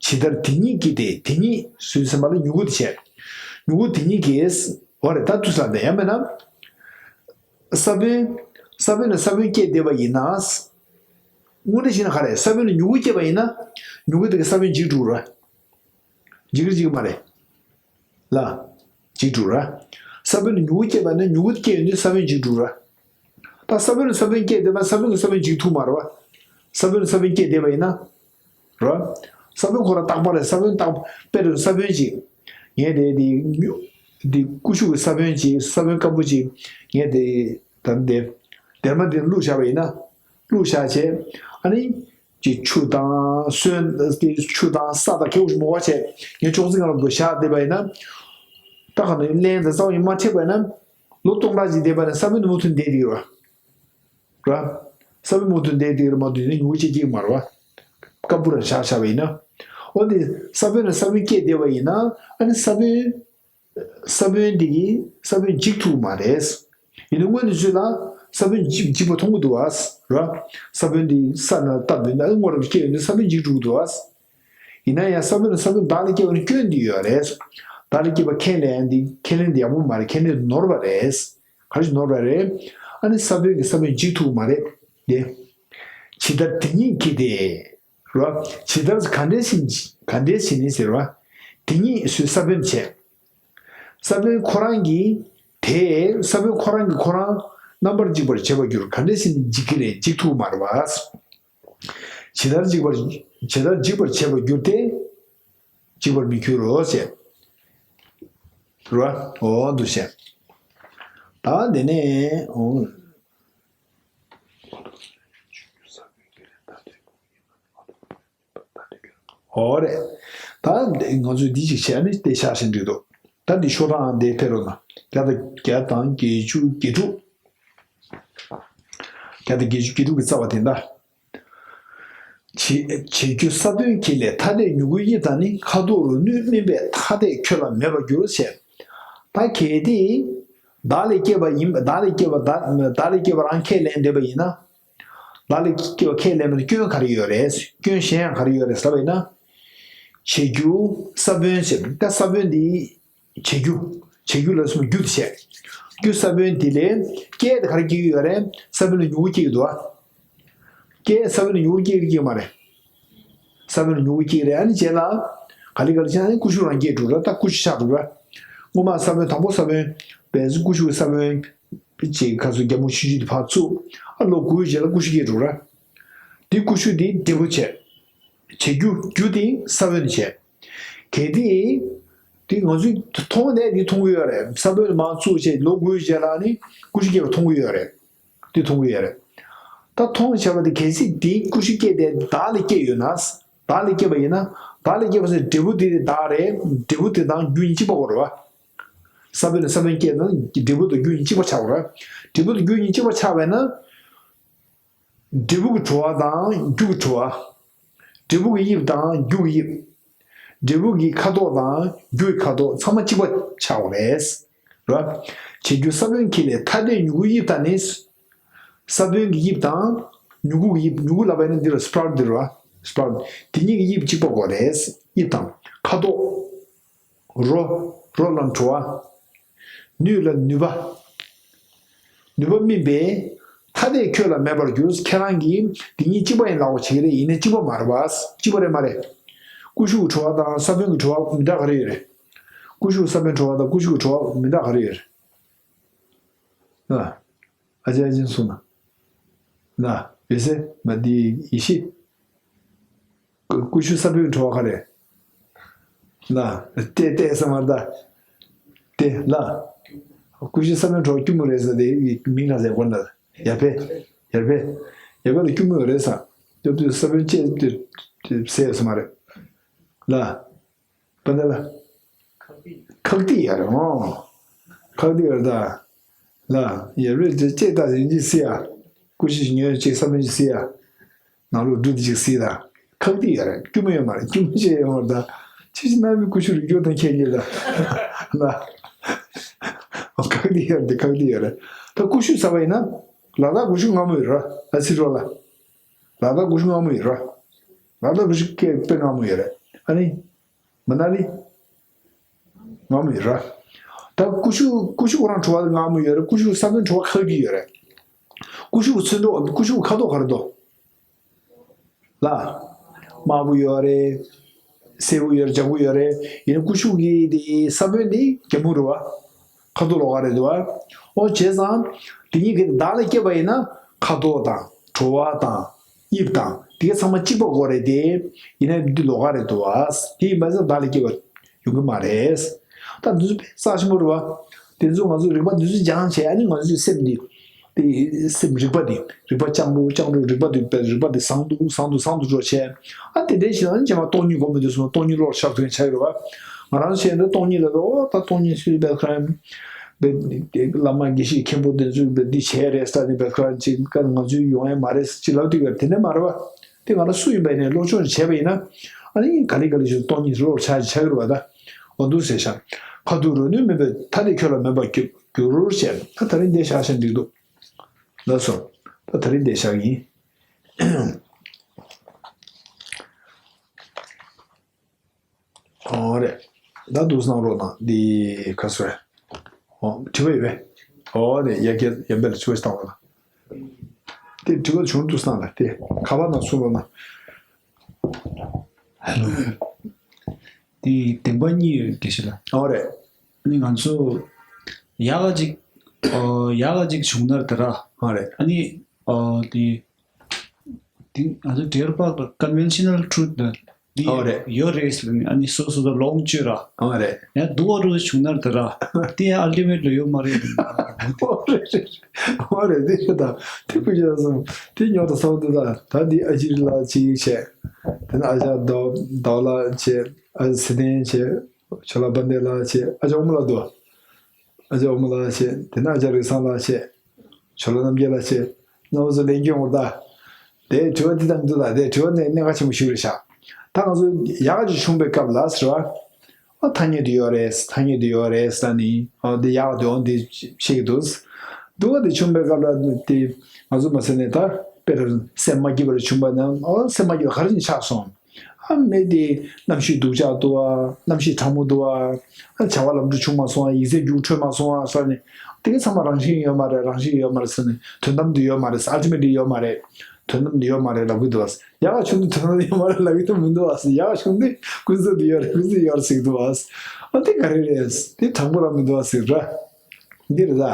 ཇི་ལྟར་དེ་ཉིད་སྐྱེས་ཏེ་དེ་ཉིད་སུས་ཟེར་བ་ལ་མྱུ་གུ་དེ་བྱས། མྱུ་གུ་དེ་ཉིད་ཀྱིས། འོ་རེད། ད་དུས་ས་འདི་ཡང་མེད་ན། ས་བོན། ས་བོན་ལ་ས་བོན་སྐྱེས་བསྡད་པ་ཡིན་ན། དངོས་འབྲེལ་ཞིག་ན་ག་རེ། ས་བོན་ལ་མྱུ་གུ་སྐྱེས་པ་ཡིན་ན། མྱུ་གུ་དེ་གི་ས་བོན་འཇིག་འགྲོ་ར། འཇིག་རེ་འཇིག་གི་མ་རེད། ལ། འཇིག་འགྲོ་ར། ས་བོན་ལ་མྱུ་གུ་སྐྱེས་པ་ནི་མྱུ་གུ་སྐྱེས་ཡོང་དུས་ས་བོན་འཇིག་འགྲོ་ར། ད་ས་བོན་ལ་ས་བོན་སྐྱེས་བསྡད་པ་ས་བོན་གྱིས་ས་བོན་འཇིག་ཐུབ་མ་རེད་བ། ས་བོན་ལ་ས་བོན་སྐྱེས་བསྡད་པ་ཡིན་ན། ར། ས་བོན་ཁོ་རང་རྟག་པ་རེད། ས་བོན་རྟག་དཔེ་རེད། ས་བོན་ཅིག་ངས་དེ་དེ་མྱུ། དེ་ཀུ་ཤུ་གི་ས་བོན་ཅིག་ས་བོན་སྐམ་པོ་ཅིག་ངས་དེ། ད་དེ། སྡེར་མ་དེ་བླུགས་བཞག་པ་ཡིན་ན། བླུགས་བཞག་བྱས། ཨ་ནི། ཅིག་ཆུ་དང་སོན་དེ་ཆུ་དང་ས་དང་གད་མོ་ཞིག་མོ་བ་བྱས་ངས་ཅོག་ཙེ་སྒང་ལ་འདུག་བཞག་བསྡད་པ་ཡིན་ན། ད་ག་ནས་རླན་དང་རྩ་བ་ཉིད་མ་ཁྲིད་པ་ཡིན་ན། ལོ་སྟོང་ཕྲག་ཅིག་བསྡད་པ་ཡིན་ན་ས་བོན་དེ་མུ་མཐུད་བསྡད་བསྡད་ཀྱི་རེད་ ར། ས་བོན་མུ་མཐུད་འདས་དེ་རུ་མ་དུས་ནི་ཉུང་ཅིག་སྐྱེ་གི་མ་རེད་བ། སྐམ་པོ་ར་ཆགས་ཆགས་པ་ཡིན་ན། འོ་དེ་ས་བོན་ལ་ས་བོན་སྐྱེས་བསྡད་པ་ཡིན་ན། ཨ་ནི་ས་བོན། ས་བོན་འདི་གིས་ས་བོན་འཇིག་ཐུབ་མ་རེད། ཡིན་ན་སྔོན་དུ་ཚུད་ལ་ས་བོན་འཇིག་འཇིག་པ་མཐོང་གི་འདུག་བ། ར། ས་བོན་འདི་ས་ན་བཏབ་ཡོད་ན་སྔོ་རབ་སྐྱེས་ཡོད་ན་ས་བོན་འཇིག་འགྲོ་གི་འདུག་བ། ཡིན་ན་ཡང་ས་བོན་ལ་ས་བོན་བདག་ལ་སྐྱེས་པ་ནི་སྐྱོན་འདི་ཡོད་རེད། བདག་ལ་སྐྱེས་པ་ཁས་ལེན་འདི་ཁས་ལེན་འདི་ཡག་པོ་མ་རེད། ཁས་ལེན་འདི་ནོར་བ་རེད། ག་རེ་ཞིག་ནོར་བ་རེད། ཨ་ནི་ས་བོན་གྱིས་ས་བོན་འཇིག་ཐུབ་མ་རེད། དེ། ཇི་ལྟར་དེ་ཉིད་ཀྱིས་ཏེ། རོ། ཇི་ལྟར་ག་འདྲའི་ཕྱིར་ག་འདྲའི་ཕྱིར་ནི་ཟེར་བ། དེ་ཉིད་སུས་ས་བོན་བྱས། ས་བོན་ཁོ་རང་གིས་དེ་ས་བོན་ཁོ་རང་གིས་ཁོ་རང་རྣམ་པར་འཇིག་པར་བྱེད་པར་འགྱུར། ག་འདྲའི་ཕྱིར་ནི་འཇིག་གི་རེད། འཇིག་ཐུབ་མ་རེད་བ། ཇི་ལྟར་འཇིག་པར་ཇི་ལྟར་འཇིག་པར་བྱེད་པར་འགྱུར་ཏེ། འཇིག་པར་མི་འགྱུར་རོ་ཞེས། རོ། འོ་འདུ་ཤེས། ད་དེ་ནས་འོ། འོ་རེད། ད་ང་ཚོས་འདི་ཅིག་བྱས་ནས་དེ་ཤར་ཞིང་འགྲིག་འདུག་ད་འདི་ཤོག་གྲངས་འདི་ཕེབས་རོགས་གནང་། བརྒྱ་དང་བརྒྱ་དང་བརྒྱད་ཅུ་གྱ་དྲུག་བརྒྱ་དང་བརྒྱད་ཅུ་གྱ་དྲུག་གི་རྩ་བ་དེ་འདྲ། བྱེད་བྱེད་རྒྱུ་ས་བོན་ཁྱེར་ལས་ཐ་དད་མྱུ་གུའི་དབྱིབས་དང་ནི། ཁ་དོག་རོ་ནུས་སྨིན་པས་ཐ་དད་ཁྱོད་ལ་མེད་པར་འགྱུར་ཞེས། ད་གལ་ཏེ། བདག་ལས་སྐྱེས་པ་ཡིན་པ་བདག་ལས་སྐྱེས་པ་བདག་བདག་ལས་སྐྱེས་པ་རང་ཁས་ལེན་འདོད་པ་ཡིན་ན། བདག་ལས་སྐྱེས་པ་ཁས་ལེན་པའི་སྐྱོན་ག་རེ་ཡོད་རེད། སྐྱོན་གཞན་ཡང་ག་རེ་ཡོད་རེད་ཟེར་བ་ཡིན་ན། བྱེད་རྒྱུ་ས་བོན་ཞེས་པ་ད་ས་བོན་འདི་བྱེད་རྒྱུ་བྱེད་རྒྱུ་ལ་སོགས་རྒྱུ་དེ་བྱས། རྒྱུ་ས་བོན་འདི་ལས་སྐྱེས་དེ་ག་རེ་སྐྱེ་གི་ཡོད་རེད། ས་བོན་ལ་མྱུ་གུ་སྐྱེ་གི་འདུག་ཨ། སྐྱེས་ས་བོན་ལ་མྱུ་གུ་སྐྱེ་གི་སྐྱེ་མ་རེད། ས་བོན་ལ་མྱུ་གུ་སྐྱེ་གི་རེད། ཨ་ནི་རྗེས་ལ་ག་ལེ་ག་ལེ་བྱས་ན་ནི་ཀུ་ཤུ་རང་སྐྱེ་འགྲོ་ར། ད་ཀུ་ཤུ་ཆགས་འགྲོ་ར། སྔོན་མ་ས་བོན་དང་པོ་ས་བོན་བས་ཀུ་ཤུ་གི་ས་བོན་ཅིག་ཁ་སོ་རྒྱ་མོ་ཆུ་ཆུ་དེ་ཕར་བཙུགས། ཨ་ལོ་དགུའི་རྗེས་ལ་ཀུ་ཤུ་སྐྱེ་འགྲོ་ར། དེ་ཀུ་ཤུ་དེ་འབྲས་བུ་བྱས། བྱེད་རྒྱུ་རྒྱུ་དེ་ས་བོན་བྱས། གལ་ཏེ། དེ་ང་ཚོས་མཐོང་ནས་དེ་མཐོང་གི་ཡོད་རེད། ས་བོན་མར་བཙུགས་བྱས་ལོ་དགུའི་རྗེས་ལ་ནི་ཀུ་ཤུ་སྐྱེ་བ་མཐོང་གི་ཡོད་རེད། དེ་མཐོང་གི་ཡོད་རེད། ད་མཐོང་བྱས་པ་དེ་གལ་སྲིད་དེ་ཀུ་ཤུ་སྐྱེས་དེ་བདག་ལ་སྐྱེས་ཡོད་ན། བདག་ལ་སྐྱེས་པ་ཡིན་ན། བདག་ལ་སྐྱེས་པ་ཟེར་འབྲས་བུ་དེ་བདག་རེད། འབྲས་བུ་དེ་དང་རྒྱུ་གཉིས་གཅིག་པ་དགོས་རེད་བ། ས་བོན་ནི་ས་བོན་སྐྱེས་ན་འབྲས་བུ་དང་རྒྱུ་གཉིས་གཅིག་པ་ཆགས་དགོས་རེད། འབྲས་བུ་དང་རྒྱུ་གཉིས་གཅིག་པ་ཆགས་པས་ན། འབྲས་བུ་གི་བྲོ་བ་དང་རྒྱུ་གི་བྲོ་བ། འབྲས་བུ་གི་དབྱིབས་དང་རྒྱུ་གི་དབྱིབས། འབྲས་བུ་གི་ཁ་དོག་དང་རྒྱུ་ཡི་ཁ་དོག་ཚང་མ་གཅིག་པ་ཆགས་པ་རེད། ར། བྱེད་རྒྱུ་ས་བོན་ཁྱེར་ལས་ཐ་དད་མྱུ་གུའི་དབྱིབས་དང་ནི། ས་བོན་གྱི་དབྱིབས་དང་མྱུ་གུ་གི་དབྱིབས། མྱུ་གུ་ལབ་པ་ཡིན་ན་འདི་ལ་སྤྲའུ་ཊི་འདི་རེད་བ། སྤྲའུ་ཊི་དེ་གཉིས་ཀྱི་དབྱིབས་གཅིག་པ་དགོས་རེད། དབྱིབས་དང་ཁ་དོག་རོ། རོ་ལ་བྲོ་བ། ནུས་ལ་ནུས་པ། ནུས་པ་སྨིན་པས། ཐ་དད་ཁྱོད་ལ་མེད་པར་འགྱུར། ཁྱེད་རང་གིས་དེ་གཉིས་གཅིག་པ་ཡིན་ལབ་པ་བྱེད་ཀྱི་རེད། ཡིན་ནའི་གཅིག་པ་མ་རེད་པ། གཅིག་པ་རེད་མ་རེད། ཀུ་ཤུ་གི་བྲོ་བ་དང་ས་བོན་གྱི་བྲོ་བ་མི་འདྲ་ག་རེ་ཡོད་རེད། ཀུ་ཤུ་གི་ས་བོན་བྲོ་བ་དང་ཀུ་ཤུ་གི་བྲོ་བ་མི་འདྲ་ག་རེ་ཡོད་རེད། ཨ། ཨ་ཅེ་ཨ་ཅེ་གསུངས་ན། ན། ཡོད་ཟེར། ང་འདི་ཡེ་ཤེས། ཀུ་ཀུ་ཤུ་ས་བོན་བྲོ་བ་ག་རེ། ལ། ཏེ་ཏེ་ས་མར་ད། ཏེ་ལ། ཀུ་ཤུ་ས་བོན་བྲོ་བ་སྐྱུར་མོ་རེད་ཟེར་ཏེ་མིང་ག་ཟེར་གོ་ན། ཡར་འཕེལ། ཡར་འཕེལ། ཡར་འཕེལ་ལ་སྐྱུར་མོ་རེད་ཟེར། སྐྱོབ་དུས་ས་བོན་བཅད་དུས་ཟེར་ཡོད་ས་མ་རེད། ལ། པ་ད་ལ། ཁག་ཏི་ཡར་འོང་། ཁག་ཏི་ཡར་ད། ལ། ཡར་འཕེལ་དེ་བཅད་ད་ཡིན་གྱི་སི་ཡ། ཀུ་ཤུ་ཉོས་བཅད་ས་བོན་གྱི་སི་ཡ། ནང་ལོགས་འབྲུ་དེ་ཅིག་སྲིད་དང་། ཁག་ཏི་ཡོད་རེད། སྐྱུར་མོ་ཡོད་མ་རེད། སྐྱུར་མོ་ཅི་ཡོད་མ་རེད་ད། ཕྱི་ཕྱི་ནང་མི་ཀུ་ཤུ་རིགས་སྦྱོར་དང་ཁྱད་ཉེ་ད། ལ། ཁག་ཏི་ཡོད་རེད། ཁག་ཏི་ཡོད་རེད། ད་ཀུ་ཤུ་ཟ་བ་ཡིན་ན། ལ་དྭགས་ཀུ་ཤུ་མངར་མོ་ཡོད་རེད། ཨ་ཙི་རོ་ལ། ལ་དྭགས་ཀུ་ཤུ་མངར་མོ་ཡོད་རེད། ལ་དྭགས་ཀུ་ཤུ་སྐད་དཔེ་མངར་མོ་ཡོད་རེད། ཨ་ནི། མ་ན་ལི། མངར་མོ་ཡོད་རེད། ད་ཀུ་ཤུ་ཀུ་ཤུ་ཁོ་རང་བྲོ་བ་མངར་མོ་ཡོད་རེད། ཀུ་ཤུ་ས་བོན་བྲོ་བ་ཁག་ཏི་ཡོད་རེད། ཀུ་ཤུ་ཚོན་མདོག་ཀུ་ཤུ་ཁ་དོག་ག་རེ་འདུག་ལ། དམར་པོ་ཡོད་རེད། སེར་པོ་ཡོད་རེད། ལྗང་གུ་ཡོད་རེད། ཡིན་ན་ཀུ་ཤུ་གི་དེ་ས་བོན་དེ་རྒྱ་སྨུག་རེད་བ། ཁ་དོག་ལོགས་ཀ་རེད་འདུག་བ། ཨོ་བྱས་ཙང་། དེ་གཉིས་ཀྱི་བདག་ལ་སྐྱེས་པ་ཡིན་ན། ཁ་དོག་དང་། བྲོ་བ་དང་། དབྱིབས་དང་། དེ་ག་ཚང་མ་གཅིག་པ་དགོས་རེད་དེ། ཡིན་ན་འདི་ལོགས་ཀ་རེད་འདུག་བ། དེ་ཡིན་པ་ཙང་བདག་ལ་སྐྱེས་པ་ཡོང་གི་མ་རེད། ད་འདི་ཚོ་དཔེ་རྩ་ཆེན་པོ་རེད་བ། དེ་ཚོ་ང་ཚོ་རིག་པ་འདི་ཚོ་སྦྱངས་བྱས། ཨ་ནི་ང་ཚོའི་སེམས་འདི། དེ་སེམས་རིག་པ་འདི། རིག་པ་སྤྱང་པོ་སྤྱང་པོ་རིག་པ་འདི་དཔེ་རིག་པ་འདི་བཟང་དུ་བཟང་དུ་བཟང་དུ་འགྲོ་བྱས། ཨ་དེ་འདྲའི་ཞིག་ལ་ནི་རྗེས་མ་སྟོང་ཉིད་སྒོམ་པའི་དུས་སུ་སྟོང་ཉིད་བློར་ཤར་ཐུབ་མཁན་ཆགས་ཀྱི་རེད་བ། ང་རང་བྱས་ན་སྟོང་ཉིད་ལ་ཨོ་ད་སྟོང་ཉིད་སུས་སྦས་ཁ་ཡིན། བོད་བླ་མ་དགེ་བཤེས་མཁན་པོ་དེ་ཚོས་བོད་འདི་བྱས་རེད་ས་ནས་བོད་ཁ་ཅིག་ང་ཚོའི་ཡོང་ཡ་མ་རེད་ཅེས་ལབ་དུས་ཀ་དེ་འདྲ་མ་རེད་བ། དེ་ང་ལ་སུ་ཡིན་པ་ཡིན་ནའི་སློབ་སྦྱོང་བྱས་པ་ཡིན་ན་ཨ་ནི་ག་ལེ་ག་ལེ་ཞིག་སྟོང་ཉིད་བློར་ཆགས་ཆགས་ཀྱི་རེད་བ། ད་འོ་འདུག་ཟེར་ཤག་ཁ་ཐུག་རོ་ནུས་མེད་པའི་མཐའ་དེ་ཁྱོད་ལ་མེད་པར་འགྱུར་འགྱུར་ཞེས་ད་ད་རིང་འདི་བཞག་བཞག་འགྲིག་འདུག་ལགས་སོ། ད་ད་རིང་འདི་བཞག་ཡིན། ཨོ་རེད། ད་འདུག་གནང་རོགས་གནང་འདི་ག་སོ་རེད། ཨོ་དྲི་བ་ཡོད་པས། ཨོ་རེད་ཡ་གི་ཡ་འབད་ལ་དྲི་བ་ཞིག་བཏང་རོགས་གནང་། དེ་དྲི་བ་བྱུང་འདུག་གནང་ལ་དེ་ག་པར་ན་གསུང་རོགས་གནང་། དེ་བདེན་པ་གཉིས་ཡོད་དགེ་བཤེས་ལགས། ཨོ་རེད། ཨ་ནི་ང་ཚོ་ཡག་ག་ཅིག་ཨོ་ཡག་ག་ཅིག་བྱུང་ན་དེ་ར། ཨོ་རེད། ཨ་ནི་ཨོ་དེ་དེ་ང་ཚོ་བྲེལ་བ་ཀོན་ཝེན་ཤ་ནལ་ཊུ་རུ་ཐི་ལ་འདི་ཨོ་རེད། ཡོད་རེད་ཟེར་ནས་ཨ་ནི་སོ་སོ་དང་ལོངས་སྤྱོད་ར། ཨོ་རེད། ཡང་སྡུག་པ་རུ་བྱུང་ན་དེ་ར་དེ་ཡང་ཨལ་ཊི་མེཊ་ལ་ཡོད་མ་རེད། ཨོ་རེད་རེད། ཨོ་རེད་དེ་ད་དེ་ཁུ་ཤ་སོང་དེ་ཉོ་ད་སོང་དེ་ད་ད་འདི་ཨ་ཅིར་ལ་ཅིག་བྱས། དེ་ན་ཨ་ཅག་ཟླ་ཟླ་བ་ལགས་བྱས། ཨ་ཚེ་བརྟན་བྱས། ཇོ་ལགས་དཔལ་ལྡན་ལགས་བྱས། ཨ་ཅག་ཨོ་མོ་ལགས་འདུག་ཨ་ཅག་ཨོ་མོ་ལགས་བྱས། དེ་ན་ཨ་ཅག་རིག་བཟང་ལགས་བྱས། ཇོ་ལགས་རྣམ་རྒྱལ་ལགས་བྱས། རྣམ་པ་ཚོ་ལན་སྐྱོན་འོར་ད། དེ་དྲི་བ་འདི་དང་འདི་དང་དེ་དྲི་བ་ནི་གནད་འགག་ཆེན་པོ་ཞིག་རེད་ཤག་ད་ང་ཚོ་ཡག་ག་ཅིག་བྱུང་པའི་སྐབས་ལ་ཟེར་བ། ཨ་ཐ་སྙད་དུ་ཡོད་རེད། ཐ་སྙད་དུ་ཡོད་རེད་ཟེར་ནི། ཨ་འདི་ཡག་འདུག་འདི་ཤེས་ཀྱི་འདུག་སྡུག་པ་དེ་བྱུང་པའི་སྐབས་ལ་དེ་ང་ཚོ་མ་ཟེར་ནས་ད་དཔེར་སེམས་མ་སྐྱིད་པ་རེ་བྱུང་པ་ན་ཨ་སེམས་མ་སྐྱིད་པ་ག་རེ་བྱས་ཆགས་སོང་། ཨ་མི་དེ་གནམ་གཤིས་སྡུག་ཅག་འདུག་ཨ། གནམ་གཤིས་གྲང་མོ་འདུག་ཨ། ཨ་བྱ་བ་ལམ་འགྲོ་བྱུང་མ་སོང་ཨ། ཡིག་ཚད་རྒྱུགས་འཕྲོད་མ་སོང་ཨ་ཟེར་ནས་དེ་ག་ཚང་མ་རང་བཞིན་ཡོད་མ་རེད། རང་བཞིན་ཡོད་མ་རེད་ཟེར་ནས་དོན་དམ་དུ་ཡོད་མ་རེད། ཨལ་ཊི་མེ་ཊི་ལི་ཡོད་མ་རེད། དོན་དམ་དུ་ཡོད་མ་རེད་ལབ་ཀྱི་འདུག་ཨ། ཡག་ག་བྱུང་དུས་དོན་དམ་དུ་ཡོད་མ་རེད་ལབ་ཀྱི་འདུག་མི་འདུག་ཨ། ཡག་ག་བྱུང་དུས་ཀུན་རྫོབ་ཏུ་ཡོད་རེད། ཀུན་རྫོབ་ཡོད་རེད་ཟེར་གྱི་འདུག་ཨ། ཨ་དེ་ག་རེ་རེད། དེ་དྲང་པོ་རང་མི་འདུག་ཨ་ཟེར་ར། འདི་རེད་ད།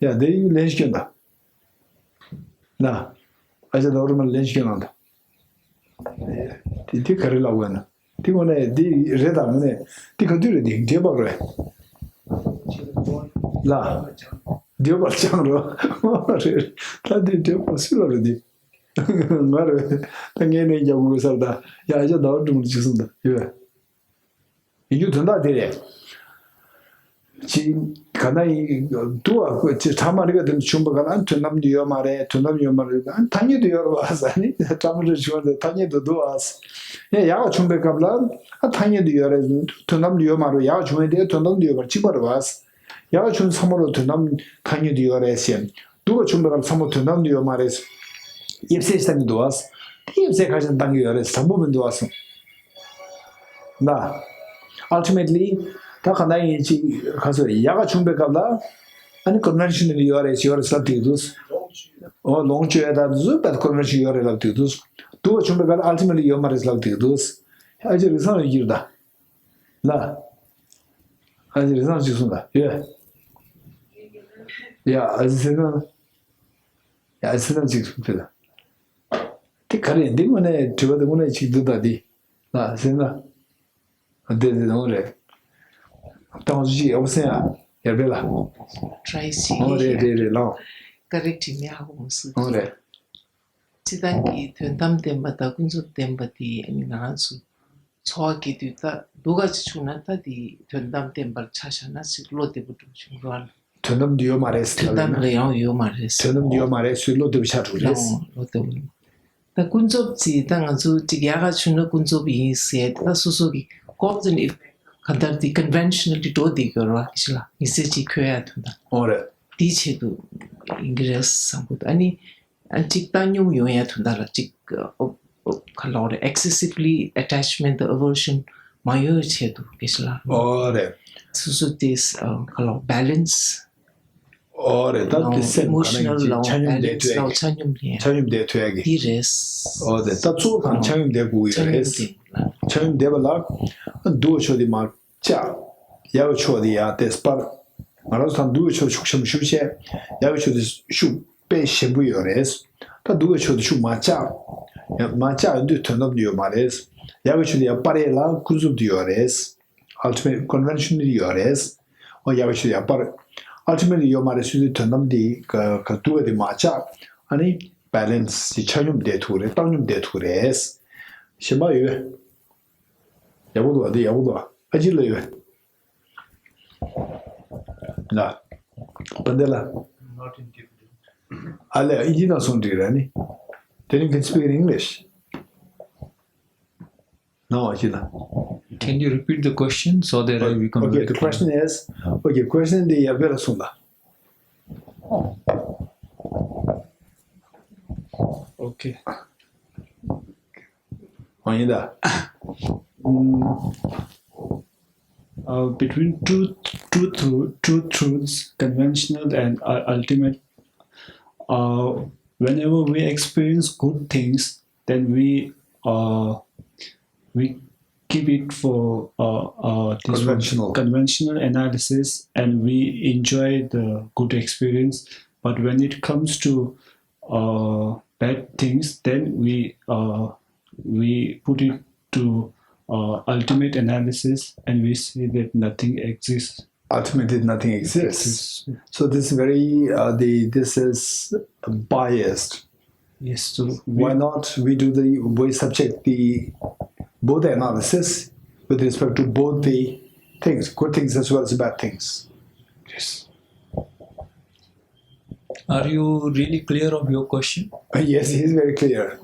ཡ་དེ་ཡིན་ལན་ཞིག་སྐྱོན་ད། ན། ཨ་ཅག་ཟླ་བ་རུ་མ་ལན་ཞིག་སྐྱོན་གནང་ད། དེ་དེ་ག་རེ་ལབ་དགོས་ན། དེ་དངོས་གནས་དེ་རེད་དམ་མིན་ནས། དེ་ག་དུས་རེད། དེ་འདྲེས་པ་རེད། ལ། འདྲེས་པར་བཅངས་རོགས། རེད། ད་དེ་འདྲེས་པ་སུས་ལབ་རེད་དེ། ང་རེད། ད་ངས་ནས་རྒྱབ་དགོས་ས་ད། ཡ་ཨ་ཅག་ཟླ་བ་སྒྲུང་ལ་ཅིག་གསུངས་ད་ཡོད། ཡིན་རྒྱུ་དོན་དག་དེ་རེད། ཅིག་ག་ན་ཡིན་འདུག་བ། ཅིག་ཕྲ་མ་རིག་པ་དེ་འདྲ་བྱུང་པ་ག་ལ་དོན་དམ་དུ་ཡོད་མ་རེད། དོན་དམ་ཡོད་མ་རེད། ཨ་ཐ་སྙད་དུ་ཡོད་རེད་བ་ཟེར་ནི་ཕྲ་མ་རིག་བྱུང་བ་དེ་ཐ་སྙད་དུ་འདུག་བ། ཡང་ཡག་བྱུང་པའི་སྐབས་ལ་ཨ་ཐ་སྙད་དུ་ཡོད་རེད། དོན་དམ་དུ་ཡོད་མ་རེད། ཡག་བྱུང་བའི་དེ་དོན་དམ་དུ་ཡོད་པར་གཅིག་པ་རེད་བ། ཡག་བྱུང་ཚང་མ་ལ་དོན་དམ་ཐ་སྙད་དུ་ཡོད་རེད་ཟེར། སྡུག་པ་བྱུང་པའི་སྐབས་ཚང་མ་དོན་དམ་དུ་ཡོད་མ་རེད། དབྱེ་བསལ་བཏང་གི་འདུག་བ། དེ་དབྱེ་བསལ་ཁ་ཤས་བཏང་གི་ཡོད་རེད། དྲང་པོ་མི་འདུག་བ་སོང་། ན། Ultimately ད་ག་ན་ཡིན་ཅིག་ག་ཚོད་ཡག་ག་བྱུང་པའི་སྐབས་ལ་ཨ་ནི་conventionally ཡོད་རེད་ཡོད་རེད་ལབ་བསྡད་ཀྱི་འདུག་འོ་ལོངས་སྤྱོད་ཡ་ད་འདི་ཚོ་but convention ཡོད་རེད་ལབ་བསྡད་ཀྱི་འདུག་སྡུག་པ་བྱུང་པའི་སྐབས་ལ་ultimately ཡོད་མ་རེད་ལབ་བསྡད་ཀྱི་འདུག་ཨ་ཅེ་རིག་བཟང་ཡོད་ཀྱི་རེད་ད། ལ། ཨ་ཅེ་རིག་བཟང་ཅིག་གསུངས་ད་ཡོད། ཡ་ཨ་ཅེ་ཟེར་ན། ཡ་ཨ་ཅེ་ཟེར་ན་ཅིག་གསུངས་ཕེ་ད། དེ་ག་རེད། འདི་དངོས་གནས་དྲི་བ་དེ་དངོས་གནས་ཅིག་འདུག་ད་འདི། ལ་ཟེར་ན། འདི་འདི་འོང་རེད། ཏང་ཅི་ཨོ་སེ་ཡ་ཡར་བེ་ལ། Try see. འོང་རེད་རེད་རེད་ལ། Correct me ཧ་གོ་མ་སོང་། འོང་རེད། སྤྱིར་བཏང་གི་དོན་དམ་བདེན་པ་དང་ཀུན་རྫོབ་བདེན་པ་དེ་ཨ་ནི་ང་རང་ཚོ་འཚོ་བ་སྐྱེལ་དུས་ད་སྡུག་ག་ཅིག་བྱུང་ན་ད་དེ་དོན་དམ་བདེན་པར་ཆ་བཞག་ན་ཅིག་བློ་བདེ་པོ་འགྲོ་བྱུང་རོགས་ལ། དོན་དམ་དུ་ཡོད་མ་རེད་ཟེར་དོན་དམ་ལ་ཡང་ཡོད་མ་རེད་ཟེར། དོན་དམ་དུ་ཡོད་མ་རེད་ཟེར་བློ་བདེ་པོ་ཆགས་འགྲོ་རེད། ལོ་བློ་བདེ་པོ། ད་ཀུན་རྫོབ་ཅིག་ད་ང་ཚོ་ཅིག་ཡག་ག་བྱུང་ན་ཀུན་རྫོབ་ཡིན་ཟེར་ད་སོ་སོ་གི་cause and effect ག་འདྲ་དེ་conventionally འགྲོ་བསྡད་ཡོད་རེད་བ། ཤི་ལ་མི་ཚེ་གཅིག་འཁྱོལ་ཡ་དོན་དག་འོ་རེད། དེའི་ཆེད་དུ་ཡིན་གྱི་རེད་བསམ་གྱི་འདུག་ཨ་ནི་ཨ་གཅིག་བཏང་སྙོམས་ཡོང་ཡ་དོན་དག་ལ་གཅིག་ཨོ་ཨོ་ག་ལབ་རེད། excessively attachment དང་aversion མ་ཡོང་ཡ་ཆེད་དུ་ག་ཤི་ལ་འོ་རེད། སོ་སོ་དེ་ག་ལབ་balance ཨོ་རེད། ད་དེ་སེམས་ག་ན་ཡིན་ཅིག་ཆ་སྙོམས་བསྡད་ཐུབ་ཡ་གི། ཆ་སྙོམས་བསྡད་ཐུབ་ཡ་གི། འདི་རེད། ཨོ་དེ་ད་གཙོ་བོ་གང་ཆ་སྙོམས་བསྡད་དགོས་ཀྱི་ཡོད་རེད། ཆ་སྙོམས་བསྡད་པ་ལ་སྡུག་པའི་ཕྱོགས་དེ་མར་བཅག་ཡག་པའི་ཕྱོགས་དེ་ཡར་ཏོག་ཙམ་སྤར། ང་རང་ཚོ་ད་སྡུག་པའི་ཕྱོགས་ཤུགས་ཆེན་པོ་ཞེ་པོ་བྱས། ཡག་པའི་ཕྱོགས་དེ་ཤུགས་དཔེ་ཞན་པོ་ཡོད་རེད། ད་སྡུག་པའི་ཕྱོགས་དེ་ཤུགས་མར་བཅག་ཡ་མར་བཅག་ཡོང་དུས་དོན་དམ་དུ་ཡོད་མ་རེད། ཡག་པའི་ཕྱོགས་དེ་ཡར་སྤར་ཡས་ལ་ཀུན་རྫོབ་ཏུ་ཡོད་རེད། Ultimate conventionally ཡོད་རེད། ཨོ་ཡག་པའི་ཕྱོགས་ཡར་སྤར། Ultimately ཡོད་མ་རེད་ཟེར་དུས་དོན་དམ་དེ་ག་ག་སྡུག་པ་དེ་མར་བཅག་ཨ་ནི་balance ཆ་སྙོམས་བསྡད་ཐུབ་རེད། བཏང་སྙོམས་བསྡད་ཐུབ་རེད། གཞན་པ་ཡོད། ཡག་པོ་འདུག་བ། འདི་ཡག་པོ་འདུག་བ། ཨ་ཅེ་ལ་ཡོད། ལ། པ་འདི་ལ། ཨ་ལས་ཨིན་ཇི་ནང་སོང་འགྲིག་ར་ནི། Then you can speak in English. No, you know. Can you repeat the question so that I become Okay, very the clear? Question is, okay, question འདི་ཡར་བེ་ལ་སོང་ད། Okay. ཨོ་ཡིན་ད། Mm, uh, between two, two, tru- two truths, conventional and uh, ultimate, uh, whenever we experience good things, then we uh, we keep it for uh, uh, this one, Conventional. Conventional analysis, and we enjoy the good experience. But when it comes to uh, bad things, then we uh, we put it to uh, ultimate analysis, and we say that nothing exists. Ultimately, nothing exists. Exists. So this is very uh, the this is biased. Yes. So we, Why not we do the we subject the both analysis with respect to both the things, good things as well as bad things. Yes. Are you really clear of your question? Uh, yes, he's very clear.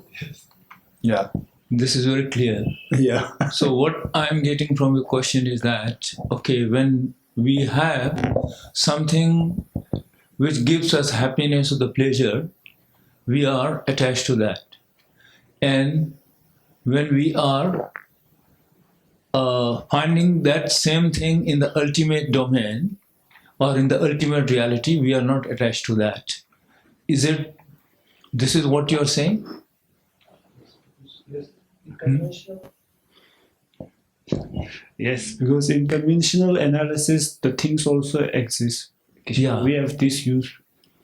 Yeah. This is very clear. Yeah. So what I'm getting from your question is that, okay, when we have something which gives us happiness or the pleasure, we are attached to that. And when we are uh, finding that same thing in the ultimate domain or in the ultimate reality, we are not attached to that. Is it, this is what you are saying? Yes, in conventional. Yes, because in conventional analysis, the things also exist. Yeah. We have this use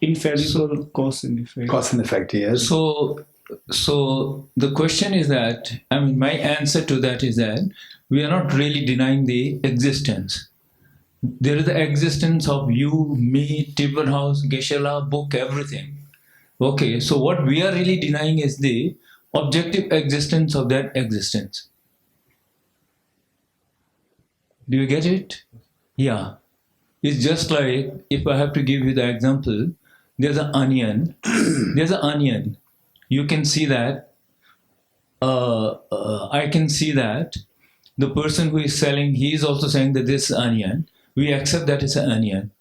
infallible cause and effect. Cause and effect, yes. So, so the question is that, I mean, my answer to that is that we are not really denying the existence. There is the existence of you, me, Tiffin House, Geshe-la, book, everything. Okay, so what we are really denying is the objective existence of that existence. Do you get it? Yeah. It's just like, if I have to give you the example, there's an onion. There's an onion. You can see that. Uh, uh, I can see that the person who is selling, he is also saying that this is onion. We accept that it's an onion.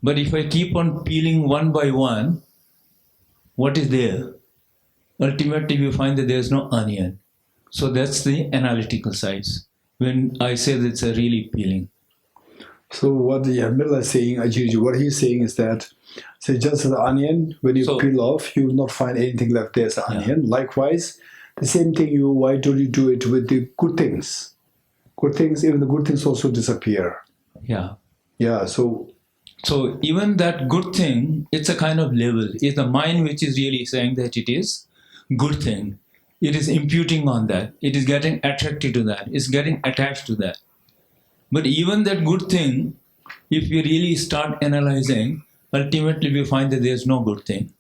But if I keep on peeling one by one, what is there? Ultimately, we find that there's no onion. So that's the analytical sides. When I say that it's a really peeling. So what the Miller is saying, Ajirji, what he's saying is that, say, just as the onion, when you So- peel off, you will not find anything left there as an Yeah. onion. Likewise, the same thing, you, why don't you do it with the good things? Good things, even the good things also disappear. Yeah. Yeah, so So even that good thing, it's a kind of label. It's the mind which is really saying that it is good thing. It is imputing on that. It is getting attracted to that. It's getting attached to that. But even that good thing, if we really start analyzing, ultimately we find that there's no good thing.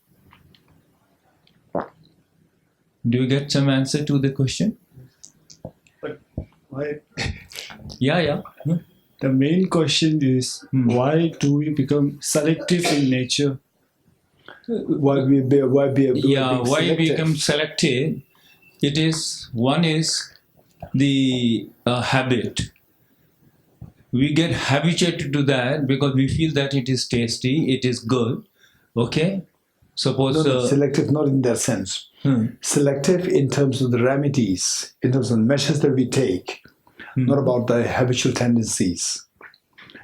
Do you get some answer to the question? But why? Yeah, yeah. Hmm. The main question is Hmm. why do we become selective in nature? Why we be, why be, Yeah, being why selective? Become selective? It is, one is the uh, habit. We get habituated to that because we feel that it is tasty, it is good. Okay? Suppose No, no, uh, selective not in that sense. Hmm. Selective in terms of the remedies, in terms of measures that we take, Hmm. not about the habitual tendencies.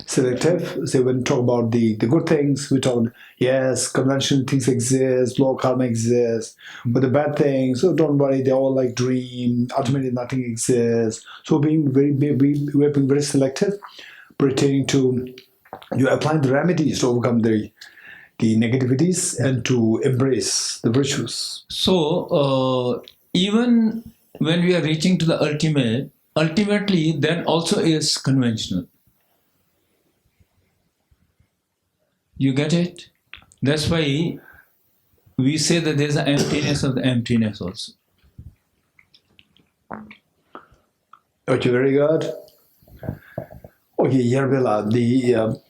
Selective, say when we talk about the, the good things, we talk, yes, conventional things exist, law of karma exists, but the bad things, so don't worry, they're all like dream, ultimately nothing exists. So being very, be- we, we're being very selective, pertaining to you applying the remedies to overcome the, the negativities and to embrace the virtues. So, uh, even when we are reaching to the ultimate, ultimately, that also is conventional. You get it? That's why we say that there's an emptiness of the emptiness also. Okay, very good. Okay, ཡར་བེ་ལ་འདི།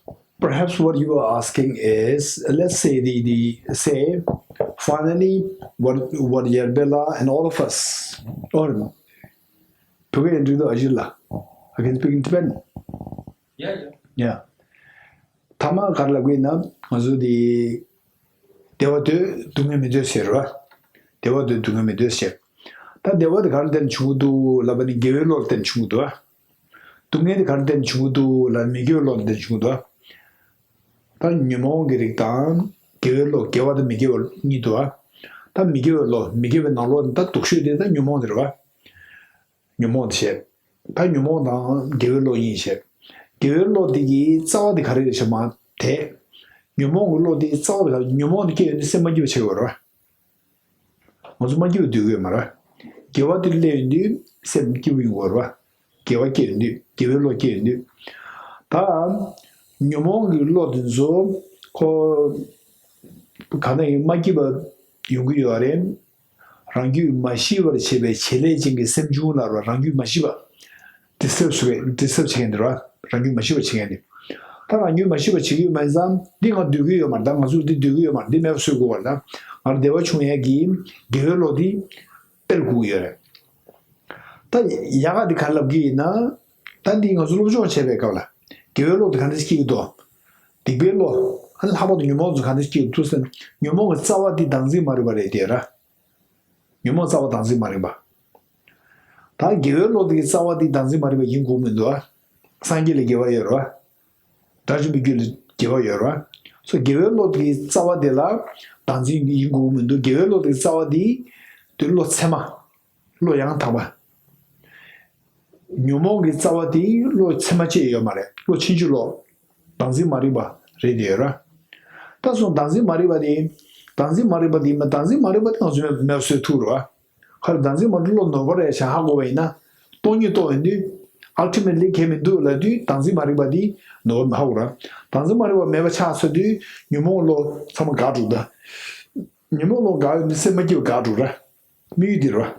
Perhaps what you are asking is, let's say, the, the say, finally, what, what Yerbella and all of us, or བོད་སྐད་ཡིག་འབྲི་དུས་ཨ་ཇི་ལ། I can speak in Tibetan. Yeah, yeah. Yeah. ཐ་མ་ག་རེ་ལབ་དགོས་ན་ང་ཚོ་དེ་བདེ་བ་འདོད་སྡུག་བསྔལ་མི་འདོད་ཟེར་བ། བདེ་བ་འདོད་སྡུག་བསྔལ་མི་འདོད་ཟེར། ད་བདེ་བ་དེ་ག་རེ་བརྟེན་བྱུང་གི་འདུག་ལབ་པ་ནི་དགེ་བའི་བློ་ལ་བརྟེན་བྱུང་གི་འདུག་སྡུག་བསྔལ་དེ་ག་རེ་བརྟེན་བྱུང་གི་འདུག་ལབ་ན་མི་དགེ་བའི་བློ་ལ་བརྟེན་བྱུང་གི་འདུག་ད་ཉོན་མོངས་ཀྱི་རིགས་དང་དགེ་བའི་བློ་དགེ་བ་དང་མི་དགེ་བ་གཉིས་འདུག་ཨ། ད་མི་དགེ་བའི་བློ་མི་དགེ་བའི་ནང་ལོགས་ནས་ད་སྡུག་ཤོས་དེ་ད་ཉོན་མོངས་དེ་རེད་བ། ཉོན་མོངས་དེ་བྱས། ད་ཉོན་མོངས་དང་དགེ་བའི་བློ་གཉིས་བྱས། དགེ་བའི་བློ་དེ་གི་རྩ་བ་དེ་ག་རེ་རེད་ཟེར་མ་དེ། ཉོན་མོངས་ཀྱི་བློ་དེ་རྩ་བ་དེ་ག་རེ་ཉོན་མོངས་དེ་སྐྱེ་ཡོང་དུས་སེམས་མ་སྐྱིད་པ་བྱེད་དགོས་རེད་བ། ང་ཚོ་མ་སྐྱིད་པ་སྡོད་ཀྱི་ཡོད་མ་རེད། དགེ་བ་དེ་སླེབས་ཡོང་དུས་སེམས་སྐྱིད་པོ་ཡོང་གི་ཡོད་རེད་བ། དགེ་བ་སྐྱེ་ཡོང་དུས་དགེ་བའི་བློ་སྐྱེ་ཡོང་དུས། ད་ཉོན་མོངས་ཀྱི་བློ་དེ་ཚོ་ཁོ་ག་ནས་ཡིན་མ་སྐྱིད་པ་ཡོང་གི་ཡོད་རེད། རང་རྒྱུད་མ་ཞི་བར་བྱེད་པའི་བྱེད་ལས་ཅན་གྱི་སེམས་བྱུང་ལ་རང་རྒྱུད་མ་ཞི་བ། disturb བྱེད་disturb བྱེད་མཁན་དེ་རེད་བ། རང་རྒྱུད་མ་ཞི་བ་བྱེད་མཁན་དེ། ད་རང་རྒྱུད་མ་ཞི་བ་བྱེད་ཀྱི་ཡོད་མ་ཡིན་ཙང་འདི་ང་འདོད་ཀྱི་ཡོད་མ་རེད། ད་ང་ཚོར་འདི་འདོད་ཀྱི་ཡོད་མ་རེད། འདི་མེད་པ་བཟོ་དགོས་པ་རེད། ད་ང་ལ་བདེ་བ་བྱུང་ཡས་ཀྱི་དགེ་བའི་བློ་འདི་སྤེལ་དགོས་ཀྱི་ཡོད་རེད། ད་ཡག་ག་འདི་ག་རེ་ལབ་ཀྱི་ཡིན་ན། ད་འདི་ང་ཚོ་སློབ་སྦྱོང་བྱེད་པའི་སྐབས་ལ་དགེ་བའི་བློ་འདི་ག་འདྲ་སྐྱེ་གི་འདུག་སྡིག་པའི་བློ། ཨ་ནི་ལྷག་པར་དུ་ཉོན་མོངས་ཚོ་ག་འདྲ་སྐྱེ་གི་འདུག་ཟེར་ན་ཉོན་མོངས་ཀྱི་རྩ་བ་འདི་བདག་འཛིན་མ་རིག་པ་རེད་དེ་ར། ཉོན་མོངས་རྩ་བ་བདག་འཛིན་མ་རིག་པ། ད་དགེ་བའི་བློ་དེ་གི་རྩ་བ་དེ་བདག་འཛིན་མ་རིག་པ་ཡིན་དགོས་མི་འདུག་ཨ། སངས་རྒྱས་ལ་དགེ་བ་ཡོད་རེད་བ། དགྲ་བཅོམ་པའི་རྒྱུད་ལ་དགེ་བ་ཡོད་རེད་བ། སོ་དགེ་བའི་བློ་དེ་གི་རྩ་བ་དེ་ལ་བདག་འཛིན་ཡིན་དགོས་མི་འདུག་དགེ་བའི་བློ་དེ་གི་རྩ་བ་དེ་དེ་བློ་ཚད་མ། བློ་ཡང་དག་པ། ཉོན་མོངས་ཀྱི་རྩ་བ་དེ་བློ་ཚད་མ་བཅས་ཡོད་མ་རེད། བློ་ཕྱིན་ཅི་ལོག་བདག་འཛིན་མ་རིག་པ་རེད་དེ་ཡོད་ར། ད་སོང་བདག་འཛིན་མ་རིག་པ་དེ། བདག་འཛིན་མ་རིག་པ་དེ་མ་བདག་འཛིན་མ་རིག་པ་དེ་ང་ཚོས་མེད་མེད་པ་བཟོས་ཐུབ་རེད་བ། ཁ་ལ་བདག་འཛིན་མ་རིག་བློ་ནོར་བ་རེད་ཤག་ཧ་གོ་བ་ཡིན་ན། སྟོང་ཉིད་རྟོགས་ཡོང་དུས། ultimately་གལ་མི་འདུག་ལབ་དུས་བདག་འཛིན་མ་རིག་པ་དེ་ནོར་བ་མི་ཧ་གོ་ར། བདག་འཛིན་མ་རིག་པ་མེད་པ་ཆགས་ཚར་དུས་ཉོན་མོངས་བློ་ཚང་མ་འགག་འགྲོ་ད། ཉོན་མོངས་བློ་འགག་ཡོང་དུས་སེམས་མ་སྐྱིད་པ་འགག་འགྲོ་ར། དམིགས་ཡུལ་འདི་རེད་བ།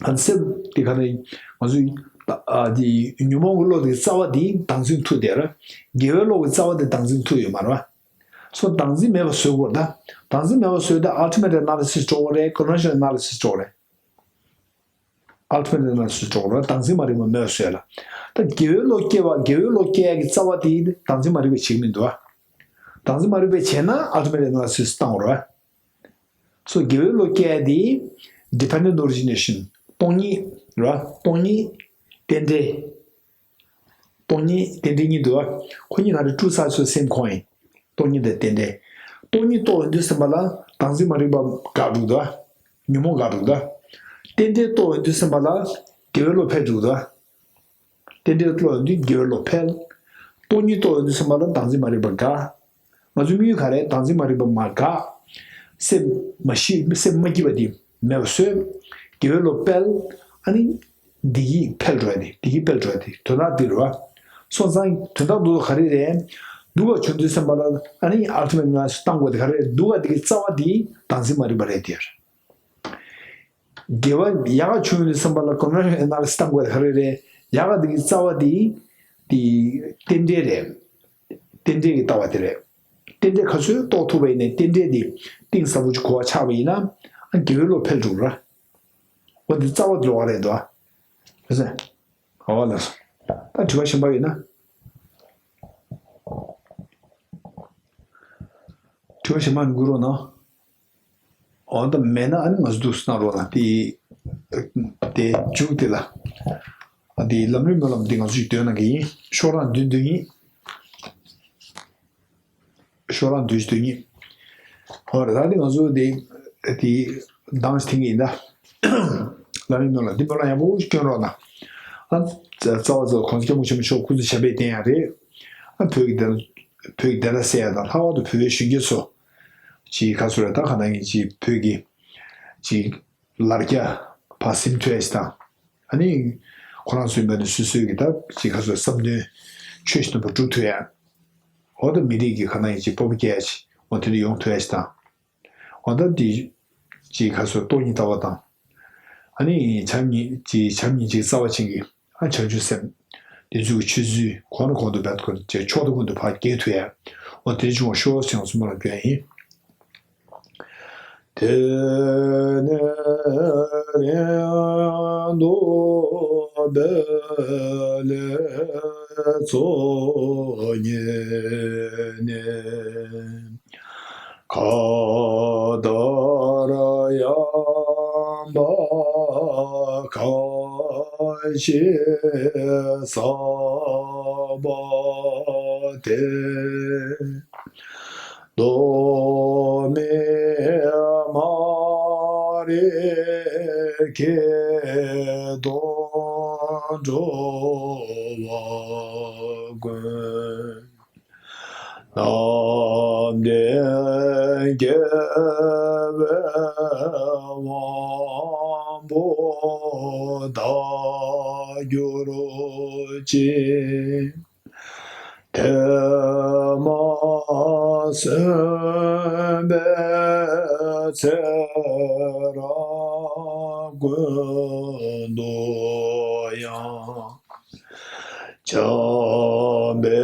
ཨ་ནི་སེམས་འདི་ག་ནས་ང་ཚོས་ད་ཨ་འདི་ཉོན་མོངས་ཀྱི་བློ་དེ་རྩ་བ་དེ་བདག་འཛིན་ཐུབ་བསྡད་ར། དགེ་བའི་བློ་གི་རྩ་བ་དེ་བདག་འཛིན་ཐུབ་ཡོད་མ་རེད་བ། སོ་བདག་འཛིན་མེད་པ་བཟོ་དགོས་རེད་ད། བདག་འཛིན་མེད་པ་བཟོས་ཏེ་ultimate analysis་འགྲོ་གི་རེད། conventional analysis འགྲོ་གི་རེད། ultimate analysis འགྲོ་གི་རེད། བདག་འཛིན་མ་རིག་པ་མེད་པ་བཟོས་ལ། ད་དགེ་བའི་བློ་སྐྱེ་བ་དགེ་བའི་བློ་སྐྱེ་ཡ་གི་རྩ་བ་དེ་བདག་འཛིན་མ་རིག་པས་བྱེད་ཀྱི་མི་འདུག་བ། བདག་འཛིན་མ་རིག་པས་བྱས་ན་ultimate analysis བཏང་དགོས་རེད་བ། སོ་དགེ་བའི་བློ་སྐྱེ་ཡ་དེ་dependent origination སྟོང་ཉིད་རེད་བ། སྟོང་ཉིད་རྟེན་འབྲེལ། སྟོང་ཉིད་རྟེན་འབྲེལ་གཉིས་འདུག་བ། ཁོ་གཉིས་ག་རེ་two sides of the same coin སྟོང་ཉིད་དང་རྟེན་འབྲེལ། སྟོང་ཉིད་རྟོགས་ཡོང་དུས་ཙམ་པ་ལ་བདག་འཛིན་མ་རིག་པ་འགག་འགྲོ་འདུག་བ། ཉོན་མོངས་འགག་འགྲོ་འདུག་བ། རྟེན་འབྲེལ་རྟོགས་ཡོང་དུས་ཙམ་པ་ལ་དགེ་བའི་བློ་འཕེལ་འགྲོ་འདུག་བ། རྟེན་འབྲེལ་རྟོགས་ཡོང་དུས་དགེ་བའི་བློ་འཕེལ། སྟོང་ཉིད་རྟོགས་ཡོང་དུས་ཙམ་པ་ལ་བདག་འཛིན་མ་རིག་པ་འགག་ང་ཚོའི་དམིགས་ཡུལ་ག་རེ་བདག་འཛིན་མ་རིག་པ་མ་འགག་སེམས་མ་ཞི་སེམས་མ་སྐྱིད་པ་དེ་མེད་པ་བཟོས། དགེ་བའི་བློ་སྤེལ། ཨ་ནི། བདེ་སྐྱིད་འཕེལ་འགྲོ་ཡ་དེ་བདེ་སྐྱིད་སྤེལ་འགྲོ་ཡ་དེ་དོན་དག་འདི་རེད་བ། སོང་ཙང་དོན་དག་འདི་ཚོ་ག་རེ་རེད། སྡུག་ག་བྱུང་དུས་ཙམ་པ་ལ་ཨ་ནི་ultimate analysis བཏང་དགོས་དེ་ག་རེ་རེད། སྡུག་ག་དེ་གི་རྩ་བ་དེ་བདག་འཛིན་མ་རིག་པ་རེད་དེ། དགེ་བ་ཡག་ག་བྱུང་ཡོང་དུས་ཙམ་པ་ལ་conventional analysis བཏང་དགོས་དེ་ག་རེ་རེད། ཡག་ག་དེ་གི་རྩ་བ་དེ་དེ་རྟེན་འབྲེལ་རེད། རྟེན་འབྲེལ་གྱི་ལྟ་བ་དེ་རེད། རྟེན་འབྲེལ་ག་ཚོད་རྟོགས་ཐུབ་པ་ཡིན་ནའི་རྟེན་འབྲེལ་དེ་གཏིང་ཟབ་པོ་ཅིག་གོ་བ་ཆགས་པ་ཡིན་ན་ཨ་དགེ་བའི་བློ་འཕེལ་འགྲོ་གི་རེད། འོ་འདི་རྩ་བ་འགྲོ་བ་རེད་དོ། ཨ་ཟེ། འོ་ལགས་སོ། ད་དྲི་བ་གཞན་པ་ཡོད་ན། དྲི་བ་གཞན་པ་འགུལ་རོགས་གནང་། འོ་ད་མེད་ན་ཨ་ནི་ང་ཚོ་འདུག་སེ་གནང་རོགས་གནང་དེ། དེ་མཇུག་དེ་ལ། ཨ་དེ་ལམ་རིམ་སྨོན་ལམ་དེ་ང་ཚོ་ཞིག་འདོན་གནང་གི་ཡིན། ཤོག་གྲངས་བདུན་བདུན་ཡིན། ཤོག་གྲངས་བདུན་བདུན་ཡིན། ཧོ་རེད། ད་དེ་ང་ཚོ་དེ་དེ་གདངས་ཐིང་ཡིན་ད། ལམ་རིམ་སྨོན་ལམ་འདི་སྨོན་ལམ་ཡག་པོ་སྐྱོན་རོགས་གནང་། ཨ་རྩ་བ་རྩ་བ་གོང་ས་སྐྱབས་མགོན་ཆེན་པོ་མཆོག་སྐུ་ཚེ་ཞབས་པད་བརྟན་ཡག་རེད། ཨ་བོད་ཀྱི་བདེན་བོད་ཀྱི་བདེན་མཐའ་གསལ་ཡག་དང་ལྷག་པར་དུ་བོད་པའི་གཞོན་སྐྱེས་ཚོ། ཅིག་ག་ཚོད་རེད་ད་ག་ནང་གི་ཅིག་བོད་ཀྱི་ཅིག་ལར་རྒྱ་ཕར་ཟིན་ཐུབ་ཡ་ཞིག་དང་། ཨ་ནི་ཁོ་རང་ཚོའི་མོད་ནས་སོ་སོའི་གི་ད་ཅིག་ག་ཚོད་བསམ་དོན་ཆོས་བཞིན་དུ་སྒྲུབ་ཐུབ་ཡ། འོ་ད་མི་རིགས་ཀྱི་ག་ནང་གི་ཅིག་སྤོབས་པ་སྐྱེ་ཡ་ཞིག་འོ་དེ་འདྲ་ཡོང་ཐུབ་ཡ་ཞིག་དང་། འོ་ད་དེ་ཅིག་ག་ཚོད་སྟོང་ཉིད་ལྟ་བ་དང་། ཨ་ནི་བྱམས་སྙིང་ཅིག་བྱམས་སྙིང་རྗེའི་རྩ་བ་ཅན་གྱི་ཨ་བྱང་ཆུབ་སེམས། དེ་ཚོའི་ཆུ་ཚོད་གང་ལ་གང་དུ་འབད་དགོས་ཅེས་ཕྱོགས་དང་ཀུན་ཏུ་ཕར་རྒྱས་ཐུབ་ཡ། འོ་དེ་བྱུང་བ་ཤོག་ཅེས་ང་ཚོ་མོ་ལ་སྐྱོན་ཡིན། དེ་ནས་རིང་དུ་བེ་ལེ་ཚོགས་ཉིད་ནས། ཁ་དར་ཡངས་པ་ཁ་ཆེ་ས་པ་དེ། མདོ་སྨད་མ་རིག་ཁེ་དོན་འགྲོ་བ་ཀུན། རྣམ་བདེན་དགེ་བའི་དབང་པོ་དག་གྱུར་ཅིག། ཐེག་དམན་སོན་པའི་ཚེ་རབས་ཀུན་ཏུ་ཡང་། བྱམས་པའི་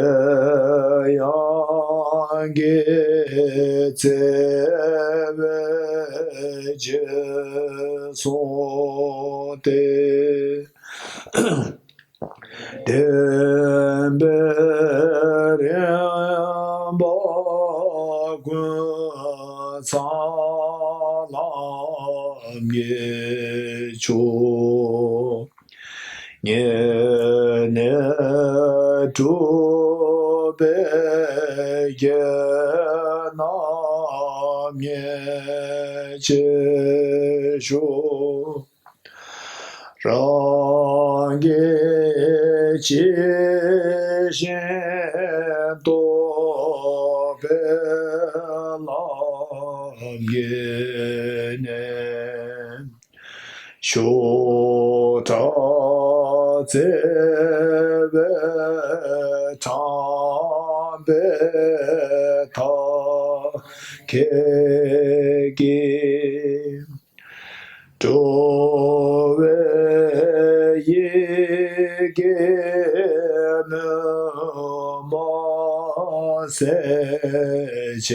དབྱངས་ཀྱིས་བརྩེ་བས་གཅེས་སོང་སྟེ། བདེན་པའི་རིམ་པ་ཀུན་ཚང་ལམ་གྱི་མཆོག། ཉེ་གནས་གྲུབ་པའི་དགེ་རྣམས་ཉེར་སྤྱད་ཤོག། རང་གིས་ཇི་བཞིན་རྟོགས་པའི་ལམ་གྱི་གནད། ཤུགས་དྲག་བརྩེ་བས་དྲངས་པའི་ཐབས་མཁས་ཀྱིས། འགྲོ་བའི་ཡི་གེ་མུན་པ་སེལ་བྱས་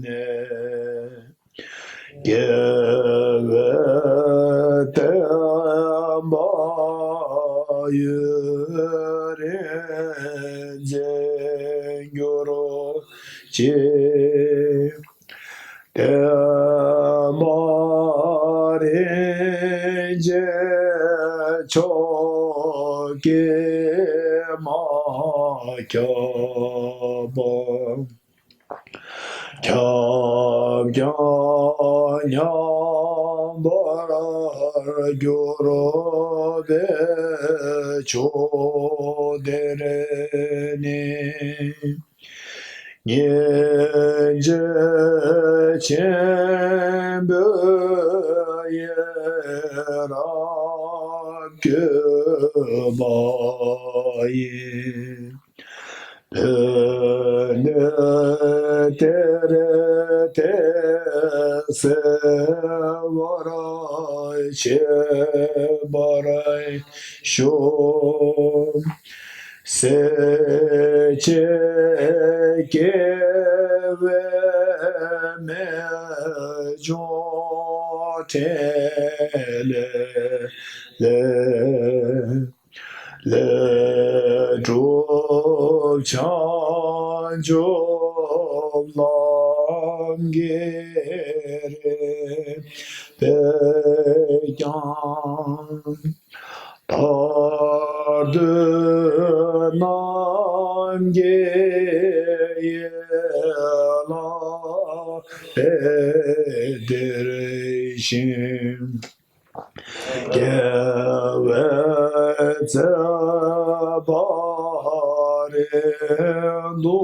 ནས། དགེ་བའི་བསྟན་པ་ཡུན་རིང་འཛིན་གྱུར་ཅིག། བསྟན་པ་རིན་ཆེན་མཆོག་གིས་མ་ཁྱབ་པ། ཁྱབ་ཀྱང་ཉམས་པར་འགྱུར་བའི་ཕྱོགས་དེར་ནི། སྙིང་རྗེ་ཆེན་པོས་ཡི་རང་བསྐྱོད་པ་ཡིས། བོད་ལུས་དེར་ཏེ་གསལ་བར་བྱེད་པར་ཤོག། སྲས་བཅས་དགེ་བའི་རྨད་བྱུང་འཕྲིན་ལས་ལས། ལས་གྲུབ་བྱང་ཆུབ་ལམ་གྱི་རིམ་པས་ཀྱང་། མཐར་ཐུག་རྣམ་མཁྱེན་ཡེ་ལ་དེར་ཞིང་། དགེ་བའི་བརྩེ་བ་རིང་དུ་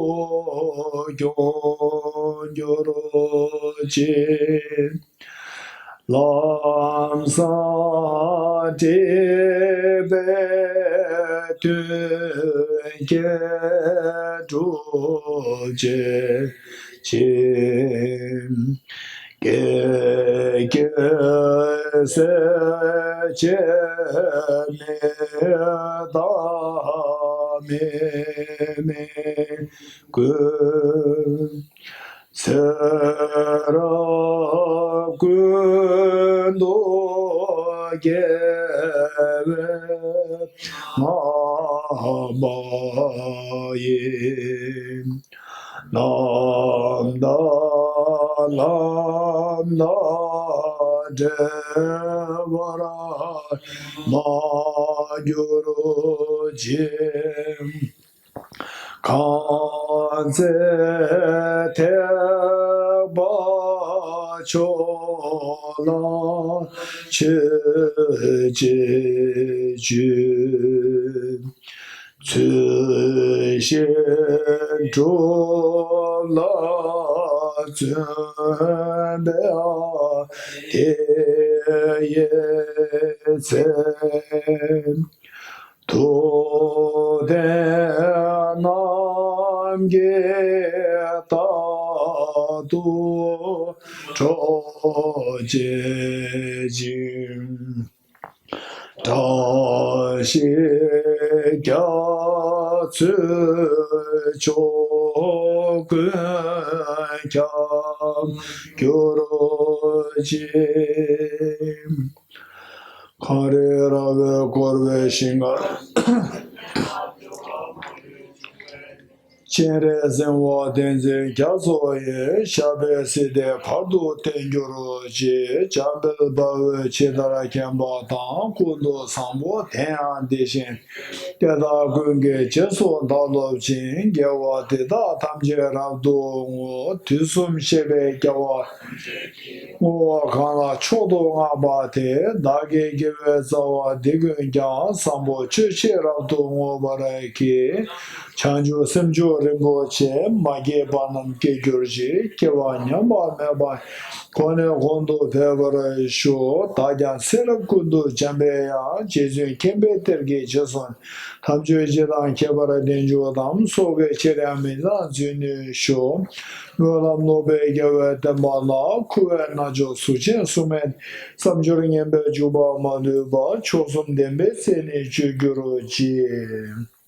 སྐྱོང་གྱུར་ཅིག། ལམ་བཟང་འདྲེན་པའི་མཐུན་རྐྱེན་སྒྲུབ་བྱེད་ཅིང་། དགེ་བསྐྱེད་སེམས་ཅན་མི་དག་ནི་ཀུན། ཚེ་རབས་ཀུན་ཏུ་དགེ་བའི་བསྔགས་པ་ཡིས། ནམ་དང་ལམ་དང་བྲལ་བར་མ་གྱུར་ཅིག། གང་ཚེ་ཐེག་པ་མཆོག་ལ་ཆོས་ཀྱི་ཆུ། ཚུལ་བཞིན་སྒྲུབ་ལ་བརྩོན་པའི་དེ་ཡི་ཚེ། ཐུབ་བསྟན་རྣམས་ཀྱིས་རྟག་ཏུ་གྲོགས་བྱེད་ཅིང་། བཀྲ་ཤིས་རྒྱ་མཚོའི་ཕྱོགས་ཀུན་ཁྱབ་གྱུར་ཅིག། གངས་རི་ར་བས་བསྐོར་བའི་ཞིང་ཁམས། སྤྱན་རས་གཟིགས་དབང་བསྟན་འཛིན་རྒྱ་མཚོ་ཡི། ཞབས་པད་སྲིད་མཐའི་བར་དུ་བརྟན་གྱུར་ཅིག། འཇམ་དཔལ་དཔའ་བོས་ཇི་ལྟར་མཁྱེན་པ་དང་། ཀུན་ཏུ་བཟང་པོ་དེ་ཡང་དེ་བཞིན་ཏེ། དེ་དག་ཀུན་གྱི་རྗེས་སུ་བདག་སློབ་ཅིང་། དགེ་བ་འདི་དག་ཐམས་ཅད་རབ་ཏུ་བསྔོ། དུས་གསུམ་གཤེགས་པའི་རྒྱལ་བ་བསྔོ་བ་གང་ལ་མཆོག་ཏུ་བསྔགས་པ་དེས། བདག་གི་དགེ་བའི་རྩ་བ་འདི་ཀུན་ཀྱང་། བཟང་པོ་སྤྱོད་ཕྱིར་རབ་ཏུ་བསྔོ་བར་བགྱི། བྱང་ཆུབ་སེམས་མཆོག་རིན་པོ་ཆེ། མ་སྐྱེས་པ་རྣམས་སྐྱེ་གྱུར་ཅིག། སྐྱེ་བ་ཉམས་པ་མེད་པ། གོང་ནས་གོང་དུ་འཕེལ་བར་ཤོག། བདག་ཀྱང་ཚེ་རབས་ཀུན་ཏུ་འཇམ་པའི་དབྱངས། རྗེ་བཙུན་མཁྱེན་པའི་གཏེར་གྱི་རྗེས་སུ། ཐམས་ཅད་སྤྱི་དང་ཁྱད་པར་ལྡན་འཇུག་དང་། སྲོག་གི་ཕྱིར་ཡང་མི་གཙང་འཛིན་ནུས་ཤོག། སྨོན་ལམ་ནོར་བུའི་རྒྱལ་བའི་བསྟན་པ་ལ། འཁུ་བའི་རྣལ་འབྱོར་གཟུགས་ཅན་གསུམ་མེད། བསམ་སྦྱོར་ངན་པའི་འཇུག་པ་མ་ལུས་པ། མཆོག་གསུམ་བདེན་པའི་སྲས་ནི་སྤྱོད་གྱུར་ཅིག།